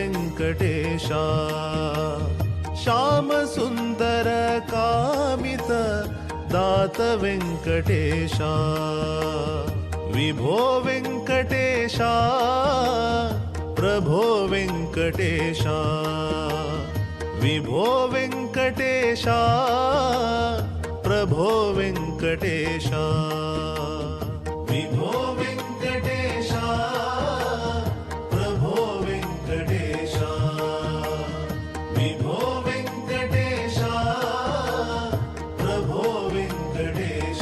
वेङ्कटेश श्याम सुन्दर कामित दात वेङ्कटेश विभो वेङ्कटेश प्रभो वेङ्कटेश विभो वेङ्कटेश प्रभो वेङ्कटेश विभो वेङ्कटेश प्रभो वेङ्कटेश विभो वेङ्कटेश प्रभो वेङ्कटेश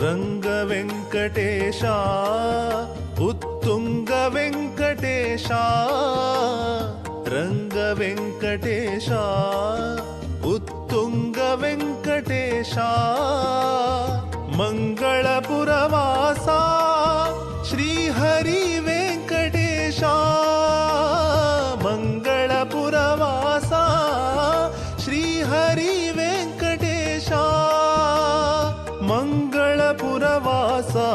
रंग वेङ्कटेश उत्तुंग वेङ्कटेश रंग वेङ्कटेश उत्तुंग वेङ्कटेश मंगळपुरवासा श्रीहरि वेङ्कटेश मंगळपुरवासा श्रीहरि वेङ्कटेश मंगळपुरवासा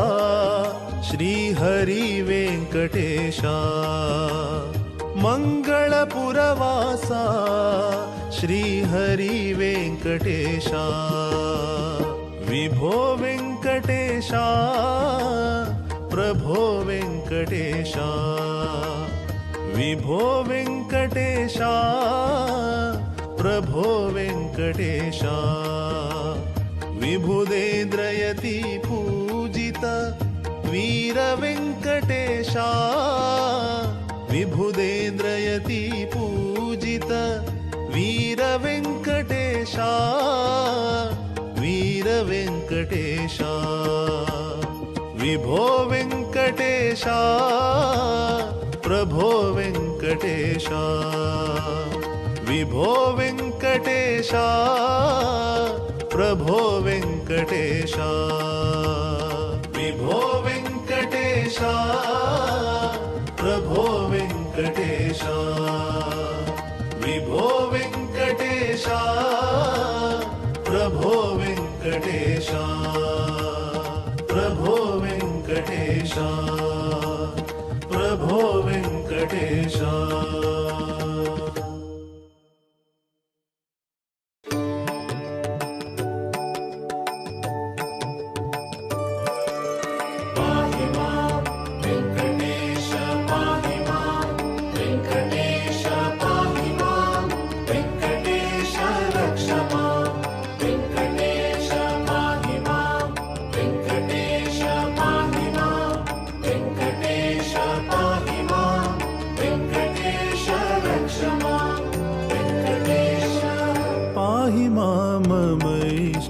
श्रीहरि वेङ्कटेश मंगळपुरवासा श्रीहरि वेङ्कटेश विभो वेङ्कटेश प्रभो वेङ्कटेश विभो वेङ्कटेश प्रभो वेङ्कटेश विभुदेन्द्रयति पूजित वीर वेङ्कटेश विभुदेन्द्रयति पूजित वीर वेङ्कटेश वीर वेङ्कटेश विभो वेङ्कटेश प्रभो वेङ्कटेश विभो वेङ्कटेश प्रभो वेङ्कटेश विभो वेङ्कटेश प्रभो वेङ्कटेश विभो वेङ्कटेश प्रभो वेङ्कटेश प्रभो वेङ्कटेश प्रभो वेङ्कटेश।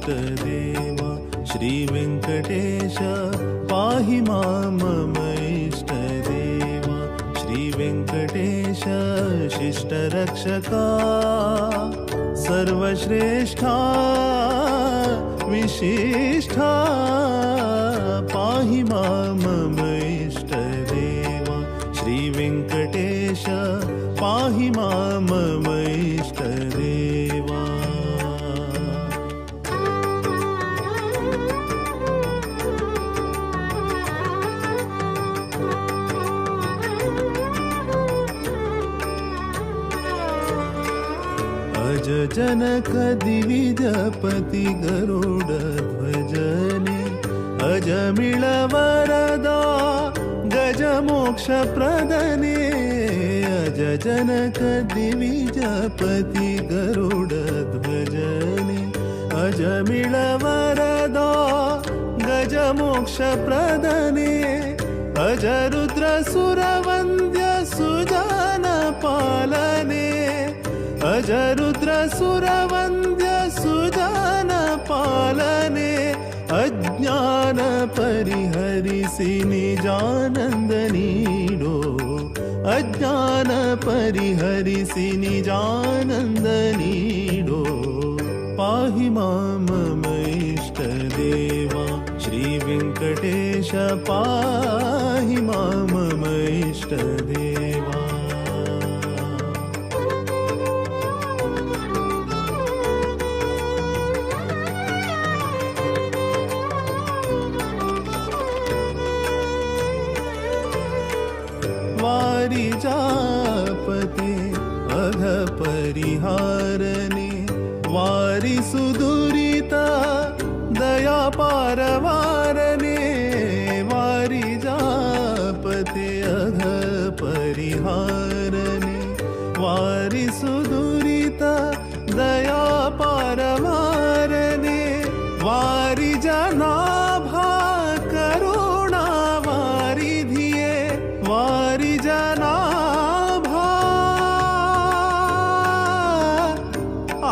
देवा श्री वेङ्कटेश पाहि मां मम इष्टदेवा श्री वेङ्कटेश शिष्टरक्षका सर्वश्रेष्ठा विशिष्ठा पाहि मां मम इष्टदेवा श्री वेङ्कटेश पाहि मां मम इष्टदेवा। अज जनक दिविजपति गरुड ध्वजने अजमिळ वरदा गज मोक्ष प्रदने अज जनक दिविजपति गरुड ध्वजने अजमिळ वरदा गज मोक्ष प्रदने अज रुद्र सुरवन्द्य सुजन पालने अज रुद्र सुरवन्द्य सुजन पालने अज्ञान परिहरिसि निजानंद नीडो अज्ञान परिहरिसि निजानंद नीडो पाहि मां मम इष्टदेवा श्री वेङ्कटेश पाहि मां मम इष्टदेवा। ವಾರಿಸು ದುರಿತ ದಯಾ ಪಾರವಾರನೆ ವಾರಿಜಾಪತೆ ಅಘ ಪರಿಹಾರನೆ ವಾರಿಸು ದುರಿತ ದಯಾ ಪಾರವಾರನೆ ವಾರಿಜನಾಭಾ ಕರುಣಾ ವಾರಿಧಿಯೇ ವಾರಿಜನಾಭಾ ಆ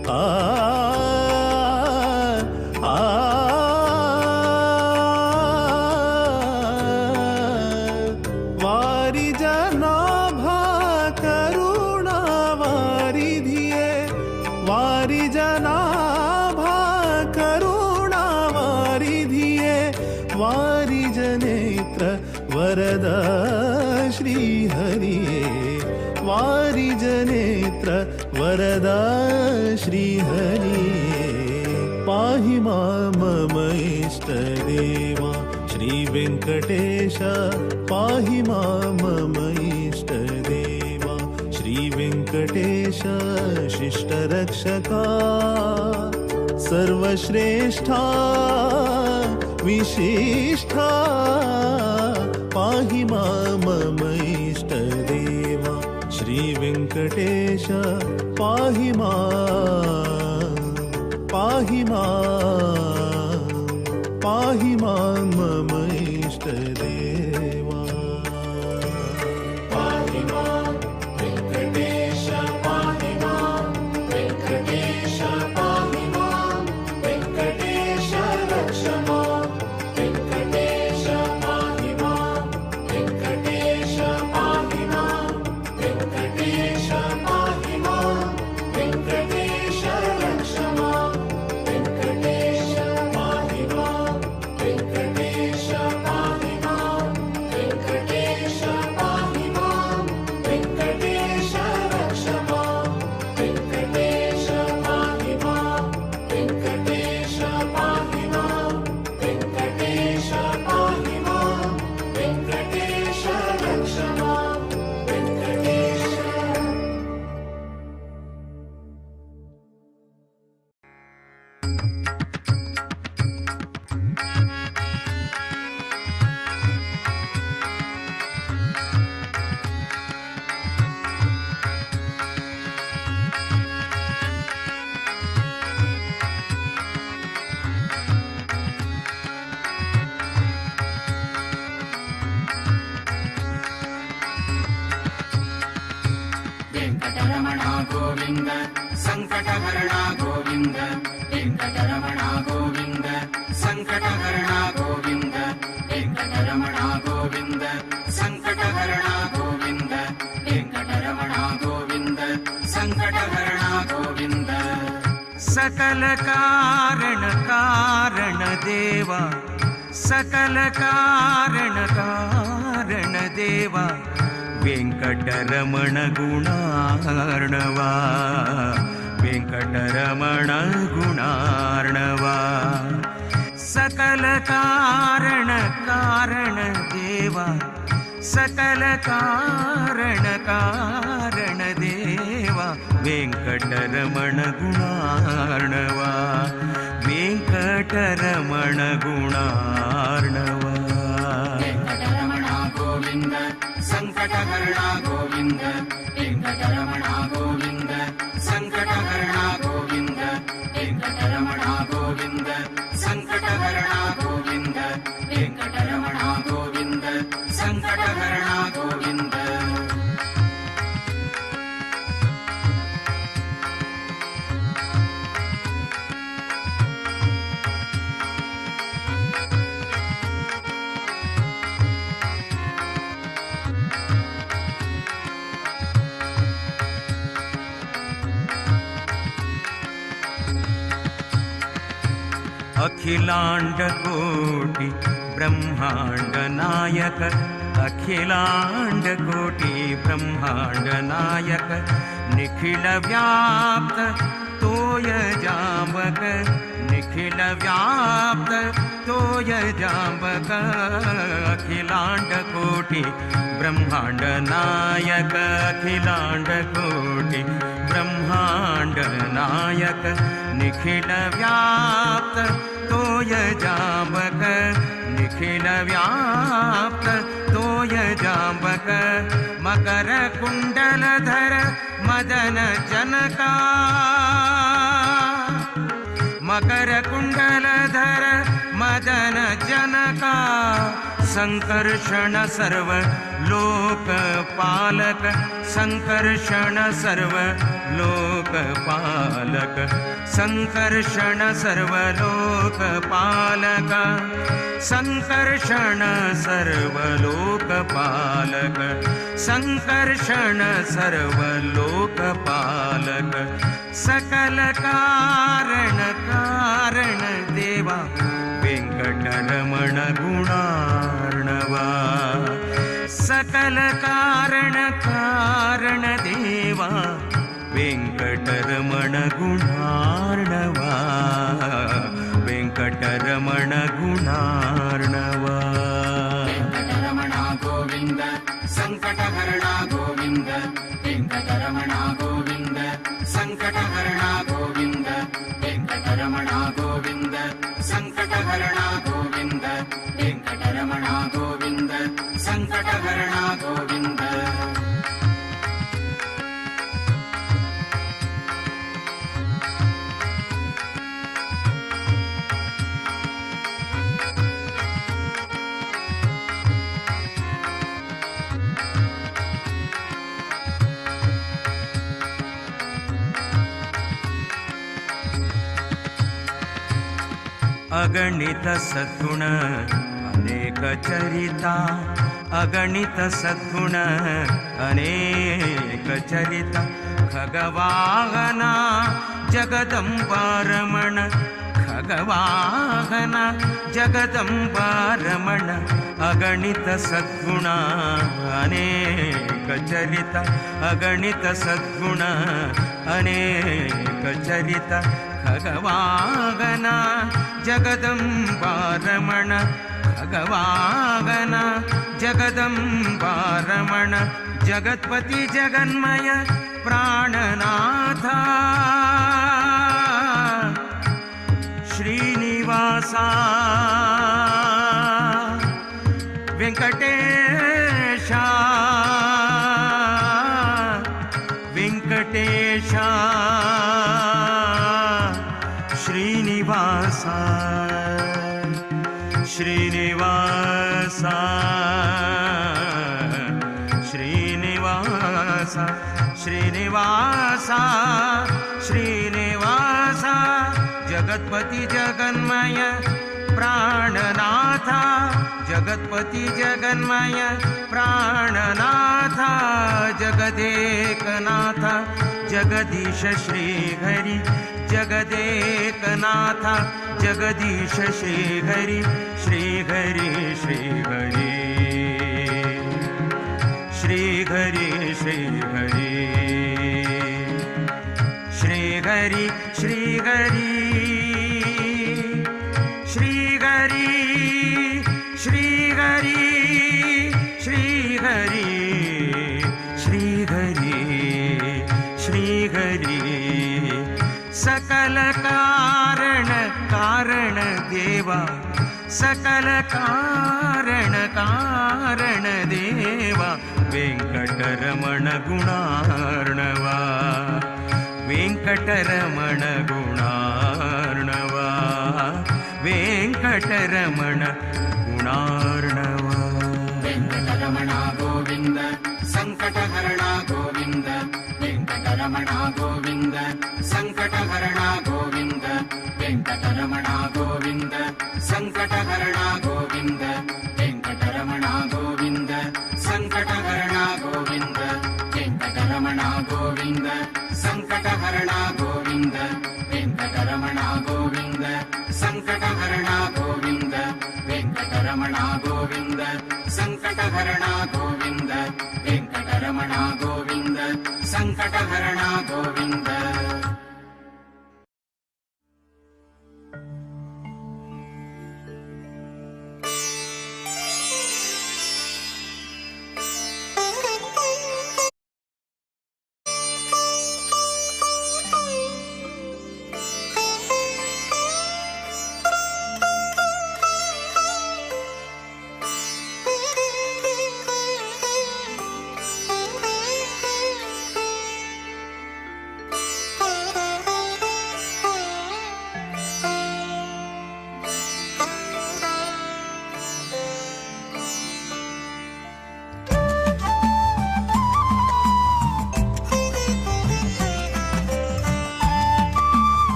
ಆ ಆ ವಾರಿಜನಾಭಾ ಕರುಣಾ ವಾರಿಧಿಯೇ ವಾರಿಜನಾಭಾ ಕರುಣಾ ವಾರಿಧಿಯೇ ವಾರಿಜನೇತ್ರ ವರದ ಶ್ರೀಹರಿಯೇ ವಾರಿಜನೇತ್ರ ವರದ ಶ್ರೀಹರಿಯೇ ಪಾಹಿ ಮಮ ಇಷ್ಟದೇವ ಶ್ರೀ ವೆಂಕಟೇಶ ಪಾಹಿ ಮಮ ಇಷ್ಟದೇವ ಶ್ರೀ ವೆಂಕಟೇಶ ಶಿಷ್ಟರಕ್ಷಕ ಸರ್ವಶ್ರೇಷ್ಠ ವಿಶಿಷ್ಟ ಪಾಹಿ ಮಮ ಇಷ್ಟದೇವ ಶ್ರೀ ವೆಂಕಟೇಶ ಪಾಹಿ ಪಾಹಿ ಪಾಹಿ ಮಮ ಇಷ್ಟದೇವ ಪಾಹಿ ಮಾಂ ವೆಂಕಟೇಶ ಪಾಹಿ ಮಾಂ ವೆಂಕಟೇಶ ಪಾಹಿ ಮಾಂ ವೆಂಕಟೇಶ ರಕ್ಷ ಮಾಂ ವೆಂಕಟೇಶ ಪಾಹಿ ಮಾಂ ವೆಂಕಟೇಶ ಪಾಹಿ ಮಾಂ ವೆಂಕಟೇಶ ಪಾಹಿ ಮಾಂ ವೆಂಕಟೇಶ ರಕ್ಷ ಮಾಂ ವೆಂಕಟೇಶ ಪಾಹಿ ಮಾಂ ವೆಂಕಟೇಶ ಪಾಹಿ ಮಾಂ ವೆಂಕಟೇಶ ಪಾಹಿ ಮಾಂ ವೆಂಕಟೇಶ ರಕ್ಷ ಮಾಂ ವೆಂಕಟೇಶ ಪಾಹಿ ಮಾಂ ವೆಂಕಟೇಶ ಪಾಹಿ ಮಾಂ ವೆಂಕಟೇಶ ಪಾಹಿ ಮಾಂ ವೆಂಕಟೇಶ ರಕ್ಷ ಮಾಂ ವೆಂಕಟೇಶ. ವೆಂಕಟರಮಣ ಗೋವಿಂದ ಸಂಕಟಹರಣ ಗೋವಿಂದ ವೆಂಕಟರಮಣ ಗೋವಿಂದ ಸಂಕಟಹರಣ ಗೋವಿಂದ ವೆಂಕಟರಮಣ ಗೋವಿಂದ ಸಂಕಟಹರಣ ಗೋವಿಂದ ವೆಂಕಟರಮಣ ಗೋವಿಂದ ಸಂಕಟಹರಣ ಗೋವಿಂದ. ಸಕಲ ಕಾರಣ ಕಾರಣ ದೇವ ಸಕಲ ಕಾರಣ ಕಾರಣ ದೇವ ವೆಂಕಟರಮಣ ಗುಣಾರ್ಣವ ವೆಂಕಟರಮಣ ಗುಣಾರ್ಣವ ಸಕಲ ಕಾರಣ ಕಾರಣ ದೇವ ಸಕಲ ಕಾರಣ ಕಾರಣ ದೇವ ವೆಂಕಟರಮಣ ಗುಣಾರ್ಣವ ವೆಂಕಟರಮಣ ಗುಣಾರ್ಣವ. ವೆಂಕಟರಮಣ ಗೋವಿಂದ ಸಂಕಟಹರಣ ಗೋವಿಂದ ವೆಂಕಟರಮಣ ಗೋವಿಂದ ಸಂಕಟಹರಣ ಗೋವಿಂದ ವೆಂಕಟರಮಣ ಗೋವಿಂದ ಸಂಕಟಹರಣ ಗೋವಿಂದ ವೆಂಕಟರಮಣ ಗೋವಿಂದ ಸಂಕಟಹರಣ ಗೋವಿಂದ. ಅಖಿಲಾಂಡ ಕೋಟಿ ಬ್ರಹ್ಮಾಂಡ ನಾಯಕ ಅಖಿಲಾಂಡ ಕೋಟಿ ಬ್ರಹ್ಮಾಂಡ ನಾಯಕ ನಿಖಿಲ ವ್ಯಾಪ್ತ ತೋಯ ಜಾಂಬಕ ನಿಖಿಲ ವ್ಯಾಪ್ತ तोय जांबक अखिलांड कोटि ब्रह्मांड नायक अखिलांड कोटि ब्रह्मांड नायक निखिल व्याप्त तोय जांबक निखिल व्याप्त तोय जांबक मकर कुंडलधर मदन जनका मकर कुंडलधर मदन जनका संकर्षण सर्व लोकपालक संकर्षण सर्व लोकपालक संकर्षण सर्व लोकपालक संकर्षण सर्व लोकपालक संकर्षण सर्व लोकपालक सकल कारण कारण देवा वेंकटरमण गुणार्णवा सकल कारण कारण देवा वेंकटरमण गुणार्णवा वेंकटरमण गुणार्णवा. वेंकटरमण गोविंद संकटहरण गोविंद वेंकटरमण गोविंद संकटहरण गोविंद वेंकटरमण गोविंद संकटहरण गोविंद वेंकटरमण गोविंद संकटहरण गोविंद. अगणित सद्गुण अनेक चरिता अगणित सद्गुण अनेक चरिता खगवाहना जगदंबारमण खगवाहना जगदंबारमण अगणित सद्गुण अनेक चरिता अगणित सद्गुण अनेक चरिता खगवाहना जगदंबारमण खगवाहना जगदंबारमण जगत्पति जगन्मय प्राणनाथा श्रीनिवासा वेंकटेशा वेंकटेशा श्रीनिवासा श्रीनिवासा श्रीनिवासा श्रीनिवासा श्रीनिवासा जगत्पति जगन्मय प्राणनाथा जगत्पति जगन्मय प्राणनाथा जगदेकनाथ जगदीश श्रीहरि जगदेकनाथ जगदीश श्रीहरि श्रीहरि श्रीहरि श्रीहरि श्रीहरि श्रीहरि श्रीहरि श्रीहरि श्रीहरि श्रीहरि श्रीहरि श्रीहरि सकल कारण कारण देवा सकल कारण कारण देवा वेंकटरमण गुणार्णवा वेंकटरमण गुणार्णवा वेंकटरमण गुणार्णवा. वेंकटरमण गोविंद संकटहरण गोविंद वेंकटरमण गोविंद संकटहरण गोविंद वेंकटरमण गोविंद संकटहरण गोविंद वेंकटरमण गोविंद संकटहरण गोविंद वेंकटरमण गोविंद संकटहरण गोविंद वेंकटरमण गोविंद संकटहरण गोविंद वेंकटरमण गोविंद संकटहरण गोविंद वेंकटरमण गोविंद संकटहरण गोविंद.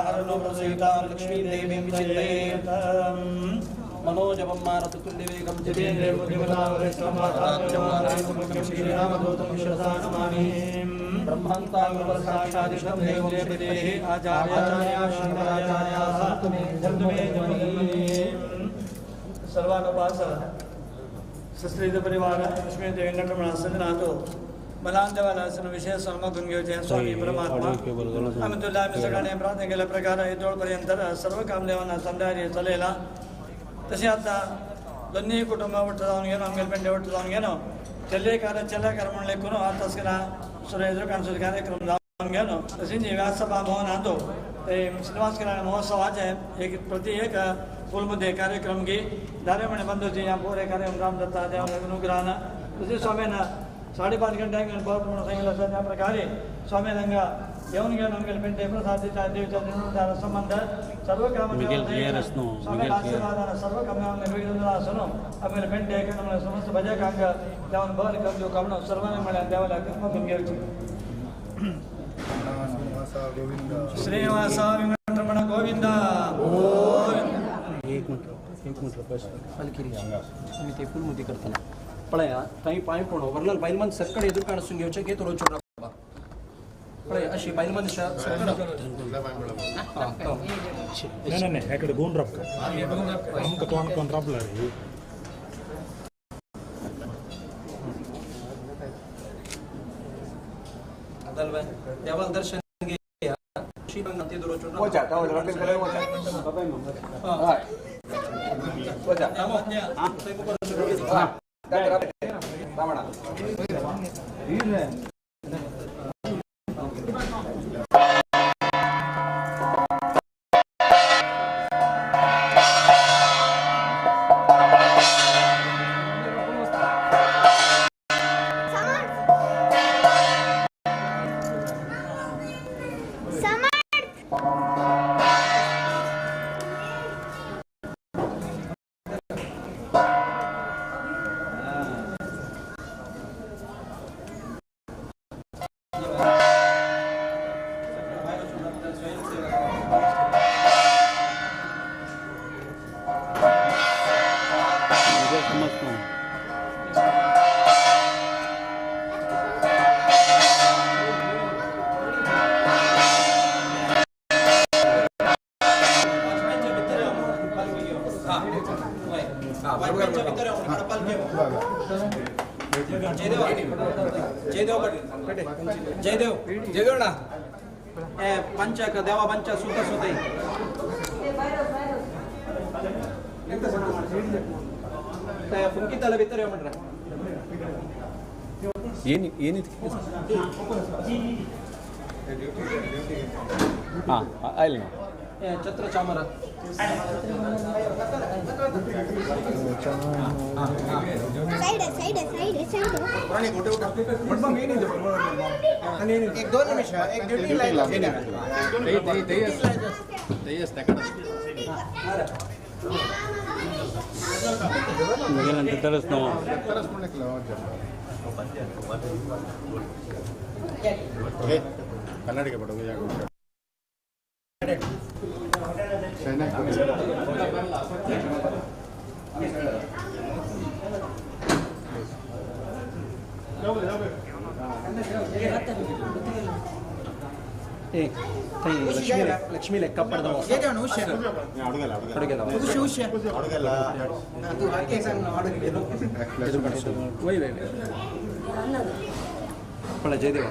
हरनो लक्ष्मी देवीं विचिन्तये मनोजवं मारुततुल्यवेगं जितेन्द्रियं श्रीरामदूतं शिरसा नमामि ब्रह्मान्तागुरुसाक्षादिशं देवं श्रीदेः आचार्याचार्या शंकराचार्या सन्तु मे जन्मे सर्वानुपास सस्त्रीत परिवार लक्ष्मी वेंकटरमण सजनाथो मलांदेवालासन विशेष सन्मगुण घेवचे स्वामी परमात्मा आम्ही तुला आम्ही सगळ्यांनी प्रार्थना केल्या प्रकार येतोळपर्यंत सर्व कामदेवांना संध्याकाळी चलेला तसे आता दोन्ही कुटुंब ಒಟ್ಟು जाऊन घेणं आमगेले पेंडे ಒಟ್ಟು जाऊन घेणं चल्ले कार चल्ले म्हणले कोण आता सुरू एದುರು ಕಾಣಿಸೋದು ಕಾರ್ಯಕ್ರಮ जाऊन घेणं तसेच व्याससभा भवन आतो ते श्रीनिवास कल्याण महोत्सवाचे एक प्रति एक स्कूलमध्ये कार्यक्रम घे दारेमणे बंधूची या पोरे कार्यक्रम रामदत्ता देवा अनुग्रहानं तसेच स्वामींना 5.5 घंटे म्हणून सांगितलं असं त्या प्रकारे स्वामींना येऊन घेऊन आमगेले पेंडे प्रसाद देवीचा संबंध सर्व काम स्वामी आशीर्वादानं सर्व कामांना असो आमगेले पेंडे समस्त भजकांक देवान बल करून कामणं सर्वांनी म्हळ्यार देवाला कृपा घेवची. श्रीनिवास वेंकटरमण गोविंद गोविंद. एक मिनिट बस पालखी आम्ही ते फुलमध्ये करताना पळया थंय पांय पडो वरलाल बायल मन सरकड एदुर काणसून घेवचें घे तो रोचो पळय अशी बायल मन सरकड नाही नाही ह्याकडे गोन राबता आमकां कोण कोण राबला रे देवाल दर्शन घे जयदेव जयदेव ना पंच देवा पंच सुता सुता फुंकिताला भितर म्हणरा हां आयल ना छत्र चामर साइड साइड साइड साइड एक दोन निमिष एक ड्युटी लाईन तरच ना कन्नाडिका पडो लक्ष्मी लेक्क पडदा पळय जयदेव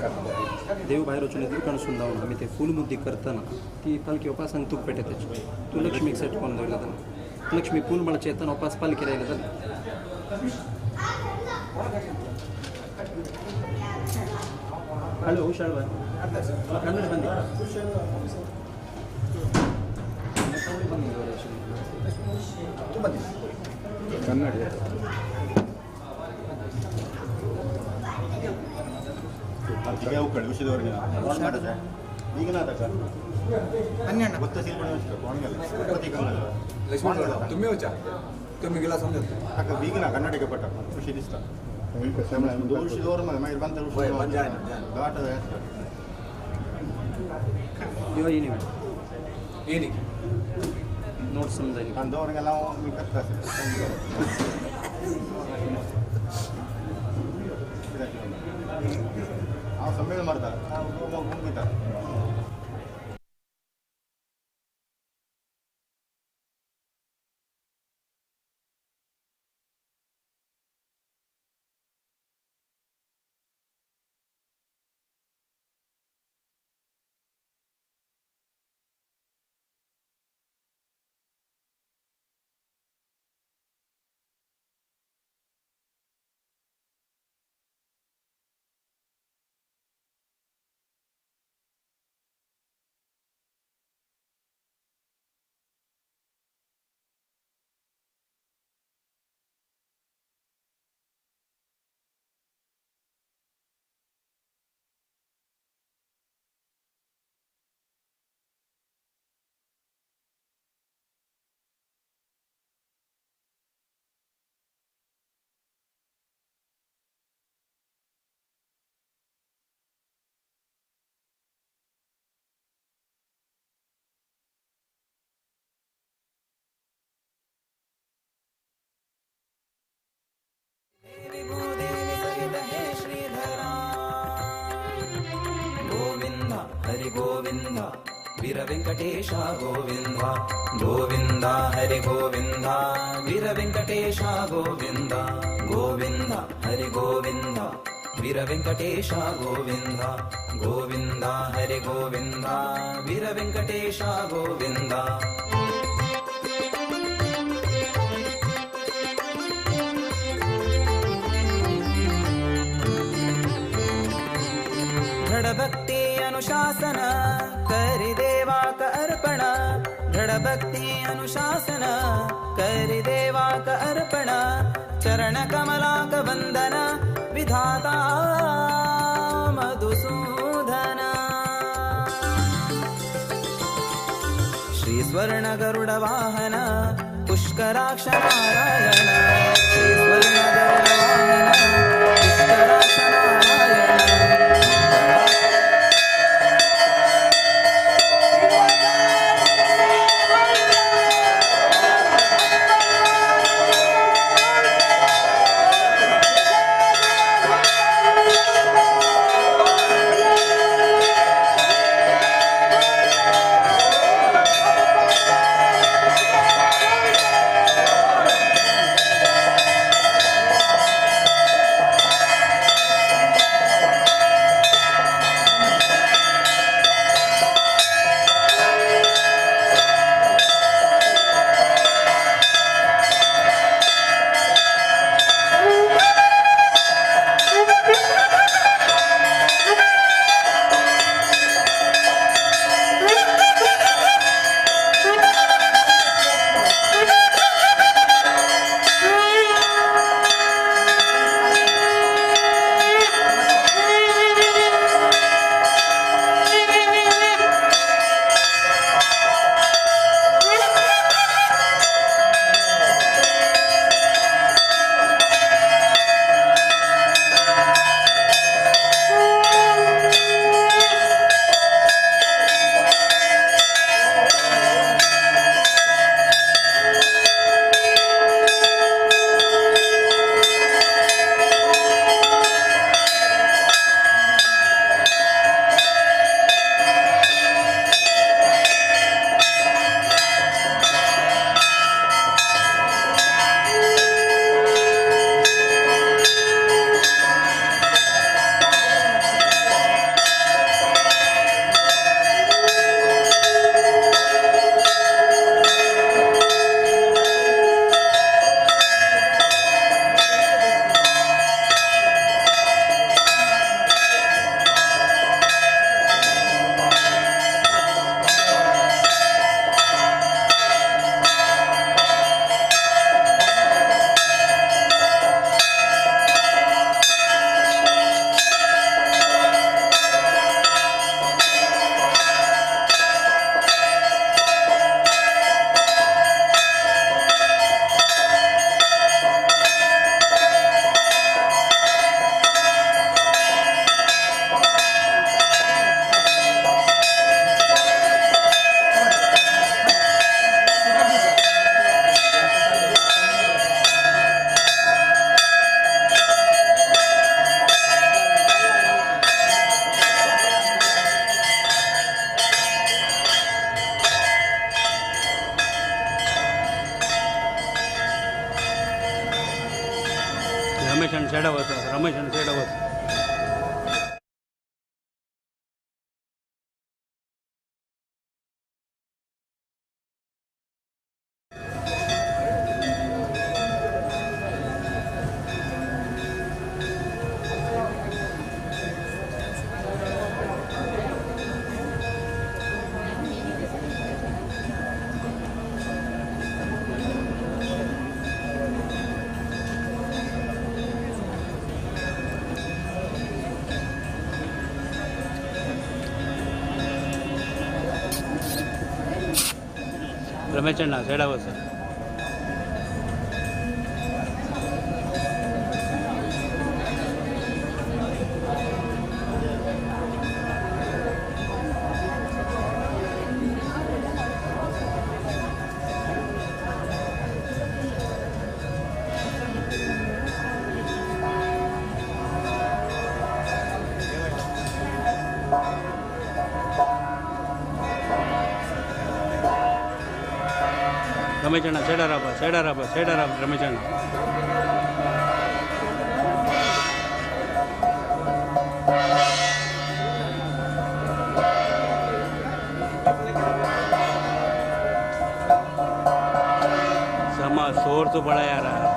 देव भायर वचून एदुर काणसून धांवन आमी ते फूल मुद्दी करतना ती पालखी उपास आनी तूप पेटयता तूं लक्ष्मीक सेट करून दवरला ताणें लक्ष्मी फूल माळचे येतना उपास पालखी रायला जालें. हॅलो हुशार बाय कन्नड बंदी कन्नड तुम्ही वचा तुम्ही गेला समजत बीगना कन्नाडिक पट्ट ಖುಷಿ ದಿಸ್ತಾ ದೋರ್ मागीर बांद यो येनी येयली नोट समजायली दवर गेला हांव करता. हांव संमेळ मारता हांव वयता. हरि गोविंद वीर वेंकटेश गोविंद गोविंद हरि गोविंद वीर वेंकटेश गोविंद गोविंद हरि गोविंद वीर वेंकटेश गोविंद गोविंद हरि गोविंद वीर वेंकटेश गोविंद. दृढ़भक्ति अनुशासन करि देवाक अर्पण. दृढ़भक्ति अनुशासन करि देवाक अर्पण. चरण कमलाक वंदन विधाता मधुसूदन. श्री स्वर्ण गरुड़ वाहन पुष्कराक्ष नारायण. श्री स्वर्ण गरुड़ वाहन पुष्कराक्ष नारायण. रमेश सायडा वच. रमेश अण्णा सायडा वच. रमेश अण्णा सायडा राबा सायडा राबा सायडा राब रमेश अण्णा. समा शोर तो बड़ा आ रहा है.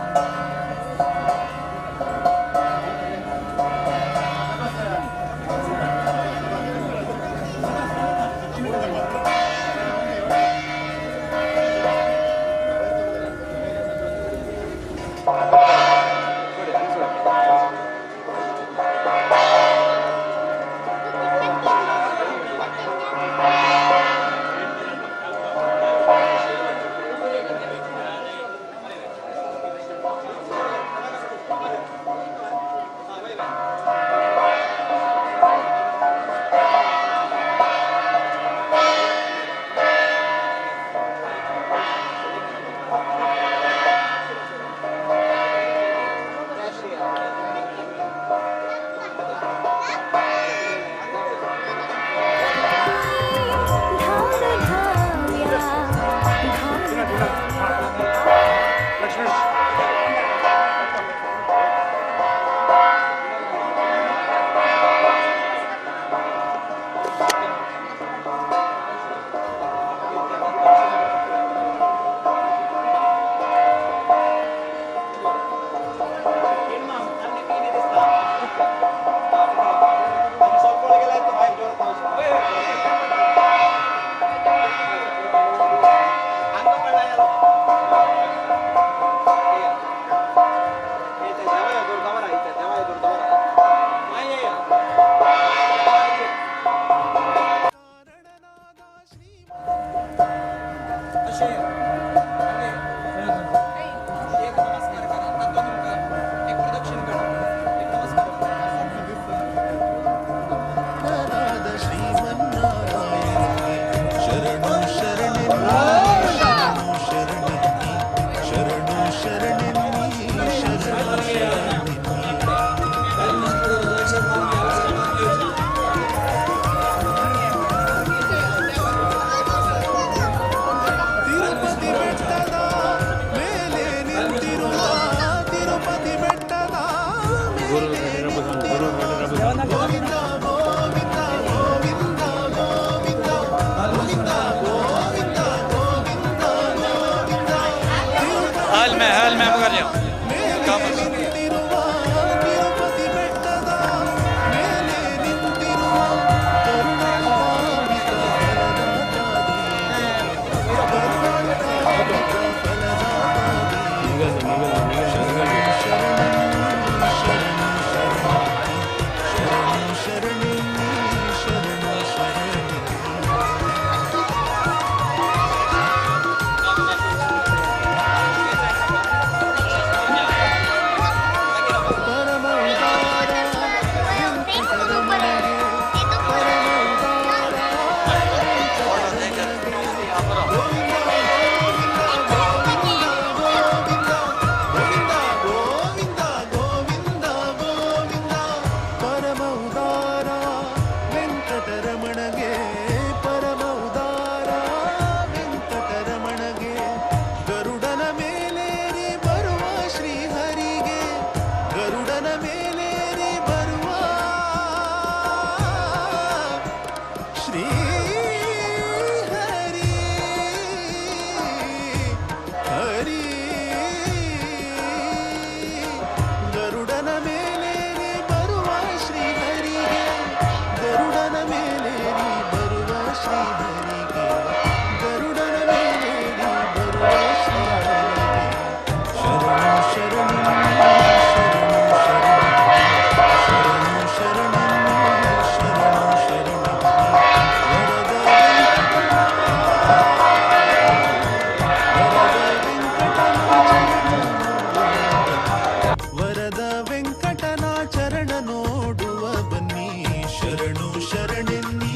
ಶರಣೆನ್ನಿ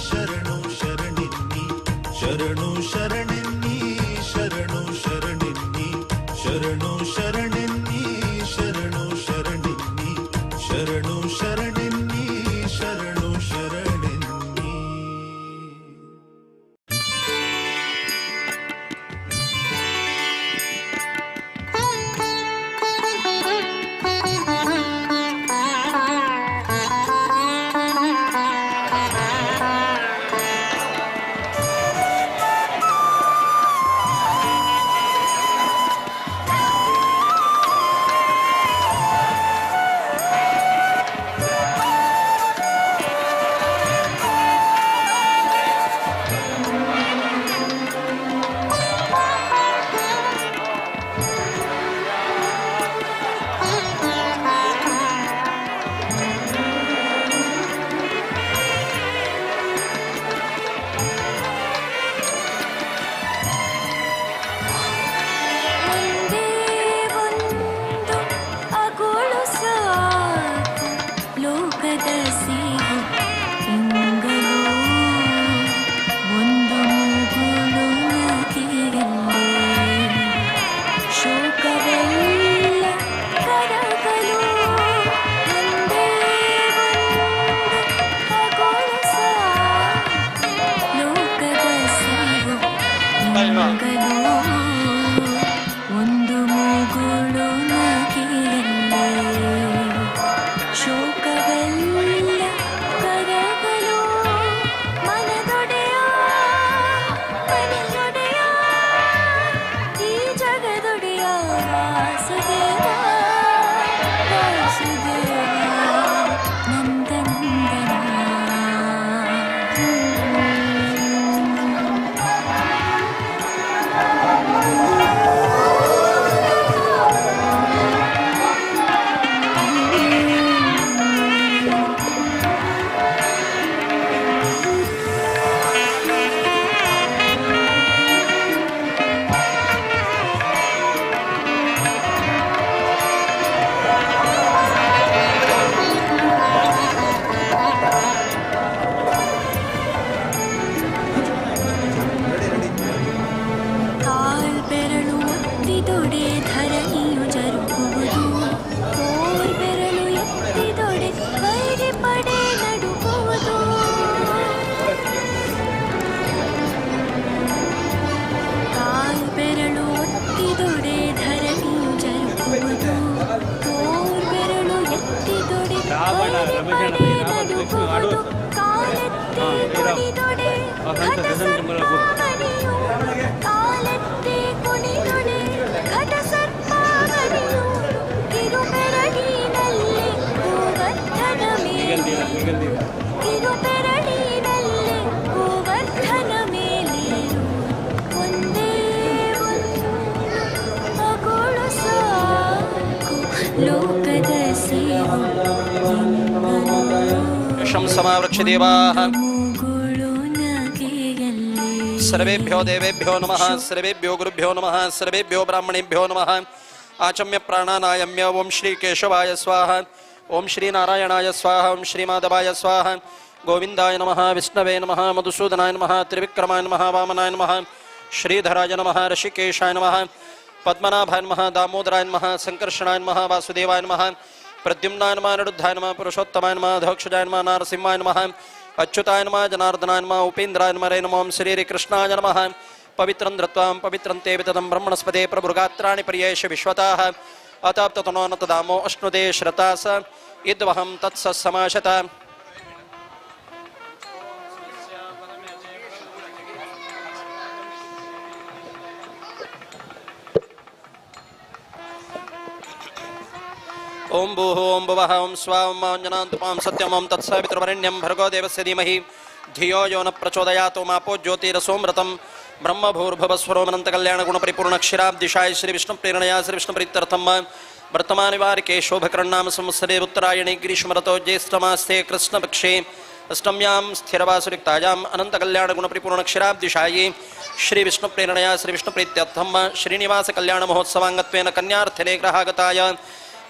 ಶರಣು ಶರಣೆನ್ನಿ ಶರಣು ಶರಣೆನ್ನಿ ಶರಣು ಶರಣೆನ್ನಿ ಶರಣು ಶರಣೆನ್ನಿ ಶರಣು ಶರಣೆನ್ನಿ ಶರಣು ಶರಣೆನ್ನಿ ಶರಣು ಶರಣೆನ್ನಿ. ಒಂದೇ ಒಂದು ಅಗುಳು ಸಾಕು ಲೋಕದ ಸಿಹಿ ಇಂಗಲು ಒಂದು ಮುಗುಳು ನಗೆಯಲ್ಲೇ ಶೋಕವೆಲ್ಲ ಕರಗಲು. ಒಂದೇ ಒಂದು ಅಗುಳು ಸಾಕು ಲೋಕದ ಸಿಹಿ ಇಂಗಲು ಒಂದು ಮುಗುಳು ನಗೆಯಲ್ಲೇ ಶೋಕವೆಲ್ಲ ಕರಗಲು. ಮನದೊಡೆಯ ಮನೆಯೊಡೆಯ ಈ ಜಗದೊಡೆಯ ವಾಸುದೇವ ವಾಸುದೇವ ನಂದನಂದನ. ಕಾಲ್ಬೆರಳು ಒತ್ತಿದೊಡೆ ಧರಣಿಯು ಜರುಗುವುದು, ತೋರ್ಬೆರಳು ಎತ್ತಿದೊಡೆ ವೈರಿ ಪಡೆ ನಡುಗುವುದು. ಕಾಲ್ಬೆರಳು ಒತ್ತಿದೊಡೆ ಧರಣಿಯು ಜರುಗುವುದು, ತೋರ್ಬೆರಳು ಎತ್ತಿದೊಡೆ ವೈರಿ ಪಡೆ ನಡುಗುವುದು. ಕಾಲೆತ್ತಿ ಕುಣಿದೊಡೆ ಘಟ ಸರ್ಪಾವನಿಯು, ಕಾಲೆತ್ತಿ ಕುಣಿದೊಡೆ ಘಟ ಸರ್ಪಾವನಿಯು. ಕಿರುಬೆರಳಿನಲ್ಲಿ ಗೋವರ್ಧನ ಮೇಲೆ, ಕಿರುಬೆರಳಿನಲ್ಲಿ ಗೋವರ್ಧನ ಮೇಲೇರು. ಒಂದೇ ಒಂದು ಅಗುಳು ಸಾಕು ಲೋಕದ ಸೇವು ಶಂ ಸಮಾವೃಕ್ಷದೇವಾಃ ಮುಗುಳು ನಗೆಯಲ್ಲೇ. ಸರ್ವೇಭ್ಯೋ ದೇವೇಭ್ಯೋ ನಮಃ, ಸರ್ವೇಭ್ಯೋ ಗುರುಭ್ಯೋ ನಮಃ, ಸರ್ವೇಭ್ಯೋ ಬ್ರಾಹ್ಮಣೇಭ್ಯೋ ನಮಃ. ಆಚಮ್ಯ ಪ್ರಾಣಾನಾಯಮ್ಯ ಓಂ ಶ್ರೀ ಕೇಶವಾಯ ಸ್ವಾಹ, ಓಂ ಶ್ರೀ ನಾರಾಯಣಾಯ ಸ್ವಾಹ, ಓಂ ಶ್ರೀ ಮಾಧವಾಯ ಸ್ವಾಹ, ಗೋವಿಂದಾಯ ನಮಃ, ವಿಷ್ಣವೇ ನಮಃ, ಮಧುಸೂದನಾಯ ನಮಃ, ತ್ರಿವಿಕ್ರಮಾಯ ನಮಃ, ವಾಮನಾಯ ನಮಃ, ಶ್ರೀಧರಾಯ ನಮಃ, ಋಷಿಕೇಶಾಯ ನಮಃ, ಪದ್ಮನಾಭಾಯ ನಮಃ, ದಾಮೋದರಾಯ ನಮಃ, ಸಂಕರ್ಷಣಾಯ ನಮಃ, ವಾಸುದೇವಾಯ ನಮಃ, ಪ್ರದ್ಯುಮ್ನಾಯ ನಮಃ, ಅನಿರುದ್ಧಾಯ ನಮಃ, ಪುರುಷೋತ್ತಮಾಯ ನಮಃ, ಅಧೋಕ್ಷಜಾಯ ನಮಃ, ನಾರಸಿಂಹಾಯ ನಮಃ, ಅಚ್ಯುತಾಯ ನಮಃ, ಜನಾರ್ದನಾಯ ನಮಃ, ಉಪೇಂದ್ರಾಯ ನಮಃ, ರೇ ನಮೋ ಶ್ರೀ ಕೃಷ್ಣಾಯ ನಮಃ. ಪವಿತ್ರಂ ಧೃತ್ವಾಂ ಪವಿತ್ರಂ ತೇ ವಿತತಂ ಬ್ರಹ್ಮಣಸ್ಪದೇ ಪ್ರಭೃಗಾತ್ರಾಣಿ ಪರ್ಯೇಷ ವಿಶ್ವತಃ ಅತಾಪ್ತತನೋ ನ ತದಾಮೋ ಅಶ್ನುದೇ ಶ್ರತಾಸ ಇದ್ವಹಂ ತತ್ಸ ಸಮಾಶತ. ಓಂ ಭೂಃ ಓಂ ಭುವಃ ಓಂ ಸ್ವಾ ಓಂ ಮಾಂಜನಾಂತುಪಾಂ ಸತ್ಯಂ ಓಂ ತತ್ಸವಿತೃವರೆಣ್ಯಂ ಭರ್ಗೋ ದೇವಸ್ಯ ಧೀಮಹಿ ಧಿಯೋ ಯೋ ನ ಪ್ರಚೋದಯಾತ್. ಓಂ ಆಪೋ ಜ್ಯೋತಿರಸೋಮೃತಂ ಬ್ರಹ್ಮಭೂರ್ಭುವಸ್ವರೋಮನಂತಕಲ್ಯಾಣಗುಣಪರಿಪೂರ್ಣಕ್ಷೀರಾಬ್ದಿಶಾಯ ಶ್ರೀ ವಿಷ್ಣು ಪ್ರೇರಣೆಯ ಶ್ರೀ ವಿಷ್ಣು ಪ್ರೀತ್ಯರ್ಥಂ ವರ್ತಮಾನಿವಾರಿಕೆ ಶೋಭಕರ್ಣಾಮ ಸಂವತ್ಸರೆ ಉತ್ತರಾಯಣೆ ಗ್ರೀಷ್ಮರತೋ ಜ್ಯೇಷ್ಠಮಾಸೆ ಕೃಷ್ಣಪಕ್ಷೆ ಅಷ್ಟಮ್ಯಾಂ ಸ್ಥಿರವಾಸುರಿಕ್ತಾಯಾಂ ಅನಂತಕಲ್ಯಾಣಗುಣಪರಿಪೂರ್ಣಕ್ಷೀರಾಬ್ದಿಶಾಯಿ ಶ್ರೀ ವಿಷ್ಣು ಪ್ರೇರಣೆಯ ಶ್ರೀ ವಿಷ್ಣು ಪ್ರೀತ್ಯರ್ಥಂ ಶ್ರೀನಿವಾಸ ಕಲ್ಯಾಣ ಮಹೋತ್ಸವಾಂಗತ್ವೇನ ಕನ್ಯಾರ್ಥಿನೇ ಗ್ರಹಾಗತಾಯ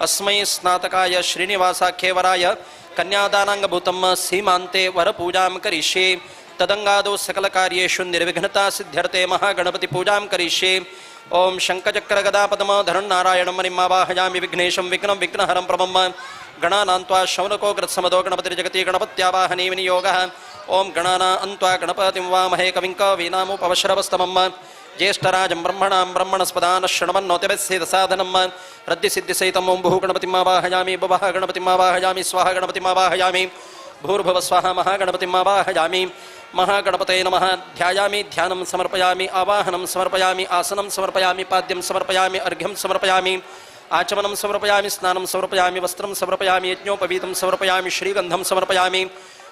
ಅಸ್ಮೈ ಸ್ನಾತಕಾಯ ಶ್ರೀನಿವಾಸಾಖ್ಯೇವರಾಯ ಕನ್ಯಾದಾನಾಂಗಭೂತಂ ಸೀಮಾಂತೆ ವರಪೂಜಾಂ ಕರಿಷ್ಯೆ. ತದಂಗಾದೋ ಸಕಲಕಾರ್ಯೇಷು ನಿರ್ವಿಘ್ನತಾ ಸಿದ್ಧ್ಯರ್ತೆ ಮಹಾಗಣಪತಿ ಪೂಜಾಂ ಕರಿಷ್ಯೆ. ಓಂ ಶಂಖಚಕ್ರ ಗದಾ ಪದ್ಮ ಧರನ್ನಾರಾಯಣಂ ಮನಿಮಾವಾಹಯಾಮಿ ವಿಘ್ನೇಶಂ ವಿಘ್ನಂ ವಿಘ್ನಹರಂ ಪ್ರಭಂ ಗಣಾನಾಂತ್ವಾ ಶೌನಕೋ ಗೃತ್ಸಮದೋ ಗಣಪತಿರ್ಜಗತಿ ಗಣಪತ್ಯಾವಾಹನೆ ವಿನಿಯೋಗಃ. ಓಂ ಗಣಾನಾ ಅಂತ್ವಾ ಗಣಪತಿಂ ವಾಮಹೇ ಕವಿಂ ಕವೀನಾಮುಪವಶ್ರವಸ್ತಮಂ ಜ್ಯೇಷ್ಠರಾಜಂ ಬ್ರಹ್ಮಣಾಂ ಬ್ರಹ್ಮಣಸ್ಪದಾನ ಶೃಣ್ವನ್ನೋತಿಭಿಸ್ಸೇದ ಸಾಧನಂ ರದ್ದಿಸಿದ್ಧಿಸಹಿತಂ. ಓಂ ಭೂ ಗಣಪತಿಂ ಆವಾಹಯಾಮಿ ಭುವಃ ಗಣಪತಿಂ ಆವಾಹಯಾಮಿ ಸ್ವಾಹ ಗಣಪತಿಂ ಆವಾಹಯಾಮಿ ಭೂರ್ಭುವ ಸ್ವಾಹ ಮಹಾಗಣಪತಿಂ ಆವಾಹಯಾಮಿ. ಮಹಾಗಣಪತೇ ನಮಃ. ಧ್ಯಾಯಾಮಿ ಧ್ಯಾನಂ ಸಮರ್ಪಯಾಮಿ ಆವಾಹನಂ ಸಮರ್ಪಯಾಮಿ ಆಸನಂ ಸಮರ್ಪಯಾಮಿ ಪಾದ್ಯಂ ಸಮರ್ಪಯಾಮಿ ಅರ್ಘ್ಯಂ ಸಮರ್ಪಯಾಮಿ ಆಚಮನಂ ಸಮರ್ಪಯಾಮಿ ಸ್ನಾನಂ ಸಮರ್ಪಯಾಮಿ ವಸ್ತ್ರಂ ಸಮರ್ಪಯಾಮಿ ಯಜ್ಞೋಪವೀತಂ ಸಮರ್ಪಯಾಮಿ ಶ್ರೀಗಂಧಂ ಸಮರ್ಪಯಾಮಿ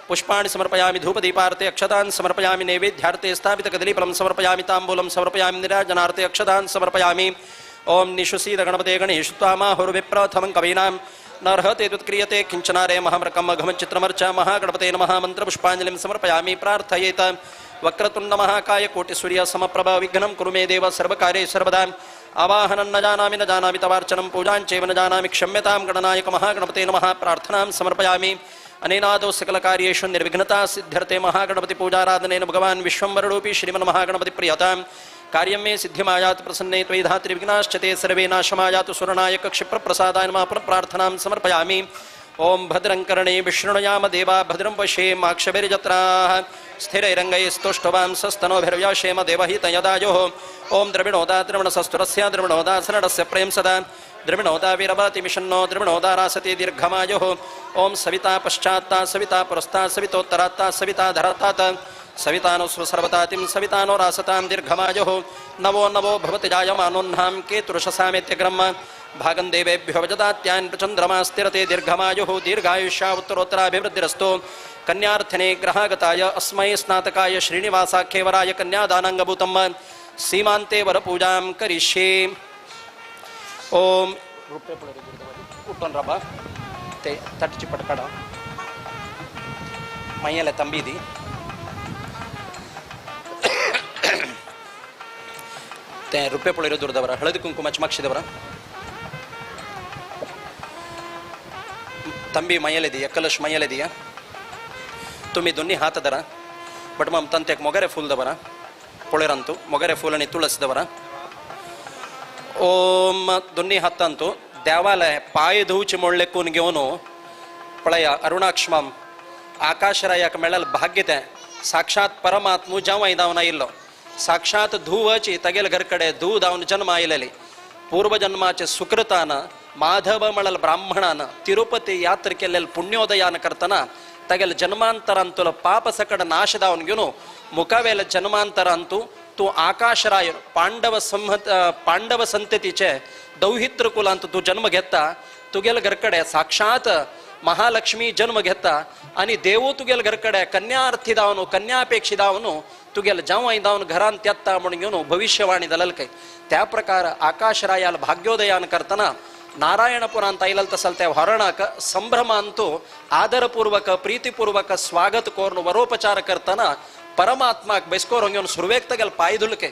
ಪುಷ್ಪಾಣಿ ಸಮರ್ಪಯಾಮಿ ಧೂಪದೀಪಾರ್ತೆ ಅಕ್ಷತಾನ್ ಸಮರ್ಪಯಾಮಿ ನೈವೇದ್ಯಾರ್ತೆ ಸ್ಥಾಪಿತಕದಲೀಫಲಂ ಸಮರ್ಪಯಾಮಿ ತಾಂಬೂಲಂ ಸಮರ್ಪಯಾಮಿ ನಿರಾಜನಾರ್ತೆ ಅಕ್ಷತಾನ್ ಸಮರ್ಪಯಾಮಿ. ಓಂ ನಿಶುಸೀದ ಗಣಪತೆ ಗಣೇಶುತ್ವಾಮಾಹುರ್ವಿಪ್ರಥಮಂ ಕವೀನಾಂ ನರ್ಹತೆ ತ್ವತ್ಕ್ರಿಯತೆ ಕಿಂಚನಾರೇ ಮಹಾಮೃಕಂ ಅಘಮಚಿತ್ರಮರ್ಚ ಮಹಾಗಣಪತೆ ನಮಃ. ಮಂತ್ರಪುಷ್ಪಾಂಜಲಿಂ ಸಮರ್ಪಯಾಮಿ. ಪ್ರಾರ್ಥಯೇತ ವಕ್ರತುಂಡ ಮಹಾಕಾಯ ಕೋಟಿಸೂರ್ಯ ಸಮಪ್ರಭ ವಿಘ್ನಂ ಕುರು ಮೇ ದೇವ ಸರ್ವಕಾರ್ಯೇ ಸರ್ವದಾ. ಆವಾಹನಂ ನ ಜಾನಾಮಿ ನ ಜಾನಾಮಿ ತವಾರ್ಚನಂ ಪೂಜಾಂಚೈವ ನ ಜಾನಾಮಿ ಕ್ಷಮ್ಯತಾಂ ಗಣನಾಯಕ ಮಹಾಗಣಪತೆ ನಮಃ. ಪ್ರಾರ್ಥನಾಂ ಸಮರ್ಪಯಾಮಿ. ಅನೇನಾದೋ ಸಕಲಕಾರ್ಯೇಷು ನಿರ್ವಿಘ್ನತಾ ಸಿದ್ಧ್ಯರ್ತೆ ಮಹಾಗಣಪತಿ ಪೂಜಾರಾಧನೇನ ಭಗವಾನ್ ವಿಶ್ವಂಬರೂಪಿ ಶ್ರೀಮನ್ ಮಹಾಗಣಪತಿ ಪ್ರಿಯತಾಂ ಕಾರ್ಯಂ ಮೇ ಸಿದ್ಧಿಮಾಯಾತು ಪ್ರಸನ್ನೇ ತ್ವಯಿ ಧಾತ್ರಿ ವಿಘ್ನಾಶ್ಚತೆ ಸರ್ವೇ ನಾಶಮಾಯಾತು ಸುರನಾಯಕ ಕ್ಷಿಪ್ರಪ್ರಸಾದಾಯ ನಮಃ. ಪ್ರಾರ್ಥನಾಂ ಸಮರ್ಪಯಾಮಿ. ಓಂ ಭದ್ರಂ ಕರ್ಣೇ ವಿಷ್ಣುಯಾಮ ದೇವಾ ಭದ್ರಂ ಪಶ್ಯೇಮಾಕ್ಷಭಿರ್ಜತ್ರಾಃ ಸ್ಥಿರೈರಂಗೈಸ್ತುಷ್ಟವಾಂಸಸ್ತನೋಭಿರ್ವ್ಯಾಶೇಮ ದೇವಹಿತ ಯದಾಯುಃ. ಓಂ ದ್ರವಿಣೋದಾ ದ್ರವಿಣಸಸ್ತುರಸ್ಯ ದ್ರವಿಣೋದಾ ಸನಡಸ್ಯ ಪ್ರೇಂಸದಾ ದ್ರವಿಣೋದಾ ವೀರವತಿ ಮಿಷನ್ನೋ ದ್ರವಿಣೋದಾ ರಾಸತಿ ದೀರ್ಘಮಾಯುಃ. ಓಂ ಸವಿತಾ ಪಶ್ಚಾತ್ತಾ ಸವಿತಾ ಪುರಸ್ತಾ ಸವಿತೋತ್ತರಾತ್ತಾ ಸವಿತಾ ಧರತಾತ್ ಸವಿತಾನೋ ಸ್ವಸರ್ವತಾತಿಂ ಸವಿತಾನೋ ರಾಸತಾಂ ದೀರ್ಘಮಾಯುಃ. ನವೋ ನವೋ ಭವತಿ ಜಾಯಮಾನೋನ್ಹಾಂ ಕೇತುರುಷಸಾಮೇತ್ಯಗ್ರಹ್ಮ ಭಾಗಂ ದೇವೇಭ್ಯೋ ವಜದಾತ್ಯಾನ್ ಪ್ರಚಂದ್ರಮಾ ಸ್ಥಿರತೆ ದೀರ್ಘಮಾಯುಃ. ದೀರ್ಘಾಯುಷ್ಯ ಉತ್ತರೋತ್ತರಾಭಿವೃದ್ಧಿರಸ್ತು. ಕನ್ಯಾರ್ಥನೆ ಗ್ರಹಾಗತಾಯ ಅಸ್ಮೈ ಸ್ನಾತಕಾಯ ಶ್ರೀನಿವಾಸಾಖ್ಯೇವರಾಯ ಕನ್ಯಾದಾನಾಂಗಭೂತಂ ಸೀಮಾಂತೆ ವರಪೂಜಾಂ ಕರಿಷ್ಯೆ. ಓಂ ಉಟ್ಟೊನ್ ರಬ್ಬ ತೇ ತಟ್ಟು ಚಿಪ್ಪಟ ಕಡ ಮೈಯೆಲ್ಲ ತಂಬಿದಿ ತೇ ರುಪ್ಪೆ ಪೊಳಿರೋ ದುರ್ದವರ ಹಳದಿ ಕುಂಕುಮ ಚಮಕ್ಷಿದವರ ತಂಬಿ ಮೈಯಲ್ಲಿದೆಯಾ ಕಲಶ್ ಮೈಯಲ್ಲಿದೆಯಾ ತುಮ್ಮಿ ದುನ್ನಿ ಹಾತದರ ಬಟ್ ಮಮ್ ತಂತೆಕ್ ಮೊಗರೆ ಫೂಲ್ದವರ ಪೊಳೆರಂತು ಮೊಗರೆ ಫೂಲನಿ ತುಳಸಿದವರ. ಓಂ ದುನ್ನಿ ಹತ್ತಂತು ದೇವಾಲಯ ಪಾಯ ಧೂಚಿ ಮೊಳ್ಳೆಕ್ಕೂನ್ ಗೆವನು ಪಳೆಯ ಅರುಣಾಕ್ಷ್ಮಂ ಆಕಾಶರಾಯಕ ಮೆಳಲ್ ಭಾಗ್ಯತೆ ಸಾಕ್ಷಾತ್ ಪರಮಾತ್ಮು ಜವ ಇದಾವನ ಇಲ್ಲೋ ಸಾಕ್ಷಾತ್ ಧೂವಚಿ ತಗೆಲ್ ಗರ್ಕಡೆ ಧೂದಾವನ ಜನ್ಮ ಇಲ್ಲಲಿ ಪೂರ್ವಜನ್ಮಾಚೆ ಸುಕೃತಾನ ಮಾಧವ ಮಳಲ್ ಬ್ರಾಹ್ಮಣನ ತಿರುಪತಿ ಯಾತ್ರಿಕೆಲ್ಲೆಲ್ ಪುಣ್ಯೋದಯಾನ ಕರ್ತನ ತಗೆಲ್ ಜನ್ಮಾಂತರ ಅಂತುಲ ಪಾಪ ಸಕಡ ನಾಶದವನಿಗೂ ಮುಖವೇಲ ಜನ್ಮಾಂತರ ಅಂತೂ ತೂ ಆಕಾಶರಾಯರು ಪಾಂಡವ ಸಂತತಿಚೆ ದೌಹಿತ್ರ ಕುಲ ಅಂತ ತೂ ಜನ್ಮ ಗೆತ್ತ ತುಗೆಲ್ ಗರ್ಕಡೆ ಸಾಕ್ಷಾತ್ ಮಹಾಲಕ್ಷ್ಮಿ ಜನ್ಮ ಗೆತ್ತ आणि ದೇವು ತುಗೆಲ್ ಗರ್ಕಡೆ ಕನ್ಯಾರ್ಥಿದಾವನು ಕನ್ಯಾಪೇಕ್ಷಿದಾವನು ತುಗೆಲ್ ಜವ ಇದಾವನು घरान त्यात्ता म्हणून ಭವಿಷ್ಯವಾಣಿ ದಲಲ್ಕೈ त्या ಪ್ರಕಾರ ಆಕಾಶರಾಯಾಲ ಭಾಗ್ಯೋದಯಾನ ಕರ್ತನ ನಾರಾಯಣಪುರ ಅಂತ ಐಲಲ್ ತಸಲ್ತೆ ಹೊರಣಕ ಸಂಭ್ರಮ ಅಂತೂ ಆದರಪೂರ್ವಕ ಪ್ರೀತಿಪೂರ್ವಕ ಸ್ವಾಗತ ಕೋರ್ನು ವರೋಪಚಾರ ಕರ್ತನ ಪರಮಾತ್ಮ ಬಯಸ್ಕೋರಂಗೆ ಸುರ್ವೇಕ್ ತಗೆಲ್ ಪಾಯ್ದುಲ್ಕೆ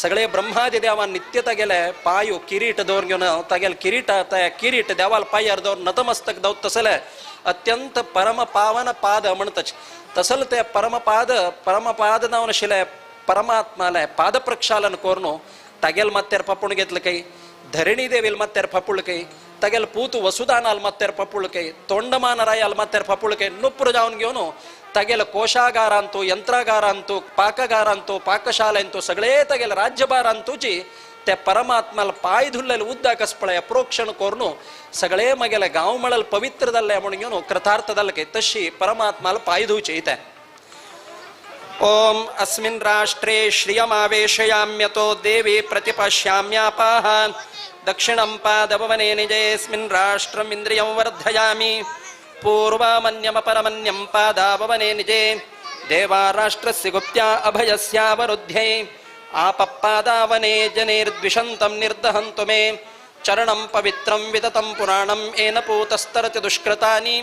ಸಗಳೆ ಬ್ರಹ್ಮಾದಿ ದೇವ ನಿತ್ಯ ತಗೆಲೆ ಪಾಯು ಕಿರೀಟ ದೋರ್ಗ್ಯೋನ ತಗೆಲ್ ಕಿರೀಟ ಕಿರೀಟ ದೇವಾಲ್ ಪಾಯಿ ಅರ್ದವ್ರ ನತಮಸ್ತಕ್ ದೌತ್ ತಸಲೆ ಅತ್ಯಂತ ಪರಮ ಪಾವನ ಪಾದ म्हणतच ತಸಲ್ತೆ ಪರಮಪಾದ ಪರಮಪಾದನವನ ಶಿಲೆ ಪರಮಾತ್ಮಲೆ ಪಾದ ಪ್ರಕ್ಷಾಳನ ಕೋರ್ನು ತಗೆಲ್ ಮತ್ತೆರ್ ಪಪ್ಪುಣಿಗೆತ್ಲ ಕೈ ಧರಣಿ ದೇವಿಲ್ ಮತ್ತೆರ್ ಪಪ್ಪುಳ ಕೈ ತಗೆಲ್ ಪೂತು ವಸುದಾನಾಲ್ ಮತ್ತೆರ್ ಪಪ್ಪುಳ ಕೈ ತೊಂಡಮಾನರಾಯಲ್ ಮತ್ತೆರ್ ಪಪ್ಪುಳ ಕೈ ನುಪ್ಪುರು ಜಾವನ್ಗ್ಯೋನು ತಗೆಲ ಕೋಶಾಗಾರ ಅಂತೂ ಯಂತ್ರಾಗಾರ ಅಂತೂ ಪಾಕಗಾರ ಅಂತೂ ಪಾಕಶಾಲೆ ಅಂತೂ ಸಗಳೇ ತಗೆಲ ರಾಜ್ಯಭಾರ ಅಂತೂಚಿ ते ಪರಮಾತ್ಮಲ್ ಪಾಯ್ದುಲ್ಲಲ್ಲಿ ಉದ್ದ ಕಸ್ಪಳೆಯ ಪ್ರೋಕ್ಷಣ ಕೋರ್ನು ಸಗಳೇ ಮಗೆಲ ಗಾಂವ್ ಮಳಲ್ ಪವಿತ್ರದಲ್ಲೇ ಮುಣಿಗ್ಯೋನು ಕೃತಾರ್ಥದಲ್ಲಕ್ಕೆ ತಶಿ ಪರಮಾತ್ಮಲ್ ಪಾಯ್ದೂಚೆ ಐತೆ. ಓಂ ಅಸ್ಮಿನ್ ರಾಷ್ಟ್ರೇ ಶ್ರಿಯಮಾವೇಶಯಾಮ್ಯತೋ ದೇವಿ ಪ್ರತಿಪಶ್ಯಾಮ್ಯಾಪಾಹ ದಕ್ಷಿಣಂ ಪಾದಭವನೆ ನಿಜೇಸ್ಮಿನ್ ರಾಷ್ಟ್ರಮಿಂದ್ರಿಯಂ ವರ್ಧಯಾಮಿ ಪೂರ್ವಮನ್ಯಮಪರಮನ್ಯಂ ಪಾದಾಭವನೆ ನಿಜೇ ದೇವಾ ರಾಷ್ಟ್ರಸ್ಯ ಗುಪ್ತ್ಯಾ ಅಭಯಸ್ಯಾವರುಧ್ಯೈ ಆಪಪ್ಪಾದಾವನೆ ಜನೈರ್ದ್ವಿಷಂತಂ ನಿರ್ದಹಂತು ಮೇ ಚರಣಂ ಪವಿತ್ರಂ ವಿತತಂ ಪುರಾಣಂ ಏನ ಪೂತಸ್ತರತಿ ದುಷ್ಕೃತಾನಿ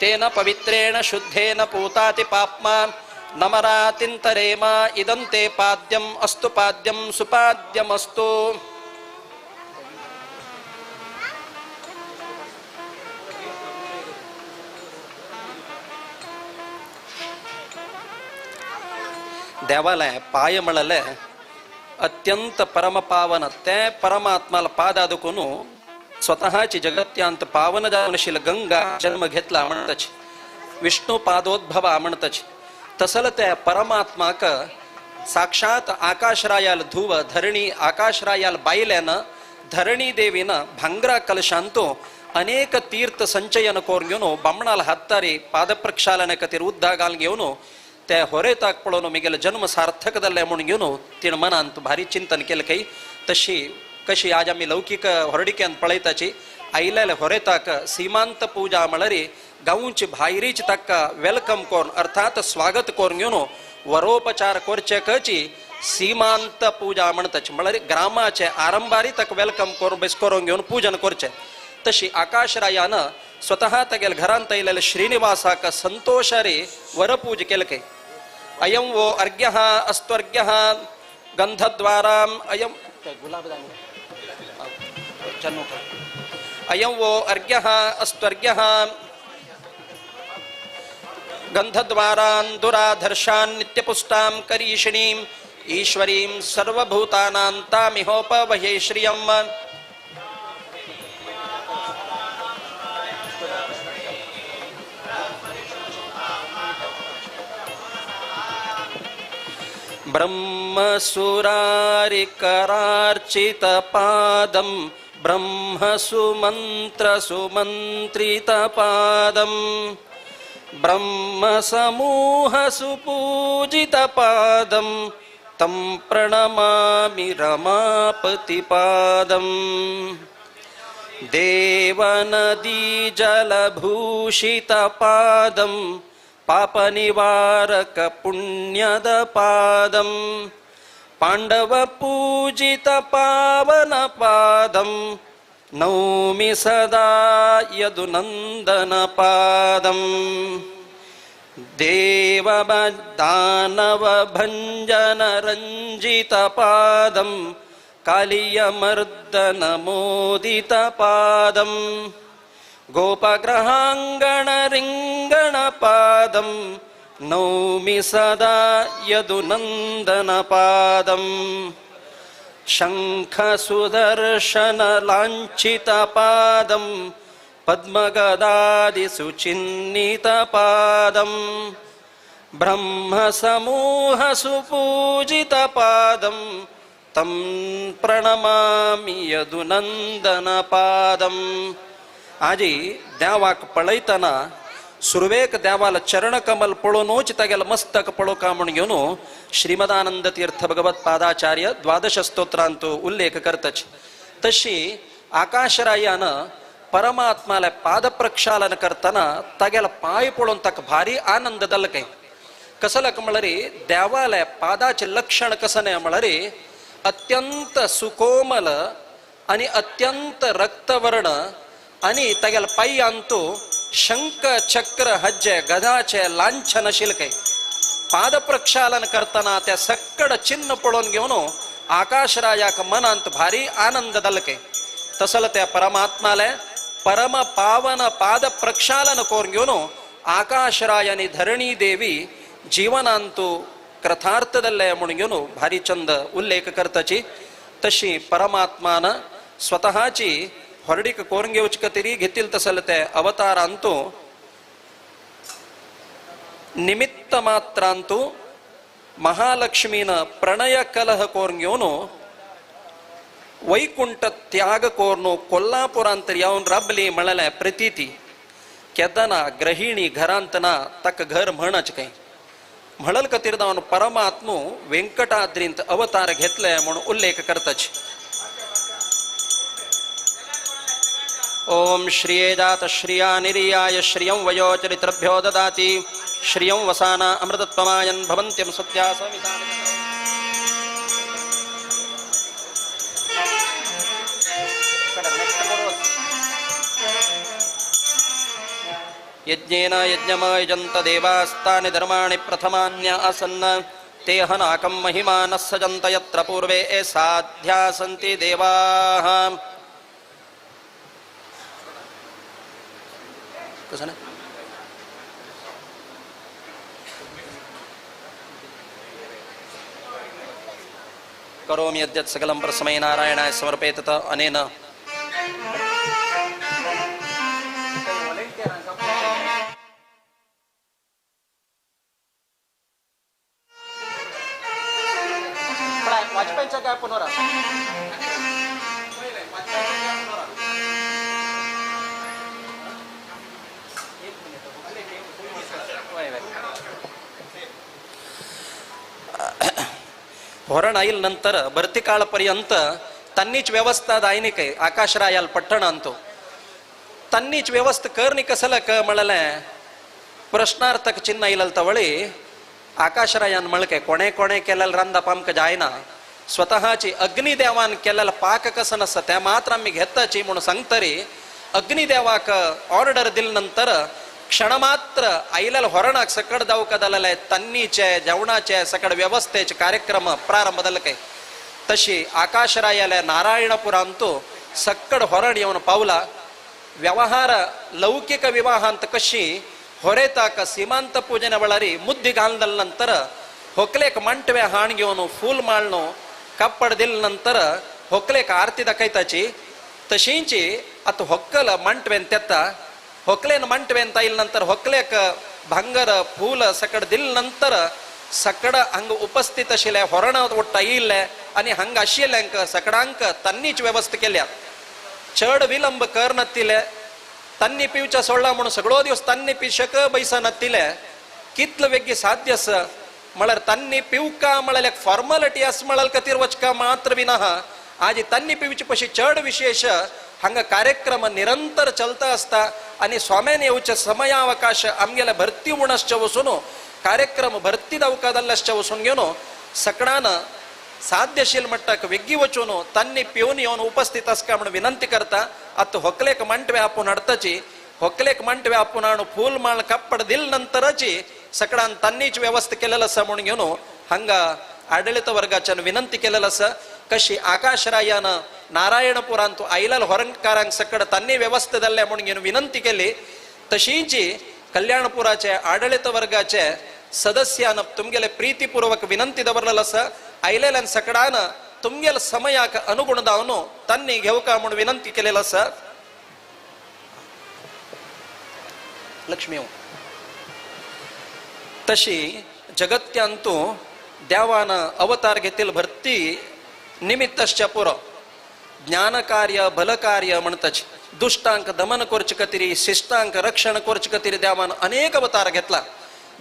ತೇನ ಪವಿತ್ರೇಣ ಶುದ್ಧೇನ ಪೂತಾತಿ ಪಾಪ್ಮ ನಮರಾತಿಂತರೇಮ ಇದಂತೆ ಪಾದ್ಯಂ ಅಸ್ತು ಪಾದ್ಯಂ ಸುಪಾದ್ಯಮಸ್ತು. देवाले पाय म्हळले अत्यंत परमपावन ते परमात्माला पादा दुखून स्वतःची जगत्यांत पावन जावनशील गंगा जन्म घेतला म्हणतच विष्णू पादोद्भवा म्हणतच तसल त्या परमात्माक साक्षात आकाशरायाल धुव धरणी आकाशरायाल बायल्यानं धरणी देवीनं भांगरा कलशांतो अनेक तीर्थ संचयन करून घेऊन बामणाला हातारी पादप्रक्षालन खातीर उद्दा घालून घेऊन त्या होरेताक पळोवन मिगेले जन्म सार्थक जाल्ले म्हणून घेऊन तिणें मनांत भारी चिंतन केलें काही तशी कशी आज आमी लौकीक होरडिक्यान पळयताची आयलेले होरेताक सीमांत पूजा म्हळ्यार गांवची भायरीच ताका welcome करून अर्थात स्वागत करून घेऊन वरोपचार करचे कची सीमांत पूजा म्हणताची म्हळ्यार ग्रामाचे आरंभारी ताका welcome करून बेस करून घेवन पूजन करचें. तशी आकाशरायान स्वतः तागेले घरांत आयलेले श्रीनिवासाक संतोषारी वरपूज केले काय अयं वो अर्घ्यः अस्त्वर्घ्यः गंधद्वाराम अयं अयं वो अर्घ्यः अस्त्वर्घ्यः गंधद्वारान् दुराधर्षान् नित्यपुष्टां करीषिणीम् ईश्वरीं सर्वभूतानां तामिहोपवहे श्रियम्. ब्रह्मसुरारिकरार्चितपादं ब्रह्मसुमन्त्रसुमन्त्रितपादं ब्रह्मसमूहसुपूजितपादं तं प्रणमामि रमापतिपादं. देवनदीजलभूषितपादं पापनिवारकपुण्यदपादं पाण्डवपूजितपावनपादं नौमि सदा यदुनन्दनपादं. देवदानवभञ्जनरञ्जितपादं कालियमर्दनमोदितपादं गोपग्रहाङ्गणरिङ्गणपादं नौमि सदा यदुनन्दनपादं. शङ्खसुदर्शनलाञ्छितपादं पद्मगदादिसुचिह्नितपादं ब्रह्मसमूहसुपूजितपादं तं प्रणमामि यदुनन्दनपादं. आजी देवाक पळयतना सुरवेक देवाला चरणकमल पळोवनूच तागेलें मस्तक पळोवका म्हूण घेवन श्रीमदानंद तीर्थ भगवत पादाचार्य द्वादश स्तोत्रांत उल्लेख करतच. तशी आकाशरायान परमात्माला पादप्रक्षालन करतना तागेला पाय पळोवन ताका भारी आनंद जालो काय कसलक म्हळ्यार देवाल्या पादाचें लक्षण कसं न्हय म्हळ्यार अत्यंत सुकोमल आनी अत्यंत रक्तवर्ण आनी तागेल्या पांयांतू शंख चक्र हज्जे गदाचे लांछन आशिल्लें काय. पादप्रक्षालन करतना त्या सक्कड चिन्न पळोवन घेवन आकाशरायाक मनांत भारी आनंद जालो काय. तसल त्या परमात्माले परम पावन पाद प्रक्षालन करून घेवन आकाशराय आनी धरणी देवी जीवनांतू कृतार्थ जाल्ले म्हणून घेवन भारी चंद उल्लेख करताची. तशी परमात्मान स्वतःची होरडीक करून घेवचे खातीर घेतील तसल ते अवतारांतू निमित्त मात्रांतू महालक्ष्मीन प्रणय कलह करून घेवन वैकुंठ त्याग करून कोल्हापुरांत येवन राबली म्हळ्यार प्रतिती केदना गृहिणी घरांत ना ताका घर म्हणच काय म्हणल खातीर जावन परमात्मू वेंकटाद्रींत अवतार घेतले म्हणून उल्लेख करताच. ओम श्रिये जात श्रिया निरियाय श्रियं वयो चरित्रभ्यो ददाति श्रियं वसाना अमृतत्वमायन् भवन्त्यं सत्या समिता. यज्ञेन यज्ञमयजन्त देवास्तानि धर्माणि प्रथमान्य आसन् ते हनाकं महिमानः सजन्त यत्र पूर्वे ए साध्या सन्ति देवाः. कसं करोमि यद्यत् सकलं परस्मै नारायणाय समर्पयेत अनेन. वाजपेयींचा काय पुनरा होरण आईल नंतर भरती काळपर्यंत त्यांनीच व्यवस्था दायनिक आहे आकाशरायाल पट्टण आणतो त्यांनीच व्यवस्था करणी कसलं क म्हळले प्रश्नार्थक चिन्ह येईल तवळी आकाशरायान म्हळके कोणे कोणे केलेलं रांदप आमकां जायना स्वतःची अग्निदेवान केलेलं पाक कसं नसता त्या मात्र आम्ही घेताची म्हणून सांगतरी अग्निदेवाक ऑर्डर दिल नंतर क्षणमात्र आयलेल्या होरणाक सकड दावका जालेले तन्नीचे जेवणाचे सकड व्यवस्थेचे कार्यक्रम प्रारंभ जाले काय तशी आकाशरायाले नारायणपुरांतू सक्कड होरण येवन पावला. व्यवहार लौकिक विवाहांत कशी होरेताक सीमांत पूजने वेळारी मुद्दी घालदल नंतर होकलेक मंटवे हाण घेवन फूल माळणो कापड दिल नंतर होकलेक आरती दाखयताची तशींची आतां होक्कल मंटवेन तेता होकलेन मंटवेन ताईल नंतर होकलेक भांगर फूल सकड दिल नंतर सकड हांगा उपस्थित आशिल्ले होरण ओट्टा येयल्ले आनी हांगा आशिल्ल्यांक सकडांक तांणीच व्यवस्था केल्या. चड विलंब कर नातिले तांणी पिवच्या सोडला म्हणून सगळो दिवस तांणी पिशक बैसा नातिले कितलो वेगळी साध्य आसा म्हळ्यार तांणी पिवका म्हळ्यार एक फॉर्मालिटी आसा म्हळ्यार खातीर वचका मात्र विना आज तांणी पिवचे पशी चड विशेष हांगा कार्यक्रम निरंतर चलता आसता आनी स्वाम्यान येवचे समयावकाश आमगेले भरती उणसचे वचून कार्यक्रम भरती दावका जाल्ल्याचे वचून घेवन सकडान साध्यशील मट्टाक वेगळी वचून तांणी पिवन येवन उपस्थित आसका म्हणून विनंती करता. आतां होकलेक मांटवे आपूण हाडताची होकलेक मांटवे आपूण हाडून फूल माळ कापड दिल नंतरची सकडान तांणीच व्यवस्था केलेलं आसा म्हणून घेवन हांगा आडळीत वर्गाच्यान विनंती केलेलं आसा. कशी आकाशरायान नारायणपुरांत आयलाल होरणकारांक सकड तांणी व्यवस्था जाल्ल्या म्हणून घेवन विनंती केली तशींची कल्याणपुराचे आडळीत वर्गाचे सदस्यान तुमगेले प्रीतीपूर्वक विनंती दवरलेलं आसा. आयलेल्यान सकडान तुमगेले समयाक अनुगुण दावन तांणी घेवका म्हणून विनंती केलेलं आसा. लक्ष्मी तशी जगत्यांतू देवान अवतार घेतील भरती निमित्तश्च पुरो ज्ञानकार्य भलकार्य म्हणताच दुष्टांक दमन करचे खातीर शिष्टांक रक्षण करचे खातीर देवान अनेक अवतार घेतला.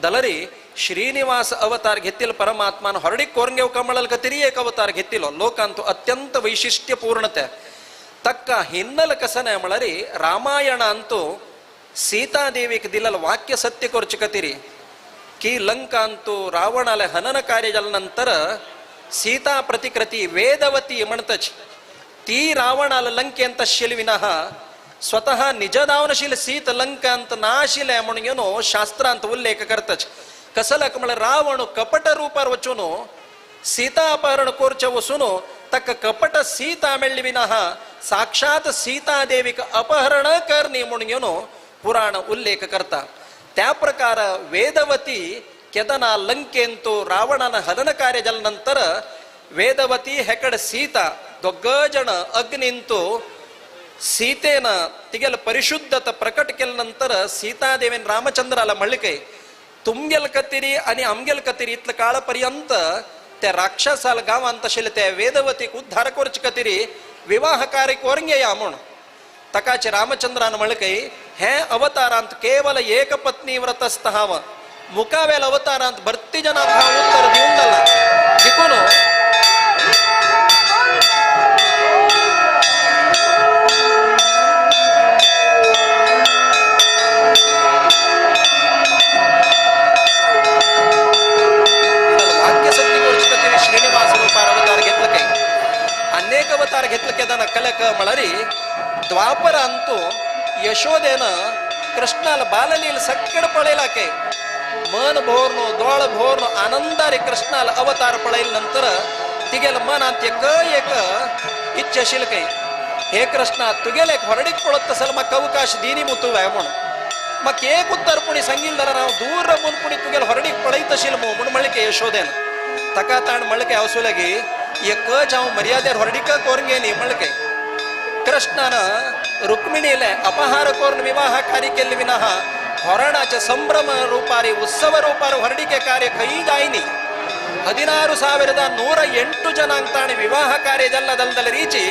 दलरी श्रीनिवास अवतार घेतील परमात्मान हरडीक कोरून घेवका म्हळ्यार खातीर एक अवतार घेतिलो लोकांत अत्यंत वैशिष्ट्यपूर्ण ते तक्का हिन्नल कसं नाही म्हळ्यार रामायणांतू सीतादेवीक दिलेलं वाक्य सत्य करचे खातीर की लंकांतू रावणाले हनन कार्य जाल्या नंतर सीता प्रतिकृती वेदवती म्हणतच ती रावणाला लंकेंत शिलविनः स्वतः निजदावनशील सीत लंकांत नाशिले म्हणून घेवन शास्त्रांत उल्लेख करतच. कसलक म्हळ्यार रावण कपट रूपार वचून सीता अपहरण करचे वचून ताका कपट सीता मेळ्ळी विनः साक्षात सीता देवीक अपहरण करणी म्हणून घेवन पुराण उल्लेख करता. त्या प्रकार वेदवती केदना लंकेंतू रावणान हनन कार्य जाल्या नंतर वेदवती हेकड सीता दोग जण अग्निंतू सीतेन तिगेल परिशुद्धता प्रकट केल्या नंतर सीतादेवीन रामचंद्राला म्हणले काय तुमगेल कतिरी आणि आमगेल कतिरी इतलं काळपर्यंत त्या राक्षसाल गांवांत आशिल्ले त्या वेदवतीक उद्धार करचे कतिरी विवाह कार्य करून घेया म्हूण ताकाचे रामचंद्रान म्हणले काय हे अवतारांत केवल एक पत्नी व्रतस्थ हांव मुखावेल अवतारांत भरती जनांक हांव उत्तर दिवन जाला देखून वाक्य सत्य करचे खातीर श्रीनिवास रूपार अवतार घेतलं काय अनेक अवतार घेतलं केदना कलक म्हळ्यार द्वापरांतू यशोदेन कृष्णाला बाललील सक्कड पळयला के मन भोरनो दोळ भोरनो आनंदारे कृष्णाला अवतार पळयल नंतर तिगेल मनांत एक एक इच्छा आशिल्ली काय हे कृष्णा तुगेले एक व्हडीक पळत तसल म्हाका अवकाश दिनी मू तुवें म्हूण म्हाका एक उत्तर पुणी सांगील जाल्यार हांव दूर रावन पुणी तुगेल व्हडीक पळयत आशिल्लो मू म्हूण म्हणलें की यशोदेन ताका ताण म्हणलें की हांव लागीं एकच हांव मर्यादेर व्हरडीक करून गेली म्हणके कृष्णान रुक्मिणीले अपहार करून विवाह कार्य केल्ले विना होरणाचे संभ्रम रूपारी उत्सव रूपार व्हरडिके कार्य खंय जायनी. 16,108 ಜನಾಂಗ ತಾಣಿ ವಿವಾಹ ಕಾರ್ಯ ಜಲ್ಲದಲ್ದಲ ರೀಚಿ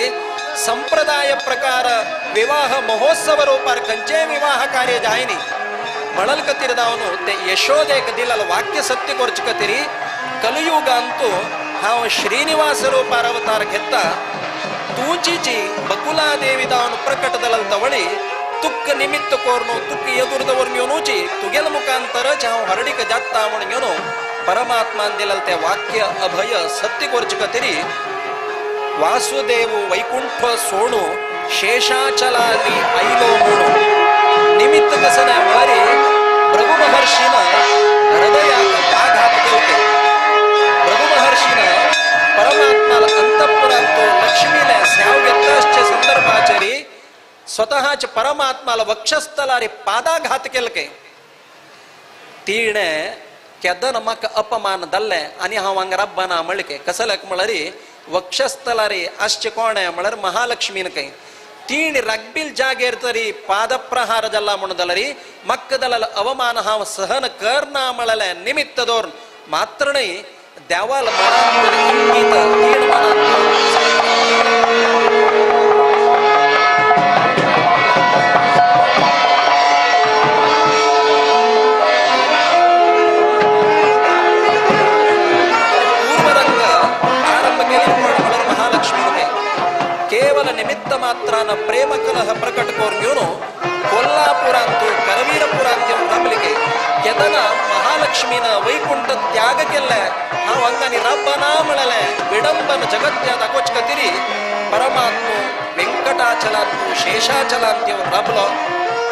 ಸಂಪ್ರದಾಯ ಪ್ರಕಾರ ವಿವಾಹ ಮಹೋತ್ಸವ ರೂಪಾರ ಕಂಚೆ ವಿವಾಹ ಕಾರ್ಯ ಜಾಯಿನಿ. ಮಳಲ್ಕತ್ತಿರದವನು ते ಯಶೋದೇಕ ದಿಲ್ಲಲ ವಾಕ್ಯ ಸತ್ಯ ಕೊರ್ಚಕತಿರಿ ಕಲಿಯುಗ ಅಂತೂ ಹಾವು ಶ್ರೀನಿವಾಸ ರೂಪಾರ ಅವತಾರ ಗೆತ್ತ ತೂಚಿಚಿ ಬಕುಲಾದೇವಿದಾವನು ಪ್ರಕಟದಲಲ್ ತವಳಿ ತುಕ್ಕ ನಿಮಿತ್ತ ಕೋರ್ನು ತುಕ್ಕ ಎದುರ್ದವರ್ನ್ಯೋನೂಚಿ ತುಗೆಲ ಮುಖಾಂತರ ಚಾವು ಹರಡಿಕ ಜಾತ್ತ ಮಣ್ಯೋನು ಪರಮಾತ್ಮ ಅಂದಿಲಲ್ತೆ ವಾಕ್ಯ ಅಭಯ ಸತ್ಯ ಕೊರ್ಚಕತಿರಿ ವಾಸುದೇವು ವೈಕುಂಠ ಸೋಣು ಶೇಷಾಚಲಾದಿ ಐಲೋ ಮೂಣು ನಿಮಿತ್ತ ಕಸನ ಮಾರಿ ಭೃಗು ಮಹರ್ಷಿನ ಹೃದಯ ಆಘಾತ ಕೇಳ್ತೆ. ಭೃಗು ಮಹರ್ಷಿನ ಪರಮಾತ್ಮನ ಅಂತಃಪುರಂತು ಲಕ್ಷ್ಮೀಲೆ ಸ್ಯಾವ್ ವ್ಯತ್ತಾಶ್ಚ ಸಂದರ್ಭಾಚರಿ ಸ್ವತಃಚ ಪರಮಾತ್ಮಲ ವಕ್ಷಸ್ಥಲಾರಿ ಪಾದಾಘಾತ केलके. तीणे केदन म्हाका अपमान जाल्ले आनी हांव हांगा रब्बाना म्हणके कसल्याक म्हळ्यार वक्षस्थलारी आसचे कोण म्हळ्यार महालक्ष्मीन खंय तीण रगबील जागेर तरी पादप्रहार जाला म्हणून जाल्यार म्हाका जाल्यार अवमान हांव सहन करना म्हळ्यार निमित्त दवरून मात्र न्हय देवाल मनांत इंगीत तीण मनांत ಕೇವಲ ನಿಮಿತ್ತ ಮಾತ್ರನ ಪ್ರೇಮ ಕಲಹ ಪ್ರಕಟ ಕೋರ್ಗ್ಯೋನು ಕೊಲ್ಲಾಪುರ ಅಂತೂ ಕರವೀರಪುರ ಅಂತ ನಂಬಲಿಕ್ಕೆ ಕೆದನ ಮಹಾಲಕ್ಷ್ಮಿನ ವೈಕುಂಠ ತ್ಯಾಗಕ್ಕೆಲ್ಲ ನಾವು ಹಂಗನಿ ರಬ್ಬನ ಮಳಲೆ ವಿಡಂಬನ ಜಗತ್ಯಾದ ಕೊಚ್ಕತಿರಿ ಪರಮಾತ್ಮ ವೆಂಕಟಾಚಲಾಂತು ಶೇಷಾಚಲಾಂತ್ಯವ ರಬ್ಲೋ.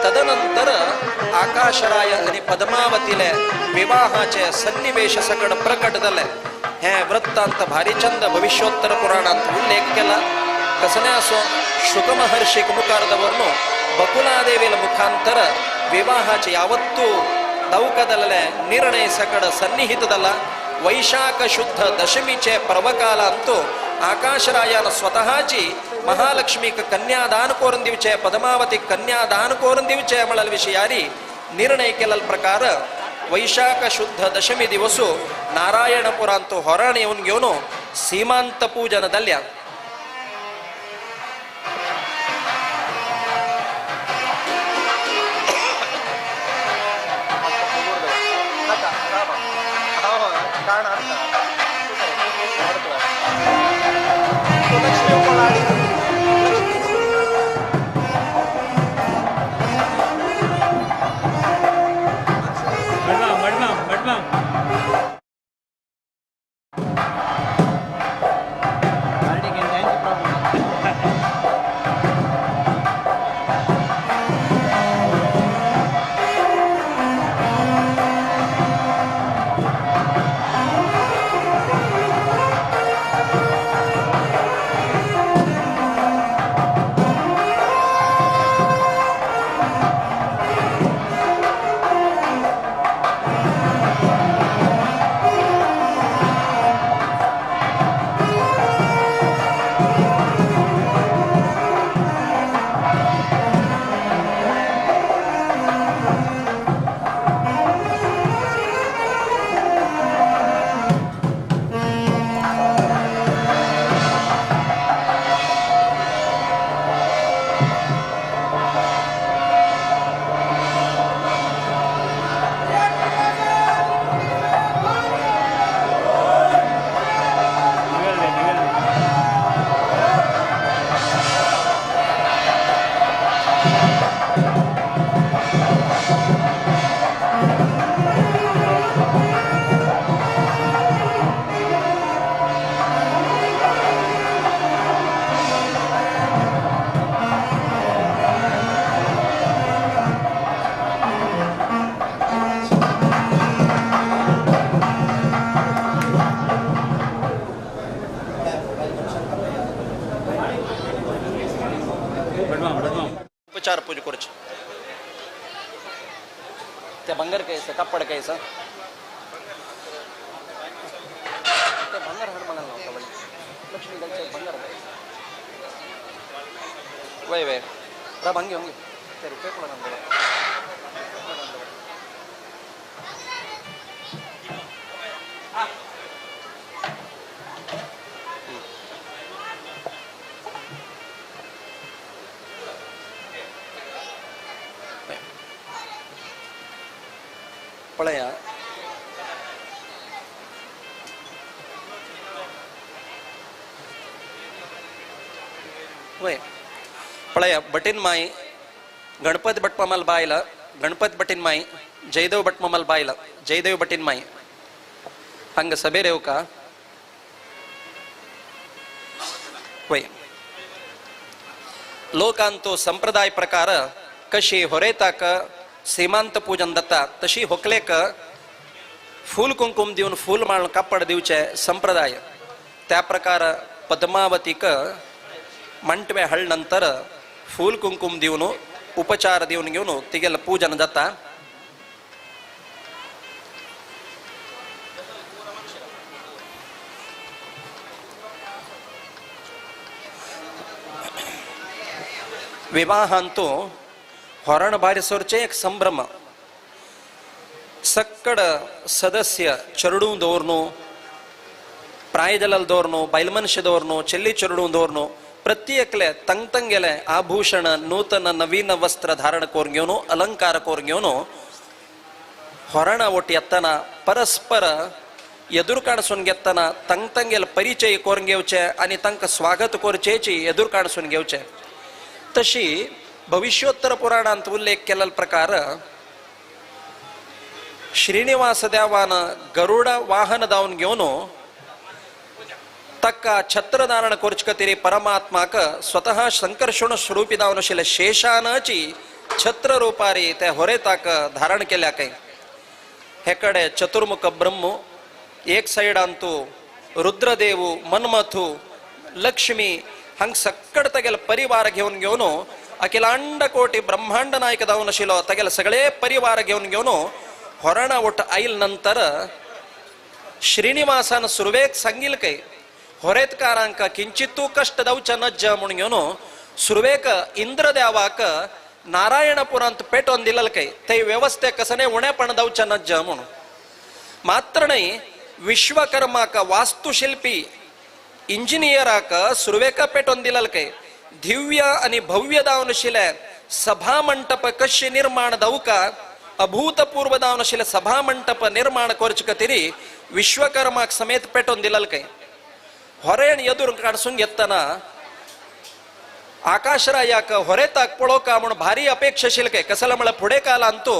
ತದನಂತರ ಆಕಾಶರಾಯ आणि ಪದ್ಮಾವತಿಲೆ ವಿವಾಹಾचे ಸನ್ನಿವೇಶ सकट ಪ್ರಕಟದಲ್ಲೇ हे वृत्तांत भारी चंद भविष्योत्तर पुराण ಅಂತ ಉಲ್ಲೇಖ केला. कसने असो शुकमहर्षी ಮುಖಾರದವರನ್ನು ಬಕುಲಾದೇವಿಯ ಮುಖಾಂತರ ವಿವಾಹಾಚೆ ಯಾವತ್ತೂ ದೌಕದಲ್ಲೇ ನಿರ್ಣಯ ಸಕಡ ಸನ್ನಿಹಿತದಲ್ಲ. ವೈಶಾಖ ಶುದ್ಧ ದಶಮಿಚೆ ಪರ್ವಕಾಲ ಅಂತೂ ಆಕಾಶರಾಯನ ಸ್ವತಃಚಿ ಮಹಾಲಕ್ಷ್ಮಿ ಕನ್ಯಾದಾನ ಕೋರಂದಿವಿಚೆ ಪದ್ಮಾವತಿ ಕನ್ಯಾದಾನ ಕೋರಂದಿವಿಚೆ ಮಳಲ್ ವಿಷಯಾರಿ ನಿರ್ಣಯ ಕೆಲಲ್ ಪ್ರಕಾರ ವೈಶಾಖ ಶುದ್ಧ ದಶಮಿ ದಿವಸ ನಾರಾಯಣಪುರ ಅಂತೂ ಹೊರಾಣಿಯವನ್ಗ್ಯೋನು ಸೀಮಾಂತ ಪೂಜನದಲ್ಯ. उपचार पूजा करचे ते भांगर कैसा कापड कैसा ते भांगर हाड म्हणाल नव्हता. लक्ष्मी घालचे ಬಂಗಾರ वय वय राब हंगे हंगे ते रुपये कोणा नंबर पळया वय पळया बटीन माई गणपत भटमामाल बायला गणपत बटीन माई जयदेव भटमामाल बायला जयदेव बटीन माई हंग सभेर येवका वय लोकांतो संप्रदाय प्रकार कशी होरेताक सीमांत पूजन दत्ता तशी होकलेक फूल कुंकुम दिवन फूल माळ कापड दिवचे संप्रदाय त्या प्रकार पद्मावतीक मंटवे हळ नंतर फूल कुंकुम दिवन उपचार दिवन घेवन तिगेल पूजन जाता. विवाहांतू होरण बारिसोरचे एक संभ्रम सक्कड सदस्य चरडू दवरनु प्रायजलल दवरनु बायलमनशे दवरनु चेल्ली चरडू दवरनु प्रत्येकले तंगतंगेले आभूषण नूतन नवीन वस्त्र धारण करून घेवन अलंकार करून घेवन होरणा ओटी येतना परस्पर एदुर काडसून घेतना तंगतंगेले परिचय करून घेवचे आनी तांकां स्वागत करचेची एदुर काडसून घेवचे. तशी भविष्योत्तर पुराणांत उल्लेख केलेलो प्रकार श्रीनिवास देवान गरुड वाहन धावन घेवन तक्का छत्रधारण करचे खातीर परमात्माक स्वतः संकर्षण स्वरूपी धावन आशिल्ले शेषानाची छत्र रुपारी ते होरेताक धारण केल्या काय. हे कडे चतुर्मुख ब्रह्म एक सायडांतू रुद्रदेव मन्मथू लक्ष्मी हांग सक्कड तगेल परिवार घेवन घेवन अखिलांड कोटी ब्रह्मांड नायक धावन आशिल्लो तगेल सगळे परिवार घेवन घेवन होरणा ओट आयल नंतर श्रीनिवासान सुरवेक सांगिल काय होरेतकारांक किंचितू कष्ट जावचे नज्ज म्हूण घेवन सुरवेक इंद्रदेवाक नारायणपुरांत पेटोवन दिलेल काय ते वेवस्थे कसने उणेपण जावचे नज्ज म्हणून. मात्र न्हय विश्वकर्माक वास्तुशिल्पी इंजिनियराक सुरवेक पेटोवन दिलेल काय दिव्य आनी भव्य जावन आशिल्ले सभा मंटप कशें निर्माण जावका अभूतपूर्व जावन आशिल्ले सभा मंटप निर्माण करचे खातीर विश्वकर्माक समेत पेटोवन दिलेल काय. होरेण एदूर काडसून घेतना आकाशरायाक होरेताक पळोवका म्हूण भारी अपेक्षा आशिल्ले काय कसला म्हळ्यार फुडें कालांतू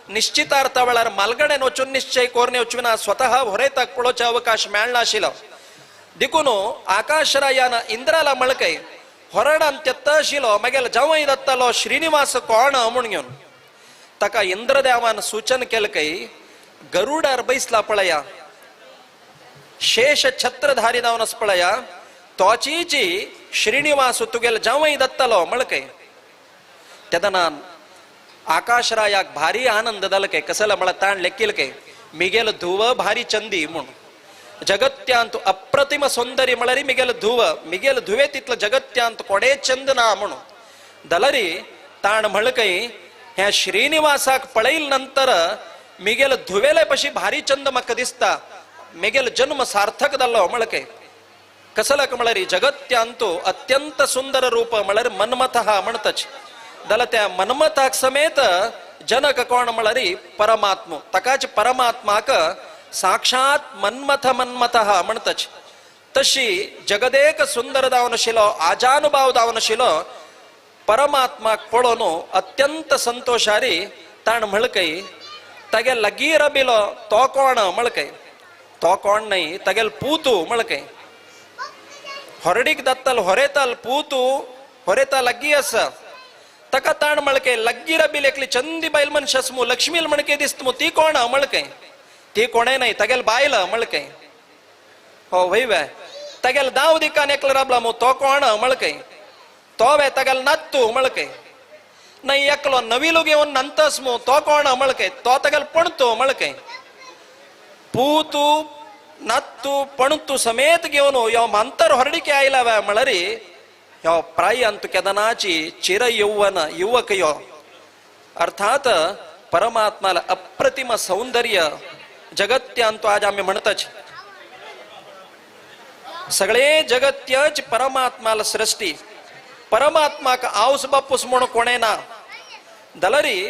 निश्चितार्था वेळार मालगडेन वचून निश्चय करून वचून ना स्वतः होरेताक पळोवचे अवकाश मेळनाशिल्लो. देखून आकाशरायान इंद्राला म्हणकय होरणान तेत्त आशिल्लो मागीर जावंय जातालो श्रीनिवास कोण म्हूण घेवन ताका इंद्रदेवान सूचन केलें काय गरुडार बैसला पळया शेष छत्रधारी जावन आसा पळया तोचीची श्रीनिवास तुगेल जावंय दत्तलो म्हणकय. तेदना आकाशरायाक भारी आनंद जालो काय कसला म्हळ्यार ताण लेखील काय मिगेल धुव भारी चंदी म्हूण जगत्यांत अप्रतिम सौंदर्य म्हळ्यार मिगेल धुव मिगेल धुवे तितलो जगत्यांत कोडे चंद ना म्हणून दलरी ताण म्हणकय ह्या श्रीनिवासाक पळयल नंतर मिगेल धुवेले पशी भारी चंद म्हाका दिसता मेगेल जन्म सार्थक जाल्लो म्हणकय. कसलक म्हळ्यार जगत्यांतू अत्यंत सुंदर रूप म्हळ्यार मन्मथ म्हणतच जाल्यार त्या मन्मथाक समेत जनक कोण म्हळ्यार परमात्म ताकाच परमात्माक साक्षात मन्मथ मन्मथ म्हणतच. तशी जगदेक सुंदर जावन आशिल्लो आजानुभाव जावन आशिल्लो परमात्माक पळोवन अत्यंत संतोशारी ताण म्हणकय तागे लागीं राबिलो तो कोण म्हणकय तो कोण न्हय तागेल पूतू म्हणकय होरडीक दत्तल होरेताल पूतू होरेता लागीं आसा ताका ताण म्हणके लागीं राबिल एकली चंदी बायल मनश आसा मू लक्ष्मील म्हणके दिसता मू ती कोण म्हणकय ती कोणें न्हय तागेल बायल म्हणकय हो वय वे तागेल दाव दिकान एकलो राबला मू तो कोण म्हणकय तो वे तागेल नात्तू म्हणकय न्हय एकलो नविलो घेवन नंतस मू तो कोण म्हणकय तो तागेल पणतो म्हणकय पूतू नात्तू पणतू समेत घेवन यो म्हांतर हरडिके आयला वे म्हळ्यार ह्यो प्रायांत केदनाची चिर यौवन युवक यो अर्थात परमात्माला अप्रतिम सौंदर्य जगत्यांत आज आम्ही म्हणताच सगळे जगत्यच परमात्माला सृष्टी परमात्माक आवस बापूस म्हणून कोणे ना दलरी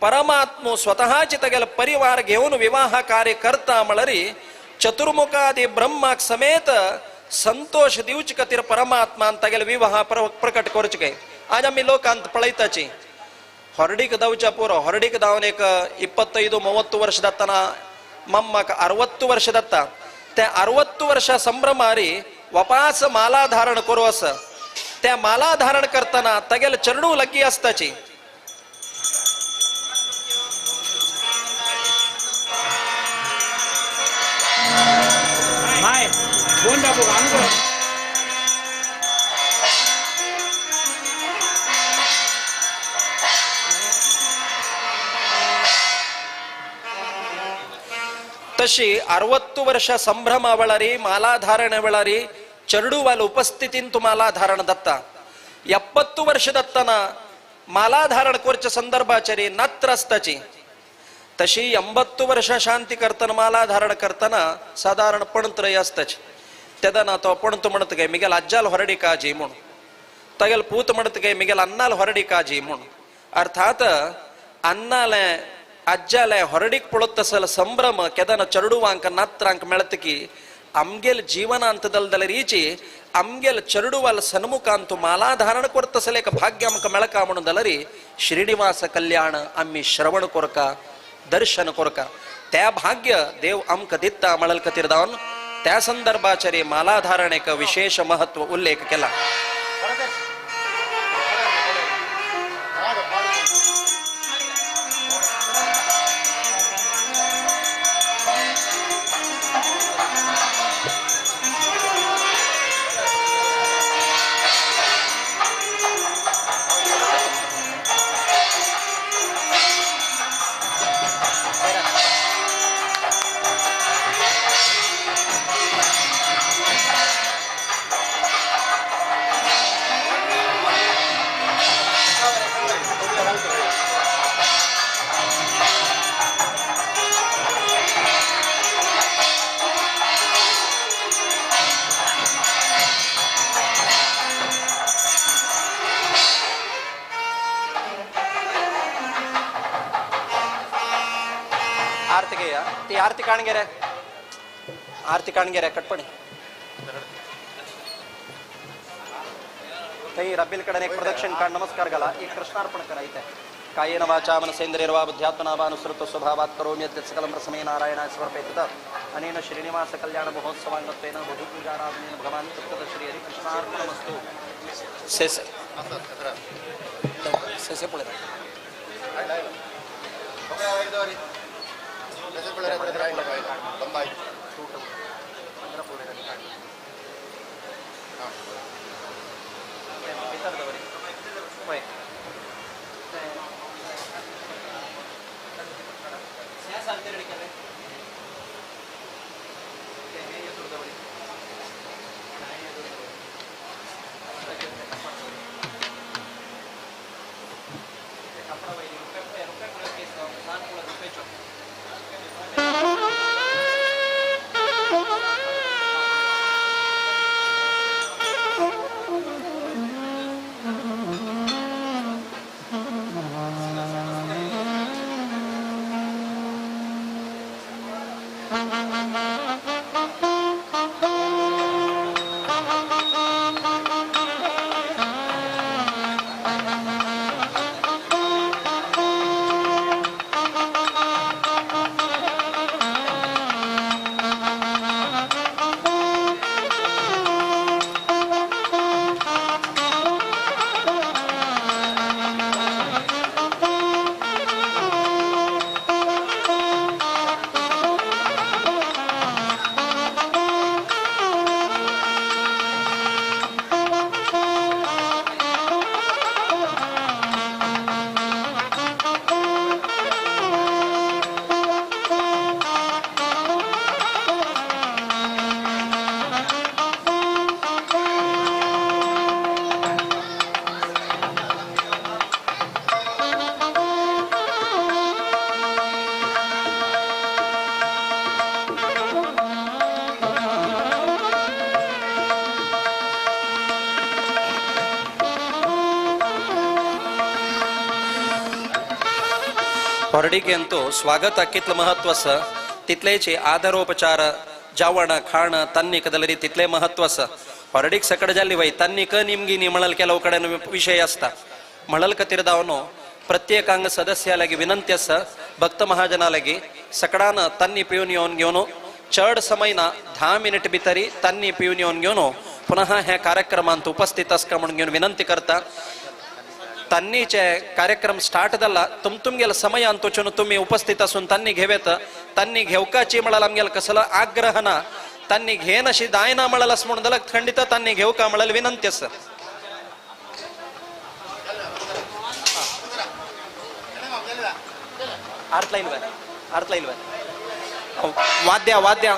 परमात्मो स्वतःची तगेल परिवार घेऊन विवाह कार्य करता म्हळरी चतुर्मुखादी ब्रह्माक समेत संतोष दिवचे खातीर परमात्मान तागेले विवाह प्रकट करचे काय आज आमी लोकांत पळयताची हॉर्डीक धांवच्या पुरो हॉर्डीक धांवन एक 25-30 वर्ष जातना मम्माक 60 वर्ष जाता त्या 60 वर्ष संभ्रमारी वपास माला धारण करू अस त्या माला धारण करताना तागेले चरणू लगी आसताची तशी 60 वर्ष संभ्रमा वेळारी माला धारण वेळारी चरडूवाल उपस्थितीन तुम्हाला धारण दत्ता 70 वर्ष दत्ताना माला धारण करच्या संदर्भाचरी नात्र असताची तशी 80 वर्ष शांती करताना माला धारण करताना साधारण पणत्रय असताची तेदना तो पणतू म्हणत काय मिगेल आज्जाल हरडी काजी म्हणून तगेल पूत म्हणत काय मिगेल अन्नाल हरडी काजी म्हणून अर्थात अन्नाले आज्जाले हरडीक पळत तसल संभ्रम केदना चरडुवांक नात्रांक मेळत की आमगेल जीवनांत दलदल रीची आमगेल चरडुवाल सन्मुखांतु माला धारण करतसल एक भाग्य आमकां मेळका म्हणून दलरी श्रीनिवास कल्याण आमी श्रवण कोरका दर्शन कोरका त्या भाग्य देव आमकां दिता म्हणल खातीर दावन त्या संदर्भाचेर माला धारण एक विशेष महत्व उल्लेख केला. आरती काणगेरे आरती काणगेरे कटपणी थंय रब्बील कडेन एक प्रदक्षिण काढ नमस्कार घाला एक कृष्णार्पण करा इथे कायेन वाचा मनसेन्द्रियर्वा बुद्ध्यात्मना वा अनुसृत स्वभावात् करोमि यत् सकलं प्रसमे नारायणाय समर्पयेत अनेन श्रीनिवास कल्याण महोत्सवांगत्वेन वधूपूजाराधनेन भगवान् तत्तत् श्री हरि कृष्णार्पणमस्तु. सेसे सेसे पळय होरडीक अंतू स्वागत कितलं महत्व आसा तितलेच आदरोपचार जेवण खाण तन्नी कदलरी तितले महत्व आसा. होरडीक सकड जाल्ली वय तन्नी क निमगी नी म्हणल केला कडेन विशय आसता. म्हणल खातीर दावनो प्रत्येकांग सदस्या लागी विनंती आसा भक्त महाजना लागी सकडान तन्नी पिवन येवन घेवन चड समय ना 10 मिनिट भितरी तन्नी पिवन येवन घेवन पुनः ह्या कार्यक्रमांत उपस्थित आसका म्हणून घेवन विनंती करता. तन्नीचे कार्यक्रम स्टार्ट जाला तुम तुमगेल समयान तोचून तुम्ही उपस्थित असून तन्नी घेवेत. तन्नी घेवकाची म्हळ्यार आमगेल कसलो आग्रह ना, तन्नी घेन अशी जायना म्हळ्यार अस म्हणून जाल्यार खंडित तन्नी घेवका म्हळ्यार विनंती आसा. आर्त लायल बाय, आर्त लायल बाय. वाद्या वाद्या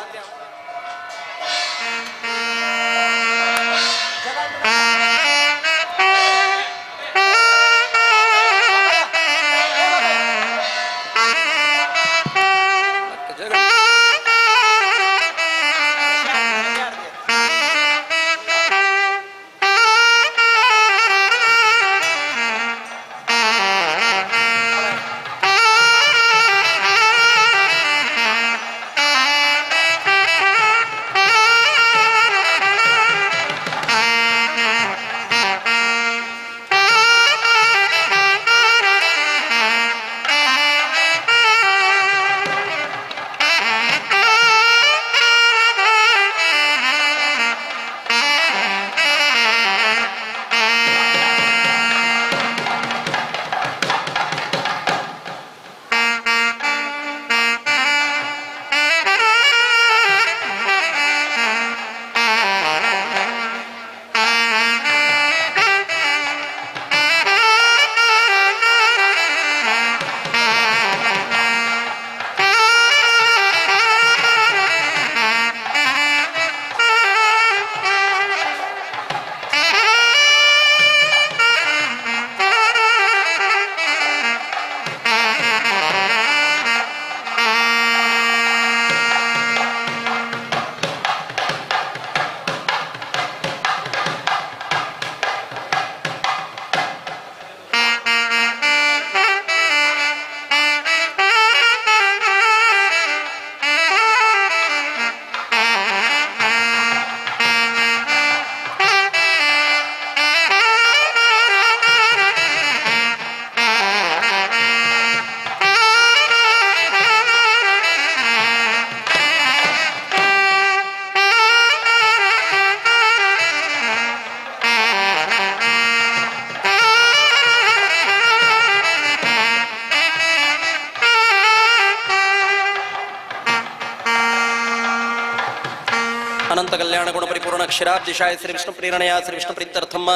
कल्याण गुण परिपूर्ण क्षीराब्दिशाय श्री विष्णु प्रेरणया श्री विष्णु प्रीत्यर्थम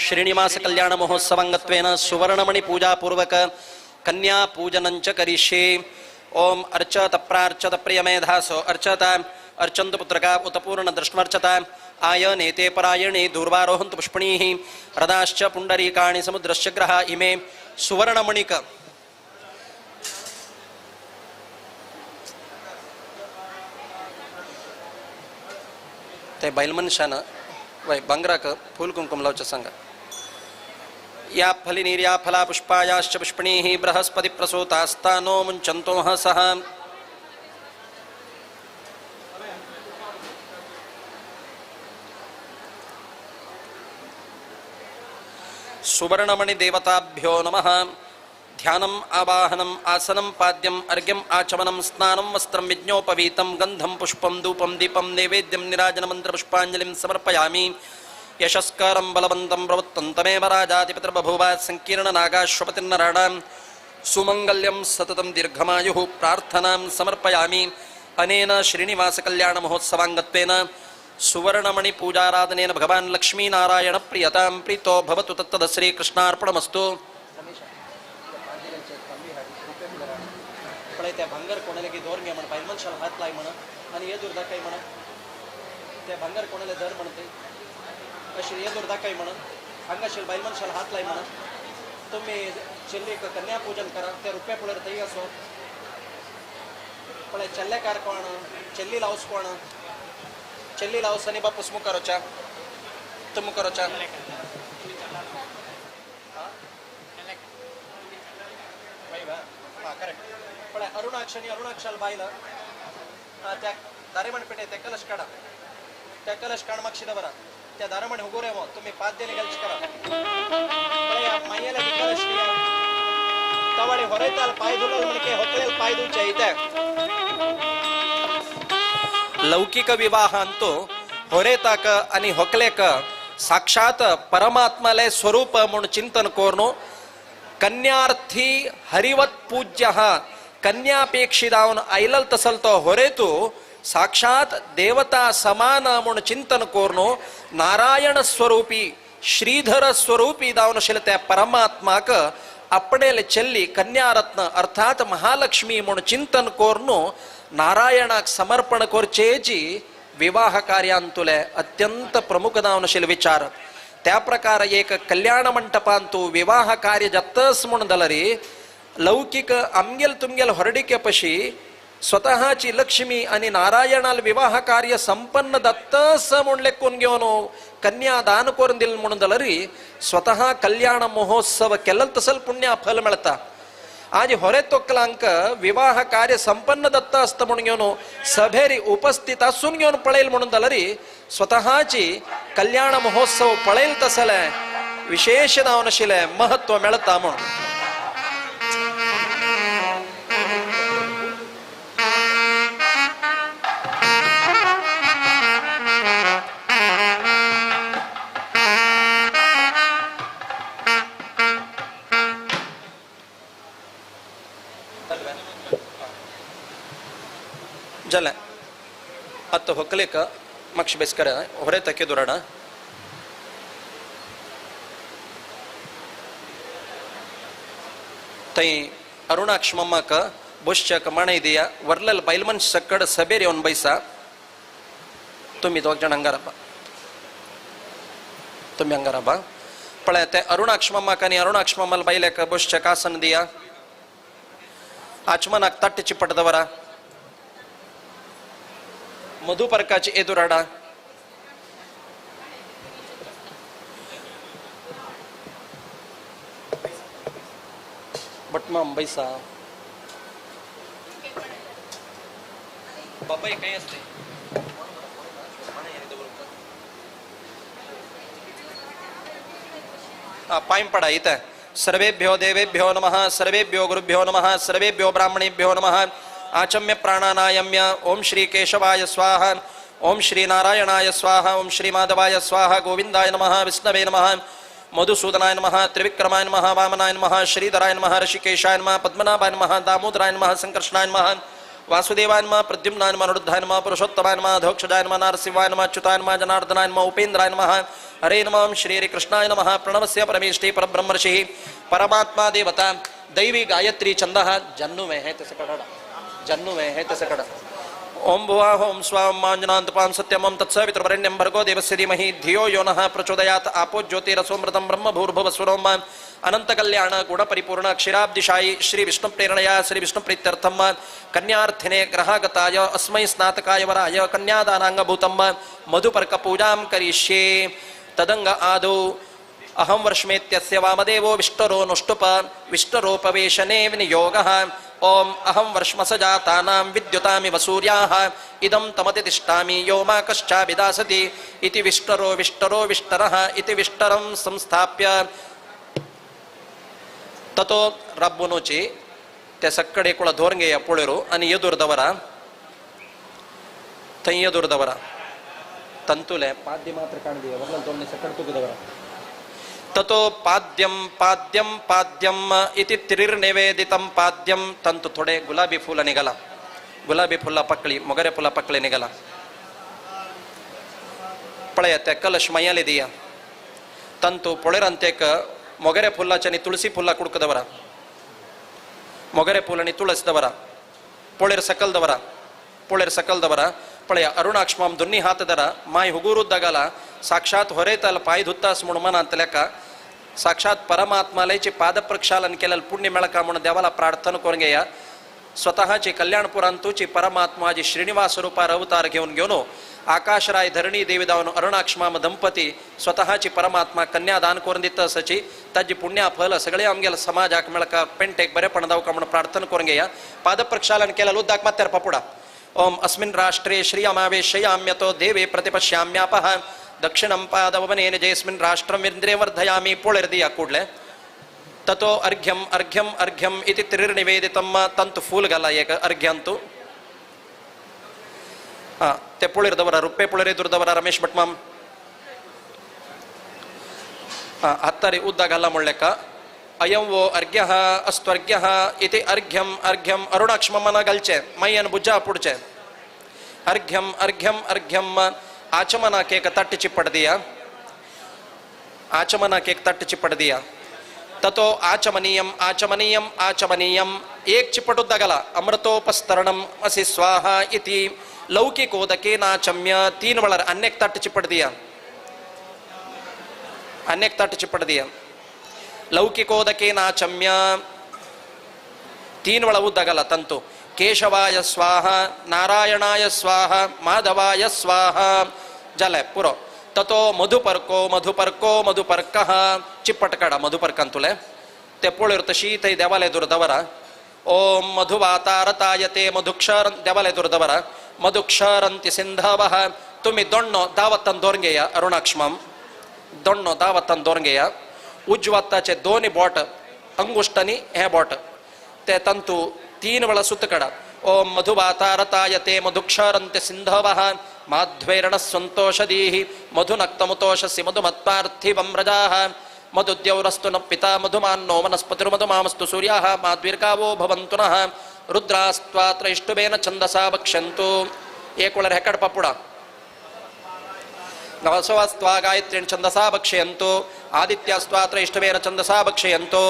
श्रीनिवास कल्याण महोत्सवांगत्वेन सुवर्णमणि पूजा पूर्वक कन्या पूजनंच करिष्ये. ओम अर्चत प्रार्चत प्रियमेधासो अर्चत अर्चन्तु पुत्रका उत पूर्ण दृष्टमर्चत आय नेते परायणे दूर्वारोहन्तु पुष्पणीः रदाश्च पुंडरीकाणि समुद्रश्च ग्रहा इमे. सुवर्णमणिक ते बैल मनशान वय भांगराक फूल कुंकुम लावचें सांगा. या फलिनीर्या फला पुष्पायाश्च पुष्पणीः बृहस्पति प्रसूतास्तानो मुञ्चन्तोह सः. सुवर्णमणि देवताभ्यो नमः. ध्यानम आवाहनम आसनम पाद्यम अर्घ्यम आचमनम स्नानम वस्त्रम विज्ञोपवीतम गंधम पुष्पम धूपम दीपम नैवेद्यम निराजन मंत्र पुष्पांजलिं समर्पयामि. यशस्कारं बलवन्तं प्रवत्तन्तमेव राजाधिपतिर्बभूव संकीर्ण नागाश्वपतिर्नराणां सुमंगल्यं सततं दीर्घमायुः प्रार्थनां समर्पयामि. अनेन श्रीनिवास कल्याण महोत्सवांगत्वेन सुवर्णमणि पूजाराधनेन भगवान लक्ष्मीनारायण प्रियतां प्रीतो भवतु. तत्तद श्री कृष्णार्पणमस्तु. त्या भांगर कोणाला की दोर घे म्हण बायल मनशाला हात लाय म्हण आणि हे दूर दाखय म्हण त्या भांगर कोणाला धर म्हणते अशी हे दूर दाखय म्हण हांगाशील बायल मनशाला हात लाय म्हण तुम्ही चेल्लीक कन्यापूजन करा त्या रुपया पुळर थंय असो पळय चेल्लेकार कोण चेल्ली लावस कोण चेल्ली लावस आनी बापूस मुखार तुम मुखार हां करेक्ट. पळय अरुणाक्ष आनी अरुणाक्षाल बायल त्या दारेमण पेटे ते कलश काडा, त्या कलश काड मागशी दवरा, त्या दारमण हुगोरे हो तुम्ही पाद्याने कलश करा. पळय मायेला कलश तवाडे होरेताल पाय धुलाल म्हणके होकलेल पाय धुवचे इथे. लौकिक विवाहांतो होरेताक आणि होकलेक साक्षात परमात्माले स्वरूप म्हणून चिंतन कोरनो कन्यार्थी हरिवत पूज्य कन्यापेक्षिदावन आयलल तसल तो होरेतू साक्षात देवता समान म्हणून चिंतन कोरनो नारायण स्वरूपी श्रीधर स्वरूपी दावन शिल त्या परमात्माक आपणेल चेल्ली कन्यारत्न अर्थात महालक्ष्मी म्हणून चिंतन कोरनो नारायणाक समर्पण कोरचेची विवाह कार्यांतुले अत्यंत प्रमुख दावनशील विचार. त्या प्रकार एक कल्याण मंटपांतु विवाह कार्य जातस म्हणून दलरी लौकिक आमगेल तुमगेल हरडिके पशी स्वतःची लक्ष्मी आणि नारायणाल विवाह कार्य संपन्न दत्तस म्हणून लेखून घेऊन कन्या दान करून दिल म्हणून दलरी स्वतः कल्याण महोत्सव केलं तसल पुण्य फल मिळता. आज होरे तोकलांक विवाह कार्य संपन्न दत्त असतं म्हणून घेऊन सभेरी उपस्थित असून घेऊन पळेल म्हणून दलरी स्वतःची कल्याण महोत्सव पळेल तसले विशेष दावनशिले महत्व मिळता म्हणून. जालें आतां होकलेक मातशें बेस कर होरे तके दुराडा. थंय अरुणाक्ष मम्माक बसच्याक माणय दिया वरलेल बायल मनश सकड सभेर येवन बैसा. तुमी दोग जाण हांगा राबा, तुमी हांगा राबा. पळय ते अरुणाक्ष मम्माक आनी अरुणाक्ष मम्माल बायलेक बसच्याक आसन दिया. आचमनाक ताट्ट चिपट दवरा. मधुपर्काची एदुराडा. बटमाम बैसा बाबाई काही असते पायं पडा इथं. सर्वेभ्यो देवेभ्यो नमः, सर्वेभ्यो गुरुभ्यो नमः, सर्वेभ्यो ब्राह्मणेभ्यो नमः. आचम्य प्राणानायम्य ओम श्री केशवाय स्वाहा, ओम श्री नारायणाय स्वाहा, ओम श्री माधवाय स्वाहा, गोविंदाय नमः, विष्णवे नमः, मधुसूदनाय नमः, त्रिविक्रमाय नमः, वामनाय नमः, श्रीधराय नमः, ऋषिकेशाय नमः, पद्मनाभाय नमः, दामोदराय नमः, संकर्षणाय नमः, वासुदेवाय नमः, प्रद्युम्नाय नमः, अनिरुद्धाय नमः, पुरुषोत्तमाय नमः, धोक्षजाय नमः, नरसिंहाय नमः, अच्युताय नमः, जनार्दनाय नमः, उपेन्द्राय नमः, हरे नमः, श्री कृष्णाय नमः. प्रणवस्य परमेष्टि परब्रह्मर्षिः परमात्मा देवता दैवी गायत्री छंदः जन्नुमे है तसे कडाडा जन्नुमे है तसे कडा. ओम भुवा ओम स्वाम मांजनांतपां सत्यमं तत्सवितुर्वरेण्यं भर्गो देवस्य धीमहि धियो यो नः प्रचोदयात्. आपो ज्योतिरसोमृतं ब्रह्म भूर्भुवस्सुरोम अनंत कल्याण गुण परिपूर्ण क्षीराब्दिशायी श्री विष्णु प्रेरणया श्री विष्णु प्रीत्यर्थम कन्यार्थिने ग्रहागताय अस्मै स्नातकाय वराय कन्यादानांगभूतं मधुपर्क पूजां करिष्ये. तदंग आदौ अहं वर्ष्मेत्यस्य वामदेवो विष्टरो नुष्टुप विष्टरोपवेशने विनियोगः. ओम अहं वर्ष्मसजातानां विद्युतामिव सूर्याः इदं तमतिष्ठामि यो मा कश्चाभिदासति इति विष्टरो विष्टरो विष्टरः इति विष्टरं संस्थाप्य. ततो रब्बुनोची ते सक्कडे कुळ धोरंगे पोळेरो आणि येदुर दवरा थंय येदुर दवरा तंतुले पाद्य मात्र काणदिया वर्णन दोन्ने सकड तुगदवरा. ततो पाद्यम पाद्यम पाद्यम इति त्रिर्निवेदितं पाद्यम. तंतु थोडे गुलाबी फुलं निघाला, गुलाबी फुला पकळी मोगरे फुला पकळी निघाला. पळया त्या कलश मयाले दिया. तंतु पोळेरांतेक मोगरे फुलाचे आणि तुळसी फुला कुडक दवरा, मोगरे फुल आणि तुळस दवरा, पोळेर सकल दवरा, पोळेर सकल दवरा. पळया अरुणाक्ष्माम दोन्ही हात धरा माय हुगुरू दगाला साक्षात होरेताल पाय धुत्तास म्हणून मनात लेका साक्षात परमात्मालयचे पादप्रक्षालन केलेलं पुण्य मेळका म्हणून देवाला प्रार्थना करून घेया. स्वतःचे कल्याणपुरांतूची परमात्मा जी श्रीनिवास रूपार अवतार घेऊन घेऊन आकाशराय धरणी देवी दावन अरुणाक्षमाम दंपती स्वतःची परमात्मा कन्यादान करून दित असची ताजी पुण्या फल सगळे आमगेला समाजाक मेळका पेंटेक बरेपण दावका म्हणून प्रार्थना करून घेया. पादप्रक्षालन केला उद्दाक मात्यार पापुडा. ओम अस्मिन् राष्ट्रे श्रियमावेशयाम्यतो देवे प्रतिपश्याम्यापः दक्षिणं पादवनेन जयस्मिन् राष्ट्रमिन्द्रे वर्धयामि पोळेर दिया ಕೂಡಲೇ ततो अर्घ्यम अर्घ्यम अर्घ्यम इति त्रिर्निवेदितं ತಂತು ಫೂಲ್ ಗಲ ಏಕ ಅರ್ಘ್ಯಂತು ते ಪುಳಿರ್ದವರ ರುಪ್ಪೆ ಪುಳಿರಿ ದುರ್ದವರ ರಮೇಶ್ ಭಟ್ಮಾಮ್ ಹತ್ತರಿ ಉದ್ದ ಗಲ್ಲ ಮುಳ್ಳೆಕ್ಕ ಅಯಂ ವೋ ಅರ್ಘ್ಯ ಅಸ್ತ್ವರ್ಘ್ಯ ಇತಿ ಅರ್ಘ್ಯಂ ಅರ್ಘ್ಯಂ ಅರುಣಾಕ್ಷ್ಮಮ್ಮನ ಗಲ್ಚೆ ಮೈಯನ್ ಭುಜ ಪುಡ್ಚೆ ಅರ್ಘ್ಯಂ ಅರ್ಘ್ಯಂ ಅರ್ಘ್ಯಂ ಆಚಮನ ಕೇಕ ತಟ್ಟು ಚಿಪ್ಪಡ್ದಿಯ ಆಚಮನ ಕೇಕ್ ತಟ್ಟು ಚಿಪ್ಪಡ್ದಿಯ ತತೋ ಆಚಮನೀಯಂ ಆಚಮನೀಯಂ ಆಚಮನೀಯಂ ಏಕ್ ಚಿಪ್ಪಟುದ್ದಗಲ ಅಮೃತೋಪಸ್ತರಣಂ ಅಸಿ ಸ್ವಾಹ ಇತಿ ಲೌಕಿಕೋದಕೆ ನಾಚಮ್ಯ ತೀನ್ ವಳರ್ ಅನ್ನೆಕ್ ತಟ್ಟು ಚಿಪ್ಪಡ್ದಿಯ ಅನ್ನೆಕ್ ತಟ್ಟು ಚಿಪ್ಪಡ್ದಿಯ ಲೌಕಿಕೋದಕೆ ನಾಚಮ್ಯ ತೀನ್ ವಳ ಉದ್ದಗಲ ತಂತು ಕೇಶವಾಯ ಸ್ವಾಹ ನಾರಾಯಣಾಯ ಸ್ವಾಹ ಮಾಧವಾಯ ಸ್ವಾಹ ಜಲ ಪುರೋ ತತೋ ಮಧುಪರ್ಕೋ ಮಧುಪರ್ಕೋ ಮಧುಪರ್ಕಃ ಚಿಪ್ಪಟಕಡ ಮಧುಪರ್ಕ ಅಂತುಲೆ ते ಪೋಳಿರುತ್ತ ಶೀತೈ ದೇವಾಲಯ ದುರ್ದವರ ಓಂ ಮಧುವಾತಾರತಾಯತೆ ಮಧುಕ್ಷರ ದೇವಾಲಯ ದುರ್ದವರ ಮಧುಕ್ಷರಂತಿ ಸಿಂಧವಃ ತುಮಿ ದೊಣ್ಣೋ ದಾವತ್ತನ್ ದೋರ್ಗೆಯ ಅರುಣಾಕ್ಷ್ಮಂ ದೊಣ್ಣೋ ದಾವತ್ತನ್ ದೋರ್ಗೆಯ ಉಜ್ವತ್ತಾಚೆ ದೋನಿ ಬೋಟ್ ಅಂಗುಷ್ಟನಿ ಹೇ ಬೋಟ್ ते ತಂತು ತೀನ್ ವಳ ಸುತ್ತಕಡ ಓಂ ಮಧುವಾತಾರತಾಯತೆ ಮಧುಕ್ಷರಂತಿ ಸಿಂಧವಃ ಮಾಧ್ವೈರಣ ಸಂತೋಷದೀಹಿ ಮಧುನಕ್ತಮುತೋಷಸಿ ಮಧುಮತ್ಪಾರ್ಥಿವಂ ರಜಾಃ ಮಧುದ್ಯೌರಸ್ತು ನ ಪಿತಾ ಮಧುಮಾನ್ನೋ ವನಸ್ಪತಿರ್ಮಧುಮಾಮಸ್ತು ಸೂರ್ಯಾಃ ಮಾದ್ವಿರ್ಗಾವೋ ಭವಂತು ನಃ ರುದ್ರಾಸ್ತ್ವಾತ್ರ ಇಷ್ಟುಬೇನ ಛಂದಸಾ ಭಕ್ಷ್ಯಂತು ಏಕುಳರ ಹೆಕ್ಕಡ ಪಪ್ಪುಡ ನವಸವಾಸ್ತ್ವಾ ಗಾಯತ್ರೇಣ ಛಂದಸಾ ಭಕ್ಷ್ಯಂತು ಆದಿತ್ಯಾಸ್ತ್ವಾತ್ರ ಇಷ್ಟುಬೇನ ಛಂದಸಾ ಭಕ್ಷ್ಯಂತು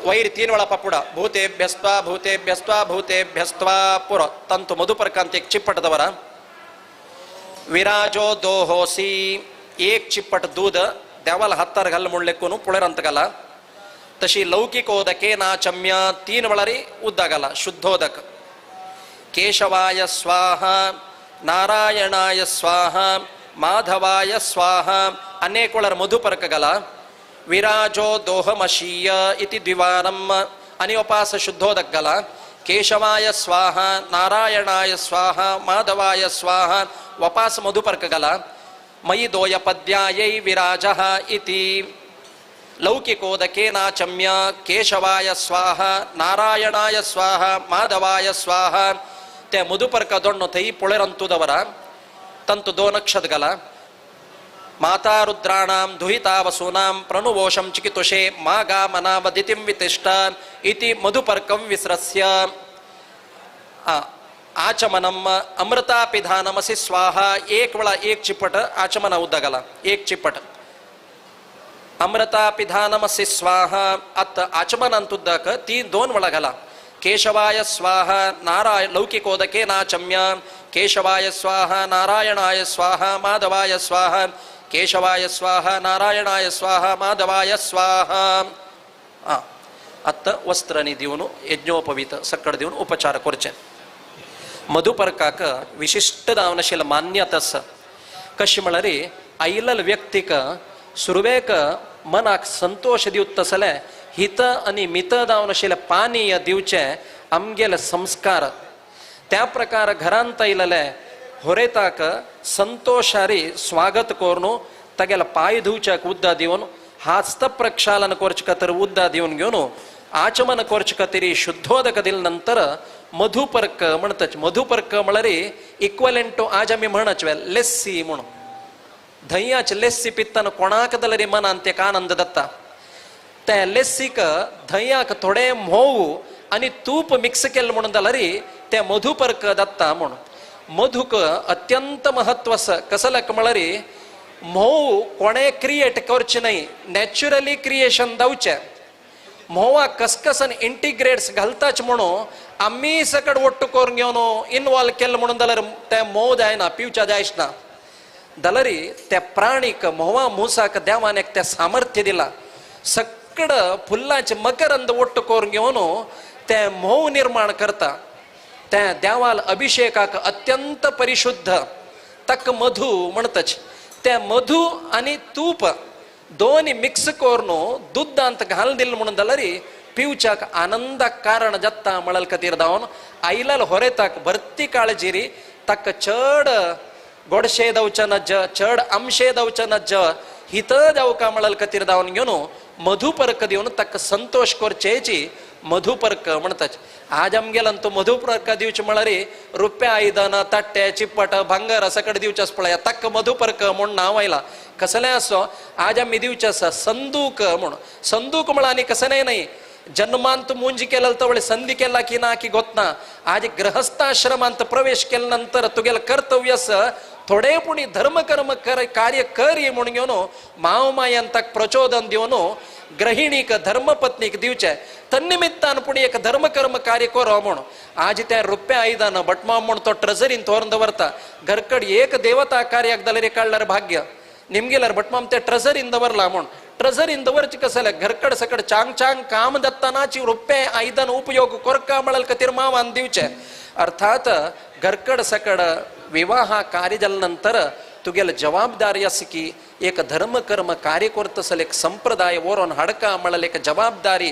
ವೈರಿ ತೀನ್ವಳ ಪಪ್ಪುಡ ಭೂತೇಭ್ಯಸ್ತ್ವಾ ಭೂತೇಭ್ಯಸ್ತ್ವಾ ಭೂತೇಭ್ಯಸ್ತ್ವಾ ಪುರ ತಂತು ಮಧುಪರ್ಕಾಂತಿ ಚಿಪ್ಪಟದವರ ವಿರಾಜೋ ದೋಹೋಸಿ ಏಕ್ ಚಿಪ್ಪಟ ದೂದ ದೇವಲ ಹತ್ತರ ಗಲ್ಲ ಮುಳ್ಳೆಕ್ಕೂ ಪುಳೆರಂತಗಲ್ಲ ತಶಿ ಲೌಕಿಕೋದಕೆ ನಾಚಮ್ಯ ತೀನ್ವಳರಿ ಉದ್ದಾಗಲ್ಲ ಶುದ್ಧೋದಕ ಕೇಶವಾಯ ಸ್ವಾಹ ನಾರಾಯಣಾಯ ಸ್ವಾಹ ಮಾಧವಾಯ ಸ್ವಾಹ ಅನೇಕೊಳರ ಮಧುಪರ್ಕಗಲ ವಿರಾಜೋ ದೋಹಮಶೀಯ ಇತಿ ದ್ವಿವಾರಂ ಅನಿಯೋಪಾಸ ಶುದ್ಧೋದಕ್ಕಲ ಕೇಶವಾಯ ಸ್ವಾಹ ನಾರಾಯಣಾಯ ಸ್ವಾಹ ಮಾಧವಾಯ ಸ್ವಾಹ ವಪಾಸ ಮಧುಪರ್ಕಗಲ ಮಯಿ ದೋಯ ಪದ್ಯಾಯೈ ವಿರಾಜ ಇತಿ ಲೌಕಿಕೋದಕೆ ನಾಚಮ್ಯ ಕೇಶವಾಯ ಸ್ವಾಹ ನಾರಾಯಣಾಯ ಸ್ವಾಹ ಮಾಧವಾಯ ಸ್ವಾಹ ते ಮಧುಪರ್ಕ ದೊಣ್ಣು ತೈ ಪೊಳೆರಂತುದವರ ತಂತು ದೋನಕ್ಷದ್ಗಲ ಮಾತಾ ರುದ್ರಾಣಾಂ ದುಹಿತಾ ವಸೂನಾಂ ಪ್ರಣುವೋಷಂ ಚಿಕಿತುಷೆ ಮಾ ಗಾ ಮನಾವದಿತಿಂ ವಿತಿಷ್ಠ ಇತಿ ಮಧುಪರ್ಕಂ ವಿಸ್ರಸ್ಯ ಆಚಮನಂ ಅಮೃತಾಪಿಧಾನಮಸಿ ಸ್ವಾಹ ಏಕ್ ವಳ ಏಕ್ ಚಿಪ್ಪಟ ಆಚಮನ ಉದ್ದಗಲ ಏಕ್ ಚಿಪ್ಪಟ ಅಮೃತಾಪಿಧಾನಮಸಿ ಸ್ವಾಹ ಅತ್ತ ಆಚಮನ ಅಂತುದ್ದಕ ತೀನ್ ದೋನ್ ಒಳಗಲ ಕೇಶವಾಯ ಸ್ವಾಹ ನಾರಾಯ ಲೌಕಿಕೋದಕೆ ನಾಚಮ್ಯ ಕೇಶವಾಯ ಸ್ವಾಹ ನಾರಾಯಣಾಯ ಸ್ವಾಹ ಮಾಧವಾಯ ಸ್ವಾಹ ಕೇಶವಾಯ ಸ್ವಾಹ ನಾರಾಯಣಾಯ ಸ್ವಾಹ ಮಾಧವಾಯ ಸ್ವಾಹ ಅತ್ತ ವಸ್ತ್ರ ನಿಧಿಯವನು ಯಜ್ಞೋಪವೀತ ಸಕ್ಕಡದಿವನು ಉಪಚಾರ ಕೊರ್ಚೆ ಮಧುಪರ್ಕಾಕ ವಿಶಿಷ್ಟ ದಾವನಶೀಲ ಮಾನ್ಯತಸ ಕಶಿ ಮಳರಿ ಐಲಲ್ ವ್ಯಕ್ತಿಕ ಸುರುವೇಕ ಮನಾक ಸಂತೋಷ दिवतसले हित आणि मित दावनशील पानीय दिवचे आमगेले संस्कार त्या प्रकार घरांत आयलेले होरेताक संतोषारी स्वागत करून तागेले पाय धुवच्याक उद्दा दिवन हस्त प्रक्षालन करचे खातीर उद्दा दिवन घेवन आचमन करचे खातीर शुद्धोदक दिले नंतर मधुपर्क म्हणतात. मधुपर्क म्हळ्यार इक्वलंट टू आज आमी म्हणच लेस्सी म्हणून धंयाचे लेस्सी पित्ताना कोणाक जाल्यार मनान तेका आनंद जाता. त्या लेस्सीक धंयाक थोडे म्होंव आनी तूप मिक्स केलें म्हणून जाल्यार ते मधुपर्क जाता म्हणून. मधुक अत्यंत महत्व आसा. कसल्याक म्हळ्यार म्होंव कोणें क्रिएट करचें न्हय, नॅचरली क्रिएशन जावचें. म्होंवाक कसकसन इंटिग्रेट्स घालताच म्हणून आमी सकट ಒಟ್ಟು करून घेवन इनवॉल्व केलें म्हणून जाल्यार तें म्होंव जायना, पिवच्या जायच ना. जाल्यार त्या प्राणीक म्होंवा मुसाक देवान एक तें सामर्थ्य दिलां. सकड फुल्लाचें मकरंद ಒಟ್ಟು करून घेवन ते म्होंव निर्माण करता. त्या देवाल अभिषेकाक अत्यंत परिशुद्ध ताका मधू म्हणटाच. ते मधू आनी तूप दोनी मिक्स करून दुधांत घाल दिल म्हणून जाल्यार पिवच्याक आनंदाक कारण जाता म्हणल खातीर धांवन आयलाल होरेताक भरती काळजिरी ताका चड गोडशे दवचे नज्ज चड आमशे दवचे नज्ज हित जावका म्हणल खातीर धांवन घेवन मधुपर्क दिवन ताका संतोश करचेची मधुपर्क म्हणटाच. आज आमगेल्यान तो मधुपर्क दिवचे म्हळ्यार रुप्या आयदन ताट्टे चिप्पट भांगर सकट दिवचें आसा पळया ताका मधुपर्क म्हूण नांव आयलां. कसलें आसो आज आमी दिवचें आसा संदूक म्हूण. संदूक म्हळ्यार आनी कसलें न्हय, जन्मांत मुंज केलं तवळे संधी केला की ना की गोतना. आज गृहस्थाश्रमांत प्रवेश केल्या नंतर तुगेलं कर्तव्य आसा थोडे पुणी धर्मकर्म कर कार्य कर म्हणून घेवन माव मायान ताका प्रचोदन दिवन गृहिणीक धर्मपत्नीक दिवचे तन्निमित्तान पुणी एक धर्मकर्म कार्य करो म्हूण. आज त्या रुप्या आयदन भटमाम म्हूण तो ट्रेजरीन थोरून दवरता. घरकड एक देवता कार्याक जाल्यार काडल्यार भाग्य निमगेल्यार भटमाम ते ट्रेजरीन दवरला म्हूण. ट्रेजरीन दवरचे कसले घरकड सकड चांग चांग काम दत्तानाची रुप्ये आयदन उपयोग कोरका म्हणल खातीर मावान दिवचे. अर्थात घरकड सकड विवाह कार्य जाल्या नंतर तुगेले जबाबदारी आसा की एक धर्मकर्म कार्य करतसल एक संप्रदाय वरोन हाडका म्हणल्यार एक जबाबदारी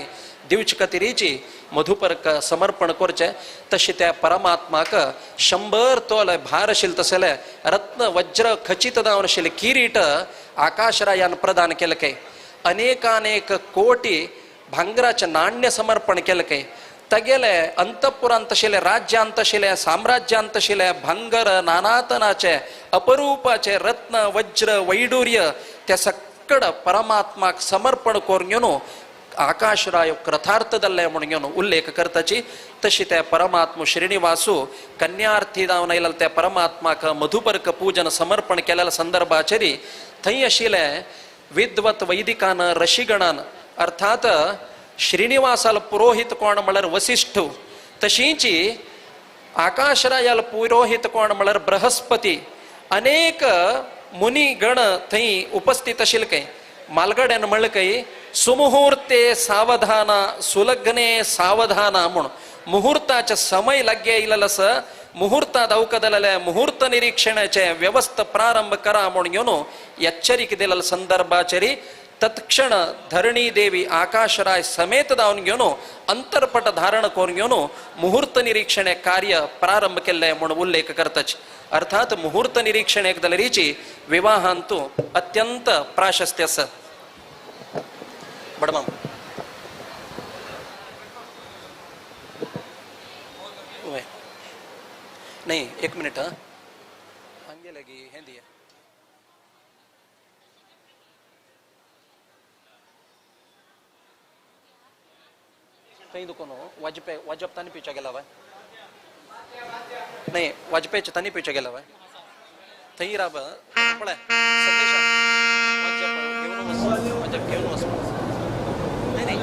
दिवचे खातीरीची मधुपर्क समर्पण करचें. तशें त्या परमात्माक 100 तोल भार आशिल्लें तसलें रत्न वज्र खचित जावन आशिल्लें किरीट आकाशरायान प्रदान केलें काय. अनेकानेक कोटी भांगराचें नाण्य समर्पण केलें काय. तगेले अंतपुरांत आशिल्लें राज्यांत आशिल्लें साम्राज्यांत आशिल्लें भांगर नानातनाचे अपरूपाचे रत्न वज्र वैडूर्य त्या सकड परमात्माक समर्पण करून घेवन आकाशराय कृतार्थ जाल्ले म्हणून घेवन उल्लेख करताची. तशी त्या परमात्मा श्रीनिवासू कन्यार्थी जावन आयिल्ल्या त्या परमात्माक मधुपर्क पूजन समर्पण केलेल्या संदर्भाचेर थंय आशिल्ले विद्वत वैदिकान ऋषिगणान अर्थात श्रीनिवासाल पुरोहित कोण म्हळ्यार वसिष्ठ, तशींची आकाशरायाल पुरोहित कोण म्हळ्यार बृहस्पती, अनेक मुनिगण थंय उपस्थित आशिल्ले काय. मालगड्यान म्हणलें काय सुमुहूर्ते सावधान सुलग्ने सावधान म्हूण मुहूर्ताचे समय लागीं आयिल्लो आसा. मुहूर्ता दावका जाल्यार मुहूर्त निरीक्षणाचे व्यवस्था प्रारंभ करा म्हूण घेवन एच्चरिके दिलेल्या संदर्भाचेर तत्क्षण धरणी देवी आकाशराय समेत जावन घेवन अंतरपट धारण करून घेवन मुहूर्त निरीक्षण कार्य प्रारंभ केल्लें म्हूण उल्लेख करताच. अर्थात मुहूर्त निरीक्षण एक जाल्यारीची विवाहांतू अत्यंत प्राशस्त्य आसा. बडमाम नाही एक मिनिट हांगेले की हें दिया. थंय दुकोन वाजपेय वाजप तांणी पिवच्या गेला वाय नाही वाजपेयचे तांणी पिवच्या गेला वाय थंय राब पळय संदेशा वाजप घेवन वच वाजप घेवन वच नाही नाही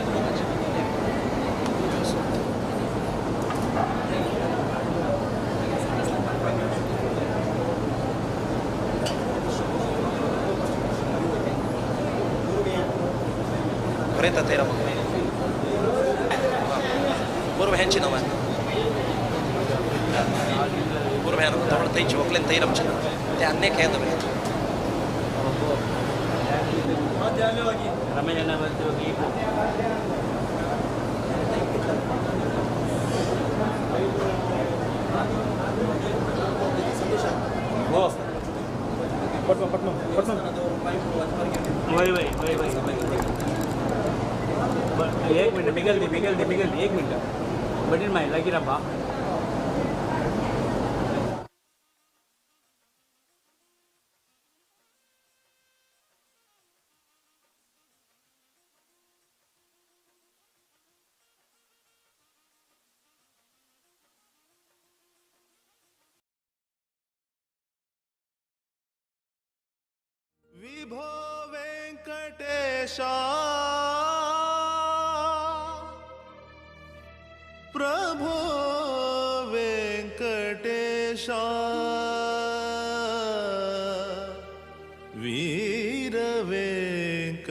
बरें थंय राब पूर्व ह्यांची नांव पूर्व ह्या थोडं थंयची वकलेन थंय रावचें ते आन्नेक हें दवरलें. एक मिनट बिगल दी बिगल दी बिगल दी एक मिनट बटन मार लगी रब्बा. विभो वेंकटेशा प्रभो वेंकटेशा वीर वेंकटेशा.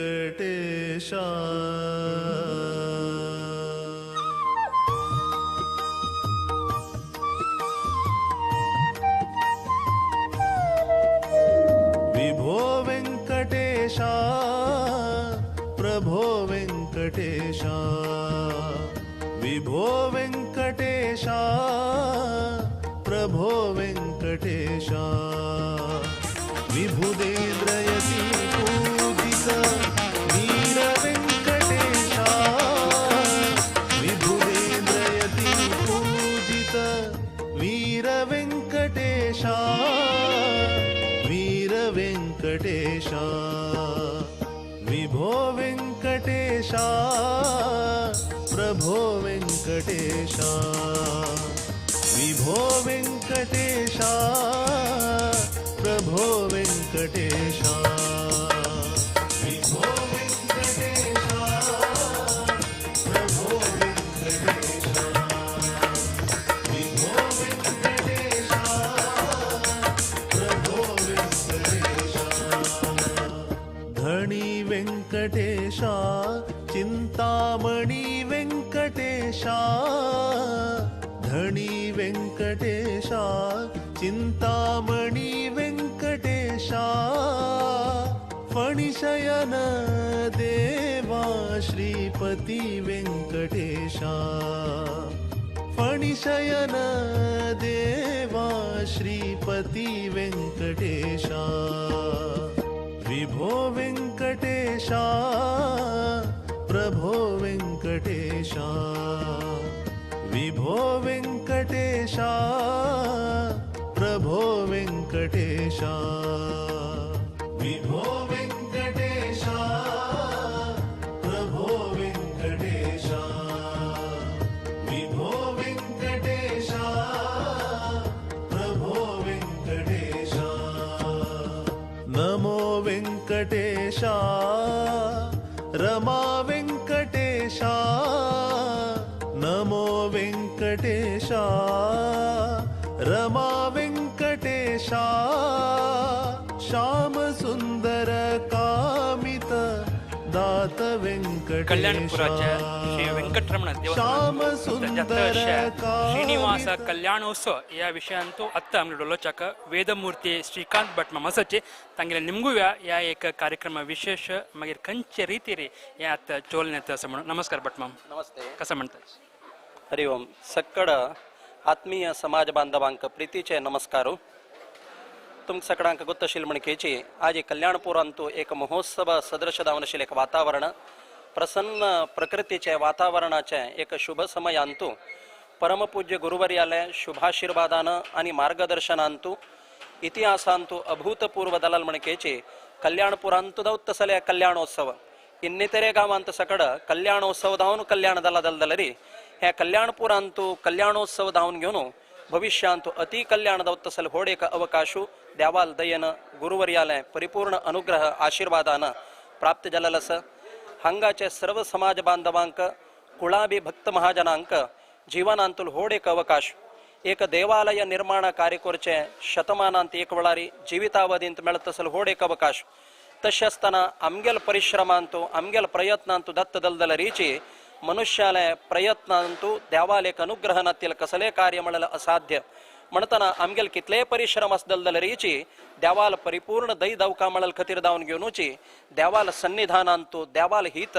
प्रभो वेंकटेश विभुदेन्द्रयति पूजित वीर वेंकटेश विभुदेन्द्रयति पूजित वीर वेंकटेश वीर वेंकटेश विभो वेंकटेश प्रभो वेंकटेश विभो वेंकटेश प्रभो वेंकटेश विभो वेंकटेश प्रभो वेंकटेश विभो वेंकटेश प्रभो वेंकटेश धणी वेंकटेश चिंतामणी वेंकटेश धणी वेंकटेश चिंतामणी वेंकटेश फणिशयन देवा श्रीपती वेंकटेश फणिशयन देवा श्रीपती वेंकटेश विभो वेंकटेश प्रभो वेंकटेश विभो वेंकटेश प्रभो वेंकटेश विभो वेंकटेश प्रभो वेंकटेश विभो वेंकटेश प्रभो वेंकटेश नमो वेंकटेश रमा वेंकटेश नमो वेंकटेश रमा वेंकटेश श्याम सुंदर कामित दात वेंकटेश कल्याणपुराच्या श्री वेंकटरमण देवस्थानात श्रीनिवास कल्याणोत्सव या विषयांतू आत्ता आमगे डोलोचाक वेदमूर्ती श्रीकांत भट मामासाचे तांगेले निमगुया या एक कार्यक्रम विशेष मागीर खंयचे रितीर हे आतां चोलण्यात असं म्हणून. नमस्कार भट माम. नमस्ते. कसं म्हणतात? हरि ओम. सक्कड आत्मीय समाज बांधवांक प्रीतीचे नमस्कार. तुमक सगळ्यांक गोत्तशील म्हणकेची आज कल्याणपुरांतू एक महोत्सव सदृश दावनशील एक वातावरण प्रसन्न प्रकृतीचे वातावरणाचे एक शुभ समयांतू परमपूज्य गुरुवर्याले शुभाशीर्वादान आणि मार्गदर्शनांतू इतिहासांतू अभूतपूर्व दलाल म्हणकेची कल्याणपुरांतू दौत्तसले कल्याणोत्सव ಇನ್ನಿತರೆ ಗಾವಾಂತ ಸಕಡ ಕಲ್ಯಾಣೋತ್ಸವ ದಾವನು ಕಲ್ಯಾಣ ದಲ ದಲದಲರಿ ह्या कल्याणपुरांतू कल्याणोत्सव धावून घेऊन भविष्यांतू अति कल्याण दौत्तसल होडेक अवकाशु देवाल दयन गुरुवर्यालय परिपूर्ण अनुग्रह आशीर्वादान प्राप्त जालेलो. हांगाचे सर्व समाज बांधवांक कुळाबी भक्त महाजनांक जीवनांतूल होडेक अवकाश एक देवालय निर्माण कार्य करचे शतमानांत एक वेळारी जिवितावधींत मेळतसल होडेक अवकाश. तशें आसतना आमगेल परिश्रमांतू आमगेल प्रयत्नांतू दत्त दलदल रीची मनुष्याले प्रयत्नांतू देवालेक अनुग्रह नातील कसले कार्य म्हणलं असाध्य म्हणताना आमगेल कितले परिश्रम आसदल रीची देवाल परिपूर्ण दई दवका म्हणल खातीर दावन घेवनुची देवाल सन्निधानांतू देवाल हित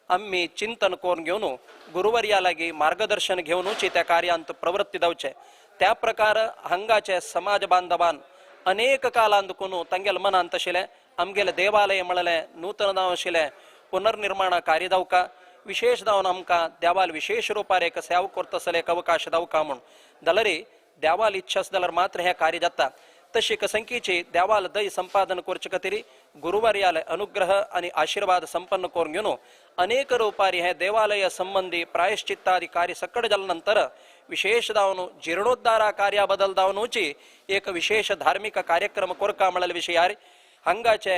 आम्ही चिंतन करून घेवन गुरुवर्या लागीं मार्गदर्शन घेवनुची त्या कार्यांत प्रवृत्ती जावचे. त्या प्रकार हांगाचे समाज बांधवान अनेक कालांत कोणू तांगेल मनांत आशिल्लें आमगेले देवालय म्हणलें नूतन जावन आशिल्लें पुनर्निर्माण कार्य जावका विशेष जावन आमकां देवाल विशेष रुपार एक सेवा करतसले एक अवकाश जावका म्हूण जाल्यार देवाल इच्छा आसा जाल्यार मात्र हें कार्य जाता. तशी कसंकीची देवाल दय संपादन करचे खातीर गुरुवर्याले अनुग्रह आनी आशीर्वाद संपन्न करून घेवन अनेक रुपारी हे देवालय संबंधी प्रायश्चित्तादी कार्य सकट जाल्या नंतर विशेष जावन जीर्णोद्धारा कार्या बदल जावनूची एक विशेष धार्मिक कार्यक्रम कोरका म्हळ्यार विशयार हांगाचे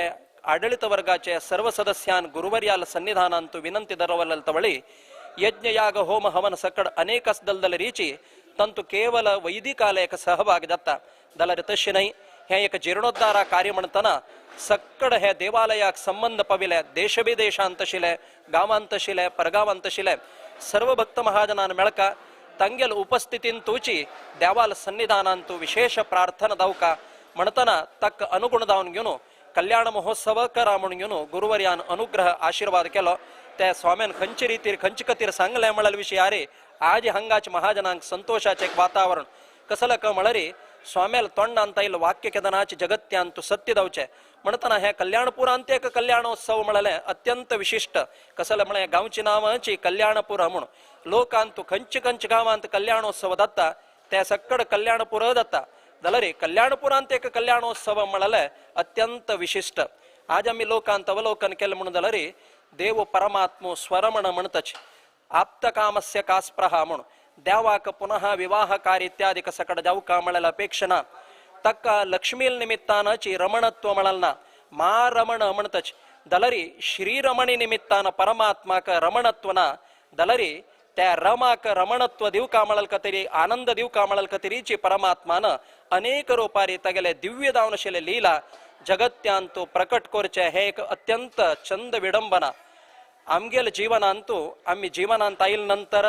आडळीत वर्गाचे सर्व सदस्यान गुरुवर्याल सन्निधानांतू विनंती दरवल तवळी यज्ञयाग होम हवन सकड अनेक दलदल रीची तंतु केवल वैदिकाला एक सहभाग जाता जाल्यार तशें न्हय. हें एक जीर्णोद्धारा कार्य म्हणटना सक्कड हे देवालयाक संबंध पाविले देशविदेशांत आशिल्ले गांवांत आशिल्ले परगावांत आशिल्ले सर्व भक्त महाजनान मेळका तांगेल उपस्थितीन तुची देवाल सन्निधानांतू विशेष प्रार्थना दावका म्हणटना ताका अनुगुण जावन घेवन कल्याण महोत्सव करा म्हणून घेवन गुरुवर्यान अनुग्रह आशीर्वाद केलो. त्या स्वाम्यान खंयचे रितीर खंयचे खातीर सांगलें म्हळ्यार विशय आरे आज हांगाचे महाजनांक संतोषाचें एक वातावरण. कसलक म्हळरी स्वाम्याल तोंडांत आयिल्लो वाक्य केदनाचे जगत्यांतु सत्य जावचें म्हणटना हे कल्याणपुरांत एक कल्याणोत्सव म्हळ्ळें अत्यंत विशिश्ट. कसलें म्हळ्यार गांवची नांवाची कल्याणपूर म्हूण लोकांतु खंयचे खंयचे गांवांत कल्याणोत्सव जाता ते सक्कड कल्याणपूर जाता जाल्यार कल्याणपुरांत एक कल्याणोत्सव म्हळ्ळें अत्यंत विशिश्ट. आज आमी लोकांत अवलोकन केलें म्हणून जाल्यार देव परमात्मो स्वरमण म्हणतच आप्तकामस्य कास्प्रहा म्हूण देवाक पुनः विवाह कार्य इत्यादी कसकड जावका म्हळ्यार अपेक्षा ना. तक्का लक्ष्मील निमित्तानाची रमणत्व म्हळ्यार ना मा रमण म्हणतच दलरी श्रीरमणी निमित्तान परमात्माक रमणत्व ना दलरी त्या रमाक रमणत्व दिवका म्हळ्यार कतरी आनंद दिवका म्हळ्यार कतरीची परमात्मान अनेक रूपारी तगेले दिव्य दावनशिले लीला जगत्यांतु प्रकट करचे हे एक अत्यंत चंद विडंबना. आमगेल जीवनांतु आमी जीवनांत आयल नंतर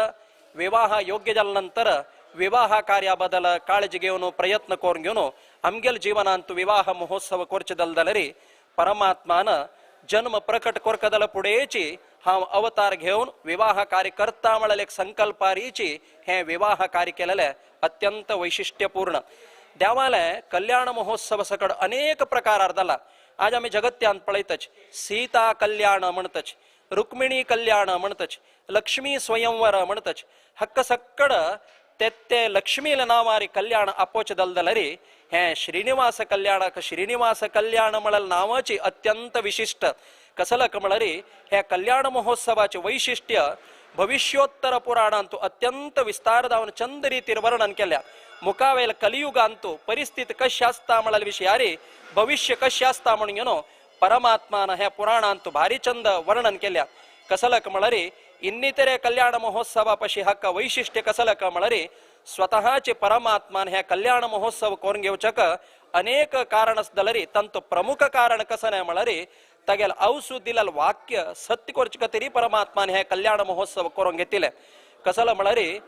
विवाह योग्य जाल्या नंतर विवाह कार्या बदल काळजी घेवन प्रयत्न करून घेवन आमगेल जीवनांतु विवाह महोत्सव करचे दलदलरी परमात्मान जन्म प्रकट करकदल पुढेची हांव अवतार घेवन विवाह कार्य करता म्हळ्यार एक संकल्पारीची हे विवाह कार्य केलेले अत्यंत वैशिष्ट्यपूर्ण. देवाले कल्याण महोत्सव सकड अनेक प्रकार जाला. आज आमी जगत्यांत पळयतच सीता कल्याण म्हणतच, रुक्मिणी कल्याण म्हणतच, लक्ष्मी स्वयंवर म्हणतच, हक्क सक्कड तेत्ते लक्ष्मीला नावारी कल्याण आपोच दलदलरी हे श्रीनिवास कल्याणाक श्रीनिवास कल्याण म्हळ्यार नावाची अत्यंत विशिश्ट. कसलक म्हळ्यार हे कल्याण महोत्सवाचे वैशिष्ट्य भविष्योत्तर पुराणांतु अत्यंत विस्तार जावन चंद रीतीर वर्णन केल्या. मुखावेल कलियुगांतु परिस्थिती कशी आसता म्हळ्यार विशयारी भविष्य कशी आसता म्हणून घेवन परमात्मान ह्या पुराणांतु भारी चंद वर्णन केल्या. कसलक म्हळ्यार इन्नितरे कल्याण महोत्सवा पशी हक्क वैशिष्ट्य कसलक म्हळ्यार स्वतःचे परमात्मान ह्या कल्याण महोत्सव करून घेवचक अनेक कारण दलरी तांचो प्रमुख कारण कसं न्हय म्हळ्यार तागेल अवसू दिलेल वाक्य सत्य करचे खातीर परमात्मान हे कल्याण महोत्सव करून घेतिले. कसलं म्हळ्यार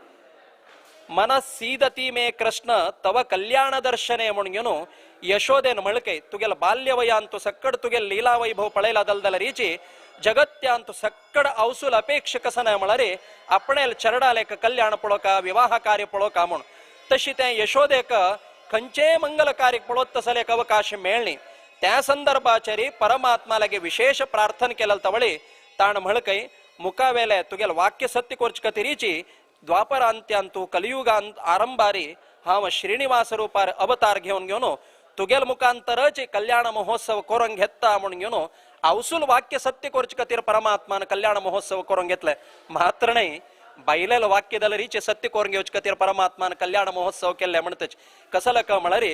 मन सीदती मे कृष्ण तव कल्याण दर्शने म्हणून घेवन यशोदेन म्हणके तुगेल बाल्यवयांतु सक्कड तुगेल लीला वैभव पळयला दलदलरीची जगत्यांतु सक्कड अवसूल अपेक्षा कसं न्हय म्हळ्यार आपणेल चरडालेक कल्याण पळोवका विवाह कार्य पळोवका म्हूण तशी तें यशोदेक खंयचेय मंगल कार्य पळोवत तसले एक अवकाश मेळ्ळी. त्या संदर्भाचेर परमात्मा लागी विशेष प्रार्थना केलेल तवळी ताण म्हणकय मुखावेले तुगेल वाक्य सत्य करचे खातीरीची द्वापरांत्यांतु कलियुगांत आरंभारी हांव श्रीनिवास रूपार अवतार घेवन घेवन तुगेल मुखांतरच कल्याण महोत्सव करून घेता म्हणून घेवन अवसूल वाक्य सत्य करचे खातीर परमात्मान कल्याण महोत्सव करून घेतले. मात्र न्हय बायलेल वाक्य दलरीचे सत्य करून घेवचे खातीर परमात्मान कल्याण महोत्सव केल्ले म्हणतच कसलक म्हळ्यार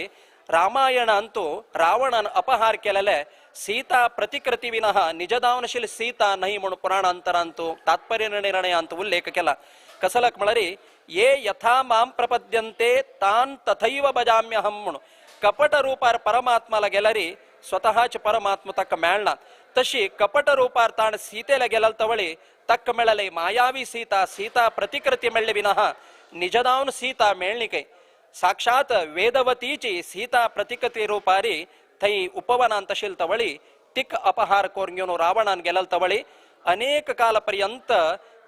रामायणांतु रावणान अपहार केलेले सीता प्रतिकृती विनः निजदावनशील सीता नाही म्हणून पुराणांतरांतु तात्पर्य निर्णयांत उल्लेख केला. कसलक म्हळ्यार ये यथा माम प्रपद्यन्ते तान तथैव भजाम्यहं म्हणून कपट रूपार परमात्माला गेल्यारी स्वतःच परमात्मा ताका मेळना. तशी कपट रूपार ताण सीतेला गेल्यार तवळी तक्क मेळले मायावी सीता सीता प्रतिकृती मेळ्ळे विनः निजदावन सीता मेळ्ळी काय. साक्षात वेदवतीची सीता प्रतिकृती रूपारी थंय उपवनांत आशिल्ली तवळी तिक अपहार करून घेवन रावणान गेल्यार तवळी अनेक कालपर्यंत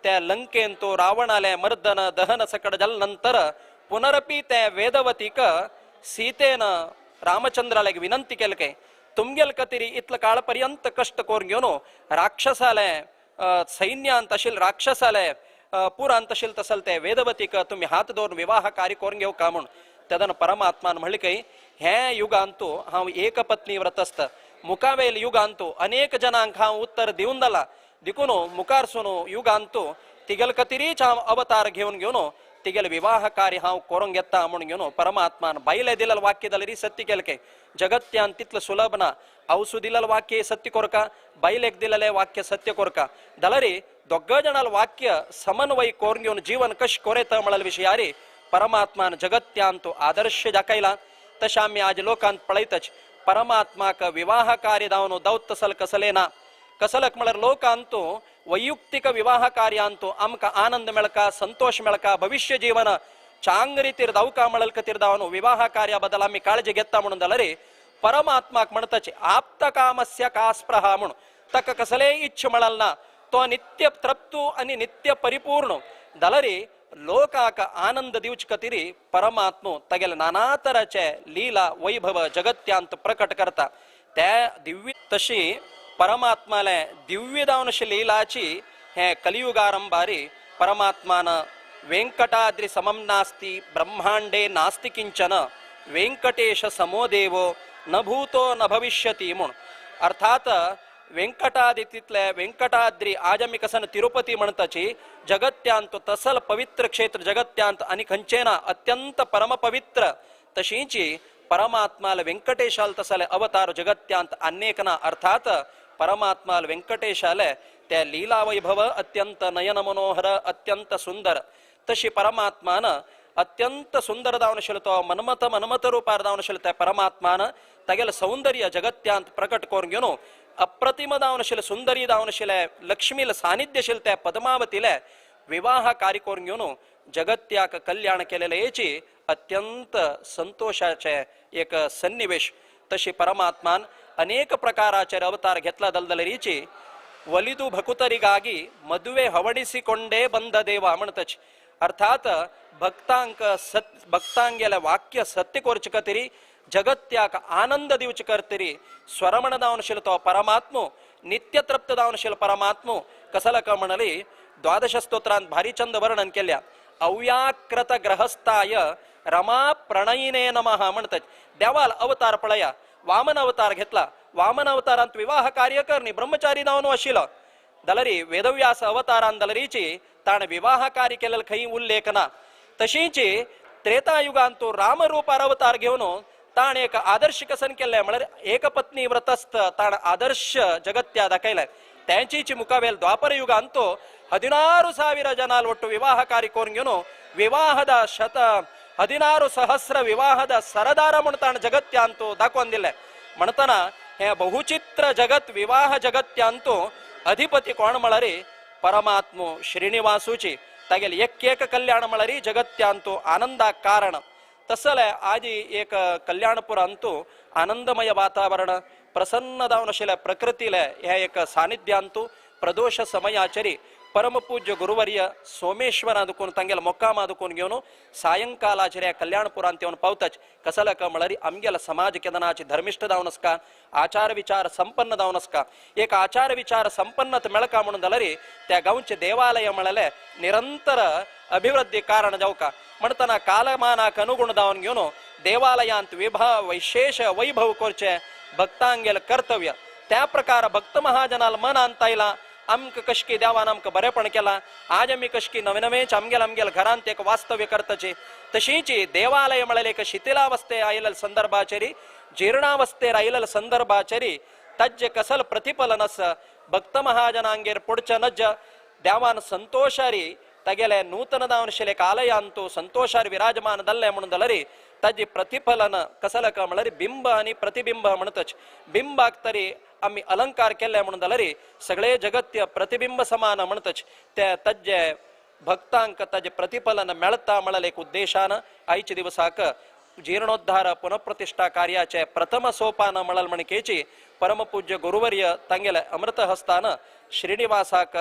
त्या लंकेन तो रावणाले मर्दन दहन सकड जाल्या नंतर पुनरपी त्या वेदवतीक सीतेन रामचंद्राला विनंती केली काय तुमगेल खातीर इतलो काळपर्यंत कष्ट करून घेवन राक्षसाले सैन्यांत आशिल्ले राक्षसाले पुरांत आशिल्ले तसल ते वेदवतीक तुमी हात दवरून विवाह कार्य करून घेवका का म्हूण. तेन्ना परमात्मान म्हणलें काय हे युगांतु हांव एकपत्नी व्रतस्थ मुखावेल युगांतु अनेक जनांक हांव उत्तर दिवन जाला देखून मुखारसून युगांतु तिगेल खातीरीच हांव अवतार घेवन घेवन तिगेल विवाह कार्य हांव करून घेता म्हणून घेवन परमात्मान बायले दिलेल वाक्य जाल्यार सत्य केलें काय जगत्यान तितलें सुलभ ना. आवसू दिलेल वाक्य सत्य करका बायलेक दिलेलें वाक्य सत्य करका जाल्यार दोग जाणां वाक्य समन्वय करून घेवन जीवन कशें कोरेता म्हळ्यार विशयारी परमात्मान जगत्यान तो आदर्श दाखयला. तशें आमी आज लोकांत पळयतच परमात्माक विवाह कार्य जावन दौत तसल कसलें ना. कसलक म्हळ्यार लोकांतु वैಯಕ್ತಿಕ विवाह कार्यांतु आमकां आनंद मेळका संतोष मेळका भविष्य जीवन चांग रितीर दावका म्हळ्यार खातीर दावन विवाह कार्या बद्दल आमी काळजी घेता म्हणून जाल्यार परमात्माक म्हणताचे आप्त कामस्य कास्प्रहा म्हणून ताका कसलेय इच्छ म्हळाल ना तो नित्य तृप्तू आनी नित्य परिपूर्ण जाल्यार लोकाक आनंद दिवचे खातीर परमात्मो तागेले नाना तराचे लीला वैभव जगत्यांत प्रकट करता. त्या दिव्य तशी परमात्माले दिव्य दावनशी लीलाची हे कलियुगारंभारी परमात्मान वेंकटाद्री समम नास्ति ब्रह्मांडे नास्ति किंचन वेंकटेश समो देवो न भूतो न भविष्यति म्हूण. अर्थात वेंकटादितीतले वेंकटाद्री आज आमी कसन तिरुपती म्हणताची जगत्यांत तसल पवित्र क्षेत्र जगत्यांत आनी खंयचें ना अत्यंत परमपवित्र तशींची परमात्माल वेंकटेशाल तसले अवतार जगत्यांत अनेक ना. अर्थात परमात्माल वेंकटेशाले त्या लीला वैभव अत्यंत नयन मनोहर अत्यंत सुंदर. तशी परमात्मान अत्यंत सुंदर दावन तो मन्मथ मन्मथ रूपार दावन त्या परमात्मान तागेले सौंदर्य जगत्यांत प्रकट करून घेवन अप्रतिम दावनशील सुंदरी दावनशील लक्ष्मील सानिध्यशील त्या पद्मावतीले विवाह कार्य करून घेवन जगत्याक कल्याण केलेले हेची अत्यंत संतोषाचे एक सन्निवेश. तशी परमात्मान अनेक प्रकाराचे अवतार घेतला दलदलरीची वलिदु भकुतरिಗಾಗಿ मದುವೆ हवडिसिಕೊಂಡೇ ಬಂದ ದೇವ म्हणतच. अर्थात भक्तांक भक्तांगेले वाक्य सत्य कोरचे खातीर जगत्याक आनंद दिवचे खातीर स्वरमण दावनशील तो परमात्मो नित्य तृप्त दावनशील परमात्मो कसलक म्हणली द्वादश स्तोत्रांत भारी चंद वर्णन केल्या अव्याकृत ग्रहस्थाय रमा प्रणयिने नमः म्हणतात. देवाल अवतार पळया वामन अवतार घेतला वामन अवतारांत विवाह कार्य करणी ब्रह्मचारी दावन आशिल्लो दलरी वेदव्यास अवतारान दलरीची ताणें विवाह कार्य केलेलं खंय उल्लेख ना. तशींची त्रेतायुगांत तो रामरूपार अवतार घेवन ताणें एक आदर्श कसन केल्लें म्हळ्यार एकपत्नी व्रतस्थ ताणें आदर्श जगत्या दाखयलें. त्यांचीची मुखावेल द्वापर युगांत तो 16,000 ಜನಾಲ್ ಒಟ್ಟು ವಿವಾಹ ಕಾರ್ಯ ಕೋರ್ನ್ घेवन ವಿವಾಹದ 16,000 ವಿವಾಹದ ಸರದಾರ म्हूण ताणें जगत्यांत दाखोवन दिलें. म्हणटना हे बहुचित्र जगत विवाह जगत्यांत अधिपती कोण म्हळ्यार परमात्मो श्रीनिवासूची तागेले एक एक कल्याण म्हळ्यार जगत्यांत आनंदाक कारण. तसले आजी एक कल्याणपुरांत आनंदमय वातावरण प्रसन्न जावन आशिल्ल्या प्रकृतीले हे एक सानिध्यांत प्रदोष समयाचरी परमपूज्य गुरुवर्य सोमेश्वरा दुकून तांगेले मोक्कामा दुकून घेवन सायंकालाचेर ह्या कल्याणपुरांत येवन पावताच. कसलक म्हळ्यार आमगेलो समाज केदनाची धर्मिश्ट जावन आसका आचार विचार संपन्न जावन आसका एक आचार विचार संपन्नत मेळका म्हणून जाल्यार त्या गांवचे देवालय म्हळ्यार निरंतर अभिवृद्धी कारण जावका. म्हणटना कालमानाक अनुगुण जावन घेवन देवालयांत विशेष वैभव करचें भक्तांगेल कर्तव्य. त्या प्रकार भक्त महाजनाल मनांत आयला आमकां कशकी देवान आमकां बरेपण केलां आज आमी कशकी नवे नवेच आमगेल आमगेल घरांत एक वास्तव्य करताची तशींची देवालय म्हळ्यार एक शिथिलावस्थे आयिल्ल्या संदर्भाचेर जीर्णावस्थेर आयिल्ल्या संदर्भाचेर ताजें कसल प्रतिफलन आसा भक्त महाजनांगेर पडचें नज देवान संतोशारी तागेले नूतन दावनशील एक आलयांत संतोशार विराजमान जाल्लें म्हणून जाल्यार ताजें प्रतिफलन कसलक म्हळ्यार बिंब आनी प्रतिबिंब म्हणतच. बिंबाक तरी आमी अलंकार केल्ले म्हणून जाल्यार सगळे जगत्य प्रतिबिंब समान म्हणतच ते ताजे भक्तांक ताजें प्रतिफलन मेळटा म्हळ्यार एक उद्देशान आयच्या दिवसाक जीर्णोद्धार पुनःप्रतिष्ठा कार्याचे प्रथम सोपान म्हळ्यार म्हणकेची परमपूज्य गुरुवर्य तांगेले अमृतहस्तान श्रीनिवासाक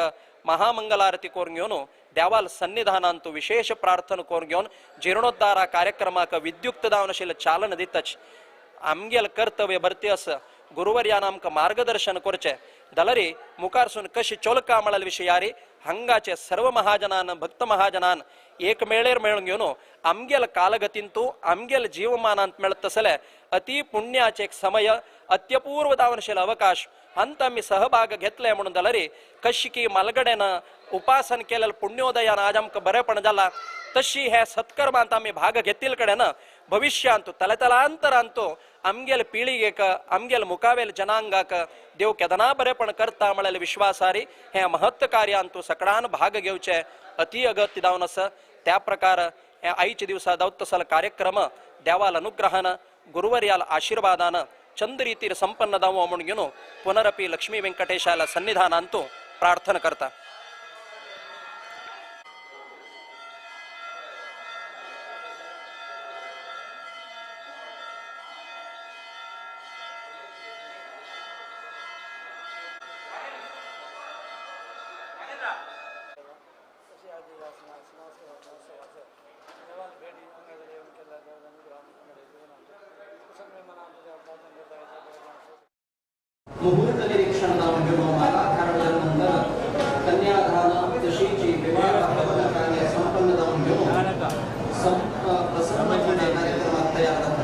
महामंगलारती करून घेवन देवाल सन्निधानांत विशेष प्रार्थना करून घेवन जीर्णोद्धारा कार्यक्रमाक विद्युक्त जावन आशिल्लें चालना दिताच. आमगेल कर्तव्य भरती आसा गुरुवर्यान आमकां मार्गदर्शन करचें जाल्यार मुखारसून कशी चोलका म्हळ्यार विशयारी हांगाचे सर्व महाजनान भक्त महाजनान एक मेळेर मेळून घेवन आमगेल कालगतींतू आमगेल जीवमानांत मेळत तसले अति पुण्याचे एक समय अत्यपूर्व जावन आशिल्लो अवकाश हांत आमी सहभाग घेतले म्हणून जाल्यार कशी मालगडेन उपासन केलें पुण्योदयान आज आमकां बरेपण जाला तशी हे सत्कर्मांत आमी भाग घेतिल्ले कडेन भविष्यांत तलतलांतरांत आमगेल पिळगेक आमगेल मुखावेल जनांगाक देव केदना बरेपण करता म्हळ्यार विश्वासारी हे महत्व कार्यांत सकडान भाग घेवचे अति अगत्य जावन आसा. त्या प्रकार हे आयच्या दिवसा दावत तसलो कार्यक्रम देवाल अनुग्रहान गुरुवर्याल आशीर्वादान चंद रीतीर संपन्न जावं म्हणून घेवन पुनरपी लक्ष्मी वेंकटेशाला सन्निधानांत प्रार्थना करता. ಶ್ರೀನಿವಾಸ ಮಹೋತ್ಸवाचो देवाल भेटी हांगा येवन केल्ल्या देवाच्या अनुग्रहान आमगेले जिवनांत कुशल मनांत देव प्रार्थना करता. मुहूर्त निरीक्षण लावून घेऊन मालाधारण कन्यादान तशीची विवाह कार्य संपन्न जावन घेऊन कार्यक्रमात तयार जाता.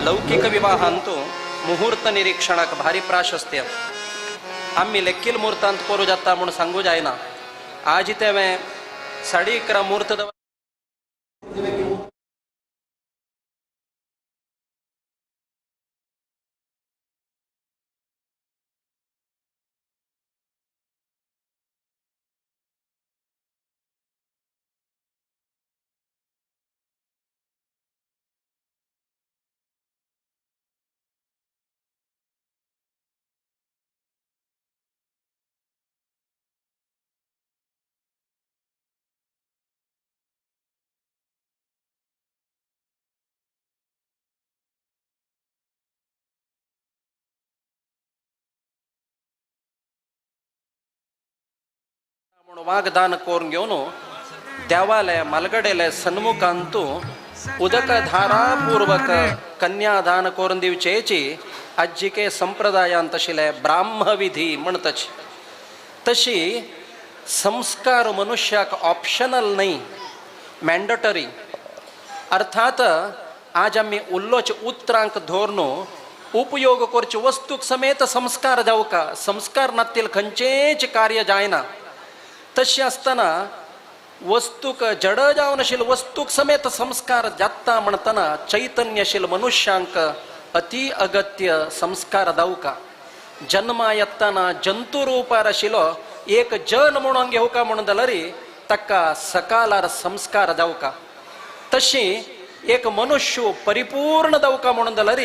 लौकिक विवाहांतू मुहूर्त निरीक्षणाक भारी प्राशस्त्य. आम्ही लेखील मुहूर्तांत करू जाता म्हूण सांगू जायना. आज तेवें 11:30 मुहूर्त वागदान करून घेवन देवाले मालगडेले सन्मुखांतू उदक धारापूर्वक कन्यादान करून दिवचेची आज्जिके संप्रदायांत आशिल्ले ब्राह्मविधी म्हणतच. तशी संस्कार मनुष्याक ऑप्शनल न्हय, मॅन्डटरी. अर्थात आज आमी उल्लोच उतरांक धरून उपयोग करचे वस्तूक समेत संस्कार जावका, संस्कार नातील खंयचेच कार्य जायना. तशें आसतना वस्तूक जड जावन आशिल्ले वस्तूक समेत संस्कार जाता म्हणटना चैतन्यशील मनुष्यांक अति अगत्य संस्कार दावका. जन्मा येतना जंतू रुपार आशिल्लो एक जन म्हणून घेवका म्हणून जाल्यार ताका सकालार संस्कार जावका. तशी एक मनुष्य परिपूर्ण दावका म्हणून जाल्यार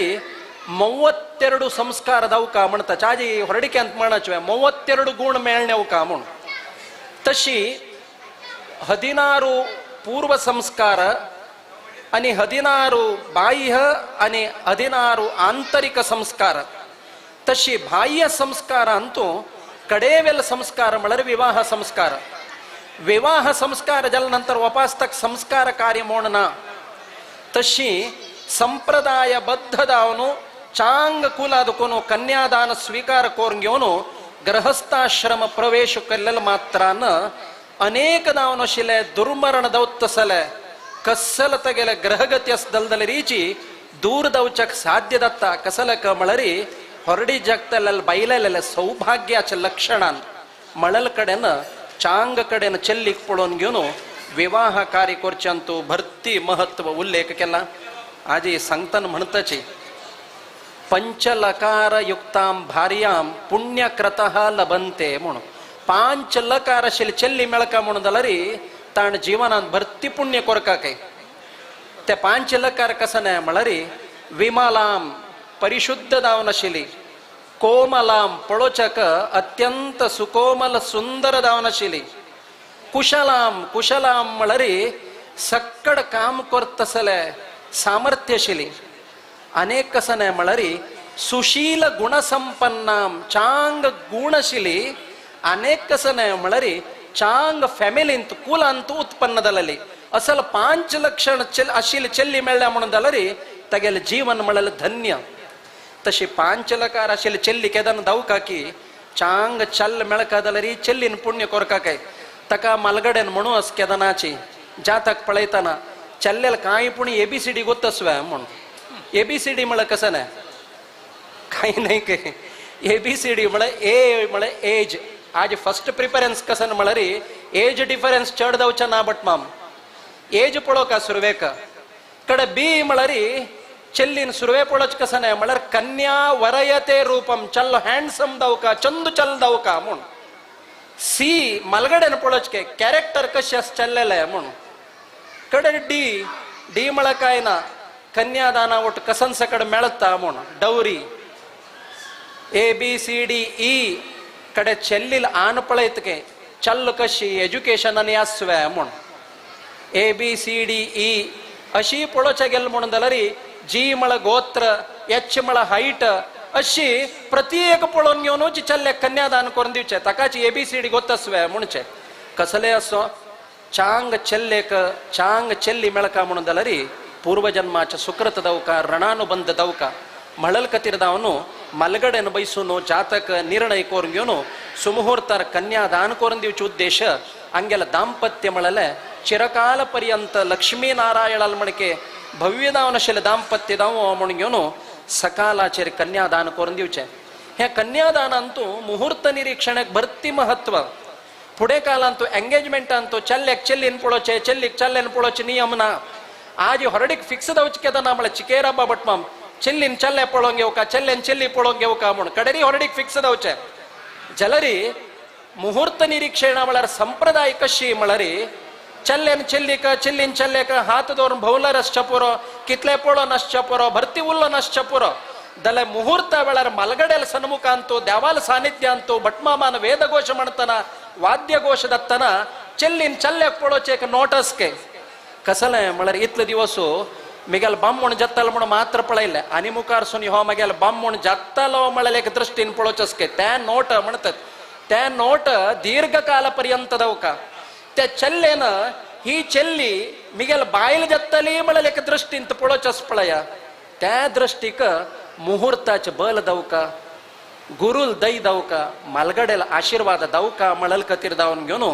32 संस्कार दावका म्हणटा. चाजी होरडिक्यांत म्हणचे 32 गुण मेळणेवका म्हूण. तशी 16 पूर्व संस्कार आणि 16 बाह्य आणि 16 आंतरिक संस्कार. तशी बाह्य संस्कारांतू कडेवेल संस्कार म्हळ्यार विवाह संस्कार. विवाह संस्कार जाल्या नंतर वापास तक संस्कार कार्य म्हूण ना. तशी संप्रदायबद्ध जावन चांग कुलाद कोण कन्यादान स्वीकार करून घेवन गृहस्थाश्रम प्रवेश केल्ले मात्रान अनेक नावन आशिल्ले दुर्मरण दवतसले कसल तगेले ग्रहगती दलदले रीची दूर दवचक साध्य दत्ता. कसलक म्हळ्यार ಹೊರಡಿ ಜಗತ್ತಲ್ಲಿ ಬೈಲೆಲ್ಲ ಸೌಭಾಗ್ಯಾಚ ಲಕ್ಷಣಾನ್ ಮಳಲ್ ಕಡೆನ ಚಾಂಗ ಕಡೆನ ಚೆಲ್ಲಿಕ್ ಪೊಳೋನ್ಗ್ಯೂನು ವಿವಾಹ ಕಾರ್ಯ ಕೊರ್ಚಂತೂ ಭರ್ತಿ ಮಹತ್ವ ಉಲ್ಲೇಖಕ್ಕೆಲ್ಲ ಆಜಿ ಸಂತನ್ म्हणतची पंचलकार युक्तां भार्यां पुण्यक्रतः लभन्ते म्हणून. पांच लकार आशिल्ले चेल्ली मेळका म्हणून जाल्यार ताण जिवनांत भरती पुण्य कोरका काय. ते पांच लकार कसं न्हय म्हळ्यार विमलां परिशुद्ध जावन आशिल्ली, कोमलां पळोवच्याक अत्यंत सुकोमल सुंदर जावन आशिल्ली, कुशलां कुशलां म्हळ्यार सक्कड काम करतसले सामर्थ्य आशिल्ली, अनेक कसं न्हय म्हळ्यार सुशील गुणसंपन्नाम चांग गुण आशिल्ली, अनेक कसं न्हय म्हळ्यार चांग फॅमिलींत कुलांत उत्पन्न जालेली. असल पांच लक्षण आशिल्ली चेल्ली मेळ्ळ्या म्हणून जाल्यार तागेलें जीवन म्हळ्यार धन्य. तशी पांच लकार आशिल्ली चेल्ली केदन दावका की चांग चल मेळका जाल्यार चेल्लीन पुण्य कोरका काय. ताका मालगडेन म्हणू अस केदनाची जातक पळयतना चल्लेल कांय पूण एबीसीडी गोत्तस्वे म्हूण. एबीसीडी म्हळ्यार कसं न्हय कांय न्हय काय एबीसीडी म्हळ्यार ए म्हळ्यार एज. आज फर्स्ट प्रिफरन्स कसं म्हळ्यार एज डिफरन्स चड जावचें ना बट माम एज पळोवका सुरवेक. कडे बी म्हळ्यार चेल्लीन सुरवे पळोवचें कसं न्हय म्हळ्यार कन्या वरयते रूपम चल्लो हँडसम दावका चंदू चल दावका म्हूण. सी मालगडेन पळोवचें कॅरेक्टर कशें आसा चल्लेलें म्हूण. कडे डी डी म्हळ्यार काय ना कन्यादाना वट कसन सकड मेळता म्हूण dowry. A B C D E कडे चेल्लील आन पळयतके चल्ल कशी एज्युकेशन आनी आसवे म्हूण. A B C D E अशी पळोवच्या गेल म्हणून जाल्यार जी म्हळ्यार गोत्र, एच म्हळ्यार हायट, अशी प्रत्येक पळोवन घेवन चल्ले कन्यादान करून दिवचे. ताकाची ए बी सी डी गोतस्वे म्हणचे. कसले असो ಚಾಂಗ್ ಚೆಲ್ಲೇಕ ಚಾಂಗ್ ಚೆಲ್ಲಿ ಮೆಳಕ म्हणून जाल्यार पूर्वजन्माच्या सुकृत दवका ರಣಾನುಬಂಧ ದವಕ ಮಳಲ್ಕತಿರದವನು ಮಲಗಡೆನ ಬಯಸುನು ಜಾತಕ ನಿರ್ಣಯ ಕೋರ್ನ್ घेवन ಸುಮುಹೂರ್ತರ ಕನ್ಯಾದಾನ ಕೋರ್ನ್ ದಿವಚ ಉದ್ದೇಶ ಅಂಗೆಲ ದಾಂಪತ್ಯ ಮಳಲೆ ಚಿರಕಾಲ ಪರ್ಯಂತ ಲಕ್ಷ್ಮೀನಾರಾಯಣ ಮಣಕೆ ಭವ್ಯದಾವನ ಶೆಲೆ ದಾಂಪತ್ಯದಾವ म्हणून ಸಕಾಲಾಚೇರಿ ಕನ್ಯಾದಾನ ಕೋರ್ನ್ दिवचे. हे कन्यादान ಅಂತೂ ಮುಹೂರ್ತ ನಿರೀಕ್ಷಣೆಗೆ ಭರ್ತಿ ಮಹತ್ವ. फुडें कालांतू एंगेजमेंट अंतू चल्ल्याक चेल्लीन पळोवचें चेल्लीक चल्ल्यान पळोवचें नियम ना. आज हरडीक फिक्स जावचें केदना म्हळ्यार चिकेराबा भटमाम चेल्लीन चल्ले पळोवंक घेवका चेल्ल्यान चेल्ली पळोवंक घेवका म्हूण कडेरी हरडीक फिक्स जावचें. जाल्यार मुहूर्त निरीक्षण म्हळ्यार संप्रदाय कशी म्हळ्यार चल्ल्यान चेल्लीक चेल्लीन चल्ल्याक हात दवरून भोंवल्यार आसच्या पुरो कितले पळोवन आसच्या पुरो भरती उरलो नासच्या पुरो जाल्यार मुहूर्ता वेळार मलगडेल सन्मुखांतू देवाल सानिध्यांतू भटमामान वेदघोश म्हणतना वाद्यघोश दत्तना चेल्लीन चल्ल्याक पळोवचें एक नोटस के कसलें म्हळ्यार इतले दिवस मिगेल बामण जातालो म्हणून मात्र पळयलें आनी मुखार सून हो मगेल बामण जातालो म्हळ्यार एक दृश्टीन पळोवचें के त्या नोट म्हणतात त्या नोट दीर्घकाल पर्यंत दवका त्या चेल्लेन ही चेल्ली मिगेल बायल जातली म्हळ्यार एक दृश्टीन पळोवचें पळया त्या दृश्टीक मुहूर्ताचे बल दवका गुरुल दई दवका मालगडेल आशीर्वाद दवका म्हणल खातीर दावन घेवन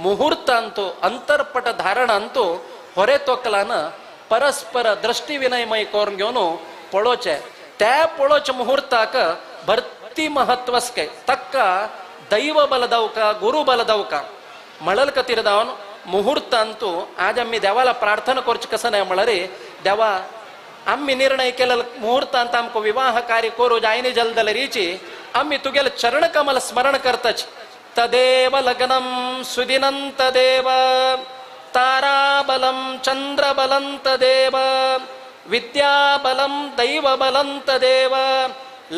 मुहूर्त अंतू अंतरपट धारण अंतू होरे तोकलान परस्पर दृष्टी विनयमय करून घेवन पळोवचें त्या पळोवच्या मुहूर्ताक भरती महत्व आसके तक्का दैव बल दवका गुरु बल दवका म्हणल खातीर दावन मुहूर्त अंतू आज आमी देवाला प्रार्थना करची कसं नाही म्हळ्यार देवा आम्ही निर्णय केलेलो मुहूर्तांत आमकां विवाह कार्य करू जायनी जलदलरीची आम्ही तुगेले चरणकमल स्मरण करतच. तदेव लग्नं सुदिनं तदेव ताराबलं चंद्रबलं तदेव विद्याबलं दैवबलं तदेव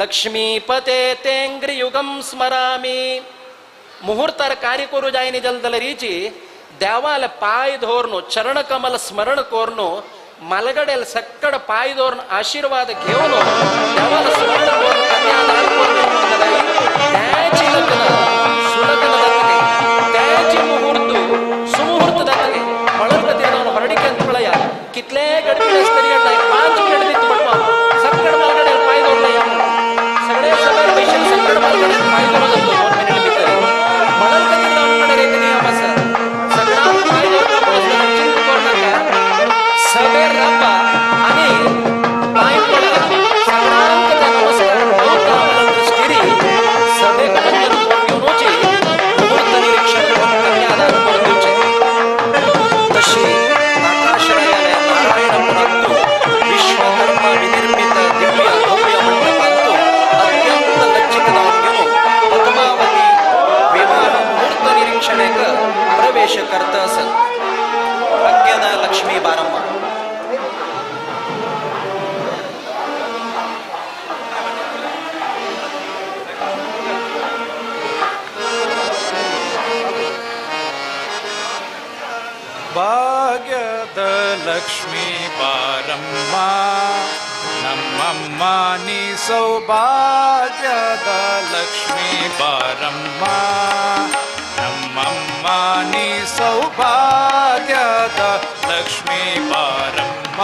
लक्ष्मीपते तेंग्रियुगं स्मरामि. मुहूर्तार कार्य करू जायनी जलदलरीची देवाल पाय धोरनो चरणकमल स्मरण कोरनो मलगडेल सक्कड पाय धरून आशीर्वाद घेऊन देवाला स्मरण करून कन्यादान करून त्याची लग्न सुलग्न जातले त्याची मुहूर्त सुमुहूर्त जातले. म्हणून खातीर जावन हरडिकेंत पळया कितले गडबड आसतली 5 मिनट दित म्हणपा सक्कड मलगडेल पाय दवरले सगळे सगळे पैशे सक्कड मलगडेल पाय दवरून जातो 2 मिनट भितर. म्हणून खातीर जावन कडेन एक नियम आसा सगळ्यांक पाय दवरता पळोवचो चिंता करूं नाका सगळे राबा आणि पाय पडा सगळ्यांक त्या नमस्कार दृष्टीने सभेक बंधन करून घेवचे मुहूर्त निरीक्षण करून कन्यादान करून दिवचे. तशी आकाशरायाने नारायणपुरांतू विश्वकर्मा विनिर्मित दिव्य भव्य मंडपांतू अत्यंत लज्जित जावन घेवन पद्मावती विवाह मुहूर्त निरीक्षणेक प्रवेश करता आसत. भाग्यदा लक्ष्मी बारम्मा. ಭಾಗ್ಯದ ಲಕ್ಷ್ಮೀ ಬಾರಮ್ಮ ನಮ್ಮಮ್ಮ ನೀ ಸೌಭಾಗ್ಯದ ಲಕ್ಷ್ಮೀ ಬಾರಮ್ಮ ನಮ್ಮಮ್ಮ ನೀ ಸೌಭಾಗ್ಯದ ಲಕ್ಷ್ಮೀ ಬಾರಮ್ಮ.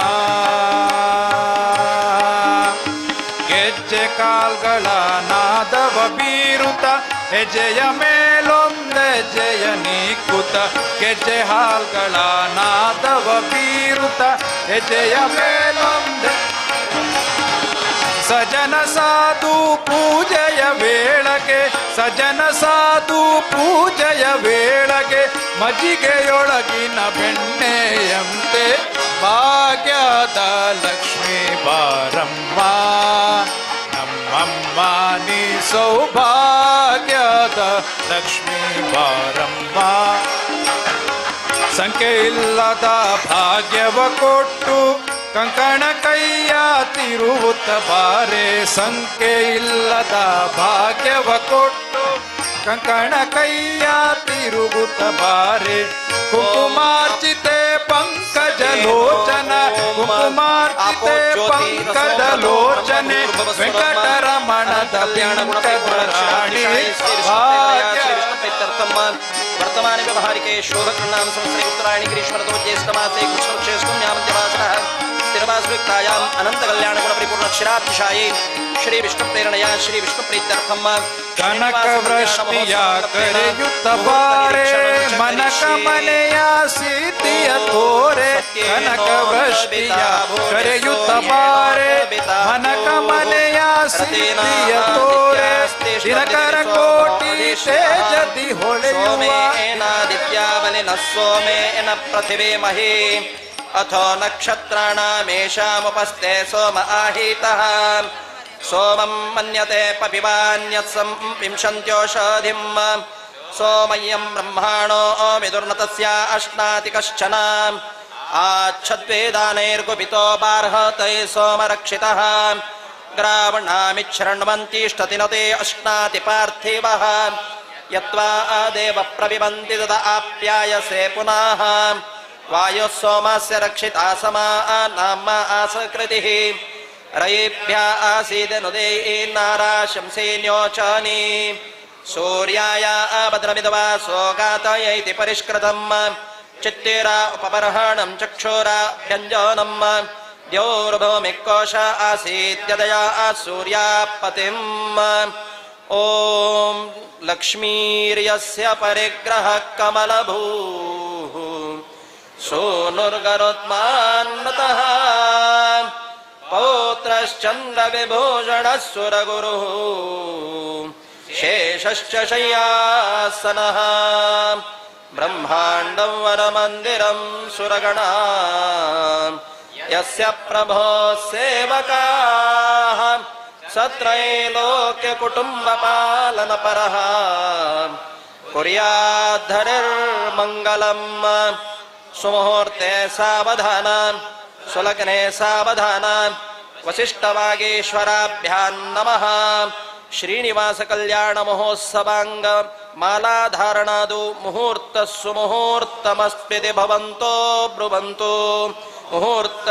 ಗೆಜ್ಜೆ ಕಾಲ್ಗಳ ನಾದವ ಬೀರುತ ಹೆಜ್ಜೆಯ ಮೇಲೊಂದೆಜ್ಜೆಯ ನೀಕುತ ಗೆಜ್ಜೆ ಹಾಲ್ಗಳ ನಾದವ ಬೀರುತ ಹೆಜ್ಜೆಯ ಮೇಲೊಂದೆ ಸಜನ ಸಾಧು ಪೂಜೆಯ ವೇಳಗೆ ಸಜನ ಸಾಧು ಪೂಜೆಯ ವೇಳಗೆ ಮಜ್ಜಿಗೆಯೊಳಗಿನ ಬೆಣ್ಣೆಯಂತೆ ಭಾಗ್ಯದ ಲಕ್ಷ್ಮೀ ಬಾರಮ್ಮ ನಮ್ಮಮ್ಮ ನೀ ಸೌಭಾಗ್ಯದ ಲಕ್ಷ್ಮೀ ಬಾರಮ್ಮ. ಸಂಖ್ಯೆ ಇಲ್ಲದ ಭಾಗ್ಯವ ಕೊಟ್ಟು ಕಂಕಣ ಕೈಯ ತಿರುವುತ್ತ ಬಾರೆ ಸಂಖ್ಯೆ ಇಲ್ಲದ ಭಾಗ್ಯವ ಕೊಟ್ಟು ಕಂಕಣ ಕೈಯ ತಿರುಗುತ್ತ ಬಾರೆ ಕುಂಕುಮಾರ್ಚಿತೆ ಪಂಕಜ ಲೋಚನ ಕುಂಕುಮಾರ್ಚಿತೆ ಪಂಕಜ ಲೋಚನೆ ವೆಂಕಟರಮಣ ಮಣದ ರಾಣಿ ವರ್ತಮಾನ ವ್ಯವಹಾರಿಕೆ ಶೋಭಕೃಣಾಂ ಸಂವತ್ಸರೆ ಉತ್ತರಾಯಣಿ ಗ್ರೀಷ್ಮಋತೌ ಜ್ಯೇಷ್ಠಮಾಸೆ ಕೃಷ್ಣಪಕ್ಷೇಸ್ಮಿನ್ಯಾಮಧ್ಯಮಾಸರಃ ಸ್ಥಿರವಾಸಯುಕ್ತಾಯಾಂ ಅನಂತ ಕಲ್ಯಾಣ ಗುಣ ಪರಿಪೂರ್ಣ ಕ್ಷೀರಾಬ್ಧಿಶಾಯೇ ಶ್ರೀ ವಿಷ್ಣು ಪ್ರೇರಣೆಯ ಶ್ರೀ ವಿಷ್ಣು ಪ್ರೀತ್ಯರ್ಥಂ ಕನಕ ವೃಷ್ಟಿಯ ಕರೆಯುತ್ತ ಬಾರೆ ಮನ ಕಮಲೆಯ ಸೀತೆಯ ತೋರೆ ಕನಕ ವೃಷ್ಟಿಯ ಕರೆಯುತ್ತ ಬಾರೆ ಮನ ಕಮಲೆಯ ಸೀತೆಯ ತೋರೆ ದಿನಕರ ಕೋಟಿ ತೇಜದಿ ಹೊಳೆಯುವ ಸೋಮೇನಾದಿತ್ಯಾವಲಿನ ಸೋಮೇನ ಪೃಥಿವೀ ಮಹಿ ಅಥೋ ನಕ್ಷತ್ರಾಣಾಮೇಷಾಮುಪಸ್ಥೆ ಸೋಮ ಆಹೀತಃ ಸೋಮಂ ಮನ್ಯತೆ ಪಪಿವಾನ್ಯತ್ಸಂ ಪಿಂಶಂತ್ಯೋಷಧಿಂ ಸೋಮಯ್ಯಂ ಬ್ರಹ್ಮಾಣೋ ವಿದುರ್ನತಸ್ಯ ಅಶ್ನಾತಿ ಕಶ್ಚನ ಆಚ್ಛದ್ವೇದಾನೈರ್ಗುಪಿತೋ ಬಾರ್ಹತೈ ಸೋಮರಕ್ಷಿತಃ ಗ್ರಾವಣಾಮಿಚ್ಛೃಣ್ವಂತಿಷ್ಠತಿ ನತೆ ಅಶ್ನಾತಿ ಪಾರ್ಥಿವಃ ಯತ್ವಾ ದೇವ ಪ್ರವಿವಂತಿ ತದ ಆಪ್ಯಾಯಸೆ ಪುನಃ ವಾಯುಃ ಸೋಮಸ್ಯ ರಕ್ಷಿತಾ ಸಮಾ ನಾಮ ಆಸಕೃತಿಃ ರಯಿಭ್ಯ ಆಸೀದನುದೇನಾರಾಶಂಸೇನ್ಯೋಚನಿ ಸೂರ್ಯಾಯ ಭದ್ರಮಿದವಾ ಸೋಗಾತಯೈತಿ ಪರಿಷ್ಕೃತಂ ಚಿತ್ತಿರ ಉಪಬರ್ಹಣಂ ಚಕ್ಷುರಾಭ್ಯಂಜನಂ ದ್ಯೌರ್ಭೂಮಿಕೋಶ ಆಸೀದ್ಯದಯಾ ಸೂರ್ಯಾಪತಿಂ ಓಂ ಲಕ್ಷ್ಮೀರ್ಯಸ್ಯ ಪರಿಗ್ರಹ ಕಮಲಭೂಃ ಸೋನುರ್ಗರುತ್ಮಾನ್ಮತಃ ಪೌತ್ರಶ್ಚಂದ್ರ ವಿಭೂಷಣಃ ಸುರಗುರುಃ ಶೇಷಶ್ಚ ಶಯ್ಯಾಸನಃ ಬ್ರಹ್ಮಾಂಡಂ ವರಮಂದಿರಂ ಸುರಗಣಾ ಯಸ್ಯ ಪ್ರಭೋ ಸೇವಕಾಃ ಸತ್ರೈಲೋಕ್ಯ ಕುಟುಂಬ ಪಾಲನ ಪರಃ ಕುರ್ಯಾಧರಿರ್ಮಂಗಲಂ ಸುಮುಹೂರ್ತೆ ಸಾವಧಾನ ಸುಲಗ್ನೆ ಸಾವಧಾನ ವಸಿಷ್ಠವಾಗೇಶ್ವರಾಭ್ಯಾಂ ನಮಃ ಶ್ರೀನಿವಾಸ ಕಲ್ಯಾಣ ಮಹೋತ್ಸವಾಂಗ ಮಾಲಾಧಾರಣಾದು ಮುಹೂರ್ತ ಸುಮುಹೂರ್ತಮಸ್ಮಿತಿ ಭವಂತೋ ಬ್ರುವಂತು ಮುಹೂರ್ತ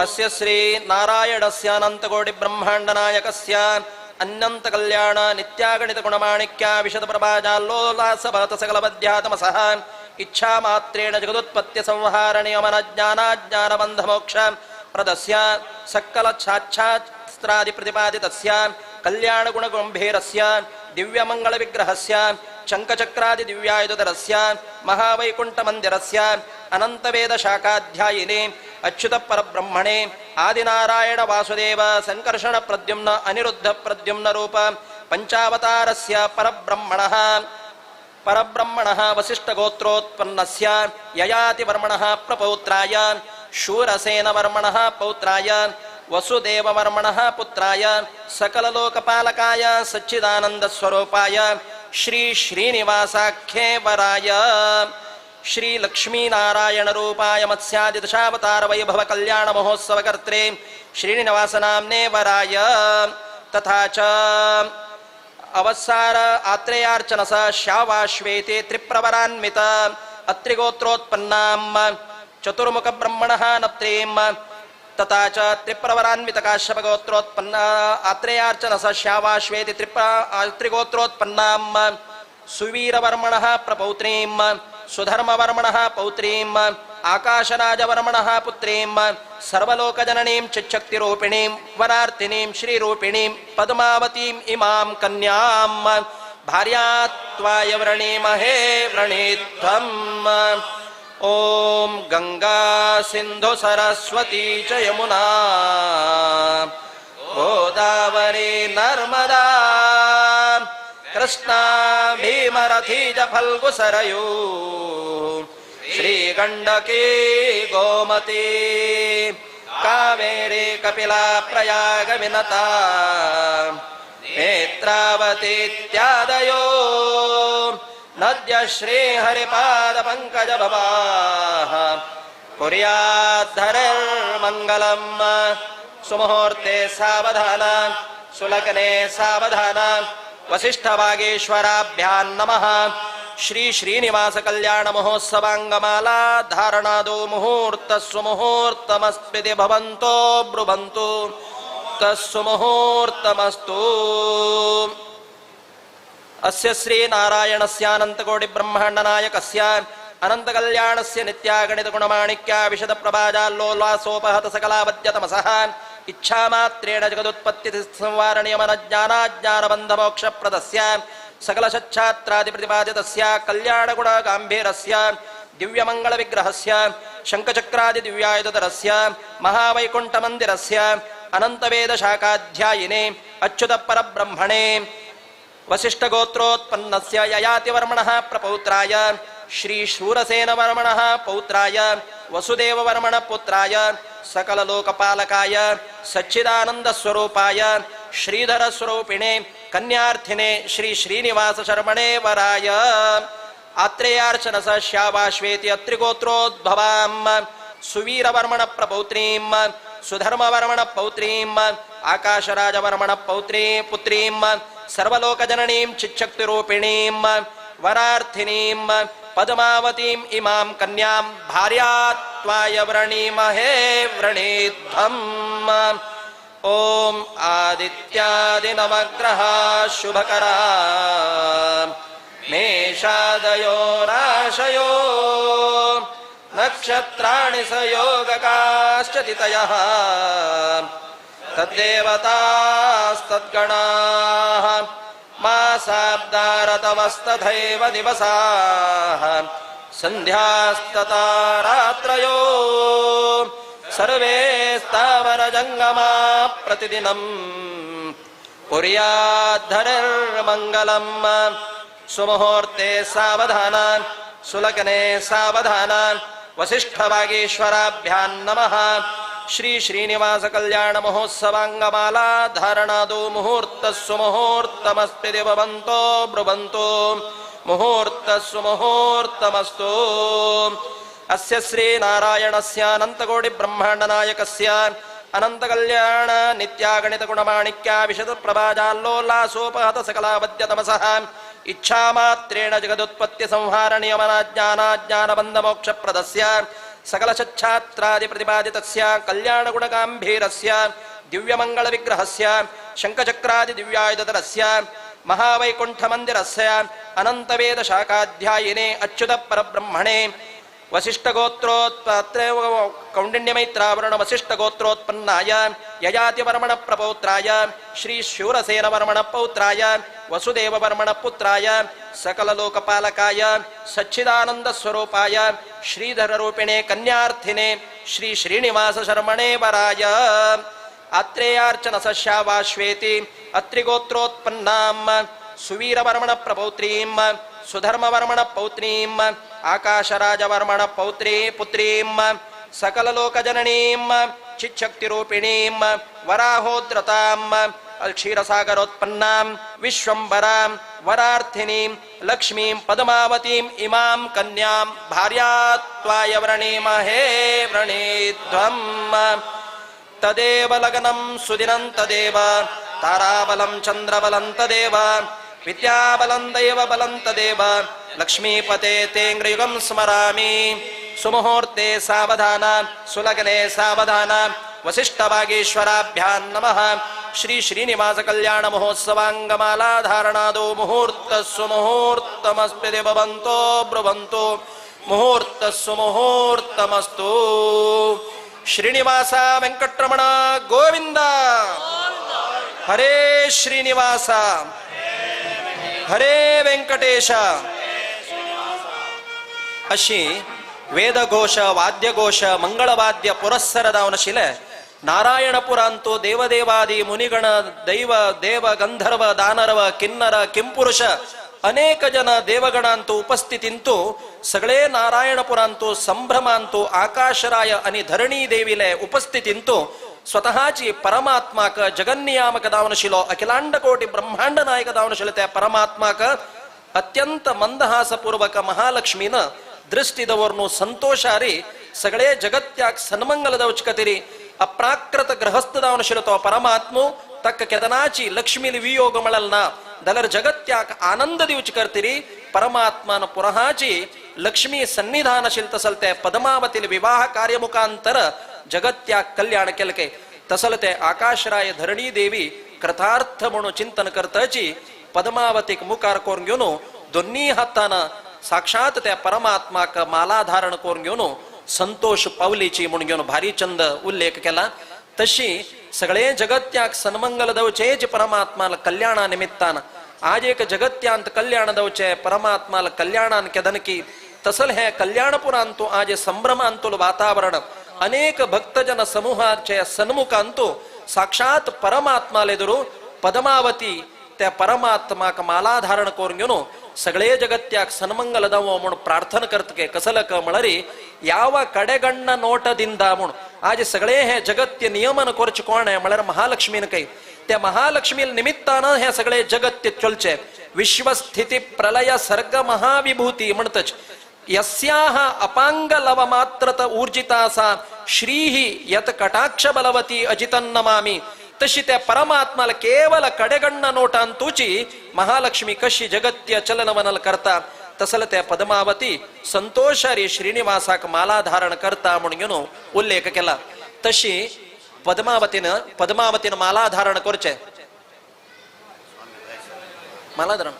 ಅಸ್ಯ ಶ್ರೀ ನಾರಾಯಣಸ್ಯ ಅನಂತಕೋಟಿ ಬ್ರಹ್ಮಾಂಡ ನಾಯಕಸ್ಯ ಅನಂತ ಕಲ್ಯಾಣ ನಿತ್ಯಾಗಣಿತ ಗುಣಮಾಣಿಕ್ಯ ವಿಶದ ಪ್ರಭಾಜಾಲ್ಲೋಲಾಸಭಾತ ಸಕಲವದ್ಯಾತಮಸಃ ಇಚ್ಛಾ ಮಾತ್ರೇಣ ಜಗದುತ್ಪತ್ತಿ ಸಂಹಾರ ನಿಯಮನ ಜ್ಞಾನಾಜ್ಞಾನ ಬಂಧ ಮೋಕ್ಷ ಪ್ರದಸ್ಯ ಸಕಲ ಸಾಕ್ಷಾತ್ರಾದಿ ಪ್ರತಿಪಾದಿತಸ್ಯ ಕಲ್ಯಾಣ ಗುಣ ಗಂಭೀರಸ್ಯ ದಿವ್ಯಮಂಗಳ ವಿಗ್ರಹಸ್ಯ ಶಂಖಚಕ್ರಾದಿ ದಿವ್ಯಾಯುಧರಸ್ಯ ಮಹಾವೈಕುಂಠ ಮಂದಿರಸ್ಯ ಅನಂತವೇದ ಶಾಖಾಧ್ಯಾಯಿನಿ ಅಚ್ಯುತ ಪರಬ್ರಹ್ಮಣೆ ಆದಿನಾರಾಯಣ ವಾಸುದೇವ ಸಂಕರ್ಷಣ ಪ್ರದ್ಯುಮ್ನ ಅನಿರುದ್ಧ ಪ್ರದ್ಯುಮ್ನ ರೂಪ ಪಂಚಾವತಾರಸ್ಯ ಪರಬ್ರಹ್ಮಣಃ ಪರಬ್ರಹ್ಮಣಃ ವಸಿಷ್ಠಗೋತ್ರೋತ್ಪನ್ನಸ್ಯ ಯಯಾತಿವರ್ಮಣಃ ಪ್ರಪೌತ್ರಾಯ ಶೂರಸೇನವರ್ಮಣಃ ಪೌತ್ರಾಯ ವಸುದೇವವರ್ಮಣಃ ಪುತ್ರಾಯ ಸಕಲಲೋಕಪಾಲಕಾಯ ಸಚ್ಚಿದಾನಂದಸ್ವರೂಪಾಯ ಶ್ರೀ ಶ್ರೀನಿವಾಸಾಖ್ಯೇವರಾಯ ಶ್ರೀ ಲಕ್ಷ್ಮೀನಾರಾಯಣ ರೂಪಾಯ ಮತ್ಸ್ಯಾದಿ ದಶಾವತಾರ ವೈಭವ ಕಲ್ಯಾಣ ಮಹೋತ್ಸವಕರ್ತ್ರೆ ಶ್ರೀನಿವಾಸನಾಮ್ನೇ ವರಾಯ ತಥಾ ಚ ಅವಸಾರ ಆತ್ರೇಯಾರ್ಚನಸ ಶ್ಯಾವಾಶ್ವೇತಿ ತ್ರಿಪ್ರವರಾನ್ವಿತ ಅತ್ರಿಗೋತ್ರೋತ್ಪನ್ನಾಂ ಚತುರ್ಮುಖ ಬ್ರಹ್ಮಣಃ ನಪ್ತ್ರೀಂ ತಥಾ ಚ ತ್ರಿಪ್ರವರಾನ್ವಿತ ಕಾಶ್ಯಪಗೋತ್ರೋತ್ಪನ್ನ ಆತ್ರೇಯಾರ್ಚನಸ ಶ್ಯಾವಾಶ್ವೇತಿ ತ್ರಿಗೋತ್ರೋತ್ಪನ್ನಾಂ ಸುವೀರವರ್ಮಣಃ ಪ್ರಪೌತ್ರೀಂ ಸುಧರ್ಮವರ್ಮಣಃ ಪೌತ್ರೀಂ ಆಕಾಶರಾಜವರ್ಮಣಃ ಪುತ್ರೀಂ ಸರ್ವಲೋಕಜನನೀಂ ಚಿಚ್ಛಕ್ತಿರೂಪಿಣೀಂ ವರಾರ್ತಿನೀಂ ಶ್ರೀರೂಪಿಣೀಂ ಪದ್ಮಾವತೀಂ ಇಮಾಂ ಕನ್ಯಾಂ ಭಾರ್ಯಾತ್ವಾಯ ವ್ರಣೀಮಹೇ ವ್ರಣೀತ್ವಂ. ಓಂ ಗಂಗಾ ಸಿಂಧು ಸರಸ್ವತಿ ಚ ಯಮುನಾ ಗೋದಾವರಿ ನರ್ಮದಾ ಕೃಷ್ಣಾ ಭೀಮರಥಿ ಚ ಫಲ್ಗು ಸರಯೂ ಶ್ರೀಗಂಡಕೀ ಗೋಮತಿ ಕಾವೇರಿ ಕಪಿಲಾ ಪ್ರಯಾಗ ವಿನತಾ ನೇತ್ರಾವತೀತ್ಯಾದಯೋ ನದ್ಯ ಶ್ರೀಹರಿಪಾದ ಪಂಕಜ ಭವಾಃ ಕುರ್ಯಾಧರಿರ್ಮಂಗಲಂ. ಸುಮುಹೂರ್ತೆ ಸಾವಧಾನ ಸುಲಗ್ನೆ ಸಾವಧಾನ ವಸಿಷ್ಠವಾಗೇಶ್ವರಾಭ್ಯಾಂ ನಮಃ. ಶ್ರೀ ಶ್ರೀನಿವಾಸ ಕಲ್ಯಾಣ ಮಹೋತ್ಸವಾಂಗಮಾಲಾ ಧಾರಣಾದೋ ಮುಹೂರ್ತ ಸುಮುಹೂರ್ತಮಸ್ಮಿತಿ ಭವಂತೋ ಬ್ರುವಂತು. ಮುಹೂರ್ತ ಸುಮುಹೂರ್ತಮಸ್ತು. ಅಸ್ಯ ಶ್ರೀ ನಾರಾಯಣಸ್ಯಾನಂತಕೋಟಿ ಬ್ರಹ್ಮಾಂಡ ನಾಯಕಸ್ಯ ಅನಂತಕಲ್ಯಾಣಸ್ಯ ನಿತ್ಯಾಗಣಿತ ಗುಣಮಾಣಿಕ್ಯ ವಿಶದ ಪ್ರಭಾಜಾಲ್ಲೋಲ್ಲಾಸೋಪಹತ ಸಕಲಾವದ್ಯತಮಸಃ ಇಚ್ಛಾಮಾತ್ರೇಣ ಜಗದುತ್ಪತ್ತಿ ಸಂವಾರ ನಿಯಮನ ಜ್ಞಾನಾಜ್ಞಾನ ಬಂಧ ಮೋಕ್ಷ ಪ್ರದಸ್ಯ ಸಕಲಶಚ್ಛಾತ್ರಾದಿ ಪ್ರತಿಪಾದಿತಸ್ಯ ಕಲ್ಯಾಣಗುಣ ಗಾಂಭೀರಸ್ಯ ದಿವ್ಯಮಂಗಳ ವಿಗ್ರಹಸ್ಯ ಶಂಖಚಕ್ರಾದಿ ದಿವ್ಯಾಯುಧರಸ್ಯ ಮಹಾವೈಕುಂಠ ಮಂದಿರಸ್ಯ ಅನಂತವೇದ ಶಾಖಾಧ್ಯಾಯಿನೇ ಅಚ್ಯುತ ಪರಬ್ರಹ್ಮಣೇ ವಸಿಷ್ಠಗೋತ್ರೋತ್ಪನ್ನಸ್ಯ ಯಯಾತಿವರ್ಮಣಃ ಪ್ರಪೌತ್ರಾಯ ಶ್ರೀ ಶೂರಸೇನವರ್ಮಣಃ ಪೌತ್ರಾಯ ವಸುದೇವವರ್ಮಣ ಪುತ್ರಾಯ ಸಕಲಲೋಕಪಾಲಕಾಯ ಸಚ್ಚಿದಾನಂದ ಸ್ವರೂಪಾಯ ಶ್ರೀಧರ ಸ್ವರೂಪಿಣೆ ಕನ್ಯಾರ್ಥಿನೇ ಶ್ರೀ ಶ್ರೀನಿವಾಸ ಶರ್ಮಣೇ ವರಾಯ ಆತ್ರೇಯಾರ್ಚನ ಸ ಶ್ಯಾವಾಶ್ವೇತಿ ಅತ್ರಿಗೋತ್ರೋದ್ಭವಾಂ ಸುವೀರವರ್ಮಣ ಪ್ರಪೌತ್ರೀಂ ಸುಧರ್ಮವರ್ಮಣ ಪೌತ್ರೀಂ ಆಕಾಶರಾಜವರ್ಮಣ ಪುತ್ರೀಂ ಸರ್ವಲೋಕಜನನೀಂ ಚಿಚ್ಛಕ್ತಿರೂಪಿಣೀಂ ವರಾರ್ಥಿನೀಂ ಪದ್ಮಾವತೀಂ ಇಮಾಂ ಕನ್ಯಾಂ ಭಾರ್ಯಾತ್ವಾಯ ವ್ರಣೀಮಹೇ ವ್ರಣೀಧ್ವಂ. ಓಂ ಆದಿತ್ಯಾದಿ ನವಗ್ರಹ ಶುಭಕರ ಮೇಷಾದಯೋ ರಾಶಯೋ ನಕ್ಷತ್ರಾಣಿ ಸಯೋಗಕಾಶ್ಚತಿತಯಃ ತದ್ದೇವತಾಸ್ತದ್ಗಣಾಃ ಮಾಸಾಬ್ದಾರತಮಸ್ತಥೈವ ದಿವಸಾಃ ಸಂಧ್ಯಾಸ್ತಥಾ ರಾತ್ರಯೋ ಸರ್ವೇ ಸ್ಥಾವರಜಂಗಮಾ ಪ್ರತಿದಿನಂ ಪುರ್ಯಾಧರಿರ್ಮಂಗಲಂ. ಸುಮುಹೂರ್ತೆ ಸಾವಧಾನ ಸುಲಗ್ನೆ ಸಾವಧಾನ ವಸಿಷ್ಠವಾಗೀಶ್ವರಾಭ್ಯಾಂ ನಮಃ. ಶ್ರೀ ಶ್ರೀನಿವಾಸ ಕಲ್ಯಾಣ ಮಹೋತ್ಸವಾಂಗಮಾಲಾ ಧಾರಣಾದೋ ಮುಹೂರ್ತ ಸುಮುಹೂರ್ತಮಸ್ತಿ ದೇವವಂತೋ ಬ್ರುವಂತೋ ಮುಹೂರ್ತ ಸುಮುಹೂರ್ತಮಸ್ತು. ಅಸ್ಯ ಶ್ರೀ ನಾರಾಯಣಸ್ಯ ಅನಂತಕೋಟಿ ಬ್ರಹ್ಮಾಂಡ ನಾಯಕಸ್ಯ ಅನಂತಕಲ್ಯಾಣ ನಿತ್ಯಾಗಣಿತ ಗುಣಮಾಣಿಕ್ಯ ವಿಶದ ಪ್ರಭಾಜಾಲ್ಲೋಲ್ಲಾಸೋಪಹತ ಸಕಲಾವದ್ಯತಮಸಃ ಇಚ್ಛಾಮಾತ್ರೇಣ ಜಗದುತ್ಪತ್ತಿ ಸಂಹಾರ ನಿಯಮನ ಜ್ಞಾನಾಜ್ಞಾನ ಬಂಧ ಮೋಕ್ಷ ಪ್ರದಸ್ಯ ಸಕಲಶಚ್ಛಾತ್ರಾದಿ ಪ್ರತಿಪಾದಿತಸ್ಯ ಕಲ್ಯಾಣಗುಣಗಾಂಭೀರಸ್ಯ ದಿವ್ಯಮಂಗಳ ವಿಗ್ರಹಸ್ಯ ಶಂಖಚಕ್ರಾದಿ ದಿವ್ಯಾಯುಧರಸ್ಯ ಮಹಾವೈಕುಂಠ ಮಂದಿರಸ್ಯ ಅನಂತವೇದ ಶಾಖಾಧ್ಯಾಯಿನೇ ಅಚ್ಯುತ ಪರಬ್ರಹ್ಮಣೇ ವಸಿಷ್ಠಗೋತ್ರೋತ್ಪತ್ರ ಕೌಂಡಿನ್ಯಮೈತ್ರಾವರುಣ ವಸಿಷ್ಠಗೋತ್ರೋತ್ಪನ್ನಾಯ ಯಯಾತಿವರ್ಮಣ ಪ್ರಪೌತ್ರಾಯ ಶ್ರೀ ಶೂರಸೇನವರ್ಮಣ ಪೌತ್ರಾಯ ವಸುದೇವವರ್ಮಣ ಪುತ್ರಾಯ ಸಕಲಲೋಕಪಾಲಕಾಯ ಸಚ್ಚಿದಾನಂದ ಸ್ವರೂಪಾಯ ಶ್ರೀಧರರೂಪಿಣೆ ಕನ್ಯಾರ್ಥಿನೇ ಶ್ರೀ ಶ್ರೀನಿವಾಸ ಶರ್ಮಣೇ ವರಾಯ ಆತ್ರೇಯಾರ್ಚನ ಸಶ್ಯಾವಾಶ್ವೇತಿ ಅತ್ರಿಗೋತ್ರೋತ್ಪನ್ನಾಂ ಸುವೀರವರ್ಮಣ ಪ್ರಪೌತ್ರೀಂ ಸುಧರ್ಮವರ್ಮಣ ಪೌತ್ರೀಂ ಆಕಾಶರಾಜವರ್ಮಣ ಪುತ್ರೀಂ ಸಕಲಲೋಕಜನನೀಂ ಚಿಚ್ಛಕ್ತಿರೂಪಿಣೀಂ ವರಾಹೋದ್ರತಾಂ ಕ್ಷೀರಸಾಗರೋತ್ಪನ್ನಾಂ ವಿಶ್ವಂಬರಾಂ ವರಾರ್ಥಿನೀಂ ಲಕ್ಷ್ಮೀಂ ಪದ್ಮಾವತೀಂ ಇಮಾಂ ಕನ್ಯಾಂ ಭಾರ್ಯಾತ್ವಾಯ ವ್ರಣೀಮಹೇ ವ್ರಣೀಧ್ವಂ. ತದೇವ ಲಗ್ನಂ ಸುದಿನಂ ತದೇವ ತಾರಾಬಲಂ ಚಂದ್ರಬಲಂ ತದೇವ ವಿದ್ಯಾಬಲಂ ದೈವಬಲಂ ತದೇವ ಲಕ್ಷ್ಮೀಪತೆ ತೇಂಗ್ರಯುಗಂ ಸ್ಮರಾಮಿ. ಸುಮುಹೂರ್ತೆ ಸಾವಧಾನ ಸುಲಗ್ನೆ ಸಾವಧಾನ ವಸಿಷ್ಠವಾಗೀಶ್ವರಾಭ್ಯಾಂ ನಮಃ. ಶ್ರೀ ಶ್ರೀನಿವಾಸ ಕಲ್ಯಾಣ ಮಹೋತ್ಸವಾಂಗಮಾಲಾಧಾರಣಾದೋ ಮುಹೂರ್ತ ಸುಮುಹೂರ್ತಮಸ್ತಿ ದೇವವಂತೋ ಬ್ರುವಂತೋ ಮುಹೂರ್ತ ಸುಮುಹೂರ್ತಮಸ್ತು. ಶ್ರೀನಿವಾಸ ವೆಂಕಟರಮಣ ಗೋವಿಂದ ಹರೇ ಶ್ರೀನಿವಾಸ ಹರೇ ವೆಂಕಟೇಶ. ಅಶಿ ವೇದಘೋಷ ವಾದ್ಯಘೋಷ ಮಂಗಳವಾದ್ಯ ಪುರಸ್ಸರದ ಅವನ ಶಿಲೆ ನಾರಾಯಣಪುರ ಅಂತೂ ದೇವದೇವಾದಿ ಮುನಿಗಣ ದೈವ ದೇವ ಗಂಧರ್ವ ದಾನರವ ಕಿನ್ನರ ಕಿಂಪುರುಷ ಅನೇಕ ಜನ ದೇವಗಣ ಅಂತೂ ಉಪಸ್ಥಿತಿಂತು ಸಗಳೇ ನಾರಾಯಣಪುರ ಅಂತೂ ಸಂಭ್ರಮ ಅಂತೂ ಆಕಾಶರಾಯ ಅನಿ ಧರಣಿ ದೇವಿಲೆ ಉಪಸ್ಥಿತಿಂತು ಸ್ವತಃಚಿ ಪರಮಾತ್ಮಕ ಜಗನ್ನಿಯಾಮಕ ದಾವನಶಿಲೋ ಅಖಿಲಾಂಡ ಕೋಟಿ ಬ್ರಹ್ಮಾಂಡ ನಾಯಕ ದಾವನಶಿಲತೆ ಪರಮಾತ್ಮಕ ಅತ್ಯಂತ ಮಂದಹಾಸಪೂರ್ವಕ ಮಹಾಲಕ್ಷ್ಮಿನ ದೃಷ್ಟಿದವರ್ನು ಸಂತೋಷಾರಿ ಸಗಳೇ ಜಗತ್ಯಾಕ್ ಸನ್ಮಂಗಲದ ಉಚ್ಕತಿರಿ ಅಪ್ರಾಕೃತ ಗೃಹಸ್ಥದಾವನಶಿಲತೋ ಪರಮಾತ್ಮ ತಕ್ಕ ಕೆದನಾಚಿ ಲಕ್ಷ್ಮಿಲಿ ವಿಯೋಗ ಮಳಲ್ನ ದಲರ್ ಜಗತ್ಯಾಕ್ ಆನಂದದಿ ಉಚ್ಕರ್ತಿರಿ ಪರಮಾತ್ಮನ ಪುರಹಾಚಿ ಲಕ್ಷ್ಮೀ ಸನ್ನಿಧಾನ ಶಿಲ್ತ ಸಲ್ತೆ ಪದ್ಮಾವತಿಲಿ ವಿವಾಹ ಕಾರ್ಯ ಮುಖಾಂತರ ಜಗತ್ಯಾಕ್ ಕಲ್ಯಾಣ ಕೆಲಕೆ. तसल ते आकाशराय धरणी देवी कृतार्थ म्हणून चिंतन करताची पद्मावतीक मुखार करून घेवन दोन्ही हातान साक्षात त्या परमात्माक माला धारण करून घेवन संतोष पावलीची म्हणून घेवन भारी चंद उल्लेख केला. तशी सगळे जगत्याक सन्मंगल दवचेच परमात्माला कल्याणा निमित्तान आज एक जगत्यांत कल्याण दवचे परमात्माला कल्याणान केदनकी तसल हे कल्याणपुरांतु आज संभ्रमांतुल वातावरण अनेक भक्तजन समूहाचे सन्मुखांतु साक्षात परमात्मालेदुरु पद्मावती त्या परमात्माक माला धारण करून घेवन सगळे जगत्याक सन्मंगल दवो म्हणून प्रार्थना करतके कसलक म्हळरी ಯಾವ ಕಡೆಗಣ್ಣ ನೋಟದಿಂದ म्हणून आज सगळे हे जगत्य नियमन करचे कोण आहे म्हळ्यार महालक्ष्मीन कೈ. त्या महालक्ष्मी निमित्तानं हे सगळे जगत्य चलचे विश्वस्थिती प्रलय सर्ग महाविभूती म्हणतच यस्याह अपांग लव मात्रत ऊर्जितासा श्रीही यत कटाक्ष बलवती अजितन्नमामी. तशी त्या परमात्माला केवल कडेगण्ण नोटांतूची महालक्ष्मी कशी जगत्य चलनवनल करता तसल त्या पद्मावती संतोषारी श्रीनिवासाक माला धारण करता म्हणून उल्लेख केला. तशी पद्मावतीनं माला धारण करचे माला धारण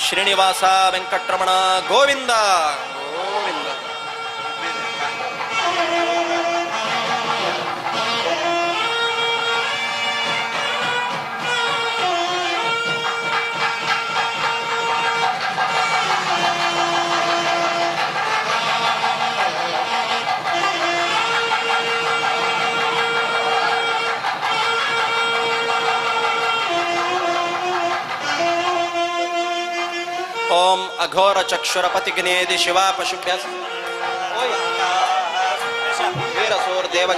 श्रीनिवास वेंकटरमण गोविंद गोविंद. ओम अघोर चक्षुरपतिग्नेदि शिवा पशुभ्य वीरसूर देव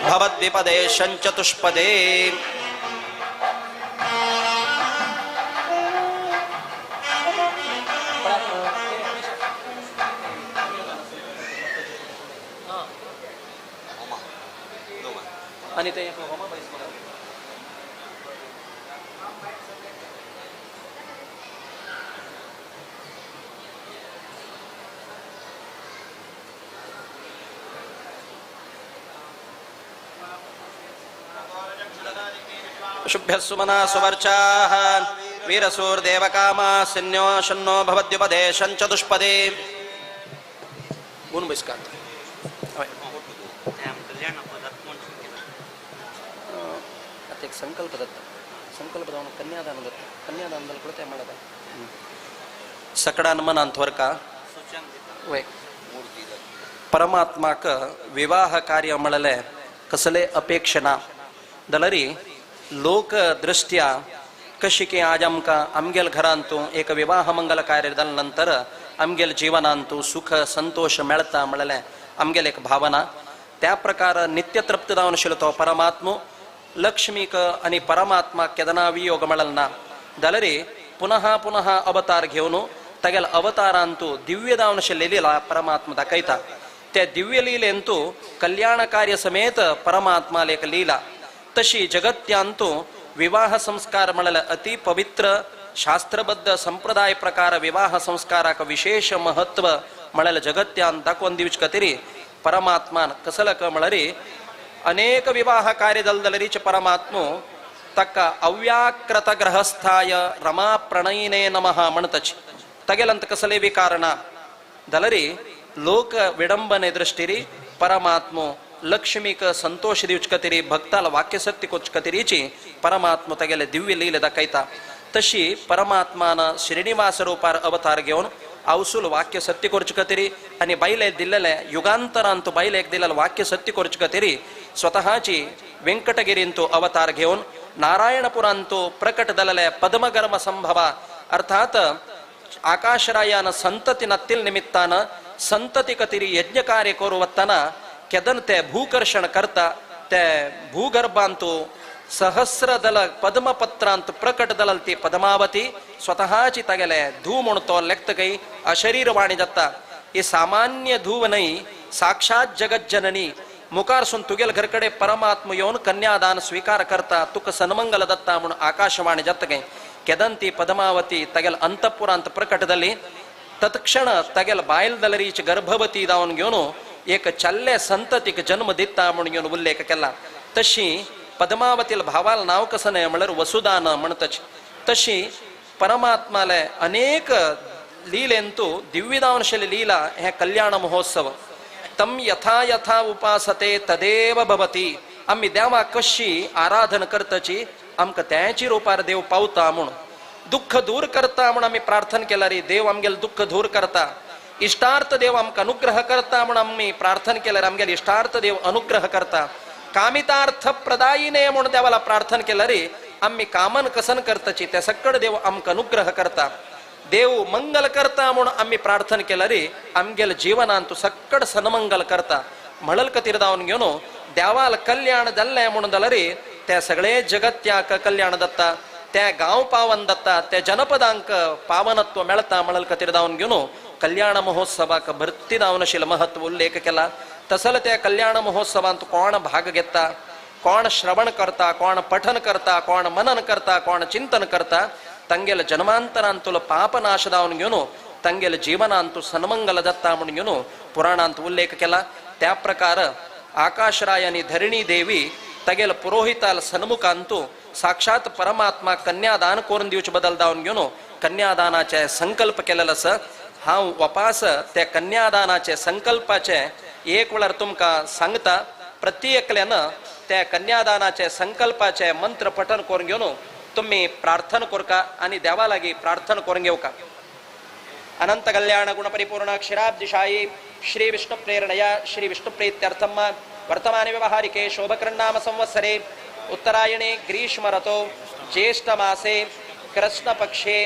भवद्विपदे शंचतुष्पदे. आणि ते शुभ्य सुमना सुवर्चाः वीरसूर्देवकामा सन्यो शन्नो भवद्युपदे शंचतुष्पदे. गुण बहिष्कार एक संकल्प दत्त संकल्प दावन कन्यादान दत्त कन्यादान ಕೂಡ ಮಾಡದ सकडान मनांत वरका परमात्माक विवाह कार्य म्हणले कसले अपेक्षा दलरी लोक दृष्ट्या कशी की आज आमकां आमगेल घरांतू एक विवाह मंगल कार्य जाले नंतर आमगेल जीवनांतू सुख संतोष मेळता म्हणलें आमगेल एक भावना. त्या प्रकार नित्य तृप्त जावन आशिल्लो तो परमात्मो लक्ष्मीक आनी परमात्मा केदना वियोग मेळल ना जाल्यार पुनः पुनः अवतार घेवन तागेल अवतारांतू दिव्य जावन आशिल्ली लीला परमात्मा दाखयता. त्या दिव्य लीलेंतू कल्याण कार्य समेत परमात्माल एक लीला तशी जगत्यांतु विवाह संस्कार म्हणले अति पवित्र शास्त्रबद्ध संप्रदाय प्रकार विवाह संस्काराक विशेष महत्व म्हणले जगत्यान दाखोवन दिवचे खातीर परमात्मान कसलक म्हणरी अनेक विवाह कार्य जाले परमात्मो ताका अव्याकृत ग्रहस्थाय रमा प्रणयिने नमः म्हणतच तागेलंत कसले विकार ना जाल्यार लोक विडंबने दृष्टीरी परमात्मो लक्ष्मीक संतोष दिवचे खातीर भक्ताला वाक्य सत्य करचे खातीरची परमात्मा तागेले दिव्य लीला दाखयता. तशी परमात्मान श्रीनिवास रूपार अवतार घेवन आवसूल वाक्य सत्य करचे खातीर आनी बायलेक दिल्लेले युगांतरांत बायलेक दिल्लेले वाक्य सत्य करचे खातीर स्वतःची वेंकटगिरींतू अवतार घेवन नारायणपुरांतू प्रकट जाल्ले पद्मगर्भ संभवा अर्थात आकाशरायान संतती नत्तील निमित्तान संतती खातीर यज्ञ कार्य करू वतना केदन ते भूकर्षण करता ते भूगर्भांतू सहस्रदल पद्मपत्रांत प्रकट दलल ती पद्मावती स्वतःची तागेले धू म्हूण तो लेखतकय अशरीरवाणी जाता. ही सामान्य धूव न्हय, साक्षात जगज्जननी. मुखारसून तुगेल घर कडेन परमात्मा येवन कन्यादान स्वीकार करता तुका सन्मंगल दत्ता म्हणून आकाशवाणी जाता गे. केदंती पद्मावती तगेल अंतपुरांत प्रकट जाली. तत्क्षण तगेल बायल दलरीच गर्भवती जावन घेवन एक चल्ले संततीक जन्म दिता म्हणून घेवन उल्लेख केला. तशी पद्मावतील भावाल नाव कसं न्हय म्हणल्यार वसुदान म्हणतच. तशी परमात्माले अनेक लीलेंतु दिव्यदावनशैली लीला हे कल्याण महोत्सव. तम यथा यथा उपासते तदेव भवती. आमी देवा कशी आराधन करतची आमकां त्याची रुपार देव पावता म्हूण दुःख दूर करता म्हूण आमी प्रार्थना केल्यार देव आमगेले दुःख दूर करता. इष्टार्थ देव आमकां अनुग्रह करता म्हूण आमी प्रार्थना केल्यार आमगेले इष्टार्थ देव अनुग्रह करता. कामितार्थ प्रदायिने म्हूण देवाला प्रार्थना केल्यार आमी कामन कसन करताची त्या सकड देव आमकां अनुग्रह करता. देव मंगल करता म्हूण आमी प्रार्थना केल्यार आमगेले जीवनांत सकड सन्मंगल करता. म्हणल खातीर जावन घेवन देवाल कल्याण जाल्लें म्हणून जाल्यार त्या सगळे जगत्याक कल्याण दत्ता, त्या गांव पावन दत्ता, त्या जनपदांक पावनत्व मेळता. म्हणल खातीर जावन घेवन कल्याण महोत्सवाक भरती जावन आशिल्लें महत्व उल्लेख केला. तसल त्या कल्याण महोत्सवांत कोण भाग घेता, कोण श्रवण करता, कोण पठन करता, कोण मनन करता, कोण चिंतन करता तंगेल जन्मांतरांतुलो पापनाश जावन घेवन तंगेल जीवनांतु सन्मंगल जाता म्हणून घेवन पुराणांत उल्लेख केला. त्या प्रकार आकाशराय आनी धरणी देवी तगेल पुरोहिताल सन्मुखांतु साक्षात परमात्मा कन्यादान करून दिवचे बदल जावन घेवन कन्यादानाचे संकल्प केलेलो आसा. हांव वापास त्या कन्यादानाचे संकल्पाचे एक वेळार तुमकां सांगता. प्रत्येकल्यान त्या कन्यादानाचे संकल्पाचे मंत्र पठन करून घेवन तुम्ही प्रार्थना करका आनी देवा लागीं प्रार्थना करून घेवका. अनंत कल्याण गुण परिपूर्ण क्षीराब्दिशायी श्री विष्णु प्रेरणया श्री विष्णु प्रीत्यर्थम वर्तमान व्यवहारिके शोभकृन्नाम संवत्सरे उत्तरायणे ग्रीष्म ऋतौ ज्येष्ठ मासे कृष्ण पक्षे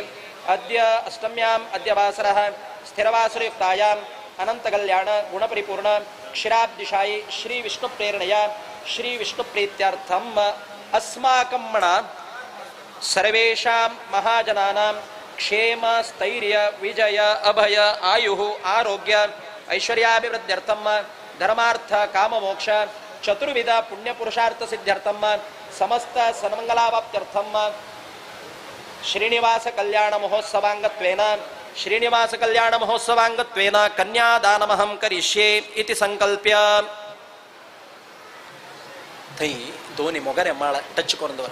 अद्य अष्टम्याम अद्य वासरः स्थिरवासरयुक्तायाम अनंत कल्याण गुण परिपूर्ण क्षीराब्दिशायी श्री विष्णु प्रेरणया श्री विष्णु प्रीत्यर्थम अस्माकं मणा सर्वेषां महाजनानां क्षेम स्थैर्य विजय अभय आयुः आरोग्य ऐश्वर्याभिवृद्ध्यर्थम धर्मार्थ काममोक्ष चतुर्विध पुण्यपुरुषार्थ सिद्ध्यर्थम समस्त सन्मंगलावाप्त्यर्थम श्रीनिवास कल्याण महोत्सवांगत्वेन श्रीनिवास कल्याण महोत्सवांगत्वेन कन्यादानमहं करिष्ये इति संकल्प्य. थंय दोनी मोगरे माळ टच करून दवर.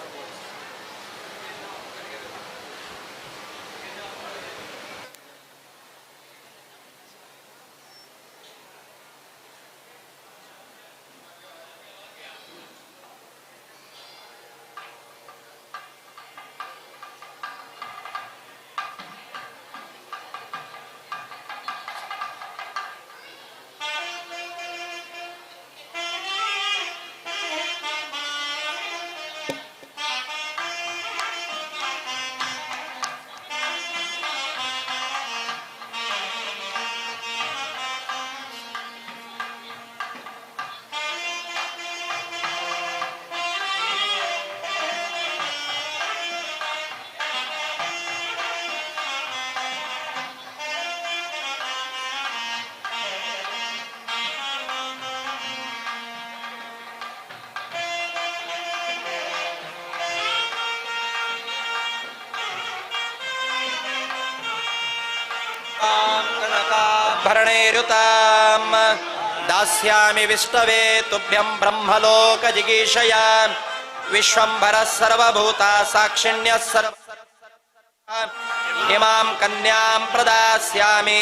भरणेरुताम दास्यामि विष्णवे तुभ्यं ब्रह्मलोक जिगीषया विश्वंभरः सर्वभूता साक्षिण्यः सर्व इमां कन्यां प्रदास्यामि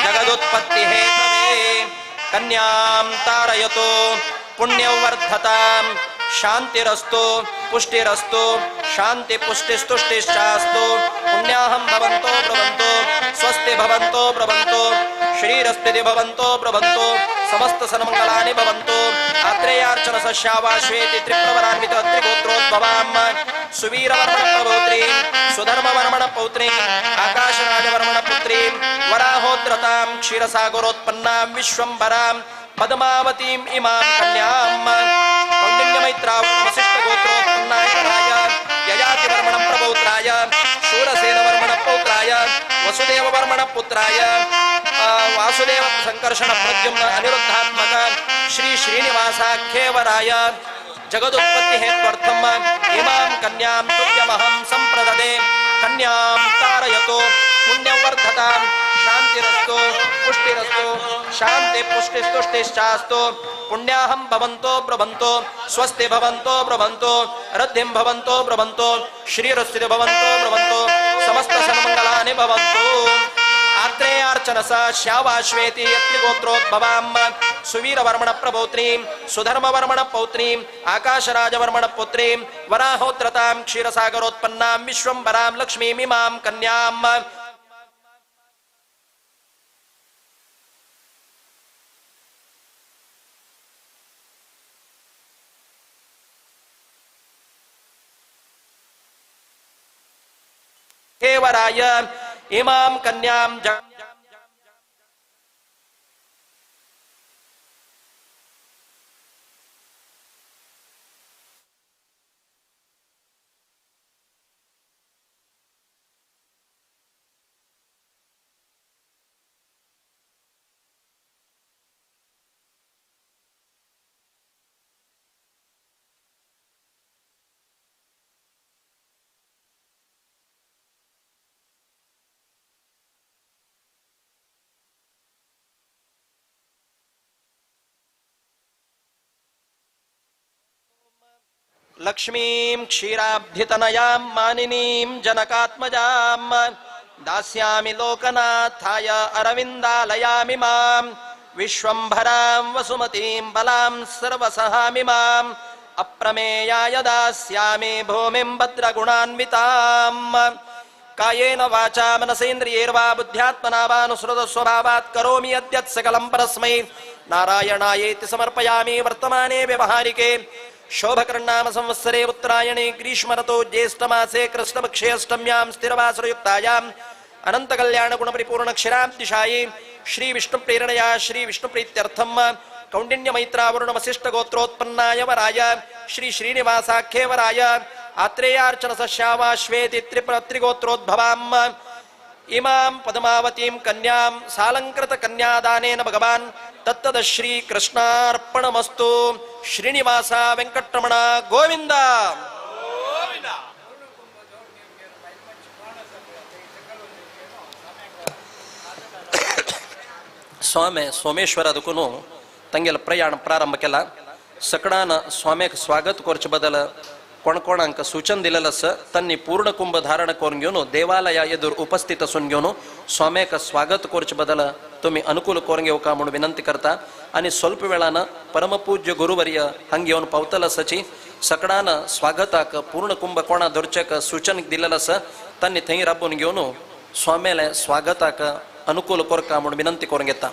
जगदुत्पत्ति हेतवे कन्यां तारयतु पुण्यवर्धतां शांतिरस्तु पुष्टिरस्तु शांति पुष्टिस्तुष्टिश्चास्तु पुण्याहं भवन्तो ब्रुवन्तु स्वस्ति भवन्तो ब्रुवन्तु श्रीरस्तिति भवन्तो ब्रुवन्तु समस्त सन्मंगलानि भवन्तु। आत्रेयार्चन सस्यावाश्वेति त्रिप्रवरान्वित त्रिगोत्रोद्भवां सुवीरवर्मण प्रभोत्रीं सुधर्मवर्मण पौत्रीं आकाशराजवर्मण पुत्रीं वराहोद्रतां क्षीरसागरोत्पन्नां विश्वंभरां पद्मावतीं इमां कन्यां कौण्डिन्यमैत्रावसिष्ठगोत्रोत्पन्नाय ययातिवर्मण प्रपौत्राय शूरसेनवर्मण पौत्राय वसुदेववर्मण पुत्राय ವಾಸುದೇವ ಸಂಕರ್ಷಣ ಪ್ರದ್ಯುಮ್ನ ಅನಿರುದ್ಧಾತ್ಮಕ ಶ್ರೀ ಶ್ರೀನಿವಾಸಾಖ್ಯೇವರಾಯ ಜಗದುತ್ಪತ್ತಿ ಹೇತ್ವರ್ಥಂ ಇಮಾಂ ಕನ್ಯಾಂ ತುಭ್ಯಮಹಂ ಸಂಪ್ರದದೆ ಕನ್ಯಾಂ ತಾರಯತು ಪುಣ್ಯವರ್ಧತಾಂ ಶಾಂತಿರಸ್ತು ಪುಷ್ಟಿರಸ್ತು ಶಾಂತಿ ಪುಷ್ಟಿಸ್ತುಷ್ಟಿಶ್ಚಾಸ್ತು ಪುಣ್ಯಾಹಂ ಭವಂತೋ ಬ್ರವಂತೋ ಸ್ವಸ್ತಿ ಭವಂತೋ ಬ್ರವಂತೋ ರದ್ಧಿಂ ಭವಂತೋ ಬ್ರವಂತೋ ಶ್ರೀರಸ್ತಿ ಭವಂತೋ ಬ್ರವಂತೋ ಸಮಸ್ತ ಸನ್ಮಂಗಲಾನಿ ಭವಂತು. ಆತ್ರೇಯಾರ್ಚನಸ ಶ್ಯಾವಾಶ್ವೇತಿ ಯತ್ರಿಗೋತ್ರೋದ್ಭವಾಂ ಸುವೀರವರ್ಮಣ ಪ್ರಪೌತ್ರೀಂ ಸುಧರ್ಮವರ್ಮಣ ಪೌತ್ರೀಂ ಆಕಾಶರಾಜವರ್ಮಣ ಪುತ್ರೀಂ ವರಾಹೋತ್ರತಾಂ ಕ್ಷೀರಸಾಗರೋತ್ಪನ್ನಾಂ ವಿಶ್ವಂಬರಾಂ ಲಕ್ಷ್ಮೀಮಿಮಾಂ ಕನ್ಯಾಂ. ಕೇವರಾಯ ಇಮಾಂ ಕನ್ಯಾಂ ಲಕ್ಷ್ಮೀಂ ಕ್ಷೀರಾಬ್ಧಿತನಯಾಂ ಮಾನಿನೀಂ ಜನಕಾತ್ಮಜಾಂ ದಾಸ್ಯಾಮಿ ಲೋಕನಾಥಾಯ ಅರವಿಂದಾಲಯಾಮಿ ಮಾಂ ವಿಶ್ವಂಭರಾಂ ವಸುಮತೀಂ ಬಲಾಂ ಸರ್ವಸಹಾಮಿ ಮಾಂ ಅಪ್ರಮೇಯಾಯ ದಾಸ್ಯಾಮಿ ಭೂಮಿಂ ಭದ್ರಗುಣಾನ್ವಿತಾಂ. ಕಾಯೇನ ವಾಚಾ ಮನಸೇಂದ್ರಿಯೈರ್ವಾ ಬುದ್ಧ್ಯಾತ್ಮನಾ ವಾ ಸ್ವಭಾವಾತ್ ಕರೋಮಿ ಯದ್ಯತ್ ಸಕಲಂ ಪರಸ್ಮೈ ನಾರಾಯಣಾಯೇತಿ ಸಮರ್ಪಯಾಮಿ. ವರ್ತಮಾನೇ ವ್ಯವಹಾರಿಕೆ ಶೋಭಕರ್ಣಾಮ ಸಂವತ್ಸರೆ ಉತ್ತರಾಯಣೆ ಗ್ರೀಷ್ಮರತೋ ಜ್ಯೇಷ್ಠಮಾಸೆ ಕೃಷ್ಣಪಕ್ಷೇ ಅಷ್ಟಮ್ಯಾಂ ಸ್ಥಿರವಾಸರಯುಕ್ತಾಯಾಂ ಅನಂತಕಲ್ಯಾಣಗುಣಪರಿಪೂರ್ಣ ಕ್ಷೀರಾಬ್ಧಿಶಾಯಿ ಶ್ರೀ ವಿಷ್ಣು ಪ್ರೇರಣೆಯ ಶ್ರೀ ವಿಷ್ಣು ಪ್ರೀತ್ಯರ್ಥಂ ಕೌಂಡಿನ್ಯ ಮೈತ್ರಾವರುಣ ವಸಿಷ್ಠ ಗೋತ್ರೋತ್ಪನ್ನಾಯ ವರಾಯ ಶ್ರೀ ಶ್ರೀನಿವಾಸಾಖ್ಯೇವರಾಯ ಆತ್ರೇಯಾರ್ಚನ ಸಶ್ಯಾವಾಶ್ವೇತಿ ತ್ರಿಗೋತ್ರೋದ್ಭವಾಂ ಇಮಾಂ ಪದ್ಮಾವತೀಂ ಕನ್ಯಾಂ ಸಾಲಂಕೃತ ಕನ್ಯಾದಾನೇನ ಭಗವಾನ್ ತತ್ತದ ಶ್ರೀ ಕೃಷ್ಣಾರ್ಪಣಮಸ್ತು. ಶ್ರೀನಿವಾಸ ವೆಂಕಟರಮಣ ಗೋವಿಂದ. ಸ್ವಾಮಿ ಸೋಮೇಶ್ವರ ಅದಕ್ಕೂ ತಂಗೆಲ್ಲ ಪ್ರಯಾಣ ಪ್ರಾರಂಭಕ್ಕೆಲ್ಲ ಸಕಡಾನ ಸ್ವಾಮ್ಯಕ್ಕೆ ಸ್ವಾಗತ ಕೊರ್ಚ ಬದಲ ಕೊಣಕೋಣಾಂಕ ಸೂಚನ್ ದಿಲಲಸ ತನ್ನಿ ಪೂರ್ಣ ಕುಂಭ ಧಾರಣ ಕೋರ್ಗ್ಯೋನು ದೇವಾಲಯ ಎದುರು ಉಪಸ್ಥಿತ ಸುನ್ಗ್ಯೋನು ಸ್ವಾಮ್ಯಕ ಸ್ವಾಗತ ಕೋರ್ಚ ಬದಲ तुम्ही अनुकूल कोरंगे होका म्हणून विनंती करता. आणि ಸ್ವಲ್ಪ वेळानं परमपूज्य गुरुवर्य हंग येऊन पावतल सची सकडान स्वागताक पूर्ण कुंभ कोणा धरचेक सूचन दिलेलं आसा तांणी थंय राबून घेवन स्वाम्याले स्वागताक अनुकूल कोरका म्हणून विनंती करून घेता.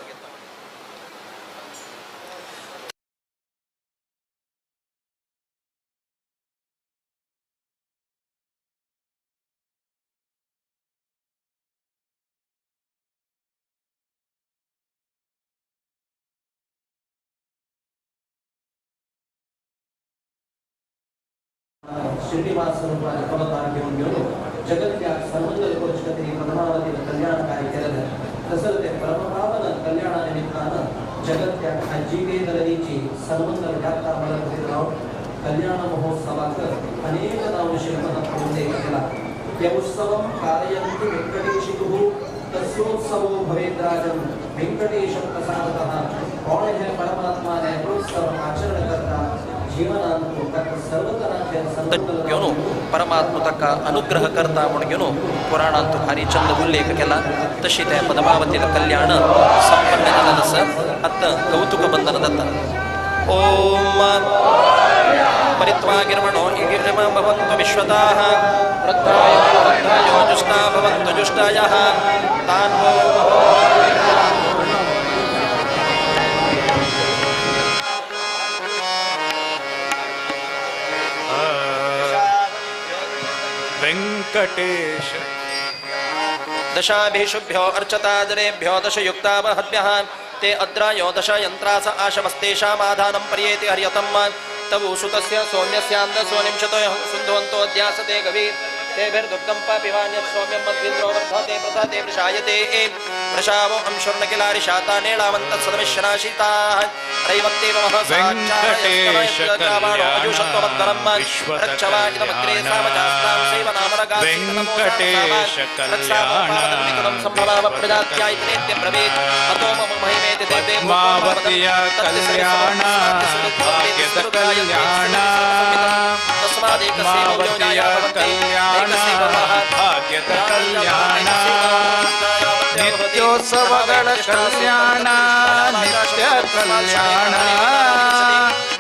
ಶ್ರೀನಿವಾಸ ಅವತಾರ घेऊन गेलो जगत्या सर्वंगल कोचकते पद्मावती कल्याणकारी केलं तसं ते परमपावन कल्याणानिमित्तानं जगत्या आजीवे दरनीची सर्वंगल यात्रा मला कल्याण महोत्सवात अनेक नामशिल्पन उल्लेख केला. यौत्सवं कारयन्ति वेंकटेशितुः तस्योत्सवो भवेद् राजन् वेंकटेश प्रसादतः. कोण हे परमात्माने उत्सव आचरण करता घेऊन परमात्मा ताका अनुग्रह करता म्हणून घेऊन पुराणांत भारी चंद उल्लेख केला. तशी त्या पद्मावतीला कल्याण संपन्न जालें आसा. आतां कौतुक बंधन जाता. ओम परित्वा गिर्वणो गिर्जम भवन्तु विश्वताः वृद्धायो वृद्धायो जुष्टा भवन्तु जुष्टायः तान् वेंकटेश दशाभिषुभ्यो अर्चतादरेभ्यो दशयुक्ता महद्भ्यः ते अद्रायो दश यन्त्रास आशवस्तेषामाधानं पर्येति हर्यतं तवु सुतस्य सौम्यस्यान्दसोनिंशतो सुन्धुवन्तो अध्यासते गवी तेभिर्दुग्धं पापिवान्यत् सौम्यं मध्विन्द्रो वर्धते प्रसादे वृषायते वृषावो अंशुर्नकिलारिशाता नेळावन्तः सदमिश्राशिताः रैवत्येव ವೆಂಕಟೇಶ ವೆಂಕಟೇಶ ಕಲ್ಯಾಣ ಪದ್ಮಾವತಿಯ ಕಲ್ಯಾಣ ಭಾಗ್ಯದ ಕಲ್ಯಾಣ ಪದ್ಮಾವತಿಯ ಕಲ್ಯಾಣ ಭಾಗ್ಯದ ಕಲ್ಯಾಣ ನಿತ್ಯೋತ್ಸವಗಳ ಕಲ್ಯಾಣ ನಿತ್ಯ ಕಲ್ಯಾಣ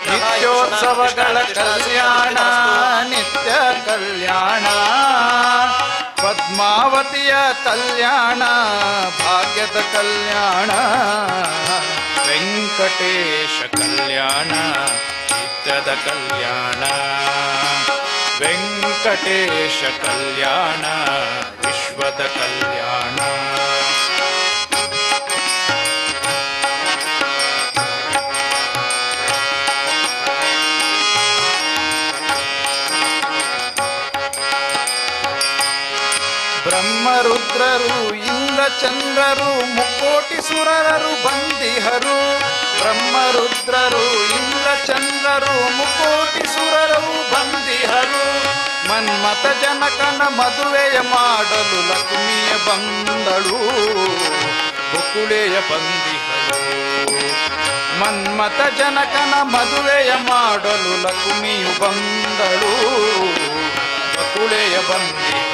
ನಿತ್ಯೋತ್ಸವಗಳ ಕಲ್ಯಾಣ ನಿತ್ಯ ಕಲ್ಯಾಣ ಪದ್ಮಾವತಿಯ ಕಲ್ಯಾಣ ಭಾಗ್ಯದ ಕಲ್ಯಾಣ ವೆಂಕಟೇಶ ಕಲ್ಯಾಣ ನಿತ್ಯದ ಕಲ್ಯಾಣ ವೆಂಕಟೇಶ ಕಲ್ಯಾಣ ವಿಶ್ವದ ಕಲ್ಯಾಣ. ಬ್ರಹ್ಮರುದ್ರರು ಇಂದ್ರಚಂದ್ರರು ಮುಕ್ಕೋಟಿ ಸುರರರು ಬಂದಿಹರು ಬ್ರಹ್ಮರುದ್ರರು ಇಂದ್ರಚಂದ್ರರು ಮುಕ್ಕೋಟಿ ಸುರರು ಬಂದಿಹರು ಮನ್ಮಥ ಜನಕನ ಮದುವೆಯ ಮಾಡಲು ಲಕ್ಷ್ಮಿಯ ಬಂದಳು ಬಕುಳೆಯ ಬಂದಿಹಳು ಮನ್ಮಥ ಜನಕನ ಮದುವೆಯ ಮಾಡಲು ಲಕ್ಷ್ಮಿಯು ಬಂದಳು ಬಕುಳೆಯ ಬಂದಿಹಳು.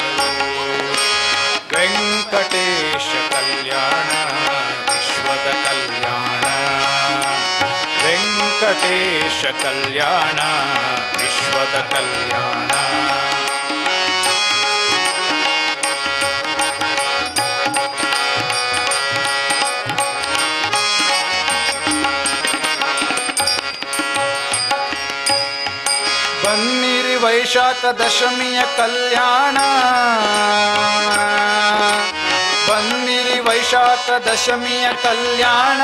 ವೆಂಕಟೇಶ ಕಲ್ಯಾಣ ವಿಶ್ವದ ಕಲ್ಯಾಣ ವೆಂಕಟೇಶ ಕಲ್ಯಾಣ ವಿಶ್ವದ ಕಲ್ಯಾಣ. ಬನ್ನಿರಿ ವೈಶಾಖ ದಶಮಿಯ ಕಲ್ಯಾಣ ಬನ್ನಿರಿ ವೈಶಾಖ ದಶಮಿಯ ಕಲ್ಯಾಣ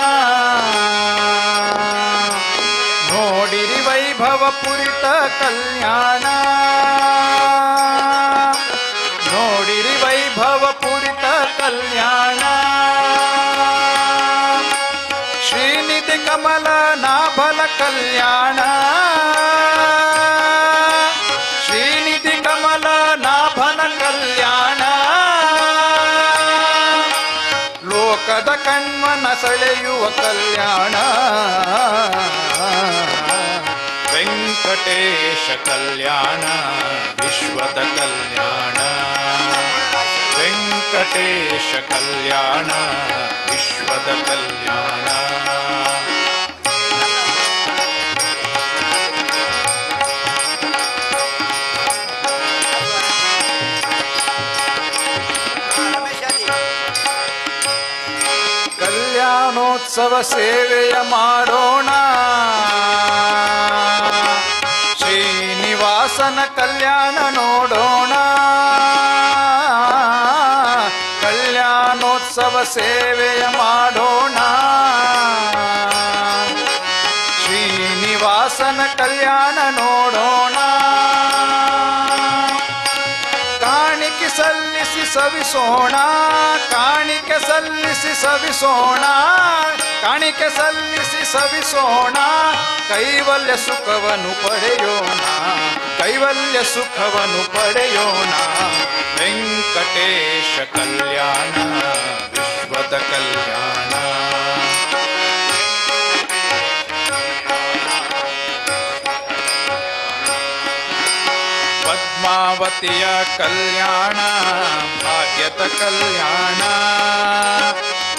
ನೋಡಿರಿ ವೈಭವ ಪುರಿತ ಕಲ್ಯಾಣ ನೋಡಿರಿ ವೈಭವ ಪುರಿತ ಕಲ್ಯಾಣ ಶ್ರೀನಿಧಿ ಕಮಲ ನಾಭಲ ಕಲ್ಯಾಣ ಶ್ರೀನಿಧಿ ಕಮಲ ನಾಭನ ಕಲ್ಯಾಣ ಲೋಕದ ಕಣ್ಮನ ಸೆಳೆಯುವ ಕಲ್ಯಾಣ ವೆಂಕಟೇಶ ಕಲ್ಯಾಣ ವಿಶ್ವದ ಕಲ್ಯಾಣ ವೆಂಕಟೇಶ ಕಲ್ಯಾಣ ವಿಶ್ವದ ಕಲ್ಯಾಣ. ಕಲ್ಯಾಣೋತ್ಸವ ಸೇವೆಯ ಮಾಡೋಣ ಶ್ರೀನಿವಾಸನ ಕಲ್ಯಾಣ ನೋಡೋಣ ಕಲ್ಯಾಣೋತ್ಸವ ಸೇವೆಯ ಮಾಡೋಣ ಶ್ರೀನಿವಾಸನ ಕಲ್ಯಾಣ ನೋಡೋಣ ಕಾಣಿಕೆ ಸಲ್ಲಿಸಿ ಸವಿಸೋಣ ಕಾಣಿಕೆ ಸಲ್ಲಿಸಿ ಸವಿಸೋಣ ಕಾಣಿಕೆ ಸಲ್ಲಿಸಿ ಸವಿಸೋಣ ಕೈವಲ್ಯ ಸುಖವನ್ನು ಪಡೆಯೋಣ ಕೈವಲ್ಯ ಸುಖವನ್ನು ಪಡೆಯೋಣ ವೆಂಕಟೇಶ ಕಲ್ಯಾಣ ವಿಶ್ವದ ಕಲ್ಯಾಣ. ಪದ್ಮಾವತಿಯ ಕಲ್ಯಾಣ ಭಾಗ್ಯದ ಕಲ್ಯಾಣ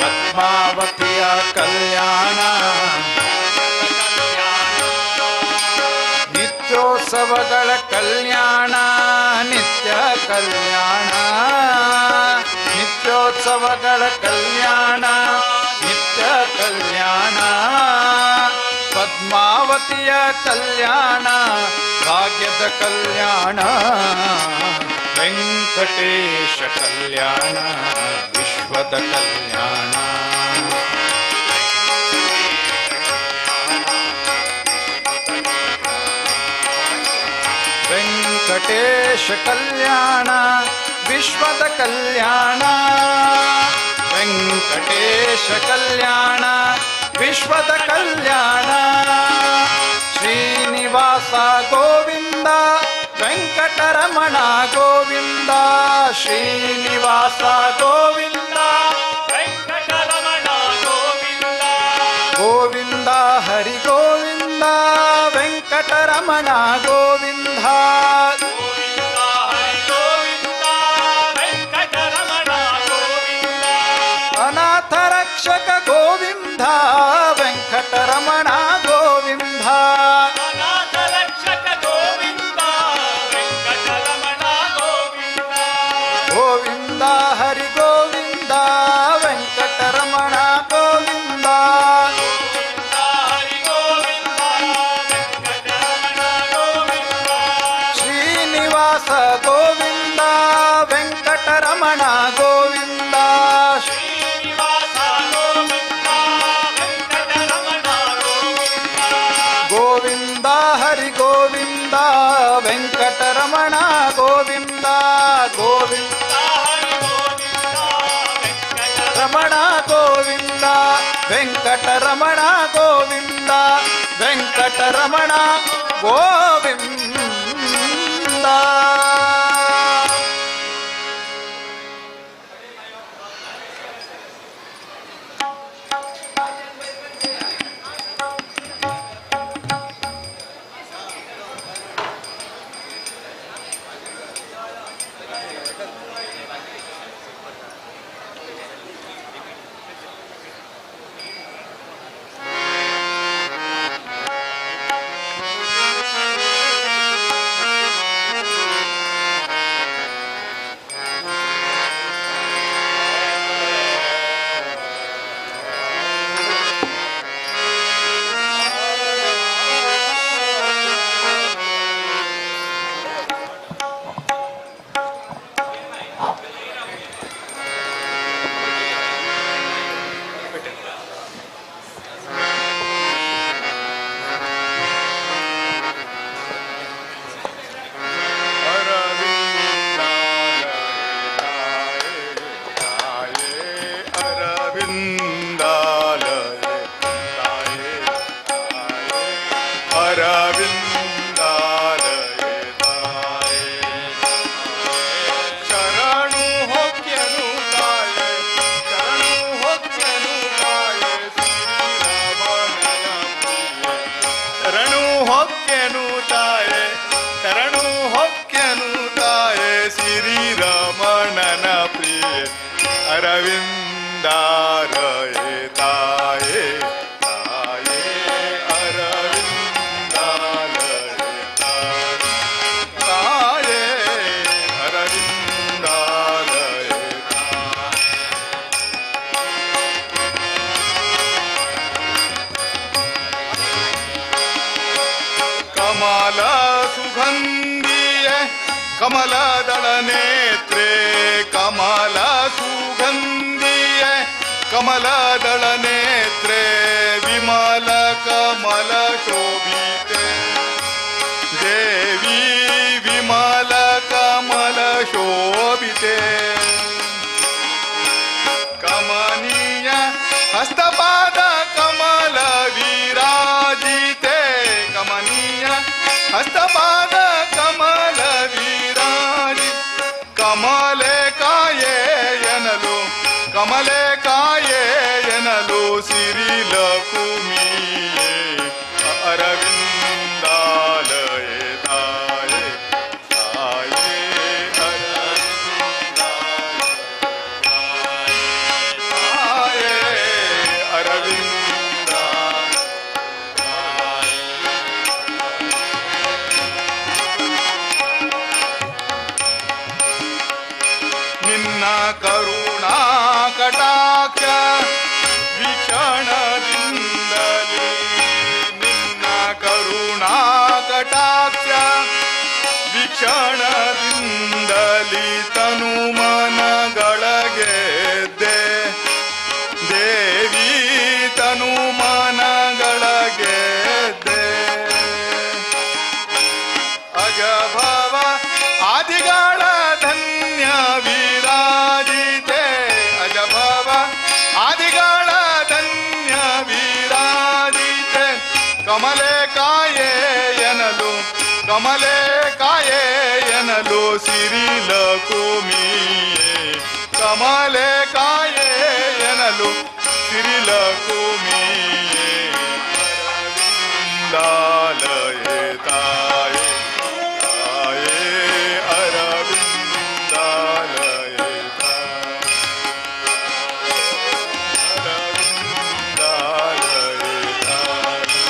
ಪದ್ಮಾವತಿಯ ಕಲ್ಯಾಣ ನಿತ್ಯೋತ್ಸವಗಳ ಕಲ್ಯಾಣ ನಿತ್ಯ ಕಲ್ಯಾಣ ನಿತ್ಯೋತ್ಸವಗಳ ಕಲ್ಯಾಣ ನಿತ್ಯ ಕಲ್ಯಾಣ ಪದ್ಮಾವತಿಯ ಕಲ್ಯಾಣ ಭಾಗ್ಯದ ಕಲ್ಯಾಣ ವೆಂಕಟೇಶ ಕಲ್ಯಾಣ ವಿಶ್ವದ ಕಲ್ಯಾಣ. ವೆಂಕಟೇಶ ಕಲ್ಯಾಣ ವಿಶ್ವದ ಕಲ್ಯಾಣ ವೆಂಕಟೇಶ ಕಲ್ಯಾಣ ವಿಶ್ವದ ಕಲ್ಯಾಣ ಶ್ರೀನಿವಾಸ ಗೋವಿಂದ ವೆಂಕಟರಮಣ ಗೋವಿಂದ ಶ್ರೀನಿವಾಸ ಗೋವಿಂದ ವೆಂಕಟರಮಣ ಗೋವಿಂದ ಗೋವಿಂದ ಹರಿ ಗೋವಿಂದ ವೆಂಕಟರಮಣ ಗೋವಿಂದ ಗೋವಿಂದ ಹರಿ ಗೋವಿಂದ ವೆಂಕಟರಮಣ ಗೋವಿಂದ ಅನಾಥ ರಕ್ಷಕ ಗೋವಿಂದ ವೆಂಕಟರಮಣ ಗೋವಿಂದ ಅನಾಥ ರಕ್ಷಕ ಗೋವಿಂದ ವೆಂಕಟರಮಣ ಗೋವಿಂದ ಗೋವಿಂದ ಹರಿ ಗೋವಿಂದ ವೆಂಕಟರಮಣ ಗೋವಿಂದ ಗೋವಿಂದ ಹರಿ ಗೋವಿಂದ ವೆಂಕಟರಮಣ ಗೋವಿಂದ ಶ್ರೀನಿವಾಸ ಗೋವಿಂದ ವೆಂಕಟರಮಣ ಗೋವಿಂದ ಶ್ರೀನಿವಾಸ ಗೋವಿಂದ ವೆಂಕಟರಮಣ ಗೋವಿಂದ ಗೋವಿಂದ ಹರಿ ಗೋವಿಂದ ವೆಂಕಟರಮಣ ಗೋವಿಂದ ಗೋವಿಂದ ಹರಿ ಗೋವಿಂದ ರಮಣ ಗೋವಿಂದ ವೆಂಕಟರಮಣ ಗೋವಿಂದ ವೆಂಕಟರಮಣ ಗೋವಿಂದ. ಕಮಲದಳ ನೇತ್ರೆ ಕಮಲ ಸುಗಂಧಿಯೇ ಕಮಲದಳ ನೇತ್ರೆ ವಿಮಲ ಕಮಲ ಶೋಭಿತೆ ದೇವಿ ವಿಮಲ ಕಮಲ ಶೋಭಿತೆ ಕಮನೀಯ ಹಸ್ತಪಾದ ಕಮಲ ವಿರಾಜಿತೆ ಕಮನೀಯ ಹಸ್ತಪಾದ ಕಮಲ ವಿರಾಜಿ ಕಮಲೆ ಕಾಯೇ ಎನಲು ಕಮಲೆ ಕಾಯೇ ಎನಲು ಸಿರಿಲ ಕುಮಿಯೇ ಅರವಿಂದಾಲಯೇ ತಾಯೇ ತಾಯೇ ಅರವಿಂದಾಲಯೇ ಅರವಿಂದ. ನಿನ್ನ ಕರುಣಾ ಕಟಾಕ್ಷ ವೀಕ್ಷಣದಿಂದಲೇ ನಿನ್ನ ಕರುಣಾ ಕಟಾಕ್ಷ ವೀಕ್ಷಣದಿಂದಲೇ ತನು ಮನಗಳಗೆದ್ದೆ ದೇವಿ ತನು ಮನಗಳಗೆದ್ದೆ ಅಜಭ ಕಮಲೆ ಕಾಯೆ ಎನಲು ಸಿರಿಲ ಕುಮಿಯೇ ಕಮಲೆ ಕಾಯೆ ಎನಲು ಸಿರಿಲ ಕುಮಿಯೇ ಅರವಿಂದಾಲಯೇ ತಾಯೇ ತಾಯೇ ಅರವಿಂದಾಲಯೇ ಅರವಿಂದಾಲಯೇ ತಾಯೇ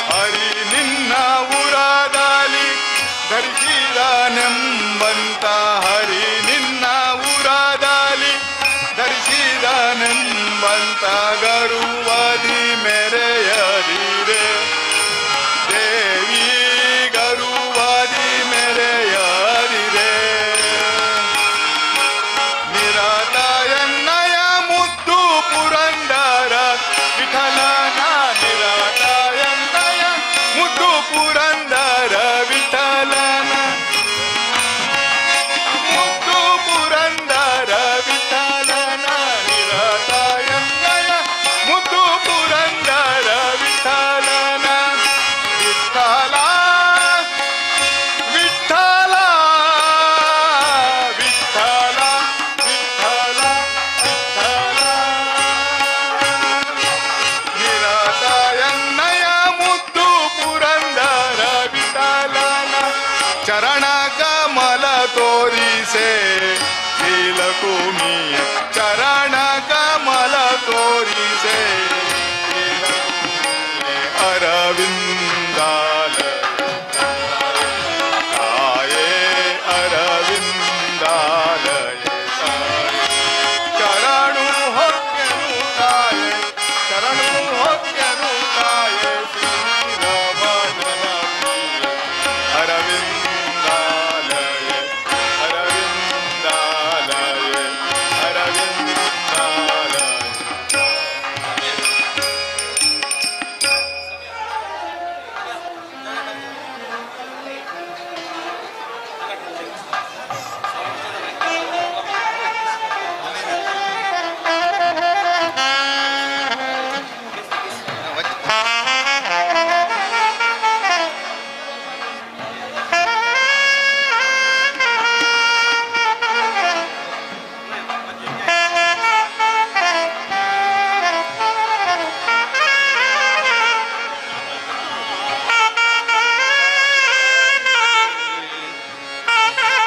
ಹರಿ ನಿನ್ನ ಉರದಲ್ಲಿ ಧರಿಸಿದನೆಂಬಂತ ಹರಿ ನಿನ್ನ ಉರದಲ್ಲಿ ಧರಿಸಿದನೆಂಬಂತ ಗರುವದಿ ಮೆರೆಯದಿರೆ ದೇವಿ ಗರುವದಿ ಮೆರೆಯದಿರೆ ನಿರತಯನ್ನಯ ಮುದ್ದು ಪುರಂದರ ವಿಠಲನ ನಿರತಯನ್ನಯ ಮುದ್ದು ಪುರಂದರ ವಿಠಲನ ಮುದ್ದು ಪುರಂದರ ವಿಠಲನ ನಿರತಯನ್ನಯ ಮುದ್ದು ಪುರಂದರ ವಿಠಲನ ವಿಠಲ ವಿಠಲ ವಿಠಲ ವಿಠಲ ವಿಠಲ ನಿರತಯನ್ನಯ ಮುದ್ದು ಪುರಂದರ ವಿಠಲನ ಚರಣ ಕಮಲ ತೋರಿಸೆ ಶ್ರೀಲಕುಮಿಯ ಚರಣ ಕಮಲ ತೋರಿಸೆ ಅರವಿಂದಾಲ ತಾಯೇ ಅರವಿಂದಾಲಯ ಚರಣು ಹೊಕ್ಕೆನು ತಾಯೇ ಚರಣು ಹೊಕ್ಕೆನು ತಾಯೇ ಶ್ರೀರಮಣನ ಪ್ರಿಯ ಅರವಿಂದಾಲಯ ಅರವಿಂದಾಲಯ ಅರವಿಂದಾಲಯ.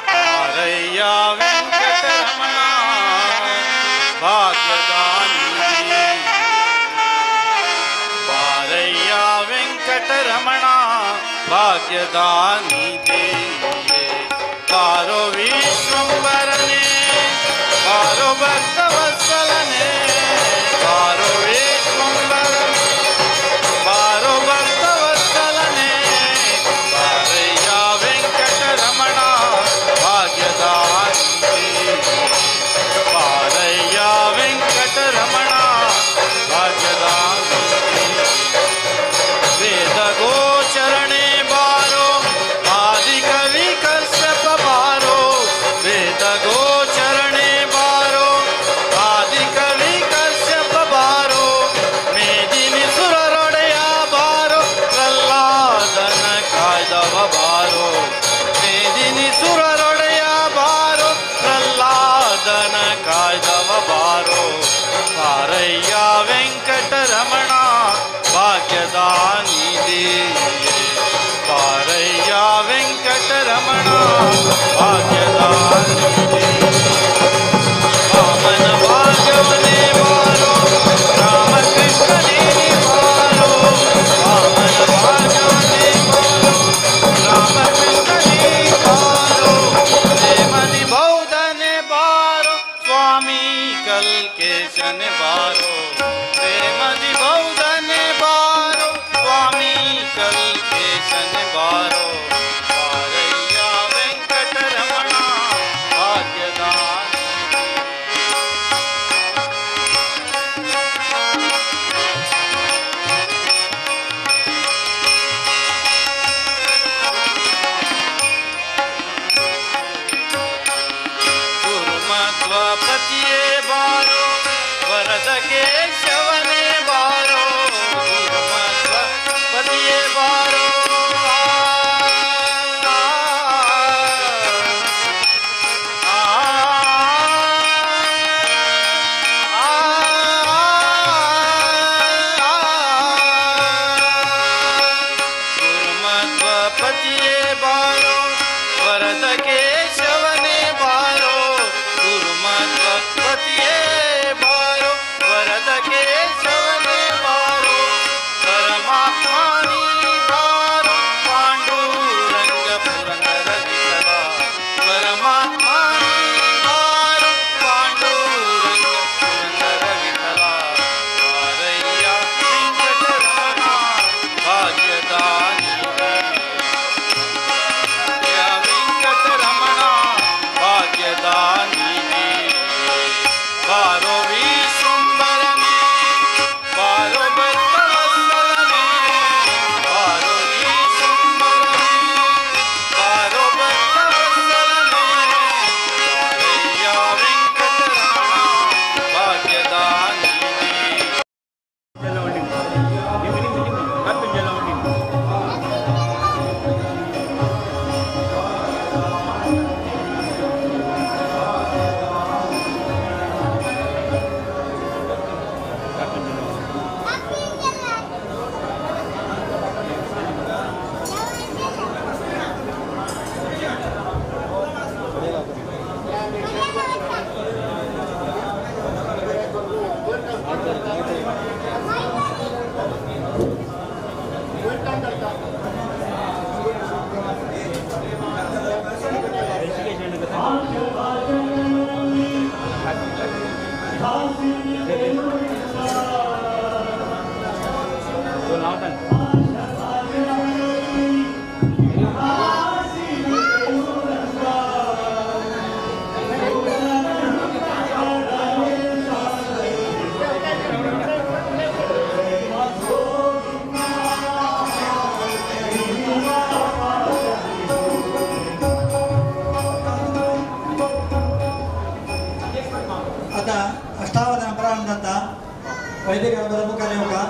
ಬಾರಯ್ಯ ವೆಂಕಟರಮಣ ಭಾಗ್ಯದಾನಿ ಬಾರಯ್ಯ ವೆಂಕಟರಮಣ ಭಾಗ್ಯದಾನಿ ದೇವಿಯೇ ಬಾರೋ ವಿಶ್ವಂಬರನೆ ಬಾರೋ ಭಕ್ತವತ್ಸಲನೆ ಬಾರೋ ವಿಶ್ವಂಬರನೆ ಬಾರೋ ಭಕ್ತವತ್ಸಲನೆ ಬಾರಯ್ಯ ವೆಂಕಟರಮಣ ಭಾಗ್ಯದಾನಿ ಬಾರಯ್ಯ ವೆಂಕಟರಮಣ ಭಾಗ್ಯದಾನಿ ವೇದ ಗೋಚರಣೆ ಬಾರೋ ಆದಿಕವಿ ಕಶ್ಯಪ ಬಾರೋ ವೇದ ಗೋಚರಣೆ ಬಾರೋ ಆದಿಕವಿ ಕಶ್ಯಪ ಬಾರೋ ಮೇದಿನಿ ಸುರರೊಡೆಯ ಬಾರೋ ಪ್ರಹ್ಲಾದನ ಕಾಯ್ದವ ಬಾರೋ ಮೇದಿನಿ ಸುರರೊಡೆಯ ಬಾರೋ ಪ್ರಹ್ಲಾದನ ಕಾಯ್ದವ ಬಾರೋ ಬಾರಯ್ಯ ವೆಂಕಟರಮಣ ಭಾಗ್ಯದಾನಿ ದೇವಿಯೇ ಬಾರಯ್ಯ ವೆಂಕಟರಮಣ ಭಾಗ್ಯದಾನಿ ವಾಮನ ಭಾರ್ಗವನೇ ಬಾರೋ ರಾಮಕೃಷ್ಣನೇ ಬಾರೋ ವಾಮನ ಭಾರ್ಗವನೇ ಬಾರೋ ರಾಮಕೃಷ್ಣನೇ ಬಾರೋ ಪ್ರೇಮನಿ ಬೌದ್ಧನೆ ಬಾರೋ ಸ್ವಾಮಿ ಕಲ್ಕೇಶನೆ ಬಾರೋ ಪ್ರೇಮದಿ ಬೌದ್ಧನೆ ಬಾರೋ ಸ್ವಾಮಿ ಕಲ್ಕೇಶನೆ ಬಾರೋ ಬಾರಯ್ಯ ವೆಂಕಟರಮಣ ಭಾಗ್ಯದಾನಿ ಗುರುಮಧ್ವಪತಿಯೇ ಬಾರೋ ವರದ ಕೇಶವನೇ ಬಾರೋ ಗುರುಮಧ್ವಪತಿಯೇ ಬಾರೋ. वरद केशवने बारो गुरुमध्वपतिये बारो वरद केशवने बारो परमात्मानी बारो पांडुरंग पुरंदर विठ्ठला परमात्मानी बारो पांडुरंग पुरंदर विठ्ठला वारय्या वेंकटरमणा भाग्यदानी या वेंकटरमणा भाग्यदानी बारो विशुंबरने बारो भक्तवत्सलने बारो विशुंबरने बारो भक्तवत्सलने वारय्या वेंकटरमणा भाग्यदानी. आता अष्टावधान प्रारंभ जाता. वैदिक मुखार येवका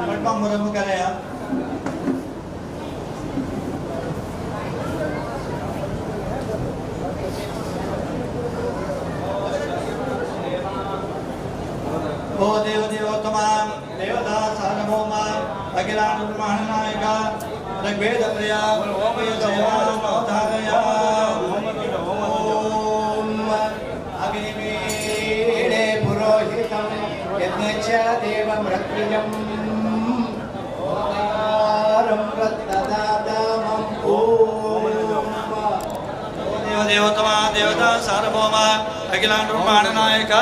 पटमा मुखार या. ओ देव देवोत्तमा देवता सार्वभौमा अखिलांड ब्रह्मांड नायक ऋग्वेद प्रिया सेवाधारया. ओम अग्निमीडे पुरोहितं यज्ञ देवं रत्रियं ओंकारं रत्नदातामं. ओम देव देवोत्तमा देवता सार्वभौमा अखिलांड ब्रह्मांड नायक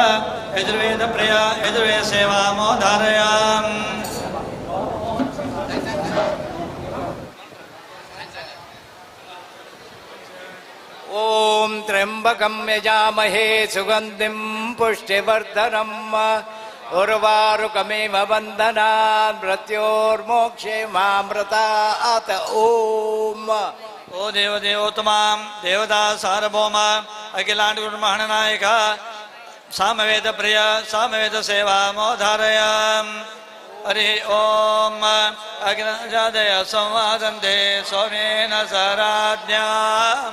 यजुर्वेद प्रिया यजुर्वेद सेवा मोधारया. ॐ त्र्यम्बकं यजामहे सुगन्धिं पुष्टिवर्धनम् उर्वारुकमिव बन्धनान् मृत्योर्मोक्षे मामृतात्. ॐ ओ देव देवोत्तमा देवता सार्वभौमा अखिलांड ब्रह्मांड नायक सामवेद प्रिय सामवेद सेवा मोधारया. हरि ओम अग्निजादय संवादन्ते सोमेन सराज्ञां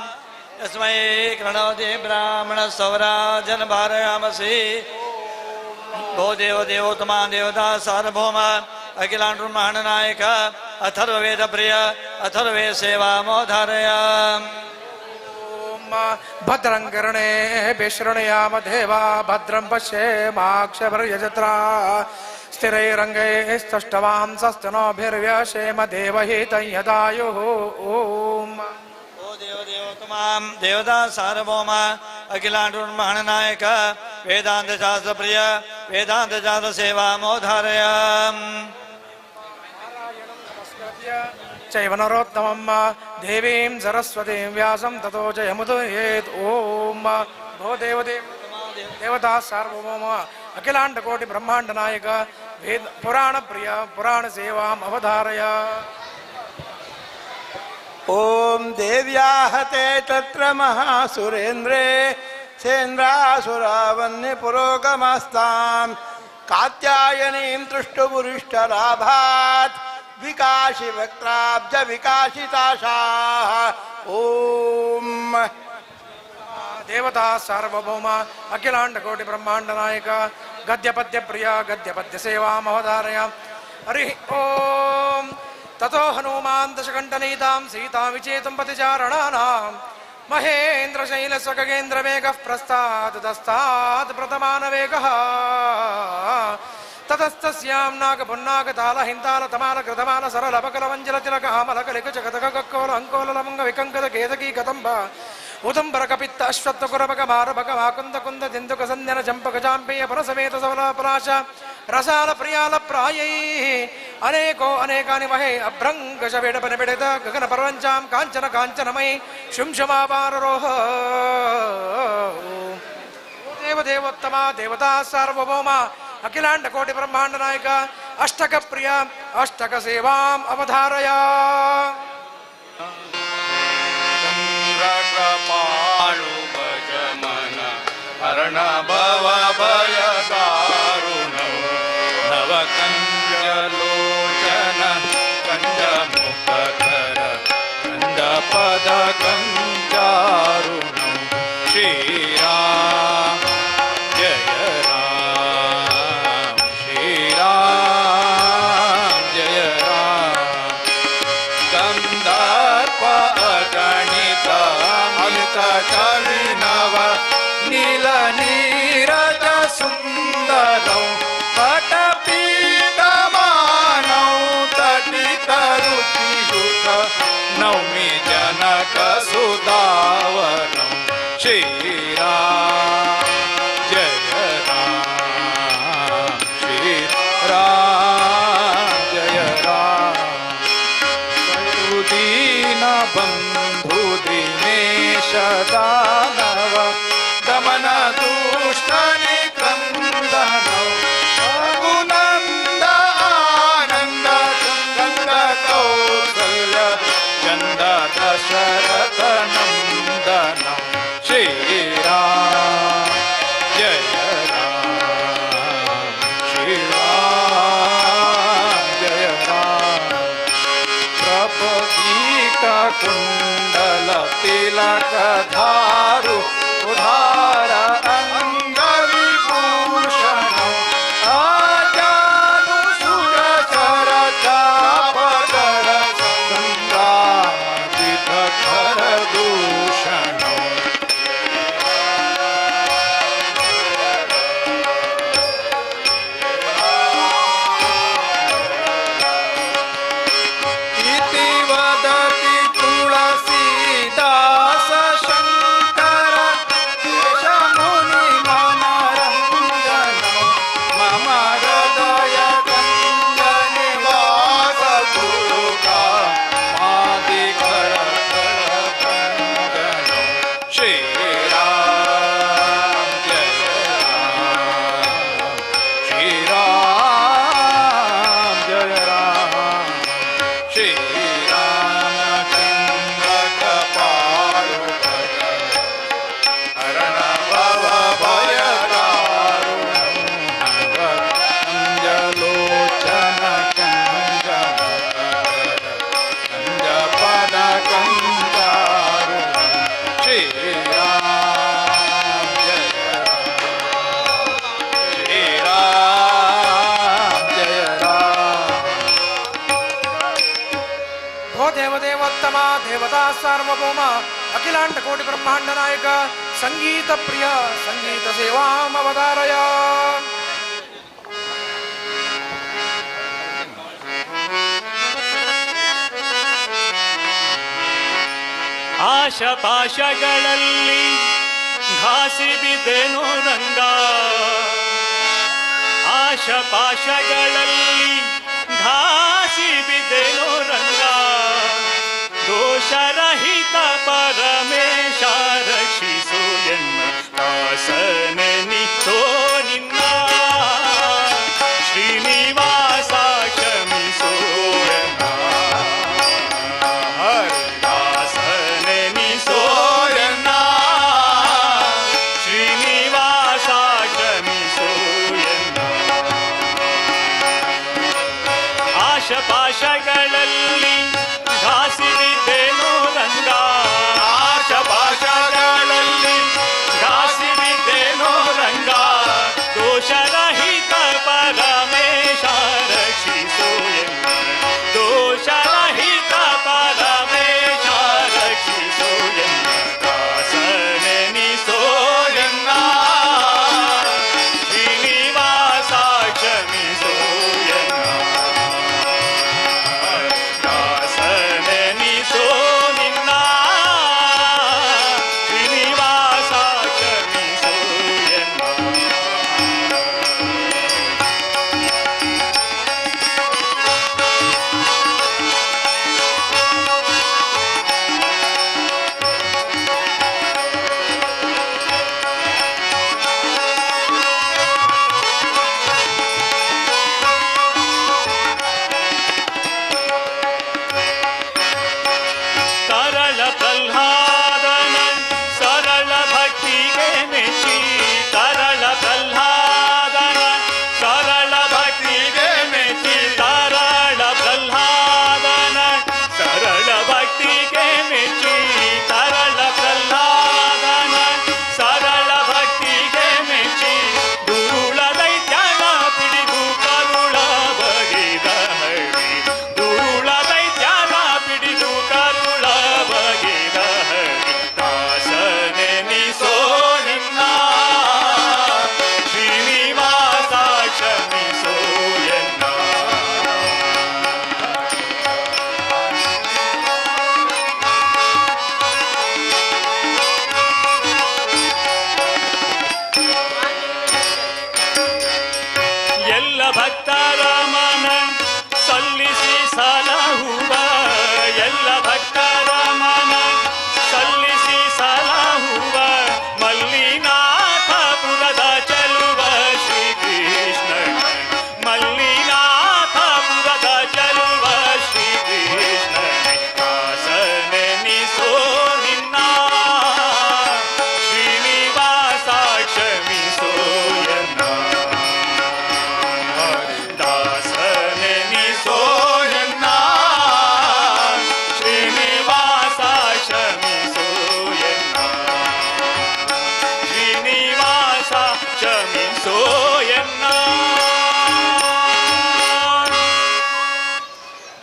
यस्मै कृणोति ब्राह्मण सौराजन भारयामसि. भो देव देवोत्तमा देवता सार्वभौमा अखिलांड ब्रह्मांड नायक अथर्ववेद प्रिय अथर्वेद सेवा मोधारया. भद्रं कर्णे विशृणुयाम देवा भद्रं पश्येमाक्षभिर्यजत्रा स्थिरैरङ्गैस्तुष्टवां सस्तनोभिर्व्यशेम देवहितं यदायुः. ॐ ओ देव देवोत्तमा देवता सार्वभौमा अखिलांड ब्रह्मांड नायक वेदांत शास्त्र प्रिय वेदांत शास्त्र सेवा मोधारया. चैव नरोत्तमं देवीं सरस्वतीं व्यासं ततो जयमुदीरयेत्. ॐ भो देवदेव देवता सार्वभौम अखिलांड कोटि ब्रह्मांड नायक वेद पुराण प्रिय पुराण सेवाम अवधारय. ॐ देव्याहते तत्र महासुरेन्द्रे सेन्द्रासुरावन्य पुरोगमस्तां कात्यायनीं तृष्टुपुरुष्टलाभात् विकाशि वक्त्राब्ज विकाशिताशाः. ॐ देवता सार्वभौम अखिलांड कोटि ब्रह्मांड नायक गद्यपद्य प्रिय गद्यपद्य सेवाम अवधारय. हरि ओम. ತಥೋ ಹನುಮಾನ್ ದಶಕಂಠನೀತಾಂ ಸೀತಾ ವಿಚೇತುಂ ಪತಿಚಾರಣಾನಾಂ ಮಹೇಂದ್ರಶೈಲಸ್ವ ಖಗೇಂದ್ರ ವೇಗಃ ಪ್ರಸ್ತಾತ್ ದಸ್ತಾತ್ ಪ್ರಥಮಾನ ವೇಗಃ ತತಸ್ತಸ್ಯಾಂ ನಾಗ ಪುನ್ನಾಗ ತಾಲ ಹಿಂತಾಲ ತಮಾಲ ಕೃತಮಾಲ ಸರಳ ಬಕಲ ವಂಜಲ ತಿಲಕ ಆಮಲ ಕಲಿಕ ಜಗತಕ ಕಕ್ಕೋಲ ಅಂಕೋಲ ಲವಂಗ ವಿಕಂಕದ ಕೇತಕಿ ಕದಂಬ ಉದಂಬರ ಕಪಿತ್ತ ಅಶ್ವತ್ಥ ಕುರಬಕ ಮಾರಭಕ ಮಾಕುಂದ ಕುಂದ ದಿಂದುಕ ಸಂಧ್ಯನ ಚಂಪಕ ಜಾಂಪೇಯ ಪರಸಮೇತ ಸವಲ ಪಲಾಶ ರಸಾಲ ಪ್ರಿಯಾಲ ಪ್ರಾಯೈ ಅನೇಕೋ ಅನೇಕಾನಿ ಮಹೇ ಅಭ್ರಂಗಶ ಬೇಡಪನ ಬೆಳೆದ ಗಗನ ಪರ್ವಂಚಾಂ ಕಾಂಚನ ಕಾಂಚನಮಯಿ ಶುಂಶಮಾಪಾರರೋಹ ದೇವದೇವೋತ್ತಮ ದೇವತಾ ಸಾರ್ವಭೌಮ ಅಖಿಲಾಂಡ ಕೋಟಿ ಬ್ರಹ್ಮಾಂಡ ನಾಯಕ ಅಷ್ಟಕ ಪ್ರಿಯ ಅಷ್ಟಕ ಸೇವಾಂ ಅವಧಾರಯ. ಚಂದ್ರಕೃಪಾಳು ಭಜಮನ ಹರಣ ಭವ ಭಯ ದಾರುಣ ನವಕಂಜಲೋಚನ ಕಂಜ ಮುಖಕರ ಕಂದ ಪದ ಕಂಚಾರುಣ ಶ್ರೀರಾಮ ಜಯ ರಾಮ ಶ್ರೀರಾಮ ಜಯ ರಾಮ. ಕಂದರ್ಪ ಅಗಣಿತ ಅಮಿತ ಕವಿನವ ನೀಲ ನೀರಜ ಸುಂದರಂ ಪಟಪೀತಮಾನೌ ತಟಿತ ರುಚಿಯುತ ನೌಮಿ ಜನಕ ಸುಧಾವನಂ ಶ್ರೀರಾಮ ಜಯ ರಾಮ ಶ್ರೀರಾಮ ಜಯ ರಾಮ. ದೀನ ಬಂಧು ದಿನೇಶ ದಾನವ ದಮನ ದುಷ್ಟನಿ ಕ್ರಂದನೌ ರಘುನಂದ ಆನಂದ ಚಂದ ಕೌಸಲ್ಯ ಚಂದ ದಶರಥ ನಂದನಂ ಶ್ರೀರಾಮ ಜಯ ರಾಮ ಶ್ರೀರಾಮ ಜಯ ರಾಮ. ಪ್ರಪೀಕ ಕುಂಡಲ ತಿಲಕ ಧಾರು ಉಧಾರ ಅಂಗ ವಿಭೂಷಣ ಆಜಾನು ಸುರ ಚರ ಚಾಪಕರ ಸಂಗ್ರಾಮಿತ ಖರ ದೂಷಣ. ಇತಿ ವದತಿ ತುಳಸೀದಾಸ ಶಂಕರ ಮುನಿ ಮನರಂಜನ ಮಮ ಹೃದಯ ಕಂಜ ನಿವಾಸ ಗುರುಕಾ ಮಾದಿಕರ ಕಂಜನ ಶ್ರೀರಾಮ ಜಯ ರಾಮ ಶ್ರೀರಾಮ ಜಯ ರಾಮ ಶ್ರೀರಾಮಚಂದ್ರ ಕೃಪಾಳು ಹರಣ ಭವ ಭಯ ದಾರುಣ ಕಂಜಲೋಚನ ಕಂಜ ಕಂಜ ಪದ ಕಂದಾರುಣ ಶ್ರೀರಾಮ ಜಯ ಶ್ರೀರಾಮ ಜಯ ರಾಮ. ಭೋ ದೇವದೇವೋತ್ತಮ ದೇವತಾ ಸಾರ್ವಭೌಮ ಅಖಿಲಾಂಡ ಕೋಟಿ ಬ್ರಹ್ಮಾಂಡ ನಾಯಕ ಸಂಗೀತ ಪ್ರಿಯ ಸಂಗೀತ ಸೇವಾಂ ಅವತಾರಯ. ಆಶಪಾಶಗಳಲ್ಲಿ ಘಾಸಿ ಬಿದ್ದೆನು ರಂಗ, ಆಶಪಾಶಗಳಲ್ಲಿ ಘಾಸಿ ಬಿದ್ದೆನು ರಂಗ, ದೋಷರಹಿತ ಪರಮೇಶ ರಕ್ಷಿಸು ಎನ್ನ ದಾಸನೆನಿಸೋ ನಿನ್ನ ಶ್ರೀನಿವಾಸ ಕ್ಷಮಿಸು ಎನ್ನ ದಾಸನೆನಿಸೋ ಎನ್ನ ಶ್ರೀನಿವಾಸ ಕ್ಷಮಿಸು ಎನ್ನ. ಆಶಪಾಶಗಳಲ್ಲಿ ಘಾಸಿ ಬಿದ್ದೆನು ರಂಗ, ಆಶಪಾಶಗಳಲ್ಲಿ ಘಾಸಿ ಬಿದ್ದೆನು ರಂಗ, ದೋಷರಹಿತ ಪರಮೇಶ ರಕ್ಷಿಸು ಎನ್ನ ದೋಷ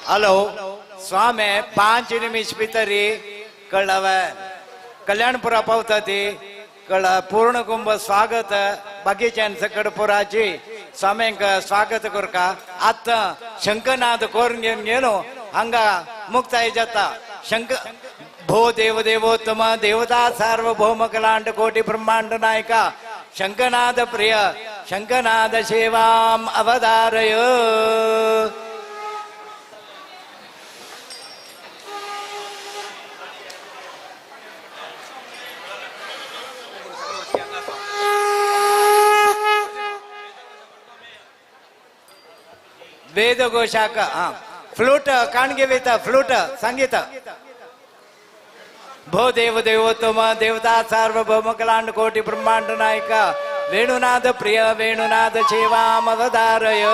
हॅलो स्वामी 5 निमिष भितरी कळव कल्याणपुरा पावता ती कळ पूर्ण कुंभ स्वागत बाकीच्यान सकड पुराची स्वाम्यांक स्वागत करका. आतां शंखनाद करून घेवन गेलो हांगा मुक्ताय जाता. शंख भो देव देवोत्तम देवता सार्वभौम कलांड कोटी ब्रह्मांड नायका शंखनाद प्रिय शंखनाद सेवाम अवधारय. वेद घोषाक हा फ्लूट काणगे वेता फ्लूट संगीत. भो देव देवोत्तम देवता सार्वभौम कलांड कोटी ब्रह्मांड नायका वेणुनाद प्रिय वेणुनाद सेवाम अवधारय.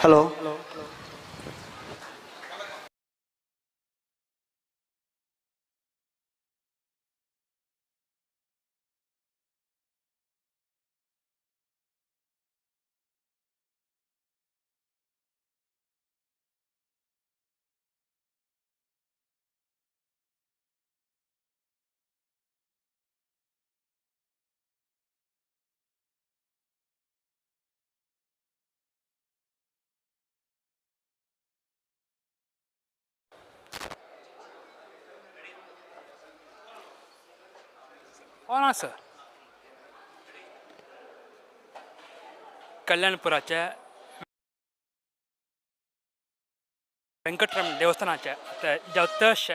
हॅलो ऑन आसा. कल्याणपुराच्या वेंकटरमण देवस्थानाच्या जतश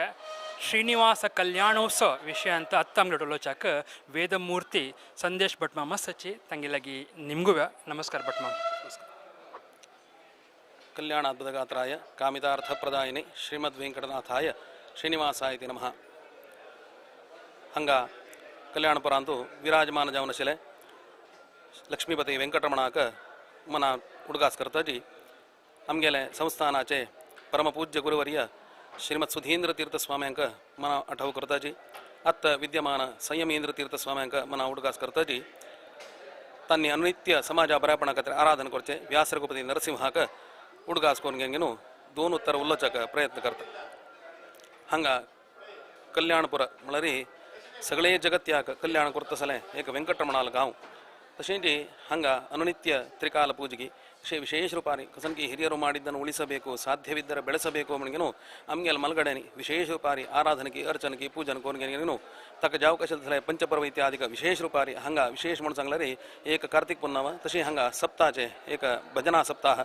श्रीनिवास कल्याणोत्सव विषयांत अत्तांगड उलोवच्याक वेदमूर्ती संदेश भटमाम सची तांगे लागीं निमगुव्या. नमस्कार भटमाम. कल्याणाद्भुतगात्राय कामितार्थप्रदायिने श्रीमद्वेंकटनाथाय श्रीनिवासाय ते नमः. हंगा कल्याणपुरांतु विराजमान जावन आशिल्ले लक्ष्मीपती वेंकटरमणाक मना उडगास करता जी आमगेले संस्थानाचे परमपूज्य गुरुवर्य श्रीमद सुधींद्र तीर्थ स्वाम्यांक मना आठव करता जी, आत्ता विद्यमान संयमेंद्र तीर्थ स्वाम्यांक मना उडगास करता जी. तांणी अनुनित्य समाजा बऱ्यापणा खातीर आराधन करचें व्यास रघुपती नरसिंहाक उडगास करून घेवन दोन उत्तर उलोवच्याक प्रयत्न करता. हांगा कल्याणपुर म्हळ्यार सगळे जगत्याक कल्याण करता एक वेंकटरमणाल गांव. तशेंच हांगा ಅನುನಿತ್ಯ ತ್ರಿಕಾಲ ಪೂಜೆಗೆ ತಶೇ ವಿಶೇಷ ರೂಪಾರಿ ಕಸನ್ಕಿ ಹಿರಿಯರು ಮಾಡಿದ್ದನ್ನು ಉಳಿಸಬೇಕು, ಸಾಧ್ಯವಿದ್ದರೆ ಬೆಳೆಸಬೇಕು ಮಣಿಗೆನು ಅಮ್ಗೆಲ್ ಮಲ್ಗಡೆನಿ ವಿಶೇಷ ರೂಪಾರಿ ಆರಾಧನೆಗೆ ಅರ್ಚನೆಗೆ ಪೂಜನ ಕೋನ್ಗೆನು ತಕ್ಕ ಜಾವಕಶಲ ಪಂಚಪರ್ವ ಇತ್ಯಾದಿಕ ವಿಶೇಷ ರೂಪಾರಿ ಹಂಗ ವಿಶೇಷ म्हणून सांगल्यार एक कार्तिक पुन्नव तशें हांगा सप्ताचे एक भजना सप्ताह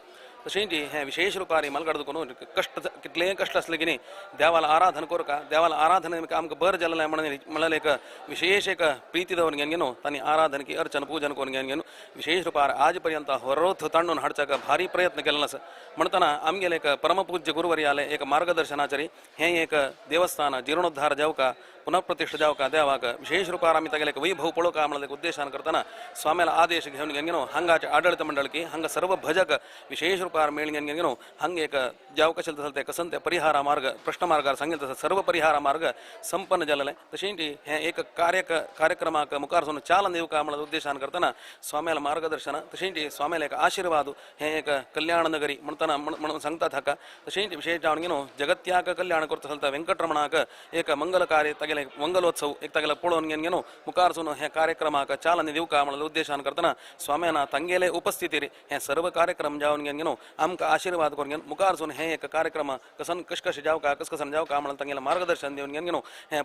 तशेंच हें विशेष रुपारी मलगड करून कष्ट कितलेय कष्ट आसले की न्ही देवाला आराधन करका देवाला आराधन आमकां बरें जालें म्हणल्यार एक विशेष एक प्रीती दवरून घेवन घेवन तांणी आराधन की अर्चन पूजन करून घेवन घेवन विशेष रुपार आज पर्यंत होरोथ तांडून हाडच्याक भारी प्रयत्न केल्लो आसा. म्हणटना आमगेले एक परमपूज्य गुरुवर्याले एक मार्गदर्शनाचेर हें एक देवस्थान जीर्णोद्धार जावका पुनःप्रतिष्ठा जावका देवाक विशेष रुपार आमी तागेले एक वैभव पळोवका म्हणल्यार एक उद्देशान करतना स्वाम्याला आदेश घेवन घेवन घेवन हांगाचे आडळीत मंडळकी हांगा सर्व भजक विशेष रुपार मेळ घेवन घेवन हांगा एक जाव कशें तसो ते कसन ते परिहारा मार्ग प्रश्न मार्गार सांगितलं तसो सर्व परिहारा मार्ग संपन्न जालें. तशेंच हें एक कार्यक्रमाक मुखार सरून चालन दिवका म्हणल्यार उद्देशान करतना स्वाम्याला मार्गदर्शन तशेंच स्वाम्याला एक आशीर्वाद हें एक कल्याण नगरी म्हणटना म्हणून सांगतात हाका. तशेंच विशेष जावन घेवन जगत्याक कल्याण करता चलता वेंकटरमणाक एक मंगल कार्य तागेले मंगलोत्सव एक तागेले पळोवन घेवन घेवन मुखार सरून हे कार्यक्रमाक चालना दिवका म्हणल्यार उद्देशान करतना स्वाम्याना तांगेले उपस्थितीर हे सर्व कार्यक्रम जावन घेवन घेवन आमकां आशीर्वाद करून घेवन मुखार सरून हे एक कार्यक्रम कसन कश जावका कस कसन जावका म्हणून तांगेले मार्गदर्शन दिवन घेवन घेवन हे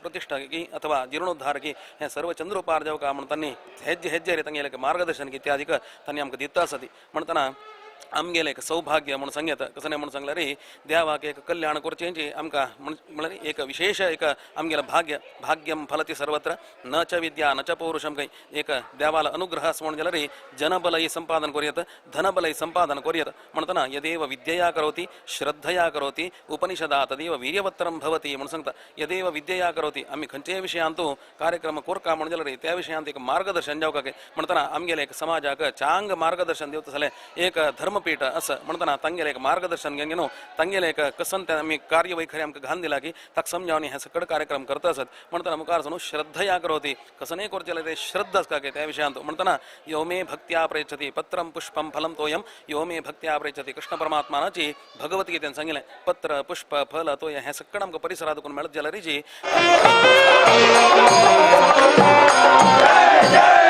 प्रतिष्ठा अथवा जीर्णोद्धार की हे सर्व चंद्रोपार जावका म्हणून तांणी हेज्जे हेज्जेर तांगेले मार्गदर्शन इत्यादिक तांणी आमकां दिता आसा ती म्हणटना आमगेलें एक सौभाग्य म्हणून सांगता. कसं म्हणून सांगल्यार देवाक एक कल्याण करचें आमकां म्हणल्यार एक विशेष एक आमगेलें भाग्य भाग्यम फलती सर्वत्र न च विद्या न च पौरुषम काही एक देवाला अनुग्रह म्हणून जाल्यार जनबलय संपादन करूयत धनबलय संपादन करूयत म्हणटना यदेव विद्यया करोति श्रद्धया करोति उपनिषदा तदेव वीर्यवत्तरम भवति म्हणून सांगता. यदेव विद्यया करोति आमी खंयचेय विशयांत कार्यक्रम कोरका म्हणून जाल्यार त्या विशयांत एक मार्गदर्शन जावका म्हणटना आमगेलें एक समाजाक चांग मार्गदर्शन दिवता जाल्यार एक धर्मपीठ असं म्हणटना तांगेले एक मार्गदर्शन घेवन घेवन तांगेले एक कसन ते आमी कार्यवैखरी आमकां घालून दिला की ताका समजावन हे सकड कार्यक्रम करता आसत. म्हणटना मुखार सरून श्रद्धया करोति कसनय करचें जाल्यार ते श्रद्धा आसता त्या विशयांत म्हणटना यो मे भक्त्या प्रयच्छति पत्रं पुष्पं फलं तोयं यो मे भक्त्या प्रयच्छति कृष्ण परमात्मानाची भगवद्गीतेन सांगिल्लें पत्र पुष्प फल तोय हें सकड आमकां परिसरांत कोण मेळत जाल्यार जी Jai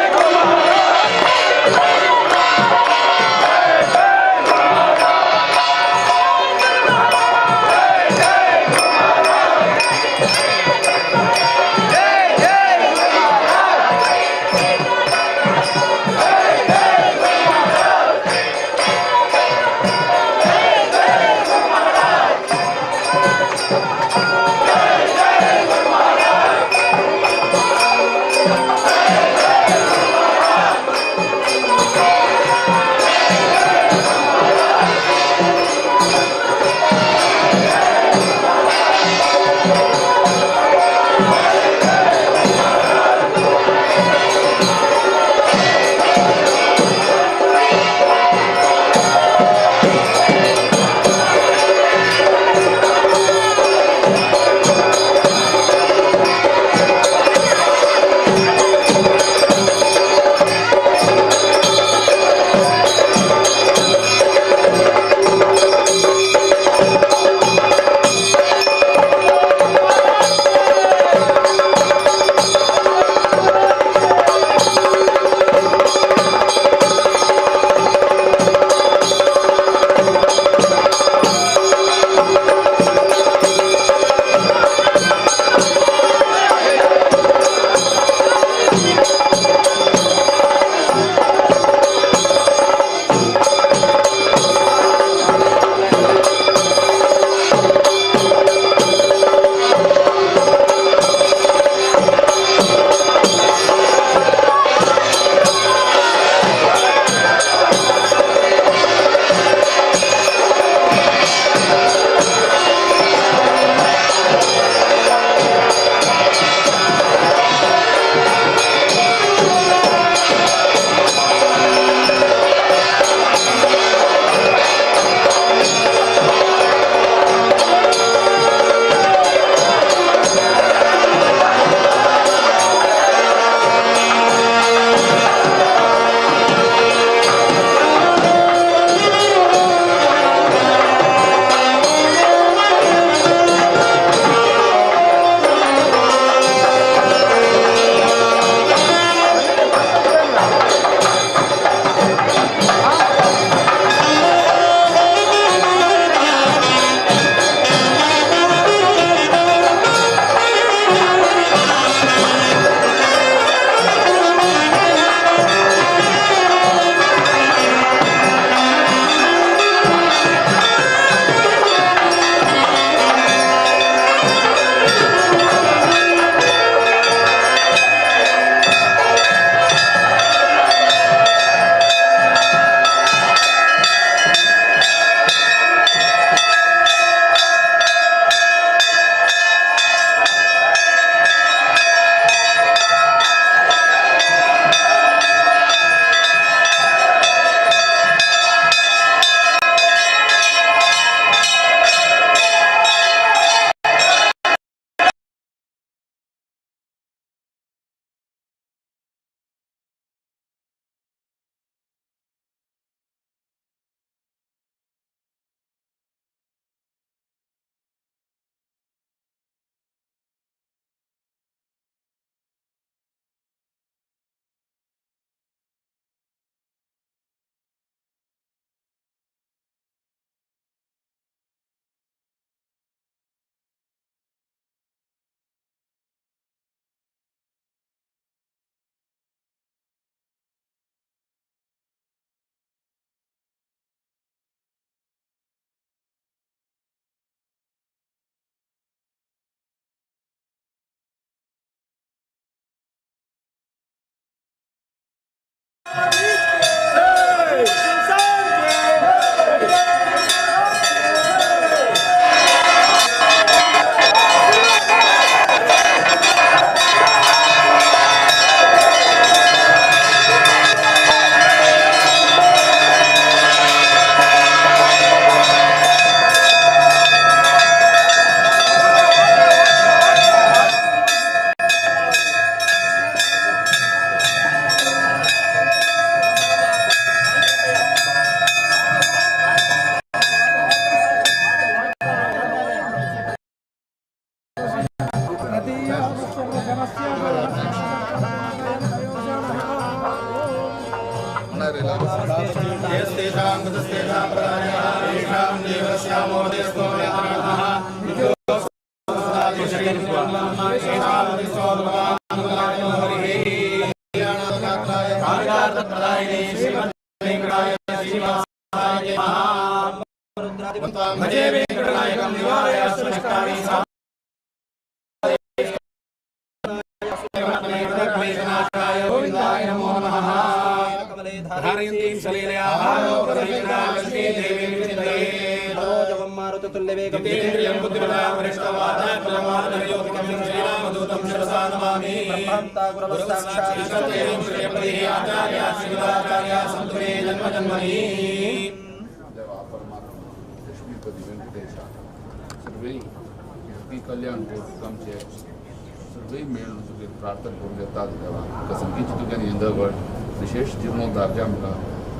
विशेष जीर्णोद्धार जे आमकां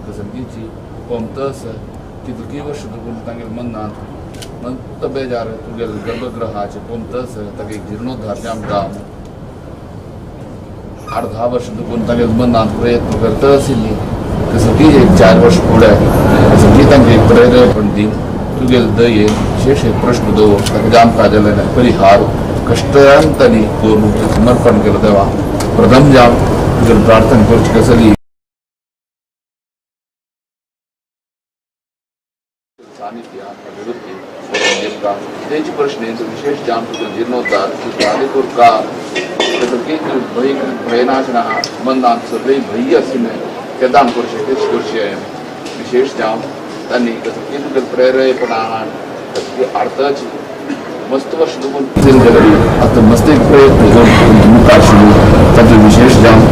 कसमकीची कोमतस कितकी वर्ष तुगेल तांगेले मनांत मत बेजार तुगेले गर्भगृहाचे कोमतस तागे जीर्णोद्धार जे आमकां 8-10 वर्ष तुगून तांगेले मनांत प्रयत्न करता आशिल्ली कसमकी एक 4 वर्ष फुडें कसमकी तांगे एक प्रेरणा दी तुगेले दयेन विशेष एक प्रश्न दवर ताका जे आमकां जाल्यार परिहार कष्टान तांणी करून समर्पण केलें देवा प्रथम जाम तुगेले प्रार्थना करची कसली सानिध्य अभिवृद्धी तेजी प्रश्न विशेष जाम तुगेले जीर्णोद्धार आदिपुरकार भय भयनाशना मनांत सगळे भय आशिल्लें तेदाम करचें तेच करचें विशेष जाम तांणी कसली तुगेले प्रेरणा कसली अर्थाची मस्त वर्ष आतां मस्त एक प्रयत्न करून मुखार सुरू ताचो विशेष जाम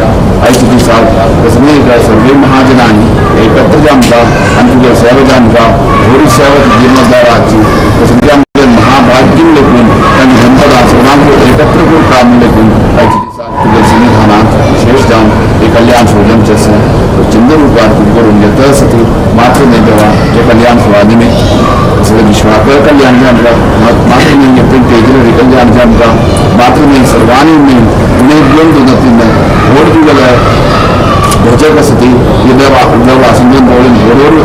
आयच्या दिसा कसली सर्वे महाजनांनी एकत्र जामता आनी तुगे सेवा जामता व्हड सेवा जीर्णोद्धाराची कसली आमचे महाभाग्य लेखून तांणी जनपदा सर्वांक एकत्र करता म्हूण लेखून आयच्या दिसा तुगे सन्निधानांत विशेष जावन हे कल्याण सोजमचें आसा चंद्र रुपार तूं करून घेता आसा ती मात्र न्हय देवा हे कल्याण सुवादीने सगळे विश्वाक कल्याण जामता मात्र न्हय तेजरी कल्याण जामता मात्र न्हय सर्वांनी न्हय उणें दोन दोन तीन व्हड तुगेले भजक आसा ती देवा देवा समजून पावले व्हड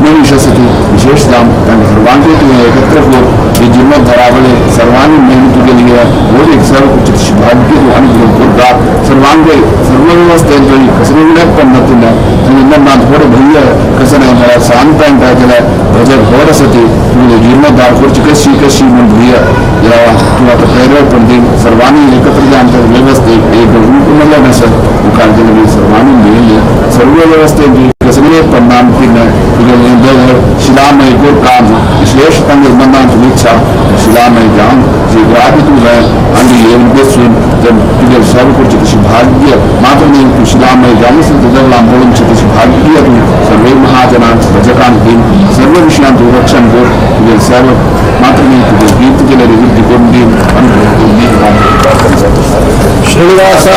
मनुष्य आसा ती विशेष जावन तांकां सर्वांकूय तुवें एकत्र कर हे जीर्णोद्धारा सर्वांनी मेळून तुगेली व्हड एक सर्व भाग्य तूं अनुग्रह करता सर्वांकय सर्व व्यवस्थेन तुवें कसलें उणें पडना तुवें तुवें मनांत व्हड भंय कसं नाही जाल्यार शांतान काय जाल्यार भजक व्हड आसा ती तुगेली जीर्णोद्धार करची कशी कशी म्हूण भंय देवा तूं आतां प्रेरणा दी सर्वांनी एकत्र जावन व्यवस्थेक एक रूप मेळ्ळें आसा मुखार गेले सर्वांनी मेळिल्ले सर्व व्यवस्थेन कसलें परिणाम तुगेले शिलामय काम विशेष तांगे मनांत इच्छा शिलामय जावन जी ग्राही तूं जाय आनी येवन बसून तुगेले सर्व करचें तशें भाग्य मात्र न्हय तूं शिलामय जावन तुज्या पळोवचें तशें भाग्य तूं सर्वे महाजनांक भजकांक दी सर्व विशयांत तूं रक्षण कर तुगेले सर्व मात्र न्हय तुगे गीत केले वृद्धी करून दी अनुग्रह करून दी. श्रीनिवास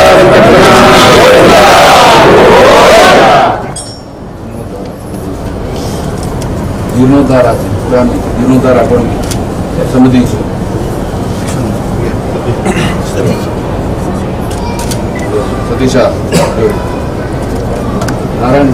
जीर्णोद्धाराचे जीर्णोद्धार आपण समितीचे सतीशा नारायण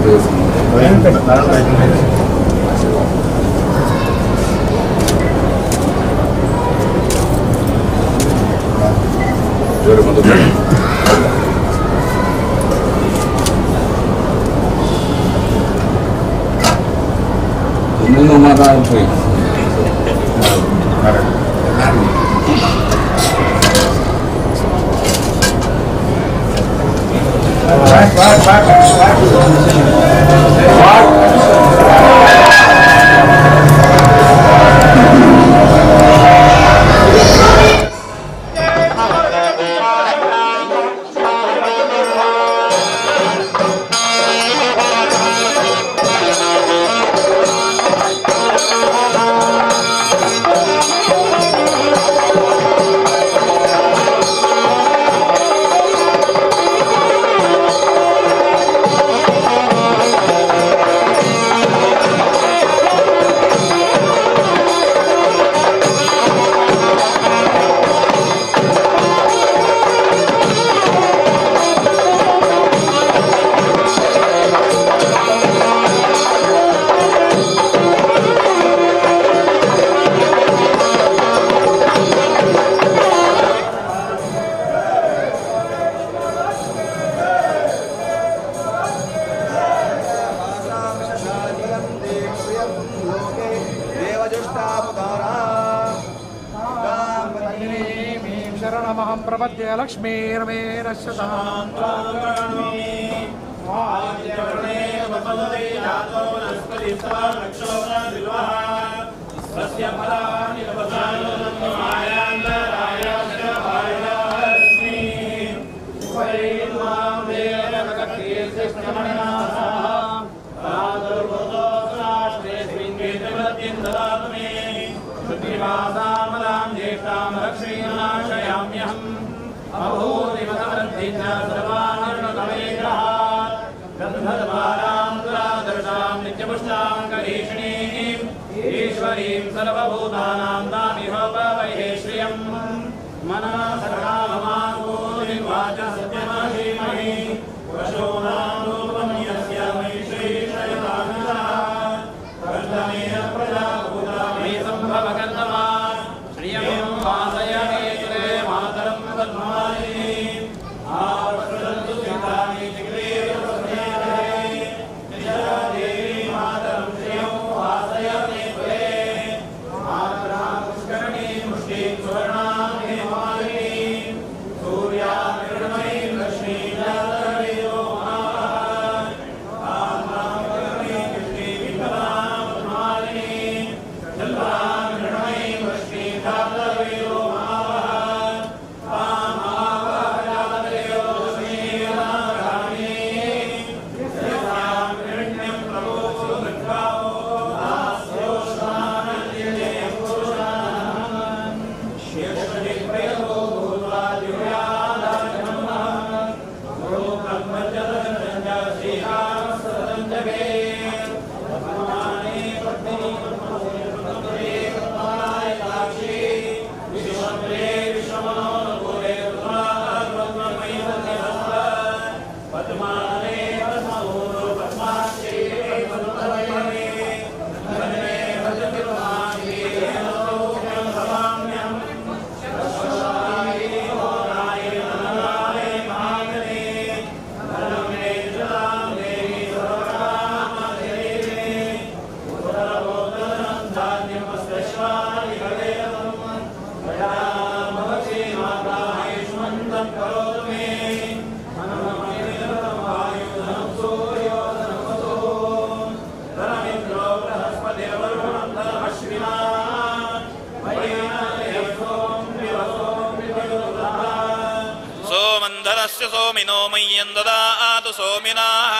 सोमिनो मय्यं ददातु सोमिनाः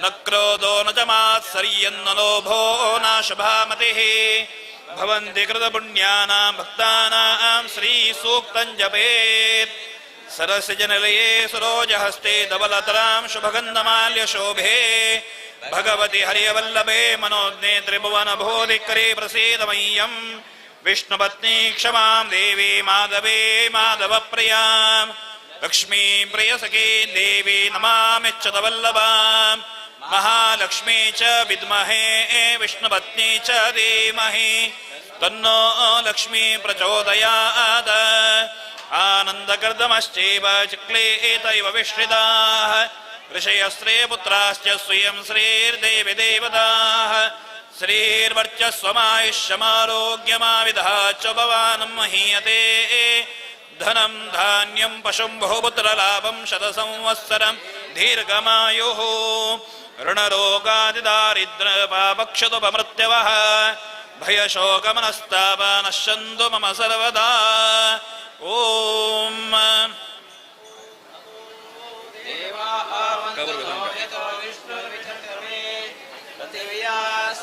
न क्रोधो न च मात्सर्यं न लोभो नाशभामतिः भवन्ति कृतपुण्यानां भक्तानां श्रीसूक्तं जपेत्। सरसिजनिलये सरोजहस्ते धवलतरां शुभगन्धमाल्यशोभे भगवति हरिवल्लभे मनोज्ञे त्रिभुवनभोधिकरे प्रसीद मह्यं विष्णुपत्नी क्षमां देवी माधवे माधवप्रियां लक्ष्मीं प्रियसखी देवी नमामिच्छतवल्लभां महालक्ष्मी च विद्महे विष्णुपत्नी च धीमहि तन्नो लक्ष्मी प्रचोदयात्। आनन्दकर्दमश्चैव चिक्लेतैव विश्रिताः ऋषयस्त्रीपुत्राश्च स्वयं श्रीर्देवी देवताः श्रीर्वर्चस्वमायुष्यमारोग्यमाविदः च भवानं महीयते। धनं धान्यं पशुं बहुपुत्रलाभं शतसंवत्सरं दीर्घमायुः ऋणरोगादिदारिद्र पापक्षतुपमृत्यवः भयशोकमनस्तापा नश्यन्तु मम सर्वदा। ॐ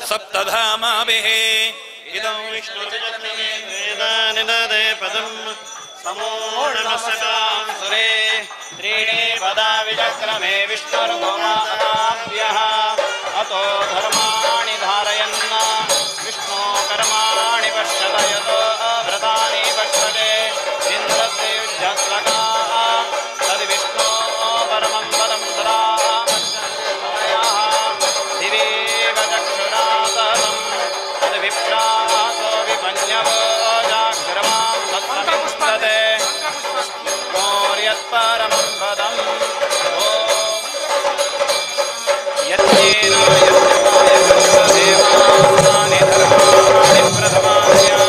सप्तधामाभिः इदं विष्णुर्वेदानिददे पदं समूढमसतां सुरे त्रीणि पदा विचक्रमे विष्णुर्गोमाभ्यः अतो धर्माणि धारयन् विष्णो कर्माणि पश्यत यतो व्रतानि पश्यते इन्द्रस्य युध्यस्लकाः तद्विष्णो परमं पदं सदा पश्यन्ति दिवेव चक्षुराततं तद्विप्रासो विपन्यवो जाग्रमां तत्समिन्दते विष्णोर्यत्परमं पदम्। यज्ञेन यज्ञाय धर्माणि प्रथमान्याः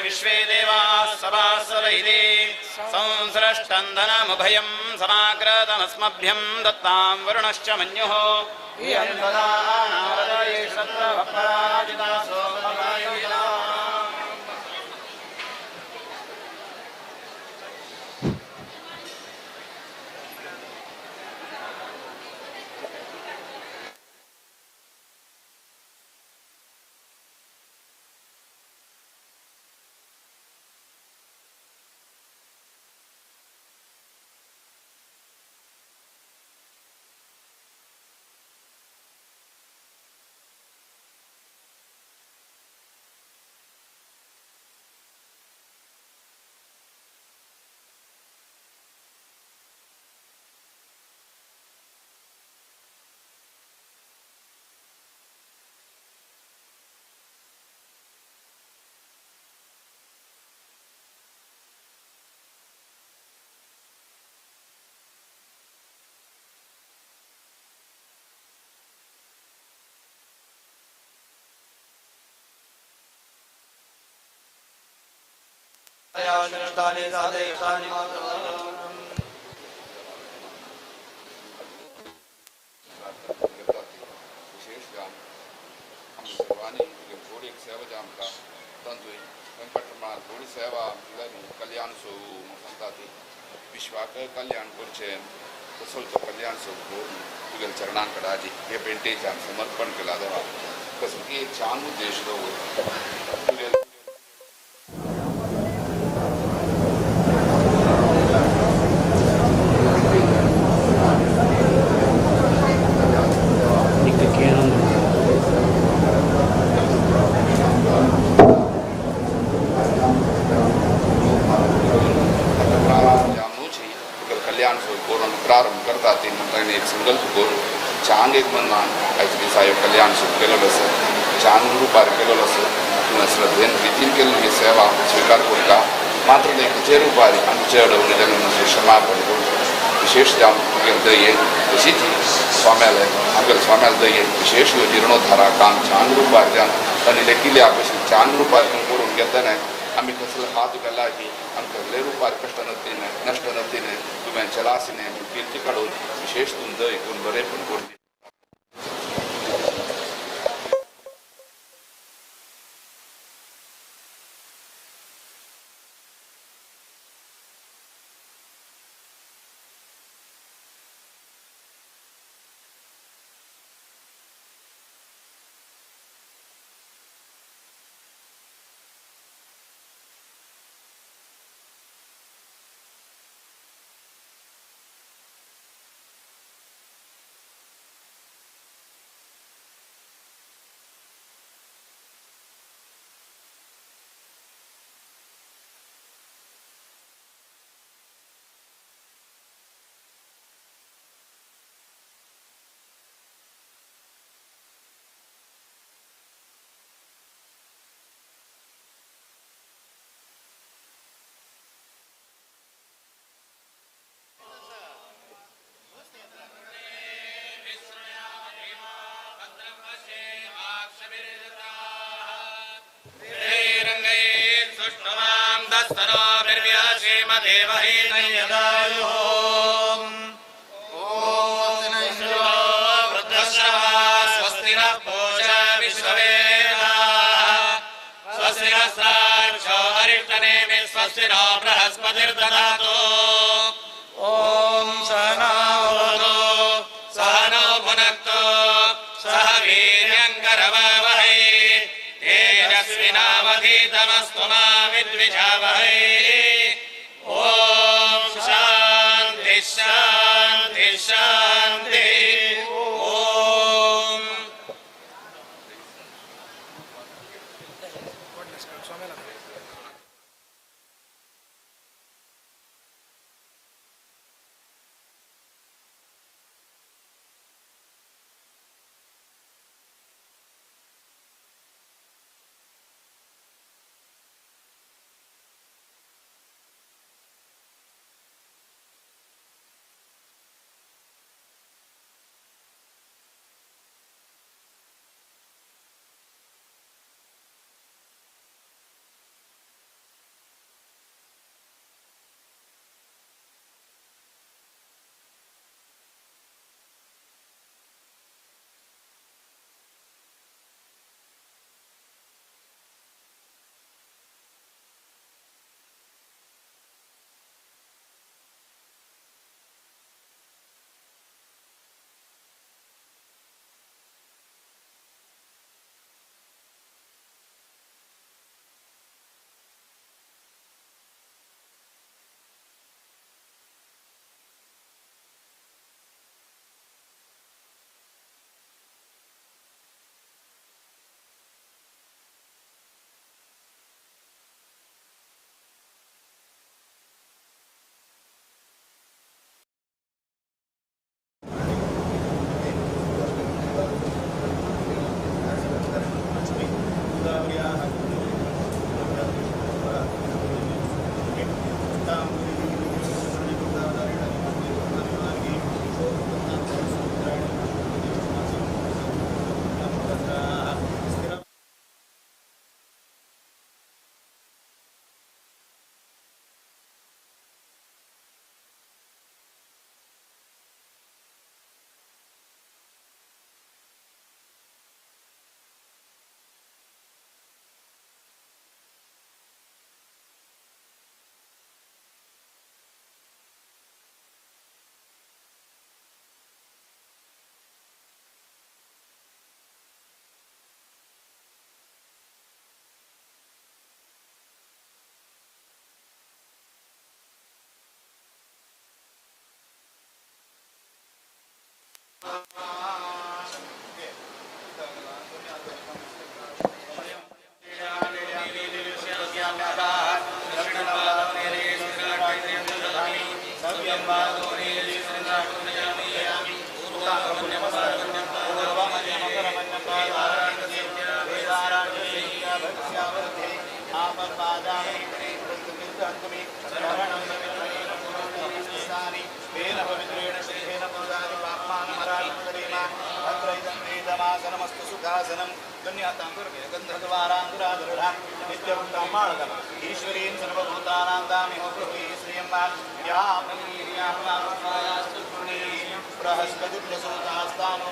विश्वे देवाः सभासदैः संसृष्टन्दनमुभयं समाग्रतमस्मभ्यं दत्तां वरुणश्च मन्युः। विशेष जाम सर्वांनी थोडी एक सेवा जाम का तांचो वेंकटरमणा थोडी सेवा कल्याण सो सांगता ती विश्वाक कल्याण करचें तसोच कल्याण सो करून तुगेल्या चरणां कडेन हे पेंटेच्यान समर्पण केला देवा कसो की एक छान उद्देश दवर तुगेले प्रारंभ करता ते म्हणटा एक संकल्प करून चांग एक मनान आयच्या दिसा ह्यो कल्याण सुरू केलेलो आसा, चांग रुपार केलेलो आसा, तुवें श्रद्धेन रितीन केल्ली ही सेवा स्विकार करता मात्र ते खंयचे रुपार आमचे अडवणे तांकां क्षमापण करून विशेष जावन तुगेले दयेन तशीच स्वाम्याले आमगेले स्वाम्याले दयेन विशेष ह्यो जिर्णोद्धारा काम छान रुपार जावन तांणी लेखिल्ल्या भशेन छान रुपार करून घेतले आमी कसले हात गेला की आमकां कसले रुपार कश्ट नतीने नश्ट नतीने तुवें चलासिने कीर्ती काडून विशेष तूं दय करून बरें पण करून. स्वस्ति नः पूषा विश्ववेदाः स्वस्ति नस्तार्क्ष्यो अरिष्टनेमि स्वस्ति नो बृहस्पतिर्दधातु. ॐ सहना भवतु सहनौ भुनक्तु सह वीर्यं करवावहै तेजस्विनावधीतमस्तु मा विद्विषावहै. ॐ शान्ति शान्ति शान्ति. ॐ पवित्रेण श्रीहेन पूजादि पाप्मानमरात्मकरीम अत्र इदं वेदमासनमस्तु सुखासनं गन्धद्वारान्तुरादृढां नित्यवृत्तां माळकम् ईश्वरीं सर्वभूतानां दामिह पृथ्वी श्रियं बृहस्पतिप्रसूतास्तानो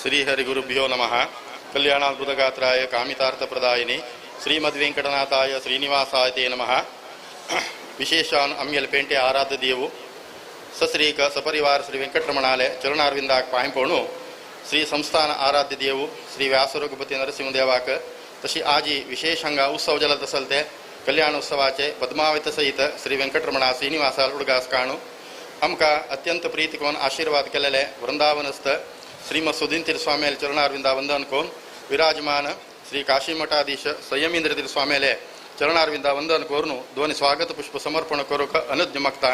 श्री हरिगुरुभ्यो नमः। कल्याणाद्भुतगात्राय कामितार्थप्रदायिनि श्रीमद्वेंकटनाथाय श्रीनिवासाय ते नमः। विशेषान अम्यल पेंटे आराध्य देವು सश्रीक सपरिवार श्री वेंकटरमणाले चरणारविंदाक पांयपोणु श्री संस्थान आराध्य देವು श्री व्यासरघुपती नरसिंहदेवाक तशी आजी विशेष हांगा उत्सव जाल्यात आसल ते कल्याणोत्सवाचे पद्मावत सहित श्री वेंकटरमणा श्रीनिवासा उडगास काणू आमकां अत्यंत प्रीती करून आशीर्वाद केलेले वृंदावनस्थ श्रीमद सुधीन स्वामीले चरणारविंदा वंदन कोन विराजमान श्री काशी मठाधीश संयमींद्र स्वामीले चरणारविंदा वंदन करून दोन स्वागत पुष्प समर्पण करूंक अनुज्ञ मागता।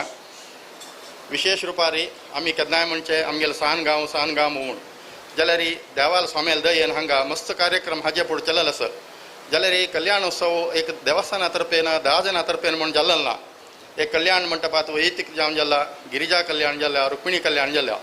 विशेष रुपारी आमी केन्नाय म्हणचे आमगेले सान गांव सान गांव म्हूण जाल्यार देवाल स्वामीले दयेन हांगा मस्त कार्यक्रम हाजे फुडें चलल आसा। जाल्यार कल्याणोत्सव एक देवस्थाना तर्फेन 10 जाणां तर्फेन म्हूण जाल्लो ना। एक कल्याण मंटपांत वैयक्तीक जावन जाला, गिरिजा कल्याण जाला, रुक्मिणी कल्याण जाला।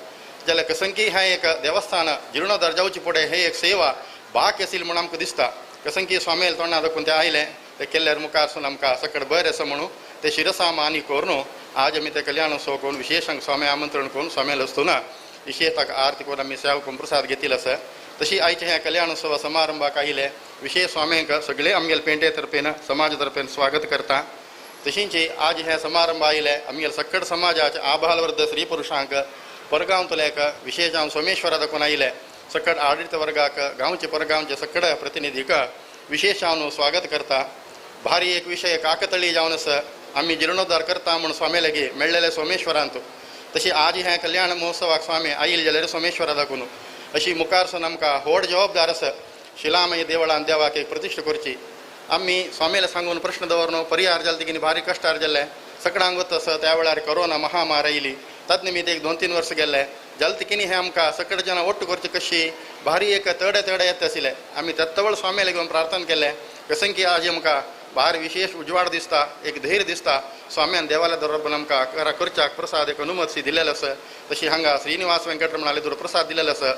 जाल्यार कसंकी हें एक देवस्थान जिर्णोद्धार जावचे फुडें हें एक सेवा बाक आशिल्ली म्हूण आमकां दिसता। कसंकी स्वामीले तोंडा दाखोवन तें आयलें ते केल्यार मुखार सून आमकां सकट बरें आसा म्हणून ते शिरसा मानी करून आज आमी ते कल्याणोत्सव करून विशेष स्वामी आमंत्रण करून स्वामीले वस्तूना विशेष ताका आरती करून आमी सेवा करून प्रसाद घेतिल्लो आसा। तशी आयचे ह्या कल्याणोत्सव समारंभाक आयिल्ले विशेष स्वाम्यांक सगळे आमगेले पेंटे तर्फेन समाज तर्फेन स्वागत करता। तशींच आज हे समारंभ आयिल्ले आमगेले सकट समाजाचे आबालवृद्ध स्त्री पुरुषांक परगांवतल्याक विशेष जावन सोमेश्वरा दाखोवन आयिल्ले सकट आडळीत वर्गाक गांवचे परगांवचे सकट प्रतिनिधीक विशेष जावन स्वागत करता। भारी एक विशय काकतळी जावन आसा आमी जिर्णोद्धार करता म्हूण स्वामी लागीं मेळ्ळेले सोमेश्वरांत। तशी आज ह्या कल्याण महोत्सवाक स्वामी आयिल्ले जाल्यार सोमेश्वरा दाखोवन अशी मुखार सून आमकां व्हड जबाबदार आसा शिलामय देवळान देवाक एक प्रतिश्ठा करची। आमी स्वामीला सांगून प्रश्न दवरनो परिहार जाले तिगेनी भारी कश्टार जाल्ले सगळ्यांक वता आसा। त्या वेळार कोरोना महामार आयली तद निमित्त एक 2-3 वर्स गेल्ले जाले तिकीनी हें आमकां सकट जाणां ಒಟ್ಟು करची कशी भारी एक तडे तडे येता आशिल्ले। आमी तत्तवळ स्वामीला घेवन प्रार्थना केल्ले कसंकी आज आमकां भार विशेष उजवाड दिसता, एक धैर्य दिसता. स्वाम्यान देवाल्या दरबार आमकां करा करच्याक प्रसाद एक अनुमती दिलेलो आसा. तशी हांगा श्रीनिवास वेंकटरमणाले दुर प्रसाद दिलेलो आसा.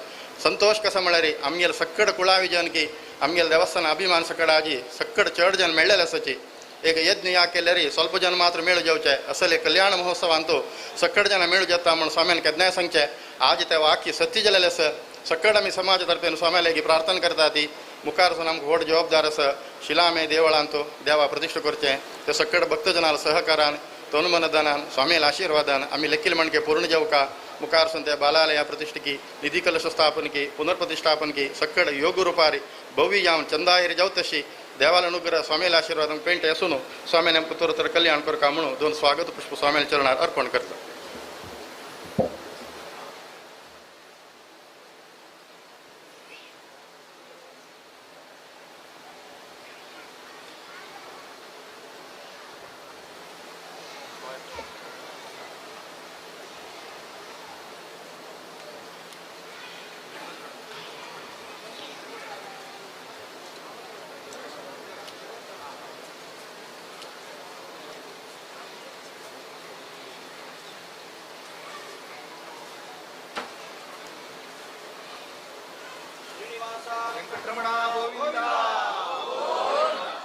संतोष कसो म्हळ्यार आमगेले सक्कड कुळावी जन की आमगेले देवस्थान अभिमान सकड आजी सक्कड चड जन मेळ्ळेले आसाची. एक यज्ञ या केल्यार ಸ್ವಲ್ಪ जन मात्र मेळू जावचे असले कल्याण महोत्सवांतू सक्कड जन मेळू जाता म्हूण स्वाम्यान केन्नाय सांगचे. आज ते वाक्य सत्य जालेलें आसा. सक्कड आमी समाज तर्फेन स्वाम्या लागीं प्रार्थना करता ती मुखार आमकां व्हड जबाबदार आसा. शिलामे देवळांतू देवा प्रतिश्ठा करचें ते सक्कड भक्तजनां सहकारान तनुमनदानान स्वामीला आशीर्वादान आमी लेखील मणके पूर्ण जावका. मुखार ते बालालया प्रतिष्ठिकी निधी कलश स्थापन की पुनर्प्रतिष्ठापन की सक्कड योग रुपारी भव्य जावन चंदायर जाव तशी देवाला अनुग्रह स्वामीला आशीर्वाद पेंट असून स्वामीने आमकां तर कल्याण करका म्हणून दोन स्वागत पुष्प स्वामीला चरणार अर्पण करता.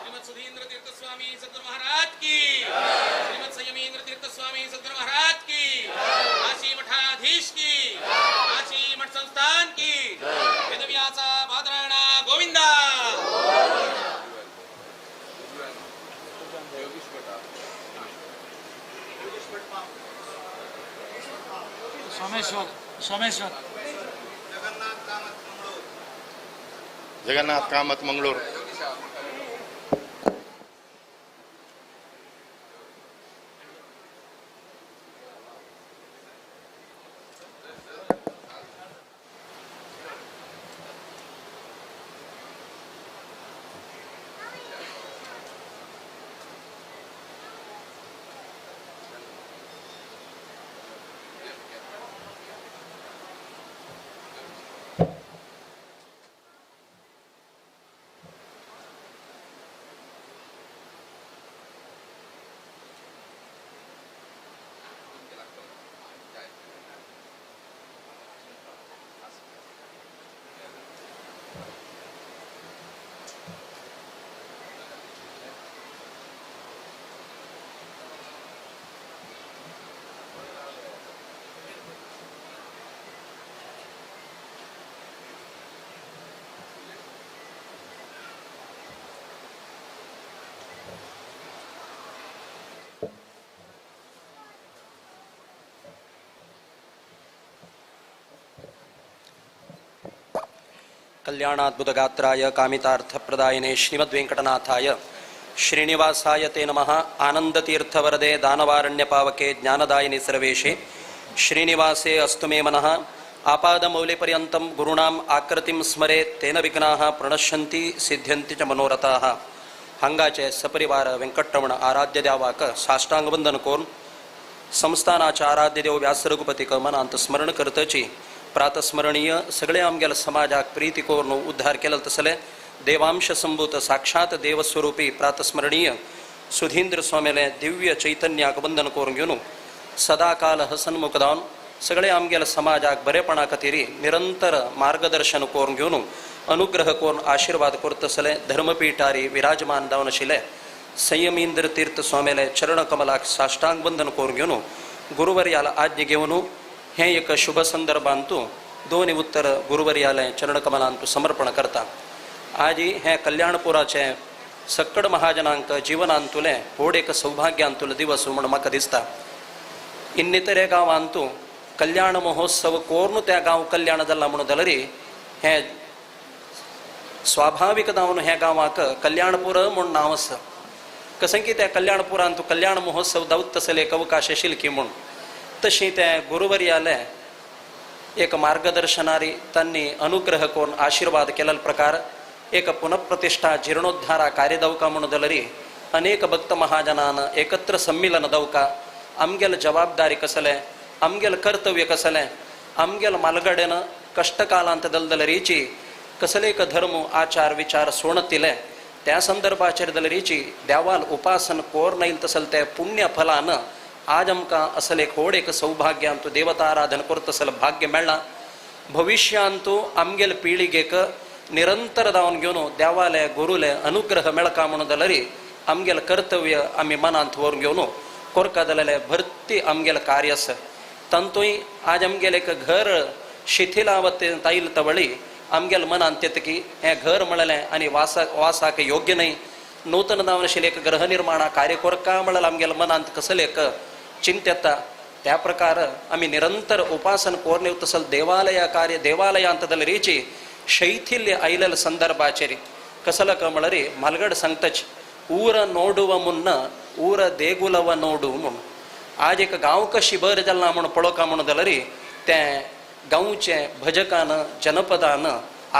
श्रीमद सुधींद्र तीर्थ स्वामी सद्गुरु महाराज की, श्रीमद संयमींद्र तीर्थ स्वामी सद्गुरु महाराज की, काशी मठाधीश की, काशी मठ संस्थान की, वेदव्यासा बादरायणा गोविंदा. सोमेश्वर सोमेश्वर जगन्नाथ कामत मंगळूर. कल्याणाद्भुतगात्राय कामितार्थप्रदायिने श्रीमद्वेंकटनाथाय श्रीनिवासाय ते नमः. आनंदतीर्थवरदे दानवारण्यपावके ज्ञानदायिनि सर्वेशे श्रीनिवासे अस्तु मे मनः. आपादमौलिपर्यन्तं गुरूणाम् आकृतिं स्मरे तेन विघ्नाः प्रणश्यन्ति सिद्ध्यन्ति च मनोरथाः. हांगाचे सपरिवार वेंकटरमण आराध्य देवाक साष्टांगवंदन करून संस्थानाचे आराध्य देव व्यासरघुपतीक मनांत स्मरण करतची प्रातस्मरणीय सगळे आमगेल्या समाजाक प्रीती करून उद्धार केले तसले देवांश संभूत साक्षात देवस्वरूपी प्रातस्मरणीय सुधींद्र स्वामीले दिव्य चैतन्याक वंदन करून घेवन सदाकाल हसनमुख जावन सगळे आमगेल्या समाजाक बरेपणा खातीर निरंतर मार्गदर्शन करून घेवन अनुग्रह करून आशीर्वाद करतसले धर्मपीठारी विराजमान जावन आशिल्ले संयमींद्र तीर्थ स्वामीले चरणकमलाक साष्टांग वंदन करून घेवन गुरुवर्याला आज्ञा घेवन हे एक शुभ संदर्भांतू दोन उत्तर गुरुवर्याले चरणकमलांतू समर्पण करता. आजी हे कल्याणपुराचे सक्कड महाजनांक जीवनांतुले व्हड एक सौभाग्यांतुले दिवस म्हूण म्हाका दिसता. इन्नितरे गांवांतू कल्याण महोत्सव कोरून त्या गांव कल्याण जाला म्हणून जाल्यार हे स्वाभाविक जावन ह्या गांवाक कल्याणपूर म्हूण नांव आसा. कसं की त्या कल्याणपुरांतू कल्याण महोत्सव दावत तसले एक अवकाश आशिल्ली की म्हूण तशी ते गुरुवर्याले एक मार्गदर्शनारी तांणी अनुग्रह करून आशीर्वाद केलेलो प्रकार एक पुनःप्रतिष्ठा जीर्णोद्धारा कार्यदवका म्हणून जाल्यार अनेक भक्त महाजनान एकत्र संमेलन दवका आमगेले जबाबदारी कसले आमगेले कर्तव्य कसले आमगेले मालगडेन कष्टकालांत दलदलरीची कसले एक धर्म आचार विचार सोणतिले त्या संदर्भाचेर जाल्यारीची देवाल उपासन कोर नाईल तसल ते पुण्य फलान आज आमकां असले एक व्हड एक सौभाग्य आमचो देवता आराधन करतसल भाग्य मेळ्ळां. भविष्यांतू आमगेले पिळगेक निरंतर जावन घेवन देवाले गुरुले अनुग्रह मेळका म्हणून जाल्यार आमगेलें कर्तव्य आमी मनांत व्हरून घेवन कोरका जाल्यार भरती आमगेलें कार्य आसा. तातूंय आज आमगेलें एक घर शिथिलावत आयल तवळी आमगेले मनांत येता की हें घर म्हणलें आनी वासाक योग्य न्हय, नूतन जावन आशिल्लें एक गृहनिर्माणा कार्य कोरका म्हणल्यार आमगेले मनांत कसलें एक चिंतेता. त्या प्रकार आमी निरंतर उपासन कोरने तसल देवालया कार्य देवालयांत जाल्यारीची शैथिल्य आयिल्ल्या संदर्भाचेर कसलक म्हणल्यार म्हालगड सांगताच ऊर नोडुव मुन्न ऊर देगुलव नोडू म्हूण. आज एक गांव कशी बरें जालां म्हूण पळोवका म्हणून जाल्यार तें गांवचें भजकान जनपदान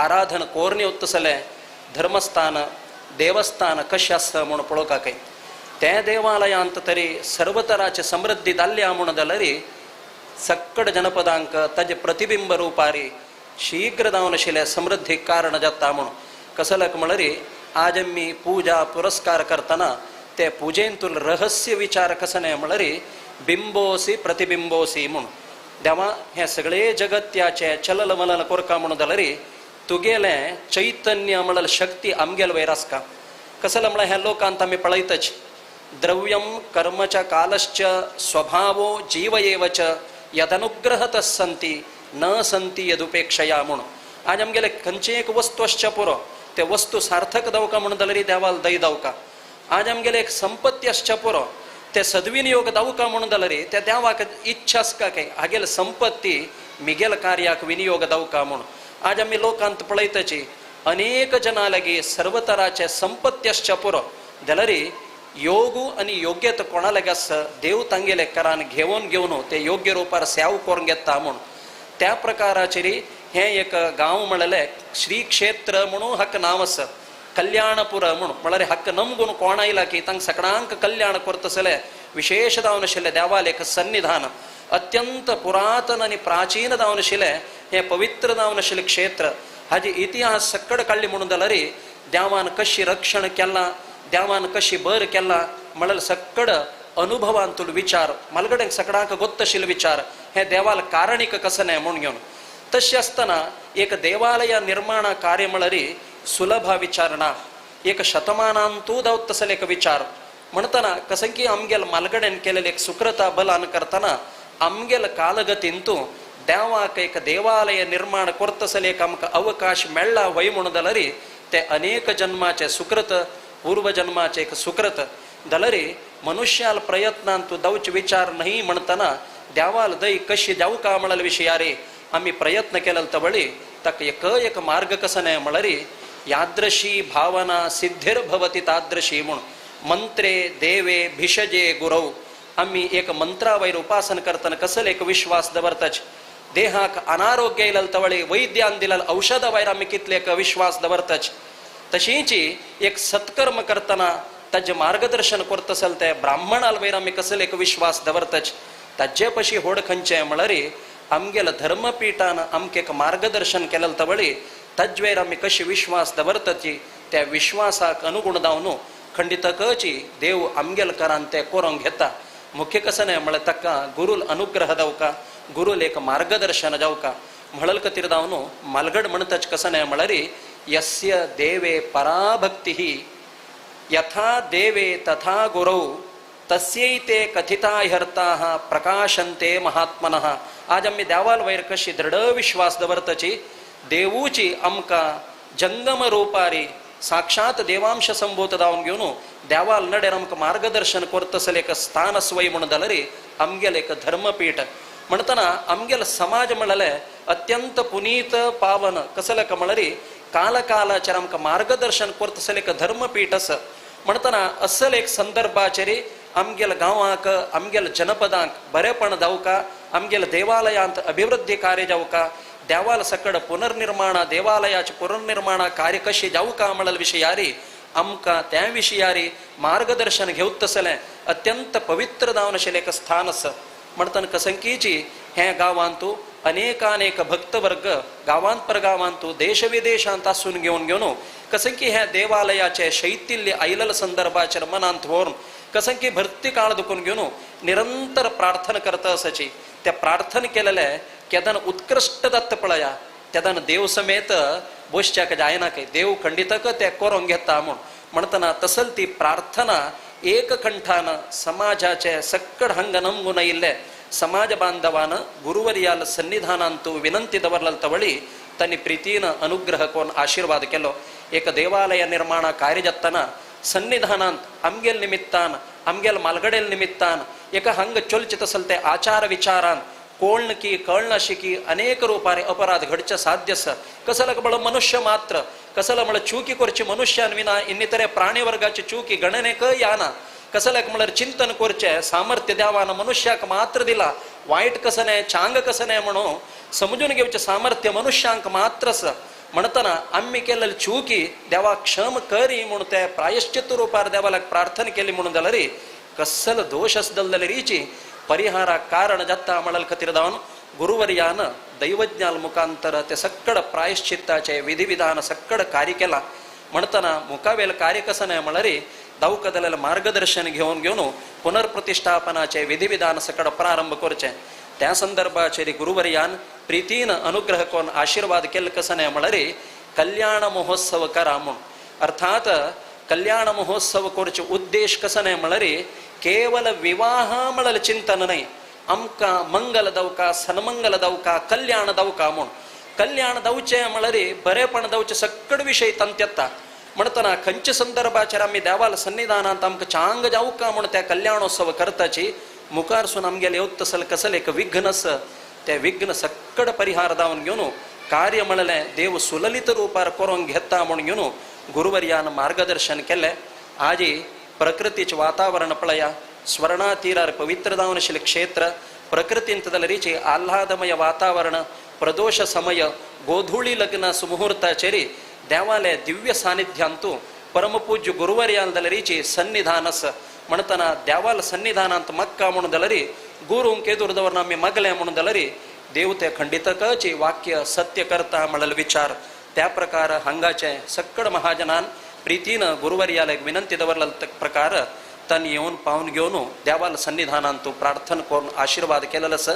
आराधन कोरने तसलें धर्मस्थान देवस्थान कशें आसता म्हूण पळोवपाक तें देवालयांत तरी सर्वतराचे समृद्धी जाल्ल्या म्हूण जाल्यार सक्कड जनपदांक ताजें प्रतिबिंब रुपारी शीघ्र जावन आशिल्लें समृद्धीक कारण जाता म्हूण. कसलक म्हणल्यार आज आमी पुजा पुरस्कार करतना ते पुजेंतून रहस्य विचार कसो न्हय म्हणल्यार बिंबोसी प्रतिबिंबोसी म्हूण. देवा हें सगळें जगत्याचें चलल मलल कोरका म्हणून जाल्यार तुगेलें चैतन्य म्हणल्यार शक्ती आमगेल वयर आसका. कसलें म्हळ्यार ह्या लोकांत आमी पळयतच द्रव्यं कर्म च कालश्च स्वभावो जीव एव च यदनुग्रहतः संती न संती यदुपेक्षया म्हूण. आज आमगेले खंयची एक वस्तू आसच्या पुरो ते वस्तू सार्थक दावका म्हणून जाल्यार देवाल दय दावका. आज आमगेले एक संपत्ती आसच्या पुरो ते सद्विनियोग दावका म्हणून जाल्यार त्या देवाक इच्छा आसका काय हागेले संपत्ती मिगेल कार्याक विनियोग दावका म्हूण. आज आमी लोकांत पळयताची अनेक जनां लागीं सर्वतराचे संपत्ती आसच्या पुरो जाल्यार योगू आनी योग्यता कोणा लागीं आसा देव तांगेले करान घेवन घेवन ते योग्य रुपार सेव करून घेता म्हूण. त्या प्रकाराचेर हें एक गांव म्हणलें श्री क्षेत्र म्हणून हाका नांव आसा कल्याणपुर म्हूण. म्हणल्यार हाका नमगून कोण आयला की तांकां सगळ्यांक कल्याण करतसलें विशेश जावन आशिल्लें देवालें एक सन्निधान अत्यंत पुरातन आनी प्राचीन जावन आशिल्लें हें पवित्र जावन आशिल्लें क्षेत्र. हाजी इतिहास सक्कड काडली म्हणून जाल्यार देवान कशी रक्षण केलां देवान कशी बर केलां म्हणल्यार सक्कड अनुभवांतूल विचार मालगड्यांक सगळ्यांक गोत्त आशिल्लो विचार हें देवाल कारणीक कसं न्हय म्हूण घेवन. तशें आसतना एक देवालय निर्माण कार्य म्हणल्यार सुलभ विचार ना, एक शतमानांतू दावत तसले एक विचार म्हणतना कसं की आमगेल मालगड्यान केलेले एक सुक्रता बलान करतना आमगेल कालगतींतू देवाक एक देवालय निर्माण करतसले एक आमकां अवकाश मेळ्ळा व्हय म्हणून जाल्यार ते अनेक जन्माचे सुकृत पूर्वजन्माचे एक सुकृत जाल्यार मनुष्याल प्रयत्नांतू दावचे विचार न्हय म्हणतना देवाल दय कशी जावका म्हणले विशयारे आमी प्रयत्न केले तवळी ताका एक एक मार्ग कसो न्हय म्हणल्यार यादृशी भावना सिद्धिर्भवती तादृशी म्हूण. मंत्रे देवे भिषजे गुरौ आमी एक मंत्रा वयर उपासन करतना कसले एक विश्वास दवरताच. देहाक अनारोग्य येयलें तवळी वैद्यान दिलें औषधा वयर आमी कितले एक विश्वास दवरताच. तशीच एक सत्कर्म करतना ताजें मार्गदर्शन करतसल ते ब्राह्मणाल वयर आमी कसले एक विश्वास दवरताच. ताजे पशी होड खंयचें म्हणल्यार आमगेल्या धर्मपीठान आमकां एक मार्गदर्शन केलें तवळी ताजेर आमी कशी विश्वास दवरताची त्या विश्वासाक अनुगुण जावन खंडितकची देव आमगेल करान ते करूंक घेता. मुख्य कसं न्हय म्हळ्यार ताका गुरूल अनुग्रह जावका गुरूल एक मार्गदर्शन जावका म्हणल खातीर जावन मालगड म्हणटाच कसं न्हय म्हळ्यार यस्य देवे पराभक्ती यथा देवे तथा गुरौ तस्यैते कथिता ह्यर्थाः प्रकाशन्ते महात्मनः. आज आमी देवाल वयर कशी दृढ विश्वास दवरताची देवूची आमकां जंगम रुपारी साक्षात देवांश संभूत जावन घेवन देवाल नडेर आमकां मार्गदर्शन करतसलें एक स्थान आसवय म्हणून जाल्यार आमगेलें एक धर्मपीठ म्हणटना आमगेलो समाज म्हणलें अत्यंत पुनीत पावन कसलें का म्हणल्यार कालकालाचेर आमकां मार्गदर्शन करतसलें एक धर्मपीठ आसा. म्हणटना असल एक संदर्भाचेर आमगेल्या गांवाक आमगेल्या जनपदांक बरेपण जावका आमगेल्या देवालयांत अभिवृद्धी कार्य जावका देवाल सकड पुनर्निर्माण देवालयाचे पुनर्निर्माण कार्य कशें जावका म्हणल विशयारी आमकां त्या विशयारी मार्गदर्शन घेवत तसलें अत्यंत पवित्र जावन आशिल्लें एक स्थान आसा. म्हणटना कसंकीची हें गांवांतू अनेकानेक भक्तवर्ग गांवांत परगांवांतू देश विदेशांत आसून घेवन घेवन कसं की ह्या देवालयाचे शैथिल्य आयिल्ल्या संदर्भाचेर मनांत व्हरून कसं की भरती काळ दुखून घेवन निरंतर प्रार्थना करता आसाची त्या प्रार्थना केलेले केदन उत्कृष्ट दत्त पळया तेदन देव समेत बसच्याक जायना काय देव खंडितक ते करून घेता म्हूण म्हणटना तसल ती प्रार्थना एककंठान समाजाचे सक्कड हंग नमगून आयिल्ले समाज बांधवान गुरुवर्याल सन्निधानांतू विनंती दवरल तवळी तांणी प्रितीन अनुग्रह कोण आशीर्वाद केलो. एक देवालय निर्माण कार्य जातना सन्निधानांत आमगेल निमित्तान आमगेल मालगडेल निमित्तान एका हंग चोलचे तसल ते आचार विचारान कोण की कळनाशी की अनेक रूपारे अपराध घडचे साध्य आसा. कसला म्हळ मनुष्य मात्र कसला म्हळ चुकी करची मनुष्यान विना इन्नितरे प्राणी वर्गाची चुकी गणनेक याना कसल्याक म्हळ्यार चिंतन करचें सामर्थ्य देवान मनुष्याक मात्र दिला वायट कसं न्हय चांग कसं न्हय म्हणून समजून घेवचें सामर्थ्य मनुष्यांक मात्र आसा. म्हणटना आमी केल्ले चुकी देवा क्षम करी म्हूण ते प्रायश्चित रुपार देवाक प्रार्थना केली म्हणून जाल्यार कसल दोश आसतलो जाल्यार रिची परिहाराक कारण जाता म्हणल खातीर जावन गुरुवर्यान दैवज्ञाल मुखांतर ते सक्कड प्रायश्चित्ताचे विधिविधान सक्कड कार्य केला. म्हणटना मुखावेल कार्य कसं न्हय म्हळ्यार दावकदलेले मार्गदर्शन घेवन घेवन पुनर्प्रतिष्ठापनाचे विधिविधान सकड प्रारंभ करचे. त्या संदर्भाचेर गुरुवर्यान प्रितीन अनुग्रह कोण आशीर्वाद केल्ले कसं न्हय म्हळ्यार कल्याण महोत्सव करा म्हूण. अर्थात कल्याण महोत्सव करचे उद्देश कसं न्हय म्हळ्यार केवल विवाह म्हळ्यार चिंतन न्हय आमकां मंगल दवका सन्मंगल दवका कल्याण दवका म्हूण. कल्याण दवचें म्हळ्यार बरेपण दवचें सक्कड विशय तांत येता. म्हणटना खंयच्या संदर्भाचेर आमी देवाल सन्निधानांत आमकां चांग जावका म्हूण त्या कल्याणोत्सव करताची मुखारसून आमगेले येवत तसल कसल एक विघ्न आसा त्या विघ्न सक्कड परिहार जावन घेवन कार्य म्हणलें देव सुललित रुपार करून घेता म्हूण घेवन गुरुवर्यान मार्गदर्शन केलें. आजी प्रकृतीचें वातावरण पळया स्वर्णातीरार पवित्र जावन आशिल्लें क्षेत्र प्रकृतींत जाल्यार आल्हादमय वातावरण प्रदोष समय गोधुळी लग्न सुमुहूर्ताचेर देवाले दिव्य सानिध्यांतू परमपूज्य गुरुवर्यान जाल्यार सन्निधान आसा. म्हणटना देवाल सन्निधानांत मक्का म्हणून जाल्यार गुरूंक एदूर दवरून आमी मागलें म्हणून जाल्यार देव ते खंडितकची वाक्य सत्य करता म्हणलेलो विचार त्या प्रकार हांगाचे सक्कड महाजनान प्रितीन गुरुवर्याला एक विनंती दवरला प्रकार तांणी येवन पावन घेवन देवाल सन्निधानांत प्रार्थना करून आशीर्वाद केलेलो आसा.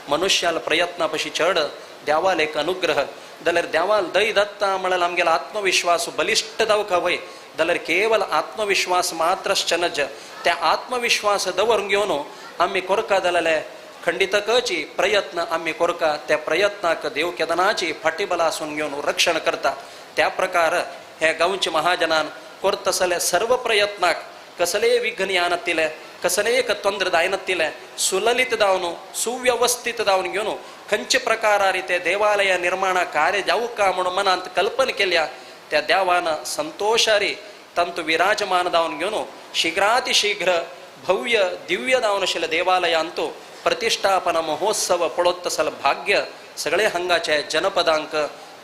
मनुष्याल प्रयत्ना पशी चड देवाल एक अनुग्रह जाल्यार देवाल दय दत्ता म्हळ्यार आमगेलो आत्मविश्वास बलिश्ट जावंक वय जाल्यार केवल आत्मविश्वास मात्रश्च नज त्या आत्मविश्वास दवरून घेवन आमी कोरका जालेले खंडितकची प्रयत्न आमी कोरका त्या प्रयत्नाक देव केदनाची फाटीबला आसून घेवन रक्षण करता. त्या प्रकार हे गांवचे महाजनान करतसले सर्व प्रयत्नाक कसलेय विघ्न येनातिले कसलेय एक तोंद्र जायनातिले सुललित जावन सुव्यवस्थित जावन घेवन खंयचे प्रकारार ते देवालय निर्माण कार्य जावका म्हणून मनांत कल्पना केल्या त्या देवान संतोषारी तांतू विराजमान जावन घेवन शीघ्रातिशीघ्र भव्य दिव्य जावन आशिल्ल्या देवालयांतू प्रतिष्ठापना महोत्सव पळोत तसल भाग्य सगळे हांगाचे जनपदांक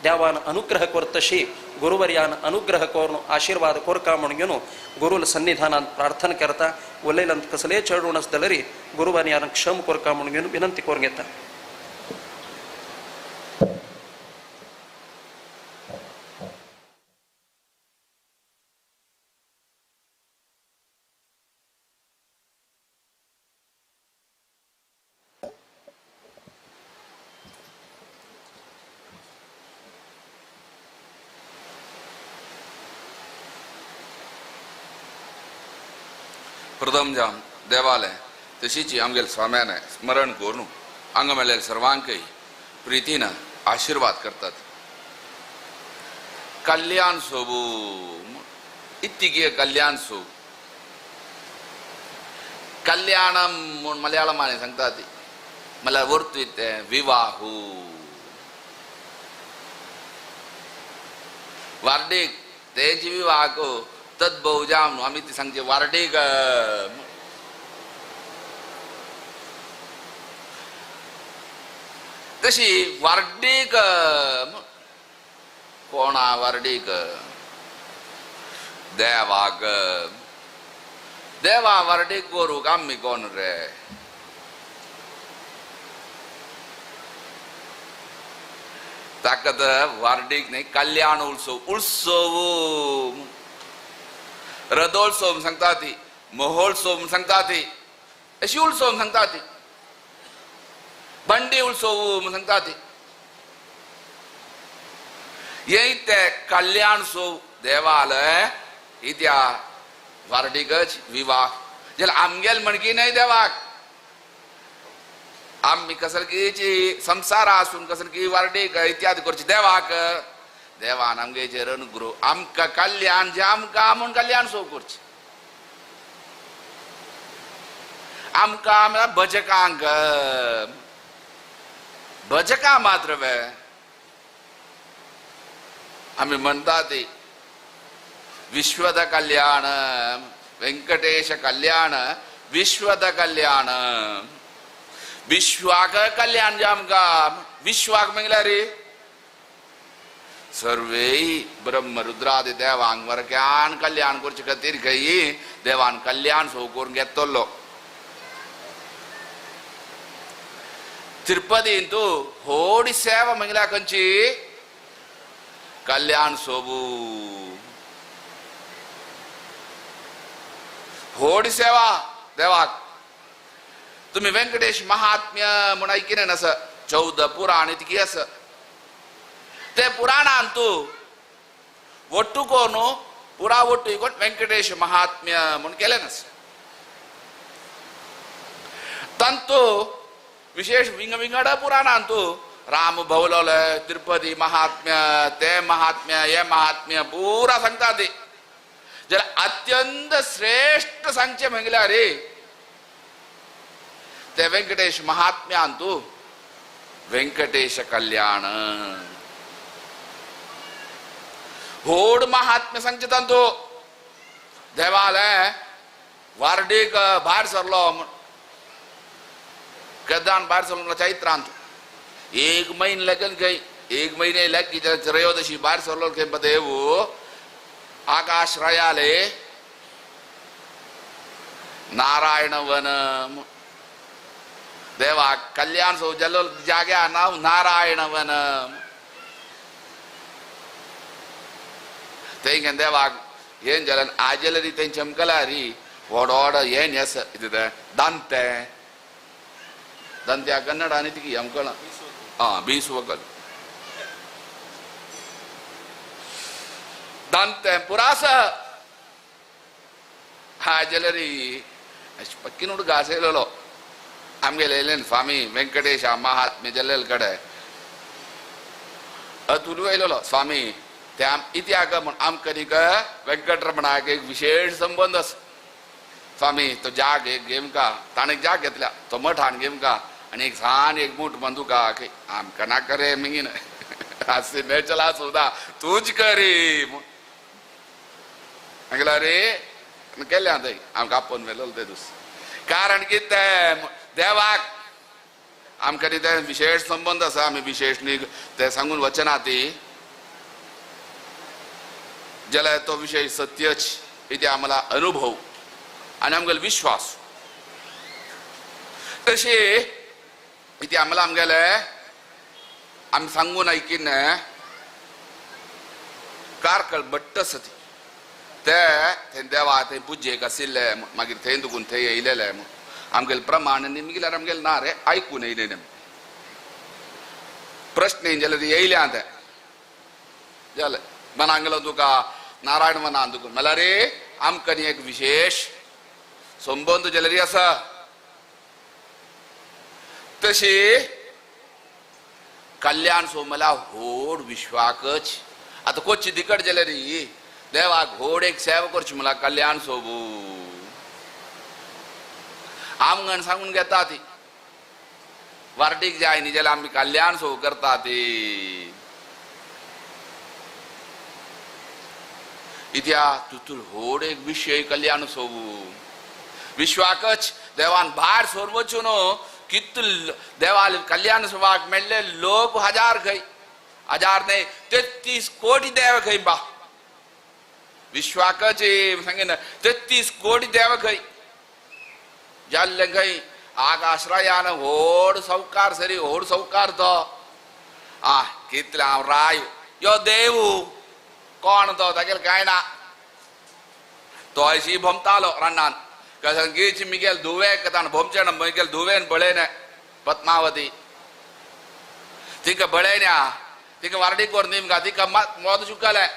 देवान अनुग्रह करतशी गुरुवर्यान अनुग्रह करून आशीर्वाद कोरका म्हणून घेवन गुरुल सन्निधानांत प्रार्थना करता. उलयल्यांत कसलेय चडून आसतलें गुरुवर्यान क्षम कोरका म्हणून घेवन विनंती करून घेता. प्रथम जाम देवालय तशीच आमगेल स्वाम्याने स्मरण करून हांगा मेळ्ळेले सर्वांकय प्रितीन आशीर्वाद करतात. कल्याण सोबू इत्तिके कल्याण सोब कल्याणम म्हूण मलयाळमाने सांगतात म्हणल्यार वर्तु इत्तें विवाहू वार्डीक तेजी विवाह तद्भव न्हू आमी ती सांगचे वार्डीक तशी वार्डीक कोणा वार्डीक देवाक देवा वार्डीक करूंक आमी कोण रे ताका वार्डीक न्ही कल्याण उत्सव उत्सव रथोत्सव सांगता ती महोत्सव म्हूण सांगता ती अशी उत्सव सांगता ती बंडी उत्सव म्हूण सांगता ती हे ते कल्याण उत्सव देवालय इत्या वार्डीकच विवाह जाल्यार आमगेल म्हणकी न्हय देवाक आमी कसलकीची संसार आसून कसलकी वार्डीक इत्यादी करची देवाक देवान आमगेचेर अनुग्रह आमकां कल्याण जे आमकां म्हूण कल्याण सो करची आमकां म्हळ्यार भजकांक भजकां मात्र वे आमी म्हणटा ती विश्वद कल्याण वेंकटेश कल्याण विश्वद कल्याण विश्वाक कल्याण जे आमकां विश्वाक म्हळ्यार रे सर्वे ब्रह्म रुद्रादि देवांक वरक्यान कल्याण करचे खातीर खंय देवान कल्याण सो करून घेतलो तिरुपतींतू होडी सेवा म्हळ्यार खंयची कल्याण सोबू होडी सेवा देवाक तुम्ही वेंकटेश महात्म्य म्हूण आयकिलें नास 14 पुराण इतकी आसा ते पुराणांतू ಒಟ್ಟು ಕೋನು ಪುರಾ ಒಟ್ಟು ಇಕೊಂಡು ವೆಂಕಟೇಶ ಮಹಾತ್ಮ್ಯ म्हूण केलें नास ತಂತು ವಿಶೇಷ ವಿಂಗ ವಿಂಗಡ ಪುರಾಣಾಂತು राम भवलोले तिरुपती महात्म्य ते महात्म्य हे महात्म्य पुरा सांगता ते जाल्यार अत्यंत श्रेष्ठ सांगचे म्हळ्यार रे ते वेंकटेश महात्म्यांतू वेंकटेश कल्याण होड महात्म्य सांगचे तांतू देवालय वार्डीक भायर सरलो केदान भायर सरलो चैत्रांत एक महिने लगन खंय एक महिने लग त्रयोदशी भायर सरलो खंय देव आकाश रयाले नारायण वन देवा कल्याण सो जलो जाग्या नाव नारायण वन तेंगे देवाक हें जाल्यार आजेलरी तें चमकला री व्हड व्हड हें न्हेस इतलें दांते दांत्या कन्नड आनी तिकी आमकां आं बीस वकल दांते पुरास हाजेलरी पक्की नोड घास येयलेलो आमगेले येयले स्वामी वेंकटेश महात्म्य जाल्ले कडेन अतुलू येयलेलो स्वामी ते इत्याक म्हूण आमकां न्ही वेंकटरमणाक एक विशेष संबंद आसा स्वामी तो जाग एक घेमका ताणें जाग घेतल्या तो मठान घेमका आनी एक सान एक मूठ बंदुका आमकां नाका रे मिगीन आसे चला सुद्दां तूंच करी सांगला रे केल्या थंय आमकां आपोवन व्हेलो ते दीस कारण कितें देवाक आमकां न्ही ते विशेष संबंद आसा आमी विशेष न्ही ते सांगून वचना ती जाल्यार तो विशय सत्यच इथे आम्हाला अनुभव आनी आमगेलो विश्वास तशें इथे आम्हाला आमगेले आमी सांगून आयकिल्ले कारकळ भट्ट आसा ती ते थंय देवा थंय पुजेक आशिल्ले मागीर थंय दुखून थंय येयलेले आमगेले प्रमाण निमगिल्यार आमगेले ना रे आयकून येयले प्रश्न जाल्यार येयल्या ते जालें मनांगलो तुका नारायण मनान तुका म्हणल्यार रे आमकां न्ही एक विशेष संबंद जाल्यार आसा तशी कल्याण सो म्हणल्यार व्हड विश्वाकच आतां कोची दिकट जाल्यार देवाक व्हड एक सेवा करची म्हणल्यार कल्याण सोबू आमगण सांगून घेता ती वार्डीक जाय न्ही जाल्यार आमी कल्याण सो करता ती इत्या तुतूर व्हड एक विशय कल्याण सोबू विश्वाकच देवान भायर सोर वचून कितू देवाल कल्याण सोबाक मेळ्ळे लोक हजार खंय हजार न्हय 33 कोटी देव खंय बा विश्वाकच सांगेन 33 कोटी देव खंय जाल्ले खंय आकाशरायान व्हड सावकार सरी व्हड सावकार तो आ कितले हांव राय यो देव कोण तो तागेले कांय ना तो अशी भोमतालो रानान कसं गीच मिगेल धुवेक ताणें भोमचें ना मिगेल धुवेन पळयलें पद्मावती तिका पळयल्या तिका वारडी कोर निमगा तिका मोद चुकलें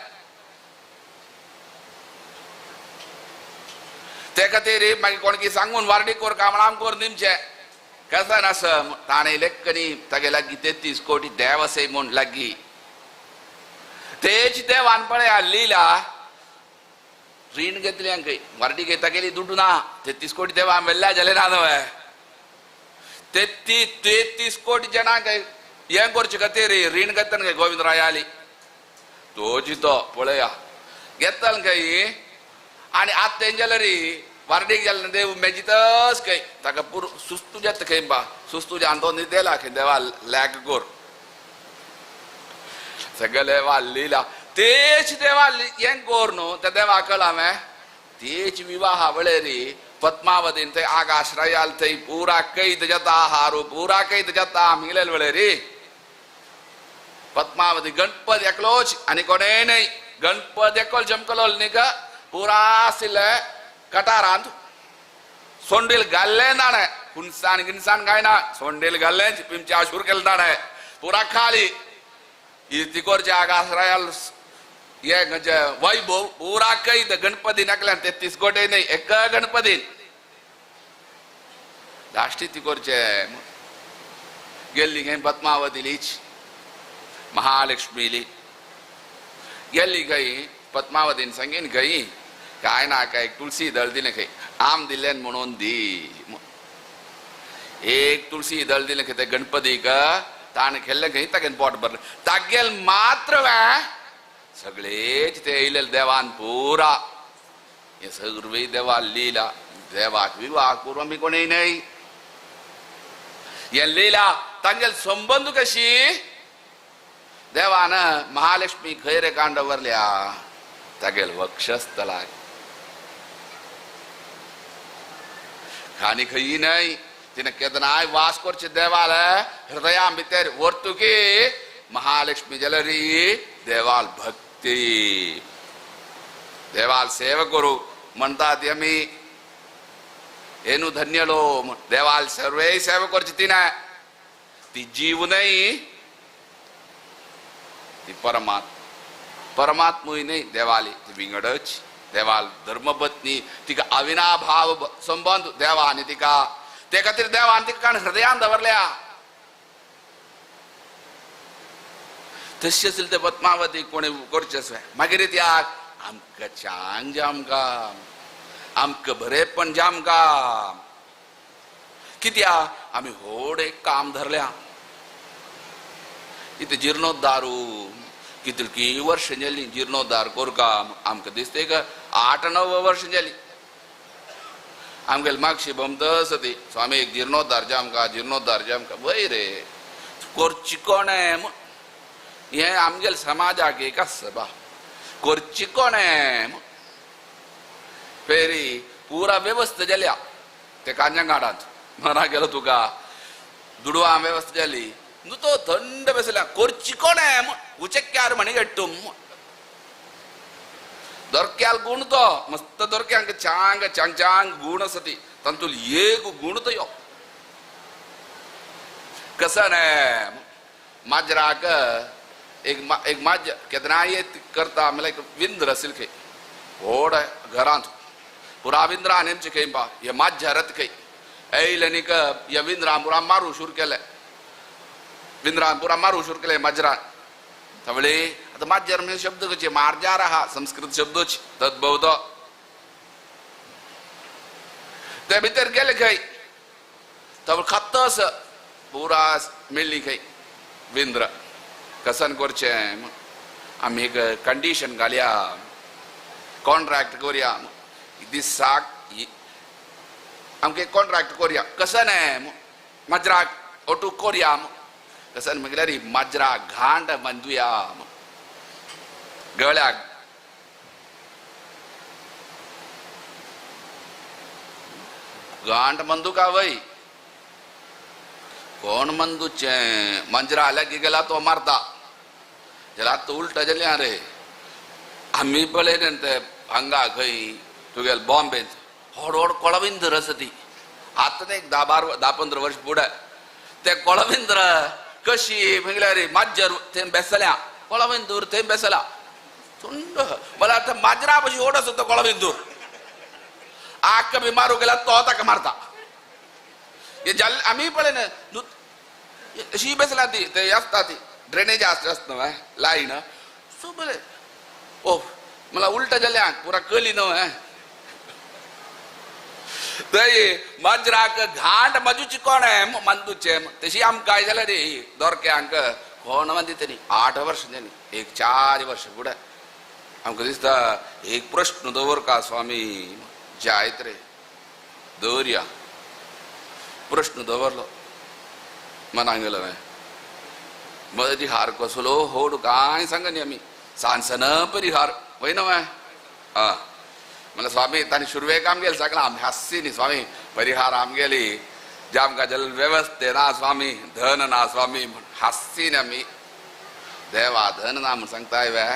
ते खातीर मागीर कोण की सांगून वारडी कोर कामणाम कोर निमचें कसं नास ताणें लेखणी तागे लागीं 33 कोटी देव आसय म्हूण लागीं तेच देवान पळया लिला रीण घेतली हांकां वारडी घेता गेली दुडू ना 33 कोटी देवा मेल्ल्या जाले ना न्हय 33 कोटी जणांक हें करचे खातीर रीण घेतन काय गोविंद रायाली तोजी तो पळया घेतल काय आनी आतां तें जाल्यार वारडीक जालें देव मेजितच खंय ताका पुरो सुस्तू जाता खंय बा सुस्तू जावन तो न्हिदेला खंय देवा लॅक कोर सगळे वाल्लीला तेच देवा हें कोर न्हू त्या देवा कळ्ळा हांवें तेच विवाहा वळेरी पद्मावतीन थंय आकाशरायाल थंय पुरा कैद जाता हारू पुरा कैद जाता मिगलेल वळेरी पद्मावती गणपती एकलोच आनी कोणेय न्हय गणपती एकलो जमकलो न्ही गा पुरा आशिल्ले कटारांत सोंडील घाल्लें ताणें कुनसान गिनसान काय ना सोंडील घाल्लें पिमचे आशूर केलें ताणें पुरा खाली तिकोरचे आकाशरायाल हे खंयचे वैभव पुरा कैद गणपती नाकल्यान 33 कोटी न्हय एक गणपती लास्टी तिकोरचे गेल्ली खंय पद्मावतीलीच महालक्ष्मीली गेल्ली खंय पद्मावतीन सांगीन खंय काय ना काय तुळसी दळ दिलें खंय आम दिलें म्हणून दी एक तुळसी दळ दिलें खंय ते गणपतीक ताणें खेल्लें खंय तागेन पोट भरलें तागेल मात्र सगळेच ते येयले देवान पुरा हे सर्वे देवा लिला देवाक विवाह करूं आमी कोणय न्हय हे लिला तांगेल संबंद कशी देवान महालक्ष्मी खंय रे कांड दवरल्या तागेल वक्षस्थलाक आनी खंय न्हय तिणें केदनाय वास करचे देवाल हृदया भितर वर्तुकी महालक्ष्मी जाल्यार देवाल भक्ती देवाल सेवा करू म्हणटा ती आमी येनू धन्यलो देवाल सर्वे सेवा करची तिणें ती जीव न्हय ती परमात्मा परमात्मूय न्हय देवाली ती विंगडच देवाल धर्मपत्नी तिका अविनाभाव संबंद देवा आनी तिका ते खातीर देवान तिका हृदयान दवरल्या तशें आशिल्लें ते पद्मावती कोणी करचें मागीर त्याग आमकां चांग जामकां आमकां बरेपण जामकां कित्याक आमी व्हड एक काम धरल्या इतलें जिर्णोद्धारू कितलीं वर्सां जालीं जिर्णोद्धार करका आमकां दिसता एक 8 9 वर्सां जालीं आमगेले मागशी भोमतस ती स्वामी एक जिर्णोद्धार जामकां जिर्णोद्धार जामकां वय रे करची कोणें हें आमगेले समाजाक एक आसा बा करची कोणें फेरी पुरा वेवस्था जाल्या ते कांजंगाडांत मना गेलो तुका दुडवा वेवस्था जाली न्हू तो थंड बसल्या करची कोणें उचक्यार म्हणी घेट्टूम दोरक्याल गुण तो मस्त दोरक्यांक चांग चांग चांग गुण आसा ती तातूंत एक गुण तो यो कसं न्हय माजराक एक एक माज केदनाय करता म्हणल्यार एक विंद्र आशिल्लें खंय व्हड घरांत पुरा विंद्रा नेमचे खंय बा हे माज्जारत खंय येयले न्ही ह्या विंद्रान पुरा मारू सुरू केलें विंद्रान पुरा मारू सुरू केलें माजरान तवळे आतां माज्जर म्हणजे शब्द कशे मार्जार आहा संस्कृत शब्दच तद्भव तो ते भितर गेले खंय तवळ खात्तस पुरा मेळ्ळी खंय विंद्र कसन करचें आमी एक कंडिशन घालया कॉन्ट्रॅक्ट करुया दिसाक आमकां कॉन्ट्रॅक्ट करुया कसं न्हय माजराक ओटू करुया कसं म्हटल्यार माजरा घांट बांदुया गळ्याक गांठ मंदू का वय कोण मंदूचे मांजरा लागीं गेला तो मारता जाल्यार आतां उलटा जालें रे. आमी पळयलें ते हांगा खंय तुगेले बॉम्बेंत व्हड व्हड कोळविंदर आसा ती. आतां एक 10, 12, 10, 15 वर्स फुडें ते कोळविंद्र कशी म्हळ्यार माजर थंय बेसल्या, कोळविंदूर थंय बेसला थंड. मला आतां माजरा पशी ओड आसा तो कोळविंदूर. आक बी मारूंक गेल्यार तो ताका मारता. हे जाल्ले आमी पळयलें अशी बेसला ती ते आसता ती ड्रेनेज आसता न्हय लायन सो बरें. ओ मला उलटा जाल्या पुरा कली न्हय थंय माजराक घांट मजूची कोण मंदूचे तशी आमकां जाल्यार रे दोरक्यांक कोण दिता न्ही. 8 वर्स जाली, एक 4 वर्स फुडें आमकां दिसता एक प्रश्न दवर का स्वामी जायत रे दवरया. प्रश्न दवरलो मनाक गेलो परिहार कसलो होड काय सांग न्ही आमी सानसन परिहार वय न्हय. आं म्हणल्यार स्वामी तांणी सुरवेक आमगेले सांगलां आमी हास्सी न्ही स्वामी परिहार आमगेली जे आमकां जल वेवस्थे ना स्वामी धन ना स्वामी म्हण हास्सी न्ही आमी. देवा धन ना म्हण सांगताय वे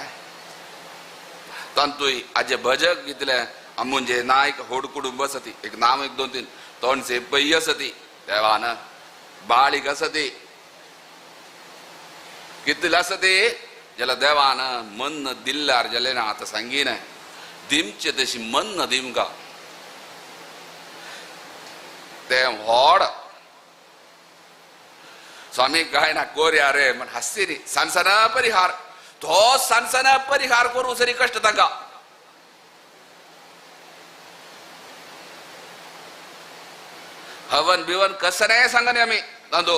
तांतूय आजे भजक कितले आमुंजे नायक होड कुटुंब आसा ती एक नाम 1 2 3 तोंडसे पय्य आसा ती देवान बाळीक आसा ती कितले आसा ती जाल्यार देवान मन दिल्ल्यार जालें ना. आतां सांगीना दिमचे तशी मन दिमका तें व्हड स्वामी काय ना कोरया रे म्हण हास्सी न्ही. सानसना परिहार तो सानसना परिहार करूं सरी कश्ट तांकां. हवन बिवन कसं नाही सांगा न्ही आमी तांदो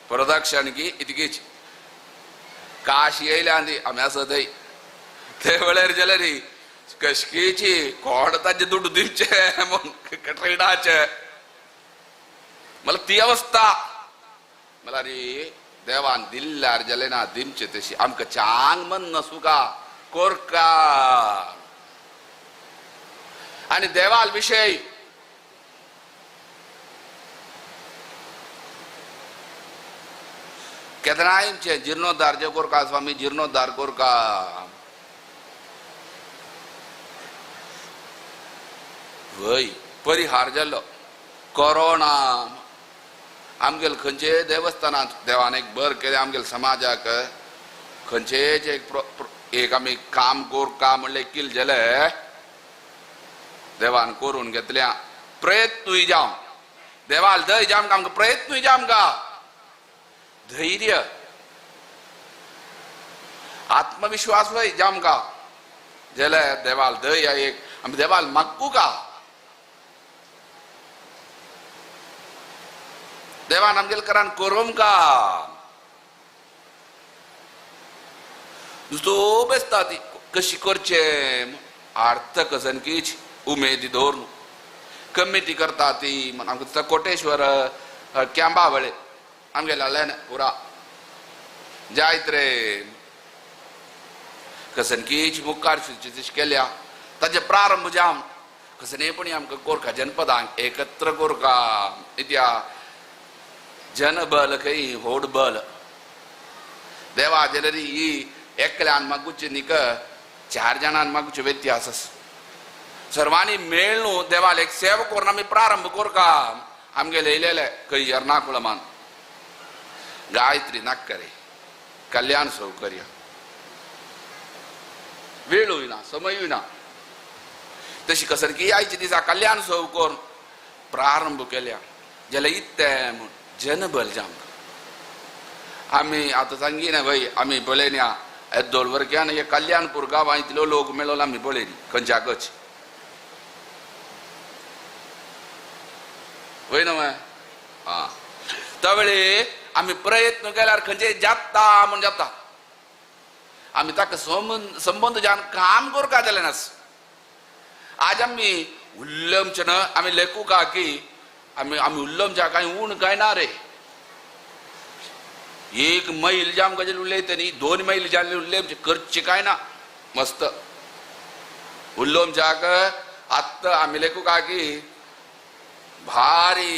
प्रदक्षिण की इतकीच काश येयल्या आनी आमी आसा थंय ते वेळार जाल्यार कशकीची कोण ताजे दुडू दिवचे म्हूण ट्रेडाचे मला ती अवस्था. मला रे देवान दिल्ल्यार जालें ना दिमचे तशी आमकां चांग मन नसुका कोरका आनी देवाल विशय केदनाय जीर्णोद्धार जे कोरका स्वामी जीर्णोद्धार कोरका. वय परिहार जालो कोरोना आमगेले खंयचे देवस्थानांत देवान एक बर केलें आमगेले समाजाक खंयचेच एक एक आमी काम कोरका म्हणलें किल जालें देवान करून घेतल्या. प्रयत्नूय जावं देवाल दय जावं आमकां प्रयत्नूय जावं आमकां धैर्य आत्मविश्वास वय जामका जाल्यार देवाल दय एक आमी देवाल मागू का देवान आमगेले करान करूंक का नुस्तो बेसता ती कशी करचें अर्थ कसनकीच उमेदी दवरून कमिटी करता ती म्हण आमकां दिसता कोटेश्वर कॅम्पा वळे आमगेले लेन पुरा जायत रे कसनकीच मुखार तशी केल्या ताजे प्रारंभ जाम कसनेपणी आमकां कोरका जनपदांक एकत्र कोरका इत्या जनबल खंय होड बल देवा जाल्यार ही एकल्यान मागुचे न्ही 4 जाणान मागुचे व्यत्यास आसा. सर्वांनी मेळ्ळू देवाल एक सेवा करून आमी प्रारंभ कोरका. आमगेले येयलेले खंय एर्नाकुलमान गायत्री नाक्करे कल्याण सौकर्य वेळूय ना समयूय ना तशी कसरकी आयचे दिसा कल्याण सौ करून प्रारंभ केल्या जाल्यार इत्तें म्हूण जनबल जाम आमी आतां सांगिना भाई आमी पळयना येद्दोळ वर्ग्यान हे कल्याणपूर गांवां इतलो लोक मेळोलो आमी पळयली खंयच्याकच वय न्हय आं त्या वेळी आमी प्रयत्न केल्यार खंयचे जाता म्हूण जाता आमी ताका संबंद जावन काम करपाक जालें नास. आज आमी उल्लमचे न आमी लेखू का की आमी आमी उल्लमच्या कांय ऊण कांय ना रे. 1 मैल जे आमकां जे उलयता न्ही 2 मैल जाल्ले उरले आमचे करचे कांय ना मस्त उल्लमच्याक आत्तां आमी लेखू का की भारी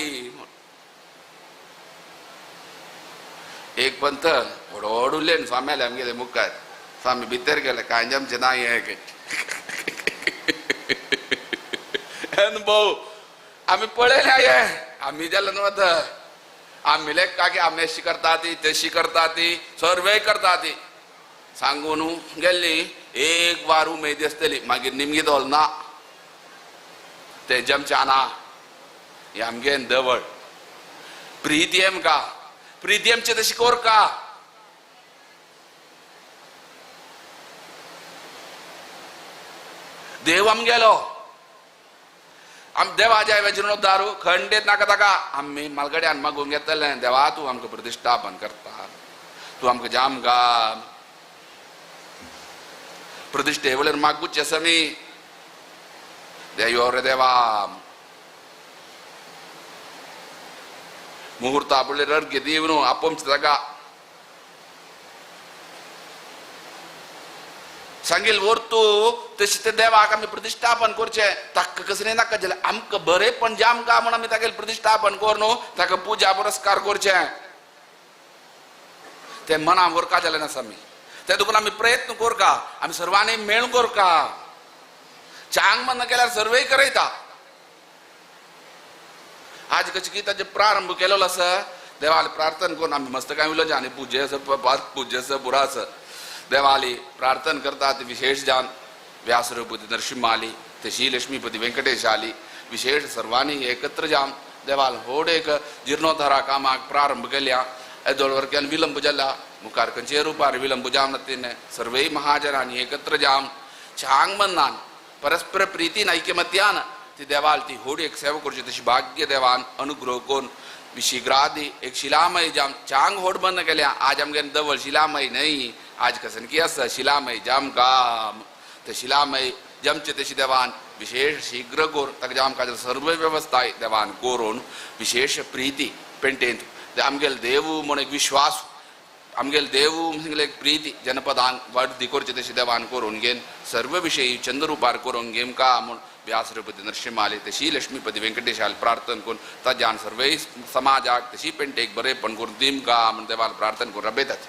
एक पंथ व्हड उरले स्वामी आले आमगेले मुखार स्वामी भितर गेले कांय आमचें ना हें अनुभव आमी पळयले हे आमी जालें न्हू आतां आमी काकी आमी अशी करता ती तशी करता ती सर्वे करता ती सांगून गेल्ली एक वार उमेद आसतली मागीर निमगी दवरल ना तेजें आमचें ना हें आमगे दवळ प्रिती आमकां प्रिती आमचें तशी कोरका देव आमगेलो आम देवाच्या जीर्णोद्धारू खंडीत नाका ताका आमी मालगड्यान मागूंक घेतले देवा तूं आमकां प्रतिश्ठापन करता तूं आमकां जामगा प्रतिश्ठे वळेर मागूचे आसा मी देव रे देवा मुहूर्ता वळेर अर्घ्य दिवन आपोवचें ताका सांगील व्हर तूं तशें ते देवाक आमी प्रतिश्ठापन करचें ताका कसलें नाका जाल्यार आमकां बरेंपण जें आमकां म्हूण आमी तागेलें प्रतिश्ठापन कर न्हू ताका पुजा पुरस्कार करचें तें मनां व्हरका जालें नासा आमी तें देखून आमी प्रयत्न करका आमी सर्वांनी मेळून करका चांग मन केल्यार सर्वय करयता आज कशें की ताजें प्रारंभ केलेलो आसा देवाले प्रार्थना करून आमी मस्त कांय उलोवचें आनी पुजे आसा पुजे आसा पुरा आसा देवाली प्रार्थना करतात विशेष जान व्यासरूपती नरसिंहाली तशी लक्ष्मीपती वेंकटेश आली विशेष सर्वांनी एकत्र जावन देवाल व्हड एक जीर्णोद्धारा कामाक प्रारंभ केल्या एदोळ वर्ग्यान विलंब जाला मुखार खंयचे रुपार विलंब जावन तेन्ना सर्वय महाजनांनी एकत्र जावन छांग मनान परस्पर प्रितीन ऐक्यमत्यान ती देवाल ती व्हड एक सेवा करची तशी भाग्य देवान अनुग्रह करून शीघ्रादी एक शिलामय जाम चांग होड बंद केल्या आज आमगे दवळ शिलामय न्हय आज कसन की आसा शिलामय जाम काम ते शिलामय जमचे तशी देवान विशेष शीघ्र करून ताका जाम काज सर्व वेवस्था देवान करून विशेष प्रिती पेंटेंत आमगेले देव म्हूण एक विश्वास आमगेले देव म्हण एक प्रिती जनपदान वर्दी करचे तशी देवान करून घेवन सर्व विशयी चंद्ररुपार करून घेवन का म्हूण व्यासरूपती नरसिंहाले तशी लक्ष्मीपती वेंकटेशाले प्रार्थना करून ताज्यान सर्वय समाजाक तशी पेंटेक बरेंपण करून दिम का म्हूण देवाल प्रार्थना करून रबेतात.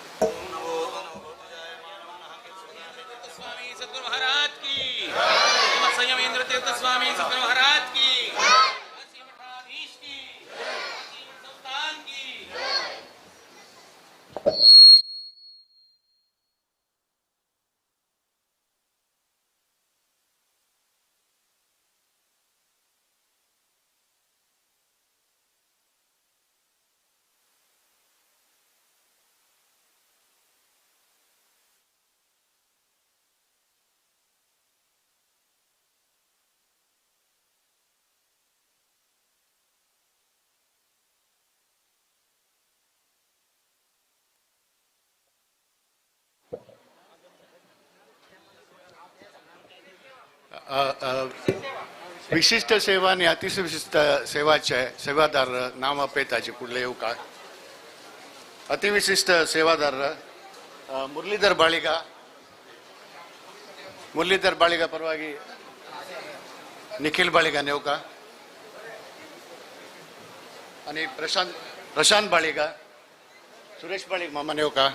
विशिष्ट सेवा आणि अतिविशिष्ट सेवाचे सेवादार नाव अपेताचे कुठले येऊ का अतिविशिष्ट सेवादार मुरलीधर बाळिगा मुरलीधर बाळिगा परवागी निखिल बाळिगा नेवका आणि प्रशांत प्रशांत बाळिगा सुरेश बाळिग मामा नेवका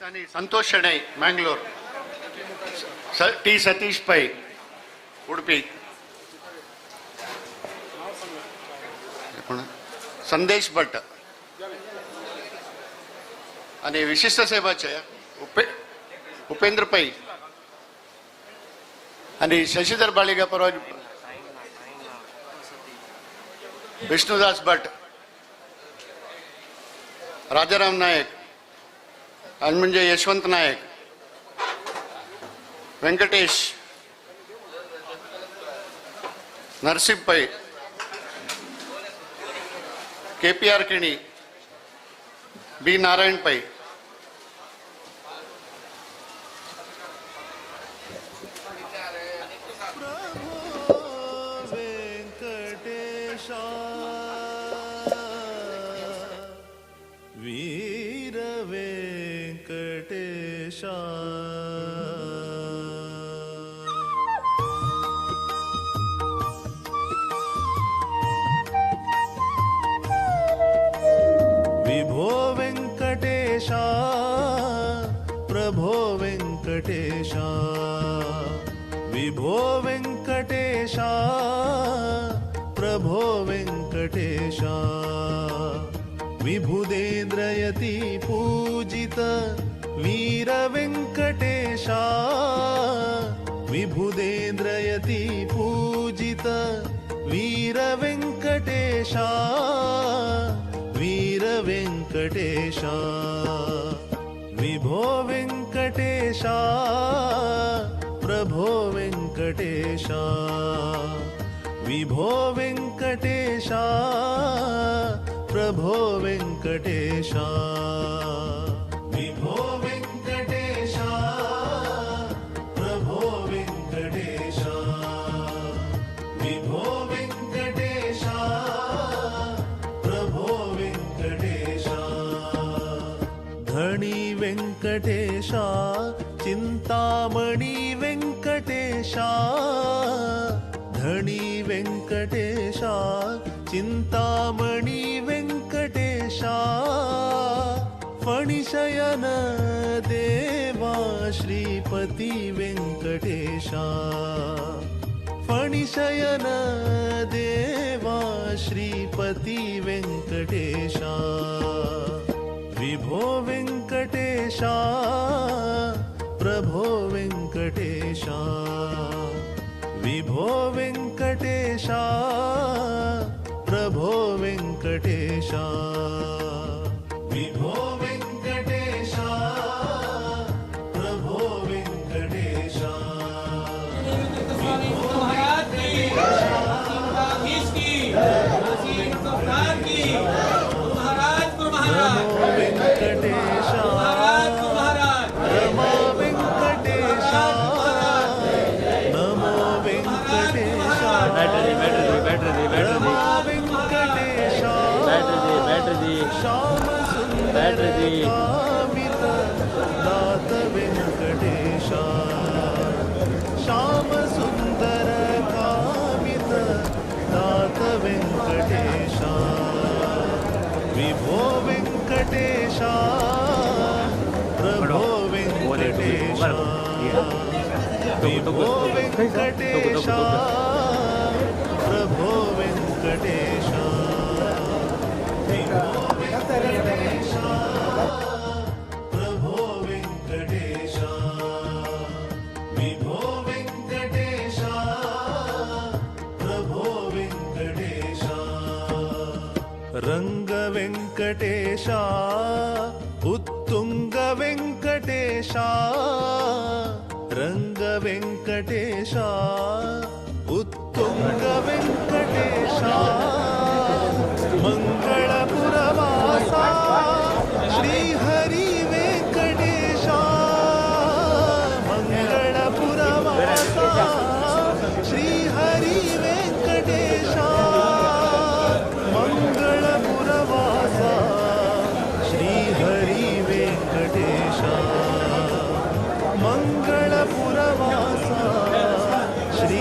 आणि संतोष शेणै मँगलोर, टी सतीश पै उडपी, संदेश भट. आणि विशिष्ट सेवाचे उपेंद्र पै आणि शशीधर बाळिगा परवा विष्णुदास भट राजाराम नायक आणि म्हणजे Yashwant Naik Venkatesh Narasimha Pai KPR Keni B Narayan Pai. Venkatesha Veer Venkatesha विभो वेंकटेशा प्रभो वेंकटेशा विभो वेंकटेशा प्रभो वेंकटेशा विभुदेन्द्रयति पूजित वीर वेंकटेशा विभुदेन्द्रयति पूजित वीर वेंकटेशा वीर वेंकटेशा विभो वेंकटेशा प्रभो वेंकटेशा विभो वेंकटेशा प्रभो वेंकटेशा विभो वेंकटेशा प्रभो वेंकटेशा विभो वेंकटेशा प्रभो वेंकटेशा धणी वेंकटेशा चिंतामणी वेंकटेशा धणी वेंकटेशा चिंतामणी वेंकटेशा फणिशयन देवा श्रीपती वेंकटेशा फणिशयन देवा श्रीपती वेंकटेशा विभो वेंकटेशा प्रभो वेंकटेशा विभो वेंकटेशा प्रभो वेंकटेशा विभो वेंकटेशा प्रभो वेंकटेशा वेंकटेशा रमा वेंकटेशा नमो वेंकटेशा रमा वेंकटेशा श्याम सुंदर कामित दात वेंकटेशा श्याम सुंदर कामित दात वेंकटेशा विभो वेंकटेशा प्रभो वेंकटेशा विभो वेंकटेशा प्रभो वेंकटेशा विभो वेंकटेशा प्रभो वेंकटेशा विभो वेंकटेशा प्रभो वेंकटेशा रंग वेंकटेशा उत्तुंग वेंकटेशा रंग वेंकटेशा उत्तुंग वेंकटेशा मंगळपुरवासा श्री हरि वेंकटेशा मंगळपुरवासा श्री हरि वेंकटेशा मंगळपुरवासा श्री हरि वेंकटेशा मंगळपुरवासा श्री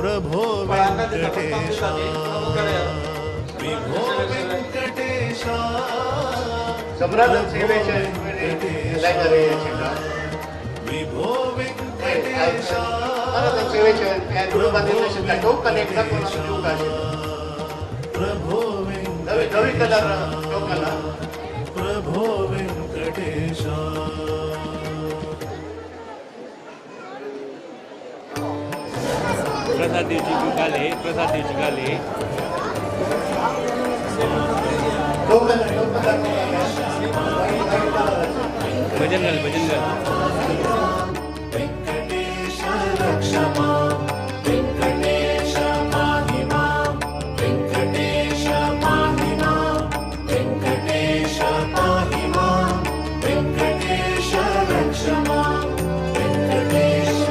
प्रभो वेङ्कटेश विभो वेङ्कटेश विभो वेङ्कटेश प्रभो प्रभो वेङ्कटेश। प्रसाद दिवची गाली, प्रसाद दिवची गाली। भजन गाल, भजन गाल। वेङ्कटेश रक्ष मां, वेङ्कटेश पाहि मां, वेङ्कटेश पाहि मां, वेङ्कटेश पाहि मां, वेङ्कटेश रक्ष मां, वेङ्कटेश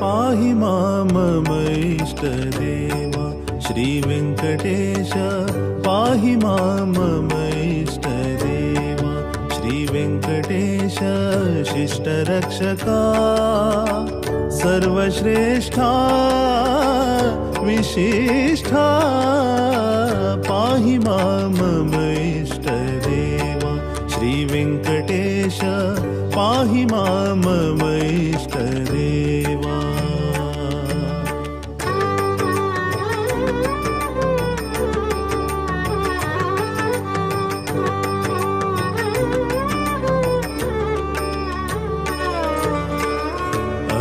पाहि मां मम इष्टदेवा श्री वेङ्कटेश पाहि मां मम इष्टदेवा श्री वेङ्कटेश शिष्टरक्षका सर्वश्रेष्ठा विशिष्ठा पाहि मां मम इष्टदेवा श्री वेङ्कटेश पाहि मां मम इष्टदेवा।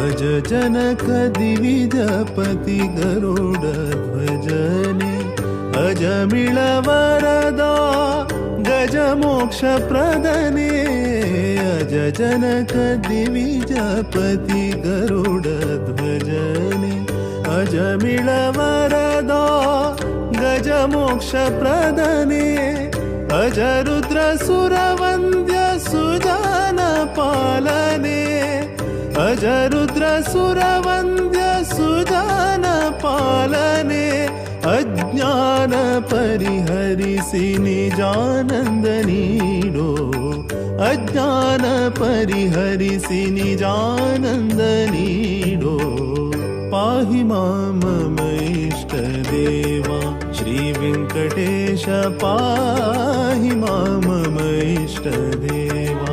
अज जनक दिविजपति गरुड ध्वजने अजमिळ वरदा गज मोक्ष प्रदने अज जनक दिविजपति गरुड ध्वजने अजमिळ वरदा गज मोक्ष प्रदने अज रुद्र सुरवन्द्य सुजन पालने अज रुद्र सुरवन्द्य सुजन पालने अज्ञान परिहरिसि निजानंद नीडो अज्ञान परिहरिसि निजानंद नीडो पाहि मां मम इष्टदेवा श्री वेङ्कटेश पाहि मां मम इष्टदेवा।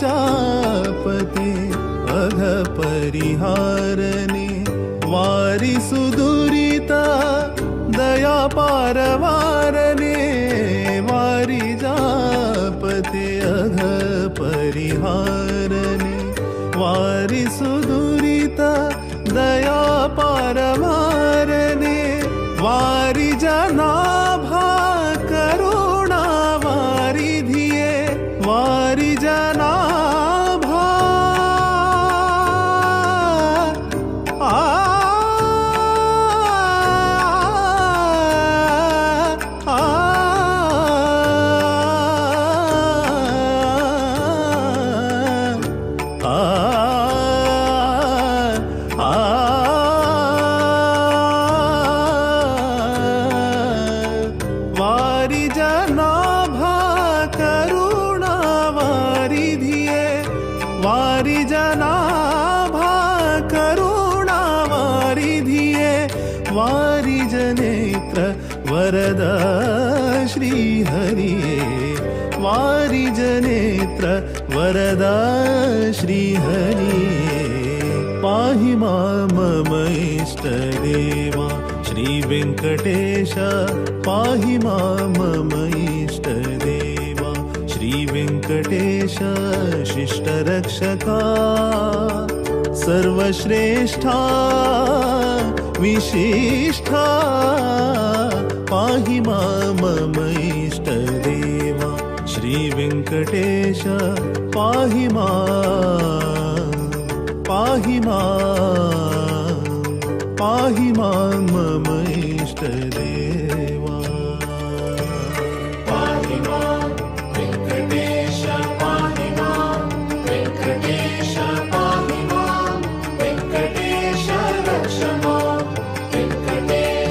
वारिजापते अघ परिहारने वारि सुदुरिता दया पारवारने वारिजापते अघ परिहारने वारि सुदुरिता दया पारवारने वारि जनाभा करुणा वारिधिये वारि जनाभा आ आ आ वारि जनाभा करुणा वारिधिये वारि जनाभा करुणा वारिधिये वारि जनेत्र वरद श्री हरिये वारि जनेत्र वरद श्री हरिये पाहि मां मम इष्टदेवा श्री वेङ्कटेश पाहि मां मम इष्टदेवा श्री वेङ्कटेश शिष्टरक्षका सर्वश्रेष्ठा विशिष्ठा पाहि मां मम इष्टदेवा श्री वेङ्कटेश पाहि मां पाहि मां पाहि मां मम इष्टदेवा। पाहि मां वेङ्कटेश पाहि मां वेङ्कटेश पाहि मां वेङ्कटेश रक्ष मां वेङ्कटेश।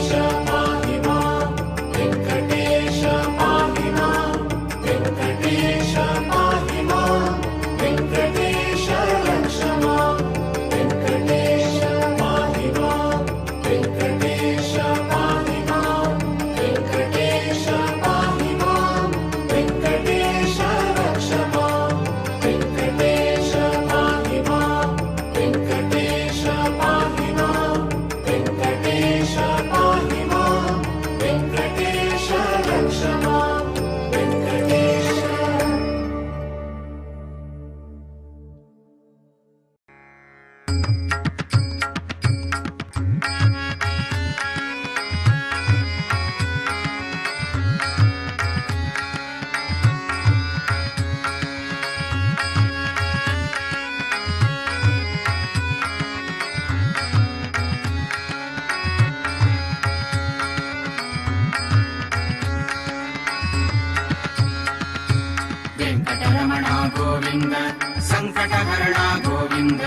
गोविंद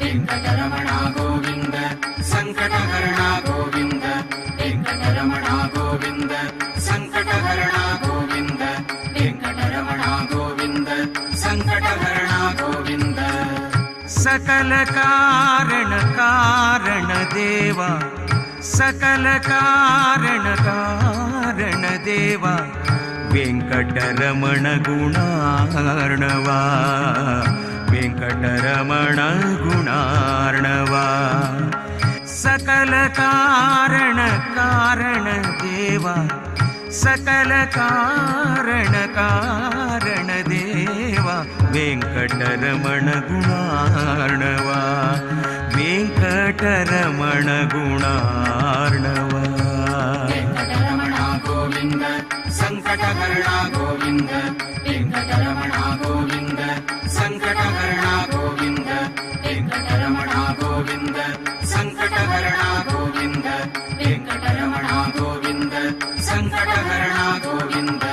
वेंकटरमण गोविंद संकटहरण गोविंद वेंकटरमण गोविंद संकटहरण गोविंद वेंकटरमण गोविंद संकटहरण गोविंद सकल कारण कारण देवा सकल कारण कारण देवा वेंकटरमण गुणार्णवा वेंकटरमण गुणार्णवा सकल कारण कारण देवा सकल कारण कारण देवा वेंकटरमण गुणार्णवा वेंकटरमण गुणार्णवा वेंकटरमण गोविंद संकटहरण गोविंद वेंकटरमण गोविंद संकटहरण गोविंद वेंकटरमण गोविंद संकटहरण गोविंद वेंकटरमण गोविंद संकटहरण गोविंद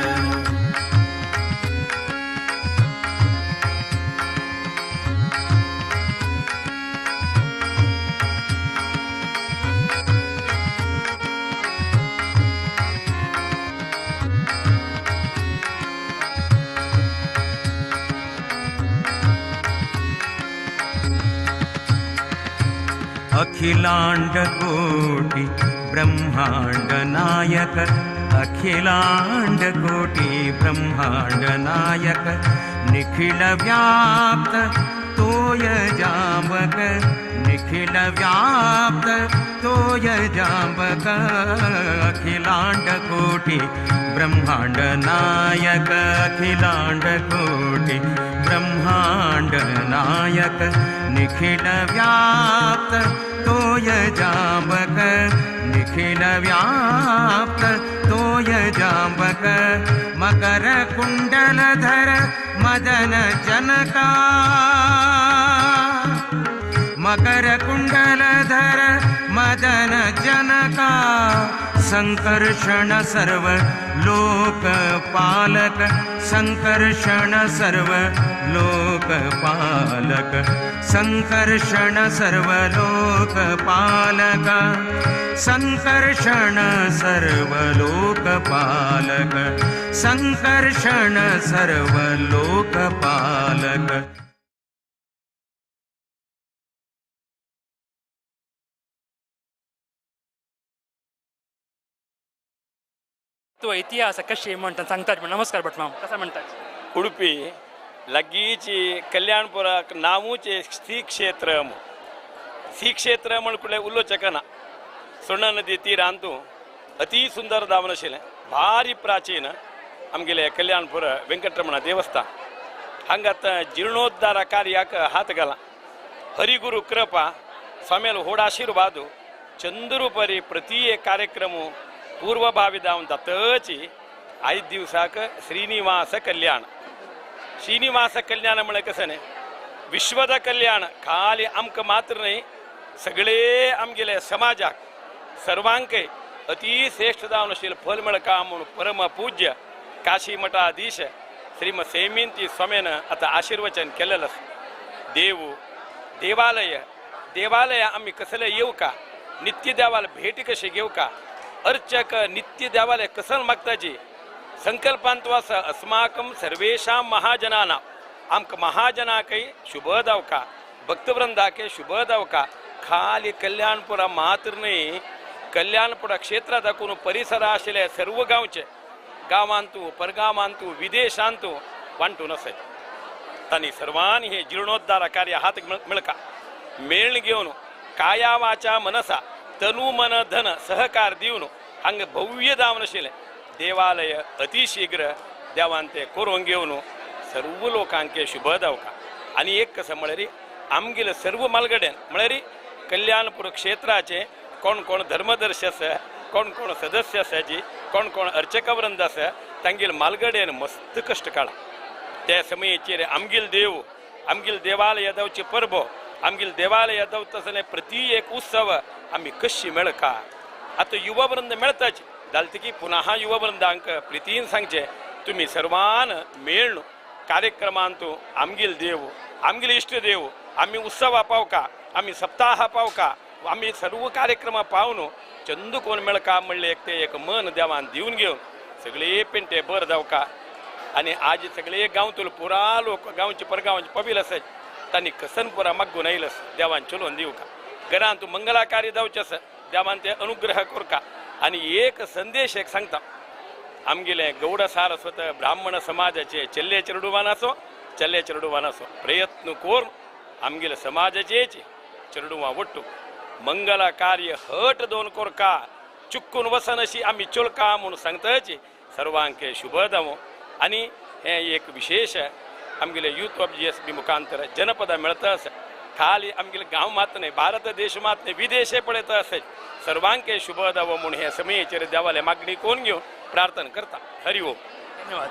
अखिलांड कोटि ब्रह्मांड नायक अखिलांड कोटि ब्रह्मांड नायक निखिल व्याप्त तोय जांबक निखिल व्याप्त तोय जांबक अखिलांड कोटि ब्रह्मांड नायक अखिलांड कोटि ब्रह्मांड नायक निखिल व्याप्त तोय जांबक निखिल व्याप्त तोय जांबक मकर कुंडलधर मदन जनका मकर कुंडलधर मदन जनका संकर्षण सर्व लोकपालक संकर्षण सर्व लोकपालक संकर्षण सर्व लोकपालक संकर्षण सर्व लोकपालक संकर्षण सर्व लोकपालक। तो इतिहास कशी म्हणतात सांगतात। नमस्कार भटमाम, कसा म्हणतात? उडुपी लागींची कल्याणपुराक नांवूच श्री क्षेत्र श्री क्षेत्र म्हण कुठले उलोवचें ना। सोण्ण नदी तीरांतू अति सुंदर दावन आशिल्लें भारी प्राचीन आमगेले कल्याणपुर वेंकटरमण देवस्थान हांगा आतां जिर्णोद्धार कार्याक हात घाला। हरिगुरु कृपा स्वाम्यालो व्हड आशिर्वाद चंद्रुपरी प्रति एक कार्यक्रम पूर्वभावी जावन जातची आयज दिवसाक श्रीनिवास कल्याण श्रीनिवास कल्याण म्हळ्यार कशें न्ही विश्वद कल्याण खाली आमकां मात्र न्ही सगळे आमगेले समाजाक सर्वांकय अतिश्रेष्ठ जावन आशिल्लें फल मेळका म्हूण परम पूज्य काशी मठाधीश श्रीमद सेमिंती स्वामीन आतां आशिर्वचन केलेलें आसा। देव देवालय देवालय आमी कसले येवका नित्य देवाला भेट कशी घेवका अर्चक नित्य देवालय कसल मागताची संकल्पांत आसा अस्माकं सर्वेषां महाजनानां आमकां महाजनाकय शुभ दावका भक्तवृंदाकय शुभ दावका। खाली कल्याणपुरा मात्र न्ही कल्याणपुरा क्षेत्रा दाखोवन परिसरा आशिल्ले सर्व गांवचे गांवांतू परगांवांतू विदेशांतू वांटून आसाय तांणी सर्वांनी हे जिर्णोद्धार कार्य हात मेळका मेळण घेवन काया वाचा मनसा तनु मन धन सहकार दिवन हांगा भव्य जावन आशिल्लें देवालय अतिशीघ्र देवान ते करून घेवन सर्व लोकांक शुभ दावका। आनी एक कसं म्हळ्यार आमगेले सर्व मालगड्यान म्हळ्यार कल्याणपूर क्षेत्राचे कोण कोण धर्मदर्शी आसा कोण कोण सदस्य आसाची कोण कोण अर्चकवृंद आसा तांगेले मालगड्यान मस्त कश्ट काडला। त्या समयेचेर आमगेल देव आमगेल देवालय जावचे परबो आमगेल देवालय जावता आसतना प्रति एक उत्सव आमी कशी मेळका आतां युवावृंद मेळताच जालें की पुनः युवावृंदांक प्रितीन सांगचें तुमी सर्वान मेळ्ळ कार्यक्रमांतू आमगेल देव आमगेल इश्ट देव आमी उत्सवा पावका, आमी सप्ताह पावका, आमी सर्व कार्यक्रमा पावन चंदू कोण मेळका म्हणले एक ते एक मन देवान दिवन घेवन सगळे पेंटे बर जावका. आनी आज सगळे गांवतलो पुरा लोक गांवचे परगांवचे पबील आसत तांणी कसन पुरा मागून आयलस देवान चलोवन दिवका. घरांत मंगलाकारी जावचें आसा देवान ते अनुग्रह करका. आनी एक संदेश एक सांगता, आमगेले गौड सारस्वत ब्राह्मण समाजाचे चेल्ले चेरडुवान आसो चेल्ले चेरडुवान आसो प्रयत्न करून आमगेले समाजाचेच चेरडुवां वट्टू मंगल कार्य हट दोन कोरका चुक्कून वसन अशी आमी चोलका म्हूण सांगताच सर्वांक शुभ जावं. आनी हें एक विशेष आमगेले यूथ ऑफ GSB मुखांतर जनपदा मेळता आसा. खाली आमगेले गांव मात न्हय, भारत देश मात न्हय, विदेशे पळयता आसा. सर्वांक शुभ जावं म्हूण हे समयेचेर देवाले मागणी कोण घेवन प्रार्थना करता. हरि ओम. धन्यवाद.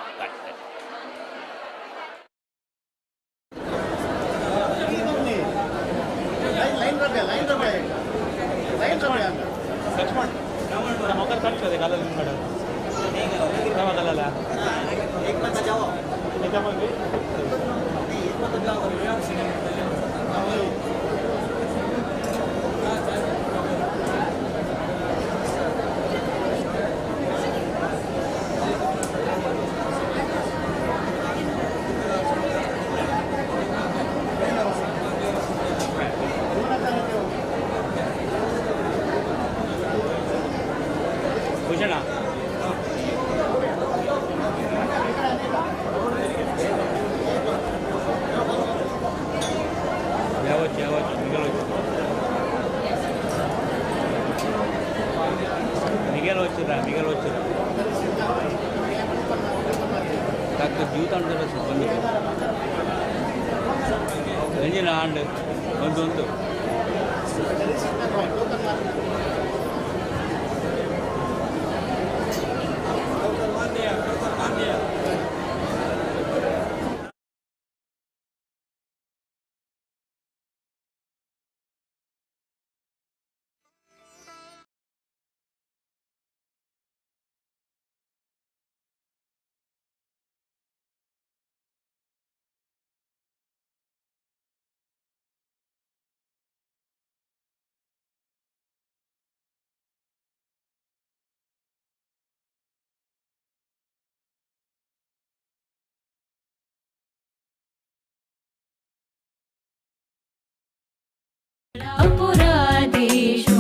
पुराधीशु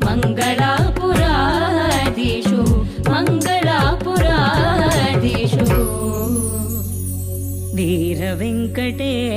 मंगलापुराधीशु मंगलापुराधीशु वीर वेंकटेशु.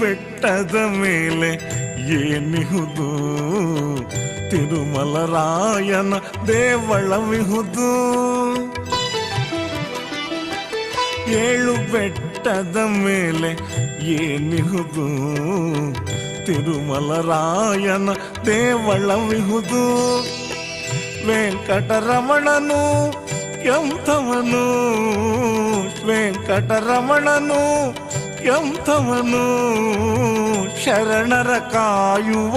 ಬೆಟ್ಟದ ಮೇಲೆ ಏನಿಹುದು ತಿರುಮಲರಾಯನ ದೇವಳವಿಹುದು. ಏಳು ಬೆಟ್ಟದ ಮೇಲೆ ಏನಿಹುದು ತಿರುಮಲರಾಯನ ದೇವಳವಿಹುದು. ವೆಂಕಟರಮಣನು ಎಂಥವನು, ವೆಂಕಟರಮಣನು ಎಂಥವನು, ಶರಣರ ಕಾಯುವ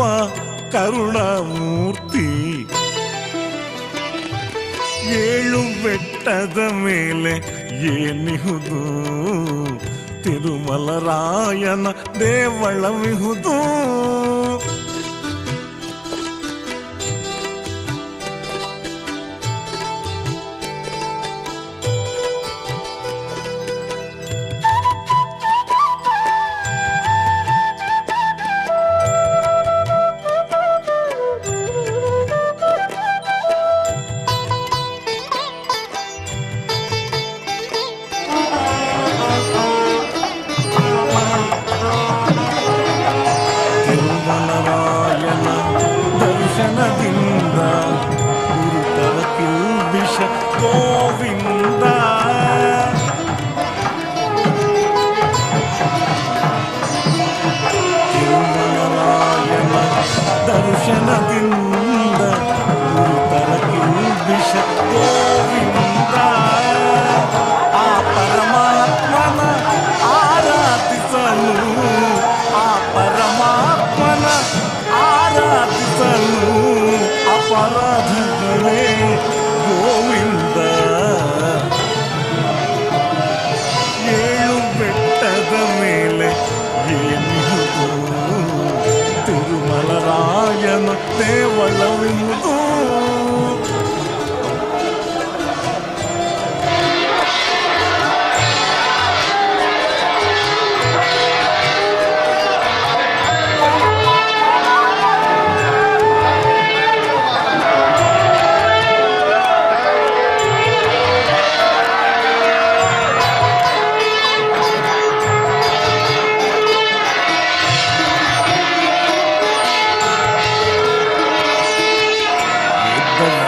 ಕರುಣಾಮೂರ್ತಿ. ಏಳು ಬೆಟ್ಟದ ಮೇಲೆ ಏನಿಹುದು, ತಿರುಮಲರಾಯನ ದೇವಳವಿಹುದು. ತಿರುಮಲರಾಯನ ದರ್ಶನದಿಂದ ಗುರುತರ ಕಿಲ್ಬಿಷ ಗೋವಿಂದ. ತಿರುಮಲರಾಯನ ದರ್ಶನದಿಂದ ಗುರುತರ ಕಿಲ್ಬಿಷ ಗೋವಿಂದ. ಆ ಪರಮಾತ್ಮನ ಆರಾಧಿಸಲು, ಆ ಪರಮಾತ್ಮನ ಆರಾಧಿಸಲು ಅಪರಾಧಗಳೇ ಗೋವಿಂದ. ಏಳು ಬೆಟ್ಟದ ಮೇಲೆ ಏನಿಹುದು, ತಿರುಮಲರಾಯನ ದೇವಳವಿಹುದು.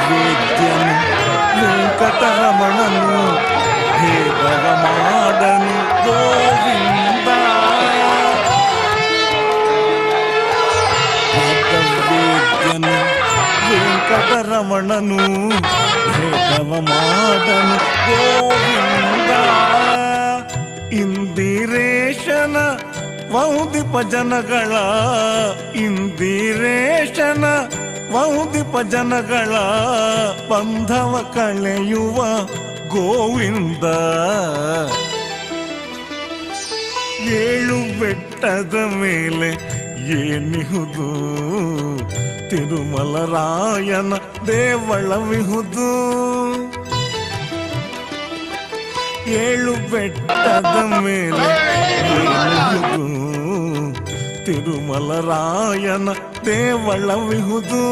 ವೇದ್ಯನು ವೆಂಕಟರಮಣನು ಭೇದವ ಮಾಡನು ಗೋವಿಂದ. ವೇದ್ಯನು ವೆಂಕಟರಮಣನು ಭೇದವ ಮಾಡನು ಗೋವಿಂದ. ಇಂದಿರೇಶನ ವಂದಿಪ ಜನಗಳ, ಇಂದಿರೇಶನ ವಂದಿಪ ಜನಗಳ ಬಂಧವ ಕಳೆಯುವ ಗೋವಿಂದ. ಏಳು ಬೆಟ್ಟದ ಮೇಲೆ ಏನಿಹುದು, ತಿರುಮಲರಾಯನ ದೇವಳವಿಹುದು. ಏಳು ಬೆಟ್ಟದ ಮೇಲೆ ಏನಿಹುದು, ತಿರುಮಲರಾಯನ ದೇವಳವಿಹುದು.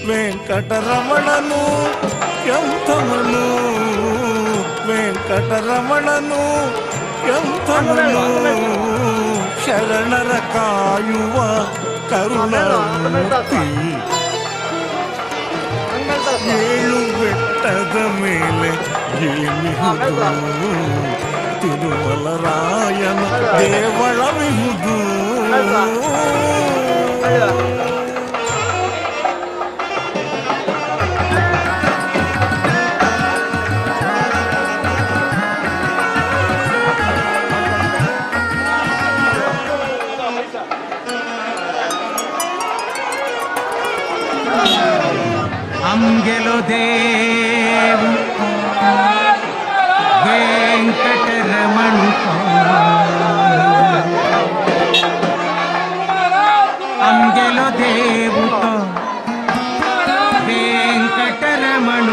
ವೆಂಕಟರಮಣನು ಎಂಥವನು, ವೆಂಕಟರಮಣನು ಎಂಥವನು, ಶರಣರ ಕಾಯುವ ಕರುಣಾಮೂರ್ತಿ. ಏಳು ಬೆಟ್ಟದ ಮೇಲೆ ಏನಿಹುದು, ತಿರುಮಲರಾಯನ ದೇವಳವಿಹುದು. ಅಂಗೆಲೋ ದೇವ ವೆಂಕಟರಮಣ, ಅಂಗೆಲೋ ದೇವುತ ವೆಂಕಟರಮಣ,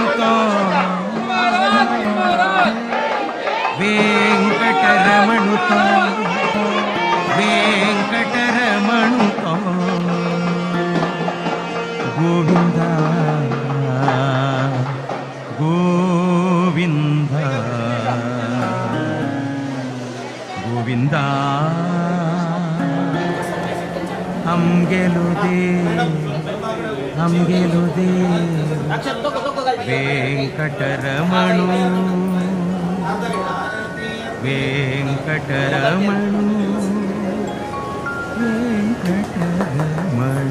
ವೆಂಕಟರಮಣ, ವೆಂಕಟರಮಣ ಗೋವಿಂದ ಗೋವಿಂದ ಗೋವಿಂದ. ಅಂಗೆಲೋ ದೇವ, ಅಂಗೆಲೋ ದೇವ ವೆಂಕಟರಮಣ, ವೆಂಕಟರಮಣ, ವೆಂಕಟರಮಣ.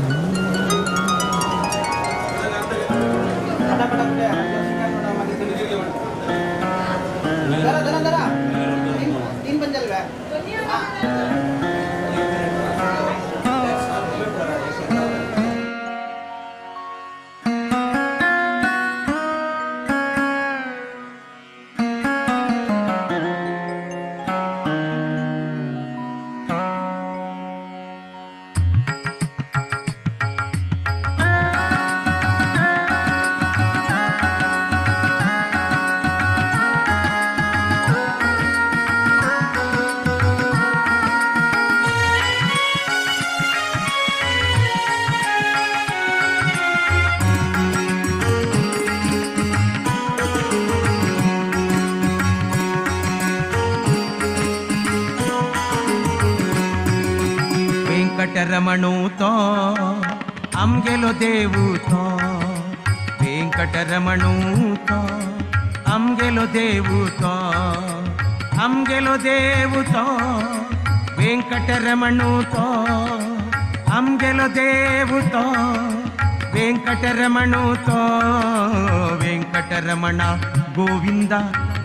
तीन वेंकटरमणू तो आमगेलो देवू तो वेंकटरमणू तो आमगेलो देवू तो आमगेलो देवू तो वेंकटरमणू तो आमगेलो देवू तो वेंकटरमणू तो वेंकटरमण गोविंद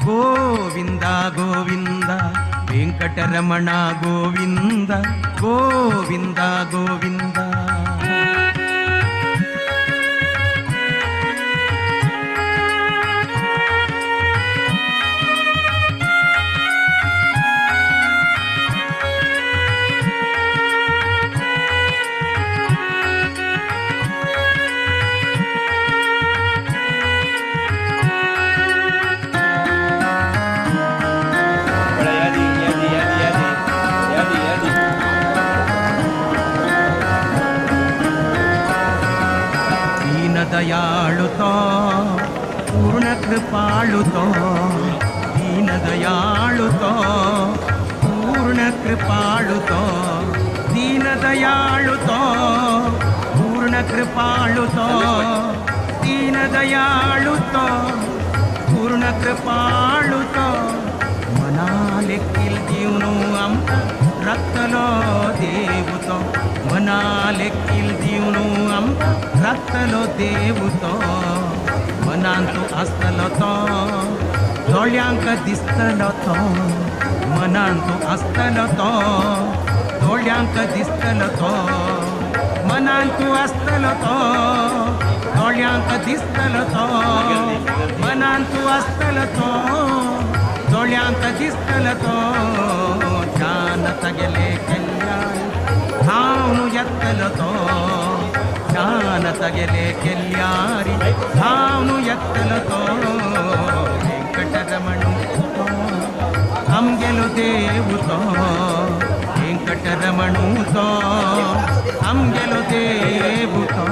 गोविंद गोविंद वेंकटरमण गोविंद गोविंद गोविंद. दयाळुतो पूर्ण कृपाळुतो दीन दयाळुतो पूर्ण कृपाळुतो दीन दयाळुतो पूर्ण कृपाळुतो दीन दयाळुतो पूर्ण कृपाळुतो मनाले किल दिवनु आमकां राखतलो देवतो मनाले किल दिवनु आमकां राखतलो देव तो मनांत आसतलो तो दोळ्यांक दिसतलो तो मनांत आसतलो तो दोळ्यांक दिसतलो तो मनांत आसतलो तो दोळ्यांक दिसतलो तो मनांत आसतलो तो दोळ्यांक दिसतलो तो ध्यान तगेले कल्याण धांवनु येतलो तो ध्यान तगेले केल्यारी धांवनु येतलो तो वेंकटरमणू तो आमगेलो देव तो वेंकटरमणू तो आमगेलो देव तो.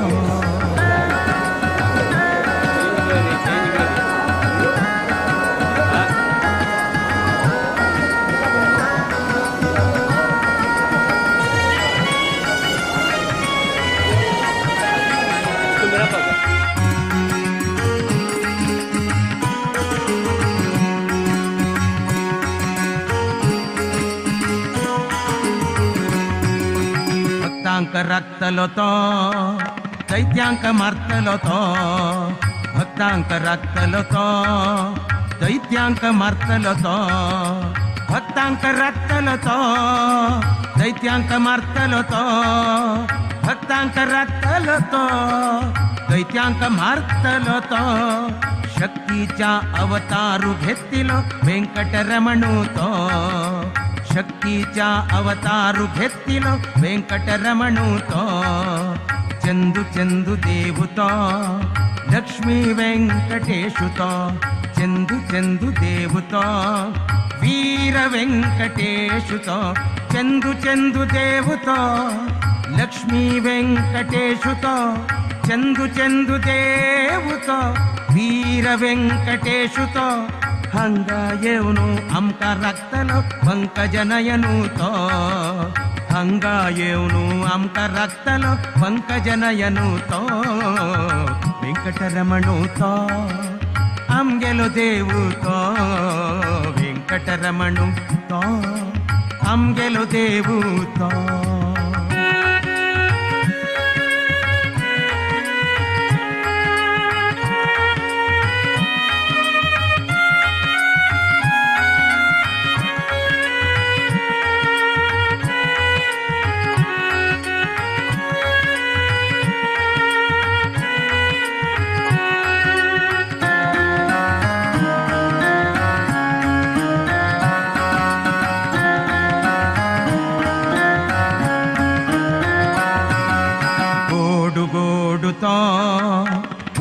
भक्तांक राखतलो तो दैत्यांक मारतलो तो भक्तांक राखतलो तो दैत्यांक मारतलो तो भक्तांक राखतलो तो दैत्यांक मारतलो तो भक्तांक राखतलो तो दैत्यांक मारतलो तो शक्तीच्या अवतारू घेतिलो वेंकटरमणू तो शक्तीच्या अवतारू घेतिलो वेंकटरमणू तो चंदू चंदू देव तो लक्ष्मी वेंकटेशु तो चंदू चंदू देव तो वीर वेंकटेशु तो चंदू चंदू देव तो लक्ष्मी वेंकटेशु तो चंदू चंदू देव तो वीर वेंकटेशु तो हंगा येवनु आमकां राखतलो पंकजनयनु तो हंगा येवनु आमकां राखतलो पंकजनयनु तो वेंकटरमणू तो आमगेलो देव तो वेंकटरमणू तो आमगेलो देव तो.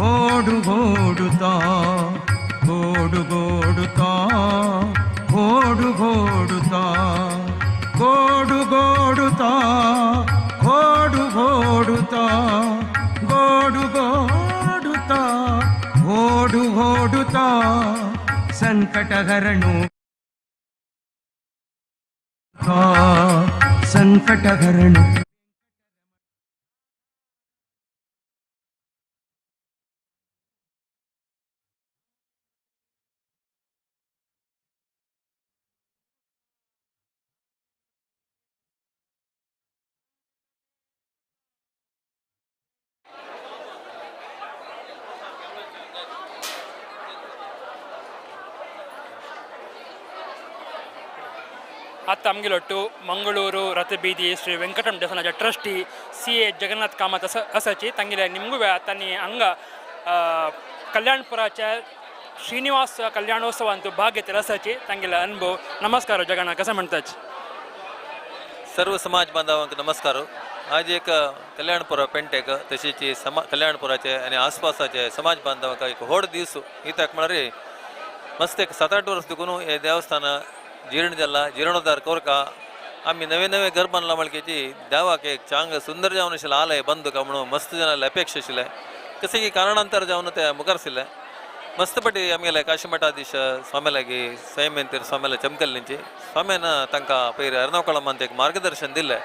गोडु गोडु तो गोडु गोडु तो गोडु गोडु तो गोडु गोडु तो गोडु गोडु तो गोडु गोडु तो गोडु गोडु तो संकटहरणु तो संकटहरणु. आतां आमगेलो मंगळूर रथबीदी श्री ವೆಂಕಟರಮಣ ದೇವಸ್ಥಾನದ trustee C A Jagannath Kamath ಅಸಚಿ ತಂಗಿಲೆ ನಿಮಗೂ ತಾನಿ ಹಂಗ ಕಲ್ಯಾಣಪುರಾಚ ಶ್ರೀನಿವಾಸ ಕಲ್ಯಾಣೋತ್ಸವ ಅಂತೂ ಭಾಗ್ಯ ತೆರಸಚಿ ತಂಗಿಲ ಅನುಭವ. ನಮಸ್ಕಾರ ಜಗನ್ನಾಥ, ಕಸ म्हणताच. सर्व समाज बांधवांक नमस्कार. आज एक कल्याणपुरा पेंटेक तशीच कल्याणपुराचे आनी आसपासाचे समाज बांधवांक एक व्हड दीस कित्याक म्हळ्यार मस्त एक 7-8 वर्स देखून हे देवस्थान जीर्ण जाला, जीर्णोद्धार करका आमी नवे नवे घर बांदला म्हणल्यार देवाक एक चांग सुंदर जावन आशिल्लें आलय बांदूका म्हणून मस्त जनाले अपेक्षा आशिल्लें. कशें की कारणांतर जावन ते मुखार आशिल्लें. मस्त पटी आमगेले काशीमठाधीश स्वामी लागीं स्वयं स्वामीला चमकल्लींची स्वाम्यान तांकां पयर एर्नाकुळमान एक मार्गदर्शन दिलें.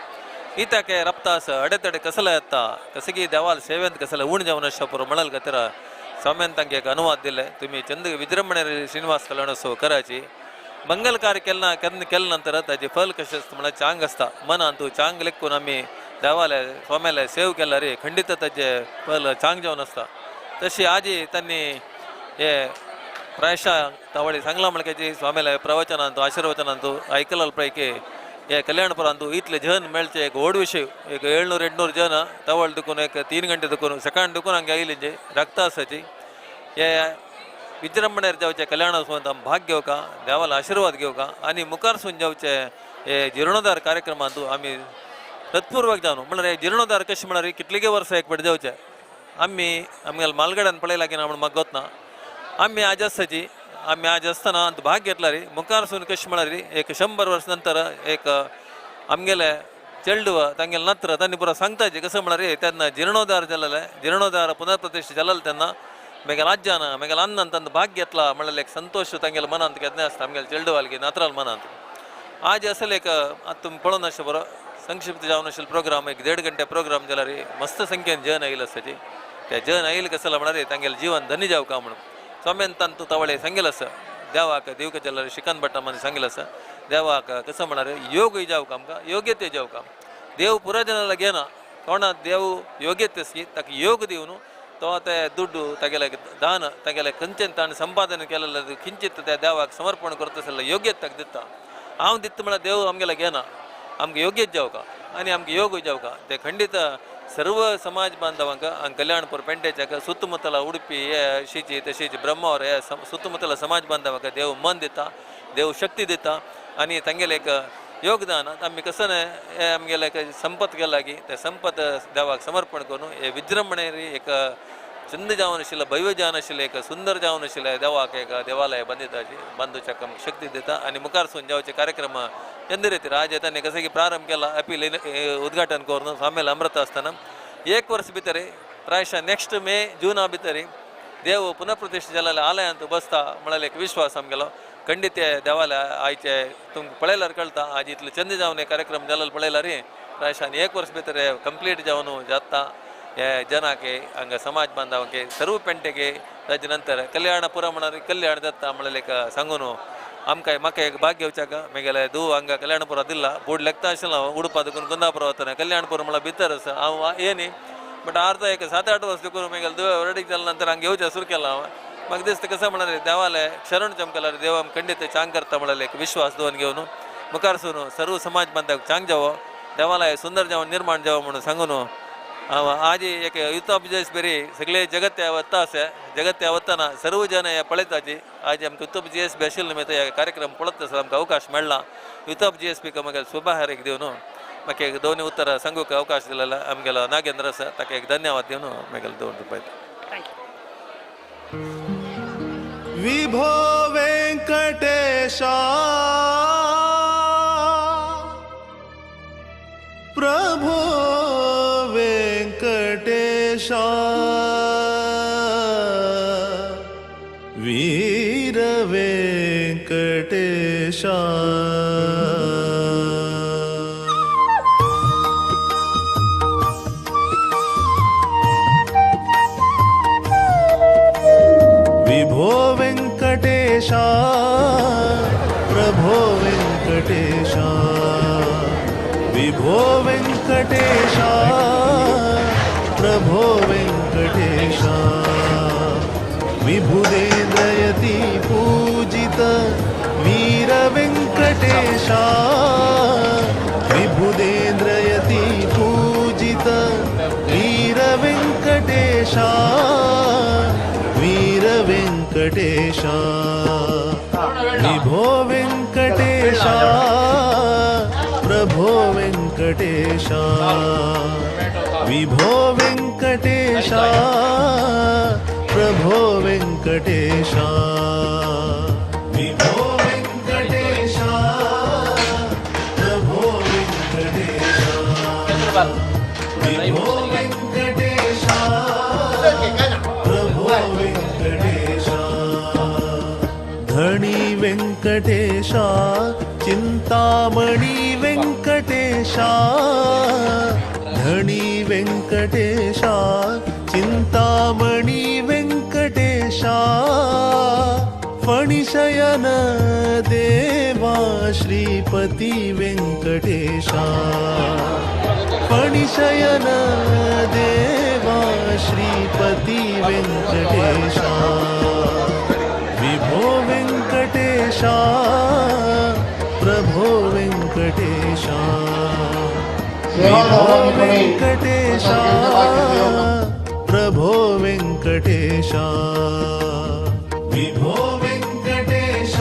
इत्याक रप्तास अडेतडे कसले येता कशें की देवाल सेवेंत कसले उण जावन आसता पुरो म्हणल खातीर स्वाम्यान तांकां एक अनुवाद दिले, तुमी चंद विजृंभणे श्रीनिवास कल्याणोत्सव करायची. मंगल कार्य केन्ना केले नंतर ताजें फल कशें आसता म्हळ्यार चांग आसता मनांत चांग लेखून आमी देवाले स्वाम्याले सेव केल्यार खंडीत ताजें फल चांग जावन आसता. तशी आजी तांणी हे प्रायशः तावळी सांगलां म्हणल्यार स्वामीले प्रवचनांतू आशीर्वचनांतू आयकलाल पैकी हे कल्याणपुरांतू इतले जन मेळचे एक व्हड विशय. एक 700-800 जन तवळ दुखून एक 3 गंटे दुखून सकाळ दुखून हांगा आयली जे रक्त आसाची हे विजृंभणेर जावचे कल्याणोत्सवांत आमी भाग घेवका, देवाला आशिर्वाद घेवका आनी मुखारसून जावचे हे जिर्णोद्धार कार्यक्रमांतू आमी हृत्पूर्वक जावन म्हणल्यार हे जिर्णोद्धार कशें म्हळ्यार कितलेगे वर्सां एक फावट जावचे आमी आमगेले मालगड्यान पळयला की ना म्हूण म्हाका गोतना. आमी आज आसाची आमी आज आसतना आंत भाग घेतला रे मुखारसून कशें म्हळ्यार एक 100 वर्स नंतर एक आमगेले चेल्डुव तांगेले नत्र तांणी पुरो सांगताचे कसं म्हळ्यार तेन्ना जिर्णोद्धार जालेले, जिर्णोद्धार पुनर्प्रतिष्ठा जालेले तेन्ना मेगेले आज्यान मेगेले अन्नान तांचो भाग घेतला म्हळ्यार एक संतोश तांगेले मनांत केन्ना आसता आमगेले चेल्डुवालगी नात्राल मनांत. आज असेल एक आतां तुमी पळोवन आसता बरो संक्षिप्त जावन आशिल्लो प्रोग्राम एक 1.5 घंटे प्रोग्राम जाल्यार मस्त संख्येन जन आयिल्ले आसाची. त्या जन आयिल्ले कसं म्हळ्यार तांगेलें जीवन धन्य जावका म्हणून स्वाम्यान तांतू तवळे सांगेल आसा देवाक दिवक जाल्यार श्रीकांत भट्टा मान सांगेल आसा देवाक कसं म्हळ्यार योग जावका आमकां योग्यते जावका. देव पुरा जनाला घेना कोणा देव योग्यते आसली ताका योग दिवन तो ते दुड्डू तागेले दान तागेले खंयच्यान ताणें संपादन केलेलें किंचित त्या देवाक समर्पण करता आसलें योग्यत ताका दिता. हांव दिता म्हळ्यार देव आमगेले घेना, आमकां योग्यत जावका आनी आमकां योग जावका. ते खंडीत सर्व समाज बांधवांक कल्याणपूर पेंटेच्याक सुत्तमुतला उडपी हे अशीची तशीच ब्रह्मावर हे सुत्तमुतला समाज बांधवांक देव मन दिता, देव शक्ती दिता आनी तांगेलें एक योगदान आमी कसं हे आमगेलें एक संपत केला की ते संपत देवाक समर्पण करून हे विजृंभणे एक चंद जावन आशिल्लें भव्य जावन आशिल्लें एक सुंदर जावन आशिल्लें देवाक एक देवालय बांदिताची बांदूच्याक आमकां शक्ती दिता आनी मुखारसून जावचे कार्यक्रम चंद रितीर आज तांणी कशें की प्रारंभ केला अपील उद्घाटन करून स्वामीला अमृत आसतना 1 वर्स भितर प्रायशः नेक्स्ट मे जूना भितर देव पुनर्प्रतिष्ठा जाल्ल्या आलयांत बसता म्हळ्यार एक विश्वास आमगेलो. खंडीत देवालय आयचे तुमकां पळयल्यार कळटा आज इतले चंद जावन कार्यक्रम जाल्लो पळयल्यार प्रायशः 1 वर्स भितर कंप्लीट जावन जाता. हे जनाके हांगा समाज बांधवांके सर्व पेंटेके ताजे नंतर कल्याणपुरा म्हळ्यार कल्याण जाता म्हळ्यार एक सांगून आमकां म्हाका एक भाग घेवच्याक मेगेले धूव हांगा कल्याणपुरा दिल्ला बोर्ड लेखता आशिल्लो हांव उडपा देखून कुंदापुरा वतना कल्याणपूर म्हळ्यार भितर आसा हांव येनी बट अर्धा एक 7-8 वर्स देखून मेगेले धुवे रेडी जाल्या नंतर हांगा येवचें सुरू केलां हांव. म्हाका दिसता कसं म्हळ्यार देवाले शरण चमकल्यार देव आमकां खंडीत चांग करता म्हळ्यार एक विश्वास दवरून घेवन मुखारसून सर्व समाज बांधवांक चांग जावो देवालय सुंदर जावन निर्माण जावो म्हणून सांगून हांव आज एक युद्धाभिजयस बेरी सगळे जगत वता आसा जगत वतना सर्व जन हे पळयताची. आज आमकां युद्ध जी एस बी आशिल्ले निमित्त हे कार्यक्रम पळयता आसतना आमकां अवकाश मेळ्ळा. युद्ध जी एस पी म्हाका शुभाहार एक दिवन म्हाका एक दोन उतरां सांगूंक अवकाश दिलेलो आमगेलो नागेंद्र आसा ताका एक धन्यवाद दिवन म्हागेलो 2 रुपया. विभो वेंकटेशा प्रभो वेंकटेशा वीर वेंकटेशा. विभो वेंकटेशा प्रभो वेंकटेशा विभो वेंकटेशा प्रभो वेंकटेशा विभुदेन्द्रयति पूजित वीर वेंकटेशा. ವೆಂಕಟೇಶ ವಿಭುದೇಂದ್ರಯತಿ ಪೂಜಿತ ವೀರ ವೆಂಕಟೇಶ ವೀರ ವೆಂಕಟೇಶ ವಿಭೋ ವೆಂಕಟೇಶ ಪ್ರಭೋ ವೆಂಕಟೇಶ ವಿಭೋ ವೆಂಕಟೇಶ ಪ್ರಭೋ ವೆಂಕಟೇಶ ವಿಭೋ ವೆಂಕಟೇಶ ಪ್ರಭೋ ವೆಂಕಟೇಶ ವಿಭೋ ವೆಂಕಟೇಶ ಪ್ರಭೋ ವೆಂಕಟೇಶ ಧಣಿ ವೆಂಕಟೇಶ ಚಿಂತಾಮಣಿ ವೆಂಕಟೇಶ ಧಣಿ ವೆಂಕಟೇಶ ಚಿಂತಾಮಣಿ ವೆಂಕಟೇಶ ಫಣಿಶಯನ ದೇವಾ ಶ್ರೀಪತಿ ವೆಂಕಟೇಶ ಫಣಿಶಯನ ದೇವಾ ಶ್ರೀಪತಿ ವೆಂಕಟೇಶ ವಿಭೋ ವೆಂಕಟೇಶ ಪ್ರಭೋ ವೆಂಕಟೇಶ ವಿಭೋ ವೆಂಕಟೇಶ ಪ್ರಭೋ ವೆಂಕಟೇಶ ವಿಭೋ ವೆಂಕಟೇಶ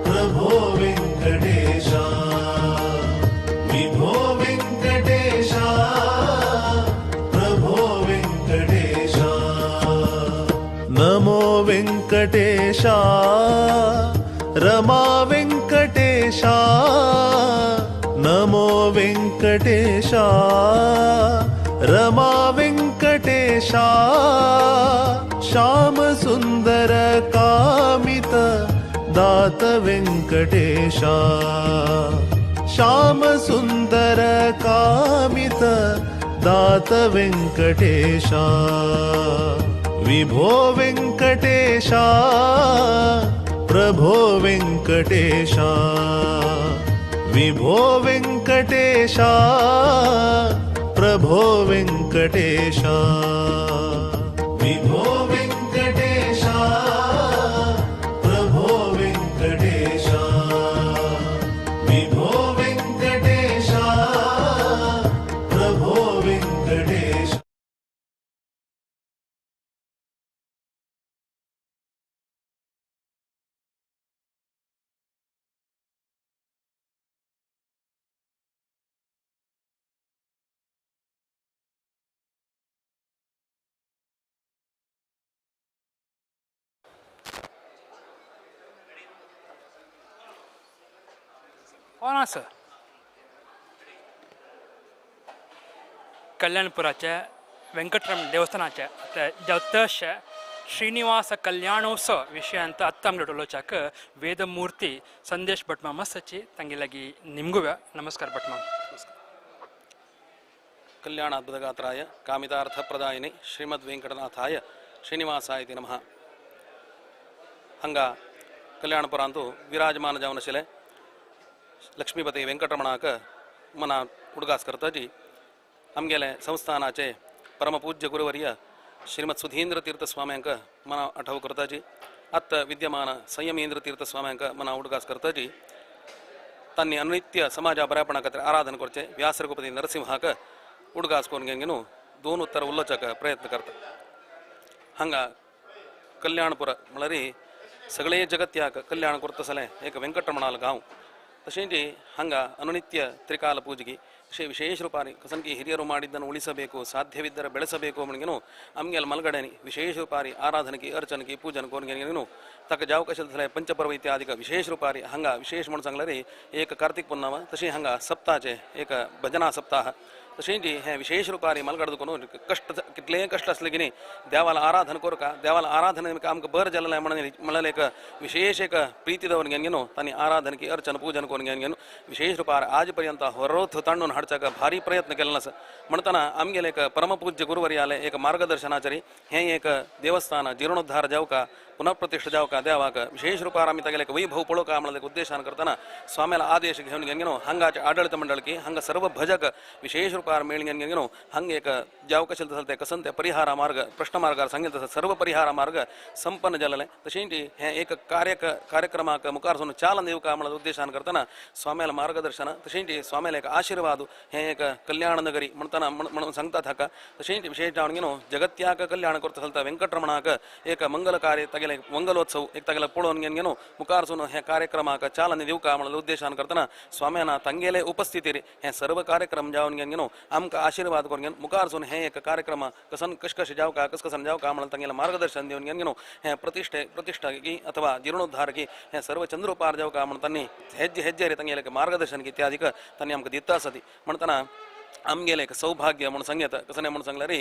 ಪ್ರಭೋ ವೆಂಕಟೇಶ ವಿಭೋ ವೆಂಕಟೇಶ ಪ್ರಭೋ ವೆಂಕಟೇಶ ನಮೋ ವೆಂಕಟೇಶ ರಮಾ ವೆಂಕಟೇಶ ನಮೋ ವೆಂಕಟೇಶ ರಮಾ ವೆಂಕಟೇಶ ಶ್ಯಾಮ ಸುಂದರ ಕಾಮಿತ ದಾತ ವೆಂಕಟೇಶ ಶ್ಯಾಮ ಸುಂದರ ಕಾಮಿತ ದಾತ ವೆಂಕಟೇಶ ವಿಭೋ ವೆಂಕಟೇಶ ಪ್ರಭೋ ವೆಂಕಟೇಶ ವಿಭೋ ವೆಂಕಟೇಶ ಪ್ರಭೋ ವೆಂಕಟೇಶ ವಿಭೋ ವೆಂಕಟೇಶ ಪ್ರಭೋ ವೆಂಕಟೇಶ ವಿಭೋ ವೆಂಕಟೇಶ ಪ್ರಭೋ ವೆಂಕಟೇಶ. कोण आसा कल्याणपुराच्या वेंकटरमण देवस्थानाच्या जतशे श्रीनिवास कल्याणोत्सव विषयांत ಅತ್ತ आमगे उलोवच्याक ವೇದಮೂರ್ತಿ ಸಂದೇಶ್ ಭಟ್ ಮಾಮ ಸಚಿ ತಂಗಿಲಾಗಿ ನಿಮಗೂ ನಮಸ್ಕಾರ ಭಟ್ ಮಾಮ. ಕಲ್ಯಾಣ ಅದ್ಭುತಗಾತ್ರಾಯ ಕಾಮಿತಾರ್ಥಪ್ರದಾಯಿನಿ ಶ್ರೀಮದ್ ವೆಂಕಟನಾಥಾಯ ಶ್ರೀನಿವಾಸಾಯ ನಮಃ. ಹಂಗ ಕಲ್ಯಾಣಪುರ ಅಂತೂ ವಿರಾಜಮಾನ ಜಾವನ ಶಿಲೆ लक्ष्मीपती वेंकटरमणाक मना उडगास करता जी आमगेले संस्थानाचे परमपूज्य गुरुवर्य श्रीमद सुधींद्र तीर्थ स्वाम्यांक मना आठव करता जी आत्त विद्यमान संयमेंद्र तीर्थ स्वाम्यांक मना उडगास करता जी तांणी अनुनित्य समाजा बऱ्यापणा खातीर आराधन करचे व्यासरघुपती नरसिंहाक उडगास करून घेवन दोन उत्तर उलोवच्याक प्रयत्न करता. हांगा कल्याणपुर म्हळ्यार सगळे जगत्याक कल्याण करता जाल्यार एक वेंकटरमणाल गांव ತಶೇಂಜಿ ಹಂಗ ಅನುನಿತ್ಯ ತ್ರಿಕಾಲ ಪೂಜೆಗೆ ವಿಶೇಷ ರೂಪಾರಿ ಕಸನ್ಕಿ ಹಿರಿಯರು ಮಾಡಿದ್ದನ್ನು ಉಳಿಸಬೇಕು, ಸಾಧ್ಯವಿದ್ದರೆ ಬೆಳೆಸಬೇಕು ಮಣಗೇನು ಅಮ್ಗೆಲ್ ಮಲ್ಗಡನಿ ವಿಶೇಷ ರೂಪಾರಿ ಆರಾಧನಕ್ಕೆ ಅರ್ಚನಕ್ಕೆ ಪೂಜನ ಕೋನ್ಗೇನು ತಕ್ಕ ಜಾವಕಶಲ ಪಂಚಪರ್ವ ಇತ್ಯಾದಿಕ ವಿಶೇಷ ರೂಪಾರಿ ಹಂಗ ವಿಶೇಷ म्हण सांगल्यार एक कार्तिक पुन्नव तशी हंगा सप्ताहाचे एक भजना सप्ताह तशेंजी हे विशेष रुपारी मलगड दुकोन कष्ट कितलेय कष्ट असले की न्ही देवाला आराधन करका देवाला आराधन आमकां बरें जालें म्हणून म्हणल्यार एक विशेष एक प्रीती दवरून घेवन घेवन तांणी आराधन की अर्चन पूजन करून घेवन घेवन विशेष रुपार आज पर्यंत होरोथ तांडून हाडच्याक भारी प्रयत्न केल्लो आसा. म्हणटना आमगेले एक परमपूज्य गुरुवर्याले एक मार्गदर्शनाचेर हें एक देवस्थान जिर्णोद्धार जावका पुनःप्रतिष्ठा जावका देवाक विशेष रुपार आमी तागेले वैभव पळोवका म्हणल्यार उद्देशान करतना स्वाम्याला आदेश घेवन घेवन हांगाचे आडळित मंडळकी हांगा सर्व भजक विशेष रुपार मेळून घेवन हांगा एक जावक कशें तसलें तें कसन ते परिहारा मार्ग प्रश्न मार्गार सांगितलें तसो सर्व परिहारा मार्ग संपन्न जालें. तशेंच हें एक कार्यक्रमाक मुखार सून चालन दिवका म्हणल्यार उद्देशान करतना स्वाम्याला मार्गदर्शन तशेंच स्वाम्याला एक आशीर्वाद हें एक कल्याण नगरी म्हणतना म्हणून सांगतात हाका. तशेंच विशेष जावन घेवन जगत्याक कल्याण करता चलता वेंकटरमणाक एक मंगल कार्य तागेले मंगलोत्सव एक तागेले पळोवन घेवन घेवन मुखार सून हे कार्यक्रमाक चालना दिवका म्हणल्यार उद्देशान करतना स्वाम्याना तांगेले उपस्थितीर हे सर्व कार्यक्रम जावन घेवन घेवन आमकां आशीर्वाद करून घेवन मुखार सून हे एक कार्यक्रम कसन कश कशें जावका कस कसन जावका म्हणून तांगेले मार्गदर्शन दिवन घेवन घेवन हे प्रतिष्ठा की अथवा जीर्णोद्धार की हे सर्व चंद्रोपार जावका म्हणून तांणी हेज्जे हेज्जेर तांगेले मार्गदर्शन की इत्यादीक तांणी आमकां दिता आसती. म्हणटना आमगेलें एक सौभाग्य म्हणून सांगता कसलें म्हणून सांगल्यार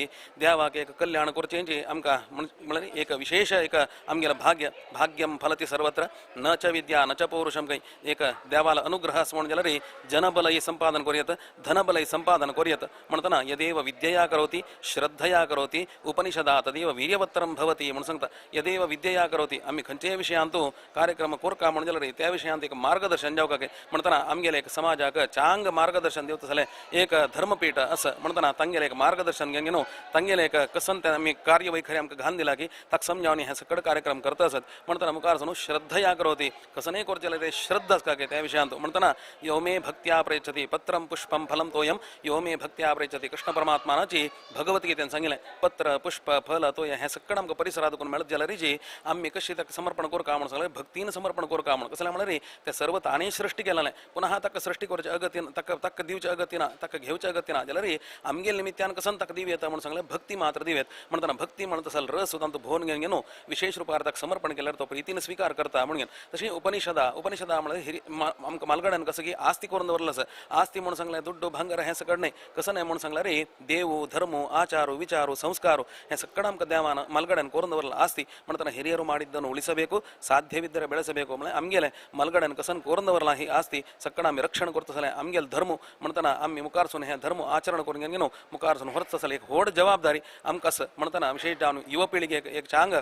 देवाक एक कल्याण करचें आमकां म्हणल्यार एक विशेष एक आमगेलें भाग्य भाग्यम फलति सर्वत्र न च विद्या न च पौरुषम खंय एक देवाला अनुग्रह म्हणून जाल्यार जनबलय संपादन करूं धनबलय संपादन करूं म्हणटना यदेव विद्यया करोति श्रद्धया करोति उपनिषदा तदेव वीर्यवत्तरं भवति म्हणून सांगता. यदेव विद्यया करोति आमी खंयचेय विशयांतु कार्यक्रम कोरका म्हणून जाल्यार त्या विशयांत एक मार्गदर्शन जावका म्हणटना आमगेलें एक समाजाक चांग मार्गदर्शन दिवता जाल्यार एक धर्मपीठ असं म्हणटना तांगेलें एक मार्गदर्शन घेवन घेवन तांगेलें एक कसन ते आमी कार्यवैखरी आमकां घालून दिला की ताका समजावन हे सकड कार्यक्रम करता आसत. म्हणटना मुखार न्हू श्रद्धया करोति कसनय करचें जाल्यार ते श्रद्धा आसता त्या विशयांत. म्हणटना यो मे भक्त्या प्रयच्छति पत्रं पुष्पं फलं तोयं यो मे भक्त्या प्रयच्छति कृष्ण परमात्मानाची भगवद्गीतेन सांगिल्लें पत्र पुष्प फल तोय हें सकड आमकां परिसरांत करून मेळत जाल्यार जी आमी कशी ताका समर्पण करका म्हणून सांगलें भक्तीन समर्पण करका म्हणून कसलें म्हणल्यार ते सर्व ताणें सृश्टी केलें पुनः ताका सृश्टी करचें अगत्य ताका ताका दिवचें अगत्य ना ताका घेवचें अगत्य ना जाल्यार आमगेले निमित्तान कसन ताका दिवं येता म्हणून सांगलें भक्ती मात्र दिवं येत. म्हणटना भक्ती म्हणत आसल रस तांतूं भोवन घेवन घेवन विशेष रुपार ताका समर्पण केल्यार तो प्रितीन स्वीकार करता म्हणून घेवन. तशी उपनिषदा उपनिषदा म्हणल्यार हिरी आमकां मालगड्यान कसं की आस्ती करून दवरलो आसा आस्ती म्हणून सांगलें दुड्डो भांगर हें सकड न्हय कसं न्हय म्हणून सांगल्यार देव धर्म आचार विचार संस्कार हें सकड आमकां देवान मालगड्यान करून दवरला आस्ती. म्हणटना ಹಿರಿಯರು ಮಾಡಿದ್ದನ್ನು ಉಳಿಸಬೇಕು ಸಾಧ್ಯವಿದ್ದರೆ ಬೆಳೆಸಬೇಕು म्हणल्यार आमगेलें मालगड्यान कसन करून दवरला ही आस्ती सकड आमी रक्षण करता जाल्यार आमगेलें धर्म म्हणटना आमी मुखार सून हें धर्म आचरण करून घेवन घेवन मुखार सून व्हरता जाल्यार एक व्हड जबाबदारी आमकां आसा. म्हणटना विशेष जावन युव पिळगेक एक चांग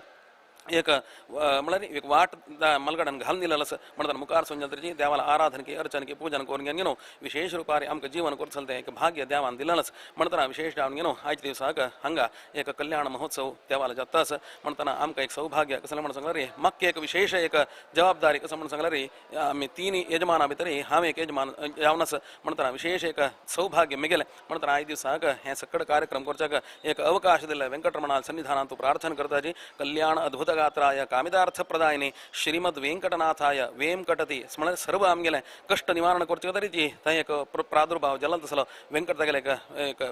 एक म्हणल्यार एक वाट मलगड्यान घालून दिलेलो आसा. म्हणटना मुखार सून जाल्यार देवाला आराधन की अर्चन की पूजन करून घेवन घेवन विशेष रुपार आमकां जीवन करता तें एक भाग्य देवान दिलेलें आसा. म्हणटना विशेष जावन घेवन आयच्या दिवसाक हांगा एक कल्याण महोत्सव देवाला जाता आसा. म्हणटना आमकां एक सौभाग्य कसलें म्हणून सांगल्यार म्हाका एक विशेष एक जबाबदारी कसं म्हणून सांगल्यार आमी तीन यजमाना भितर हांव एक यजमान जावन आसा. म्हणटना विशेष एक सौभाग्य मेगेलें. म्हणटना आयज दिवसाक हें सकड कार्यक्रम करच्याक एक अवकाश दिले वेंकटरमणा सन्निधानांतु प्रार्थना करता जी कल्याण अद्भुत गात्राय कामितार्थ प्रदायिनी श्रीमद वेंकटनाथाय वेंकटती म्हळ्यार सर्व आमगेलें कश्ट निवारण करचे तरी थंय एक प्रादुर्भाव जालो तसलो वेंकट तागेले एक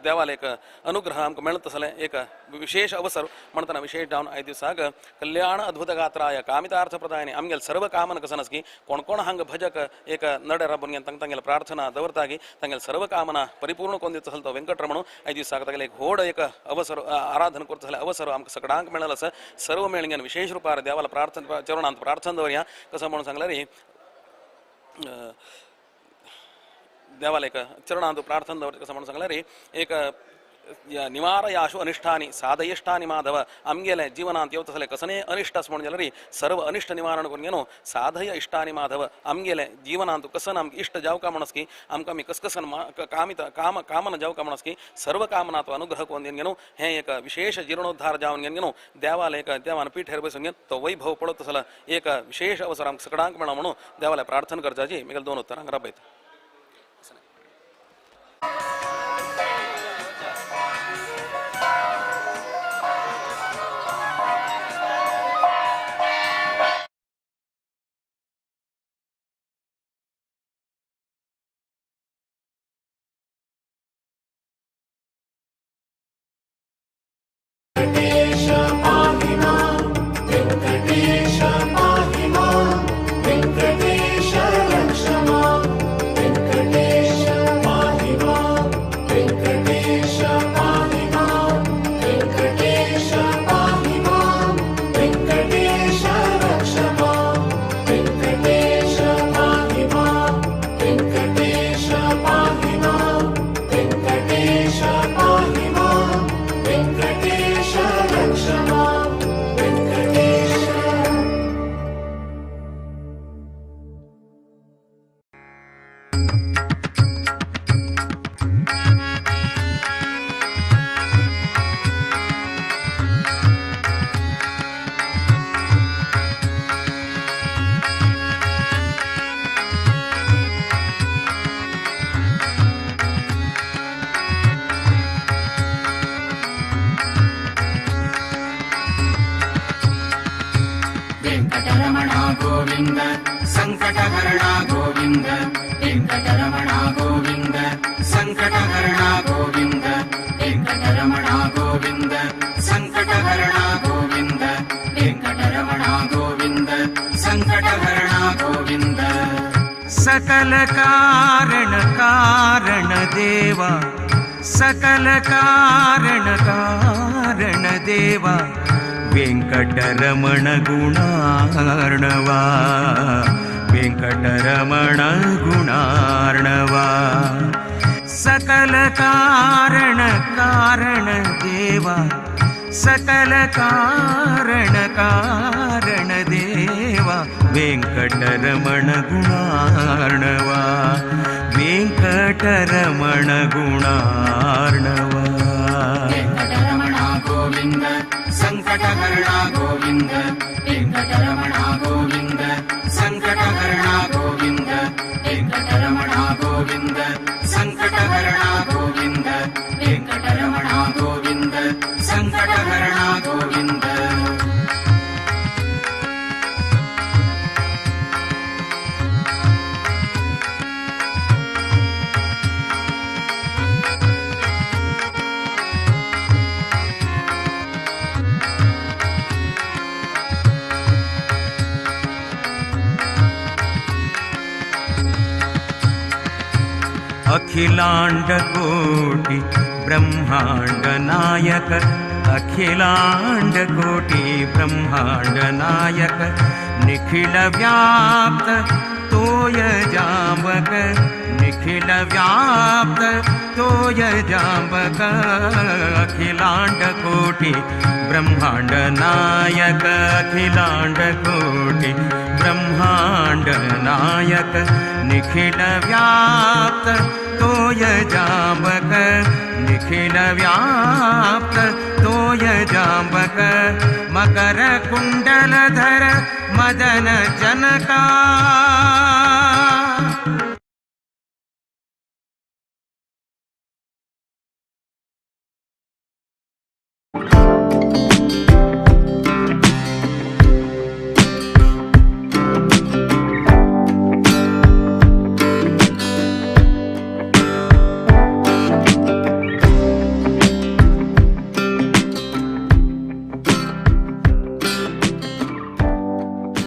देवाले एक अनुग्रह आमकां मेळत तसलें एक विशेष अवसर. म्हणटना विशेष जावन आयज दिवसाक कल्याण अद्भुत गात्राय कामितार्थ प्रदायिनी आमगेले सर्व कामना कसन आसा की कोण कोण हांगा भजक एक नडे राबून घेवन तांकां तांगेले प्रार्थना दवरता की तांगेले सर्व कामना परिपूर्ण कोण दिता तसलो तो वेंकटरमण आयज दिवसाक तागेले एक व्हड एक अवसर आराधन करता जाल्यार अवसर आमकां सगळ्यांक मेळ्ळो आसा. सर्व मेळून विशेष रुपार देवाला प्रार्थना चरणांत प्रार्थना दवरया कसं म्हणून सांगल्यार देवाला एक चरणांत प्रार्थना दवरता कसं म्हणून सांगल्यार एक निवारयाशु अनिष्ठानि साधयिष्ठानि माधव आमगेले जीवनांत येवता जाल्यार कसलेंय अनिष्ट आसा म्हणून जाल्यार सर्व अनिष्ट निवारण करून घेवन साधय इष्टानि माधव आमगेले जीवनांत कसन आमकां इश्ट जावका म्हणस की आमकां आमी कसकसन कामित काम कामना जावका म्हणस की सर्व कामनातो अनुग्रह करून घेवन घेवन हें एक विशेष जीर्णोद्धार जावन घेवन घेवन देवाला एक देवान पीठेर बसून घेवन तो वैभव पळोवता जाल्यार एक विशेष अवसर आमकां सगळ्यांक मेळ्ळो म्हणून देवाला प्रार्थना करचाची मेगेले दोन उत्तरांक राबयता. वेंकटेश पाहि मां वेंकटेश पाहि मां वेंकटेश रक्ष मां वेंकटेश पाहि मां वेंकटेश पाहि मां वेंकटेश पाहि मां वेंकटेश रक्ष मां वेंकटेश पाहि मां वेंकटेश पाहि मां वेंकटेश पाहि मां वेंकटेश रक्ष मां वेंकटेश। वेङ्कटरमण गोविन्द सङ्कटहरण गोविन्द वेङ्कटरमण गोविन्द सङ्कटहरण गोविन्द वेङ्कटरमण गोविन्द सङ्कटहरण गोविन्द वेङ्कटरमण गोविन्द सङ्कटहरण गोविन्द सकल कारण कारण देवा सकल कारण कारण देवा वेंकटरमण गुणार्णवा वेंकटरमण गुणार्णवा सकल कारण कारण देवा सकल कारण कारण देवा वेंकटरमण गुणार्णवा वेंकटरमण गुणार्णवा वेङ्कटरमण गोविन्द सङ्कटहरण गोविन्द वेङ्कटरमण गोविन्द सङ्कटहरण गोविन्द वेङ्कटरमण गोविन्द सङ्कटहरण गोविन्द वेङ्कटरमण गोविन्द सङ्कटहरण गोविन्द अखिलांड कोटि ब्रह्मांड नायक अखिलांड कोटि ब्रह्मांड नायक निखिल व्याप्त तोय जांबक निखिल व्याप्त तोय जांबक अखिलांड कोटि ब्रह्मांड नायक अखिलांड कोटि ब्रह्मांड नायक निखिल व्याप्त तोय जांबक निखिल व्याप्त तोय जांबक मकर कुंडलधर मदन जनका।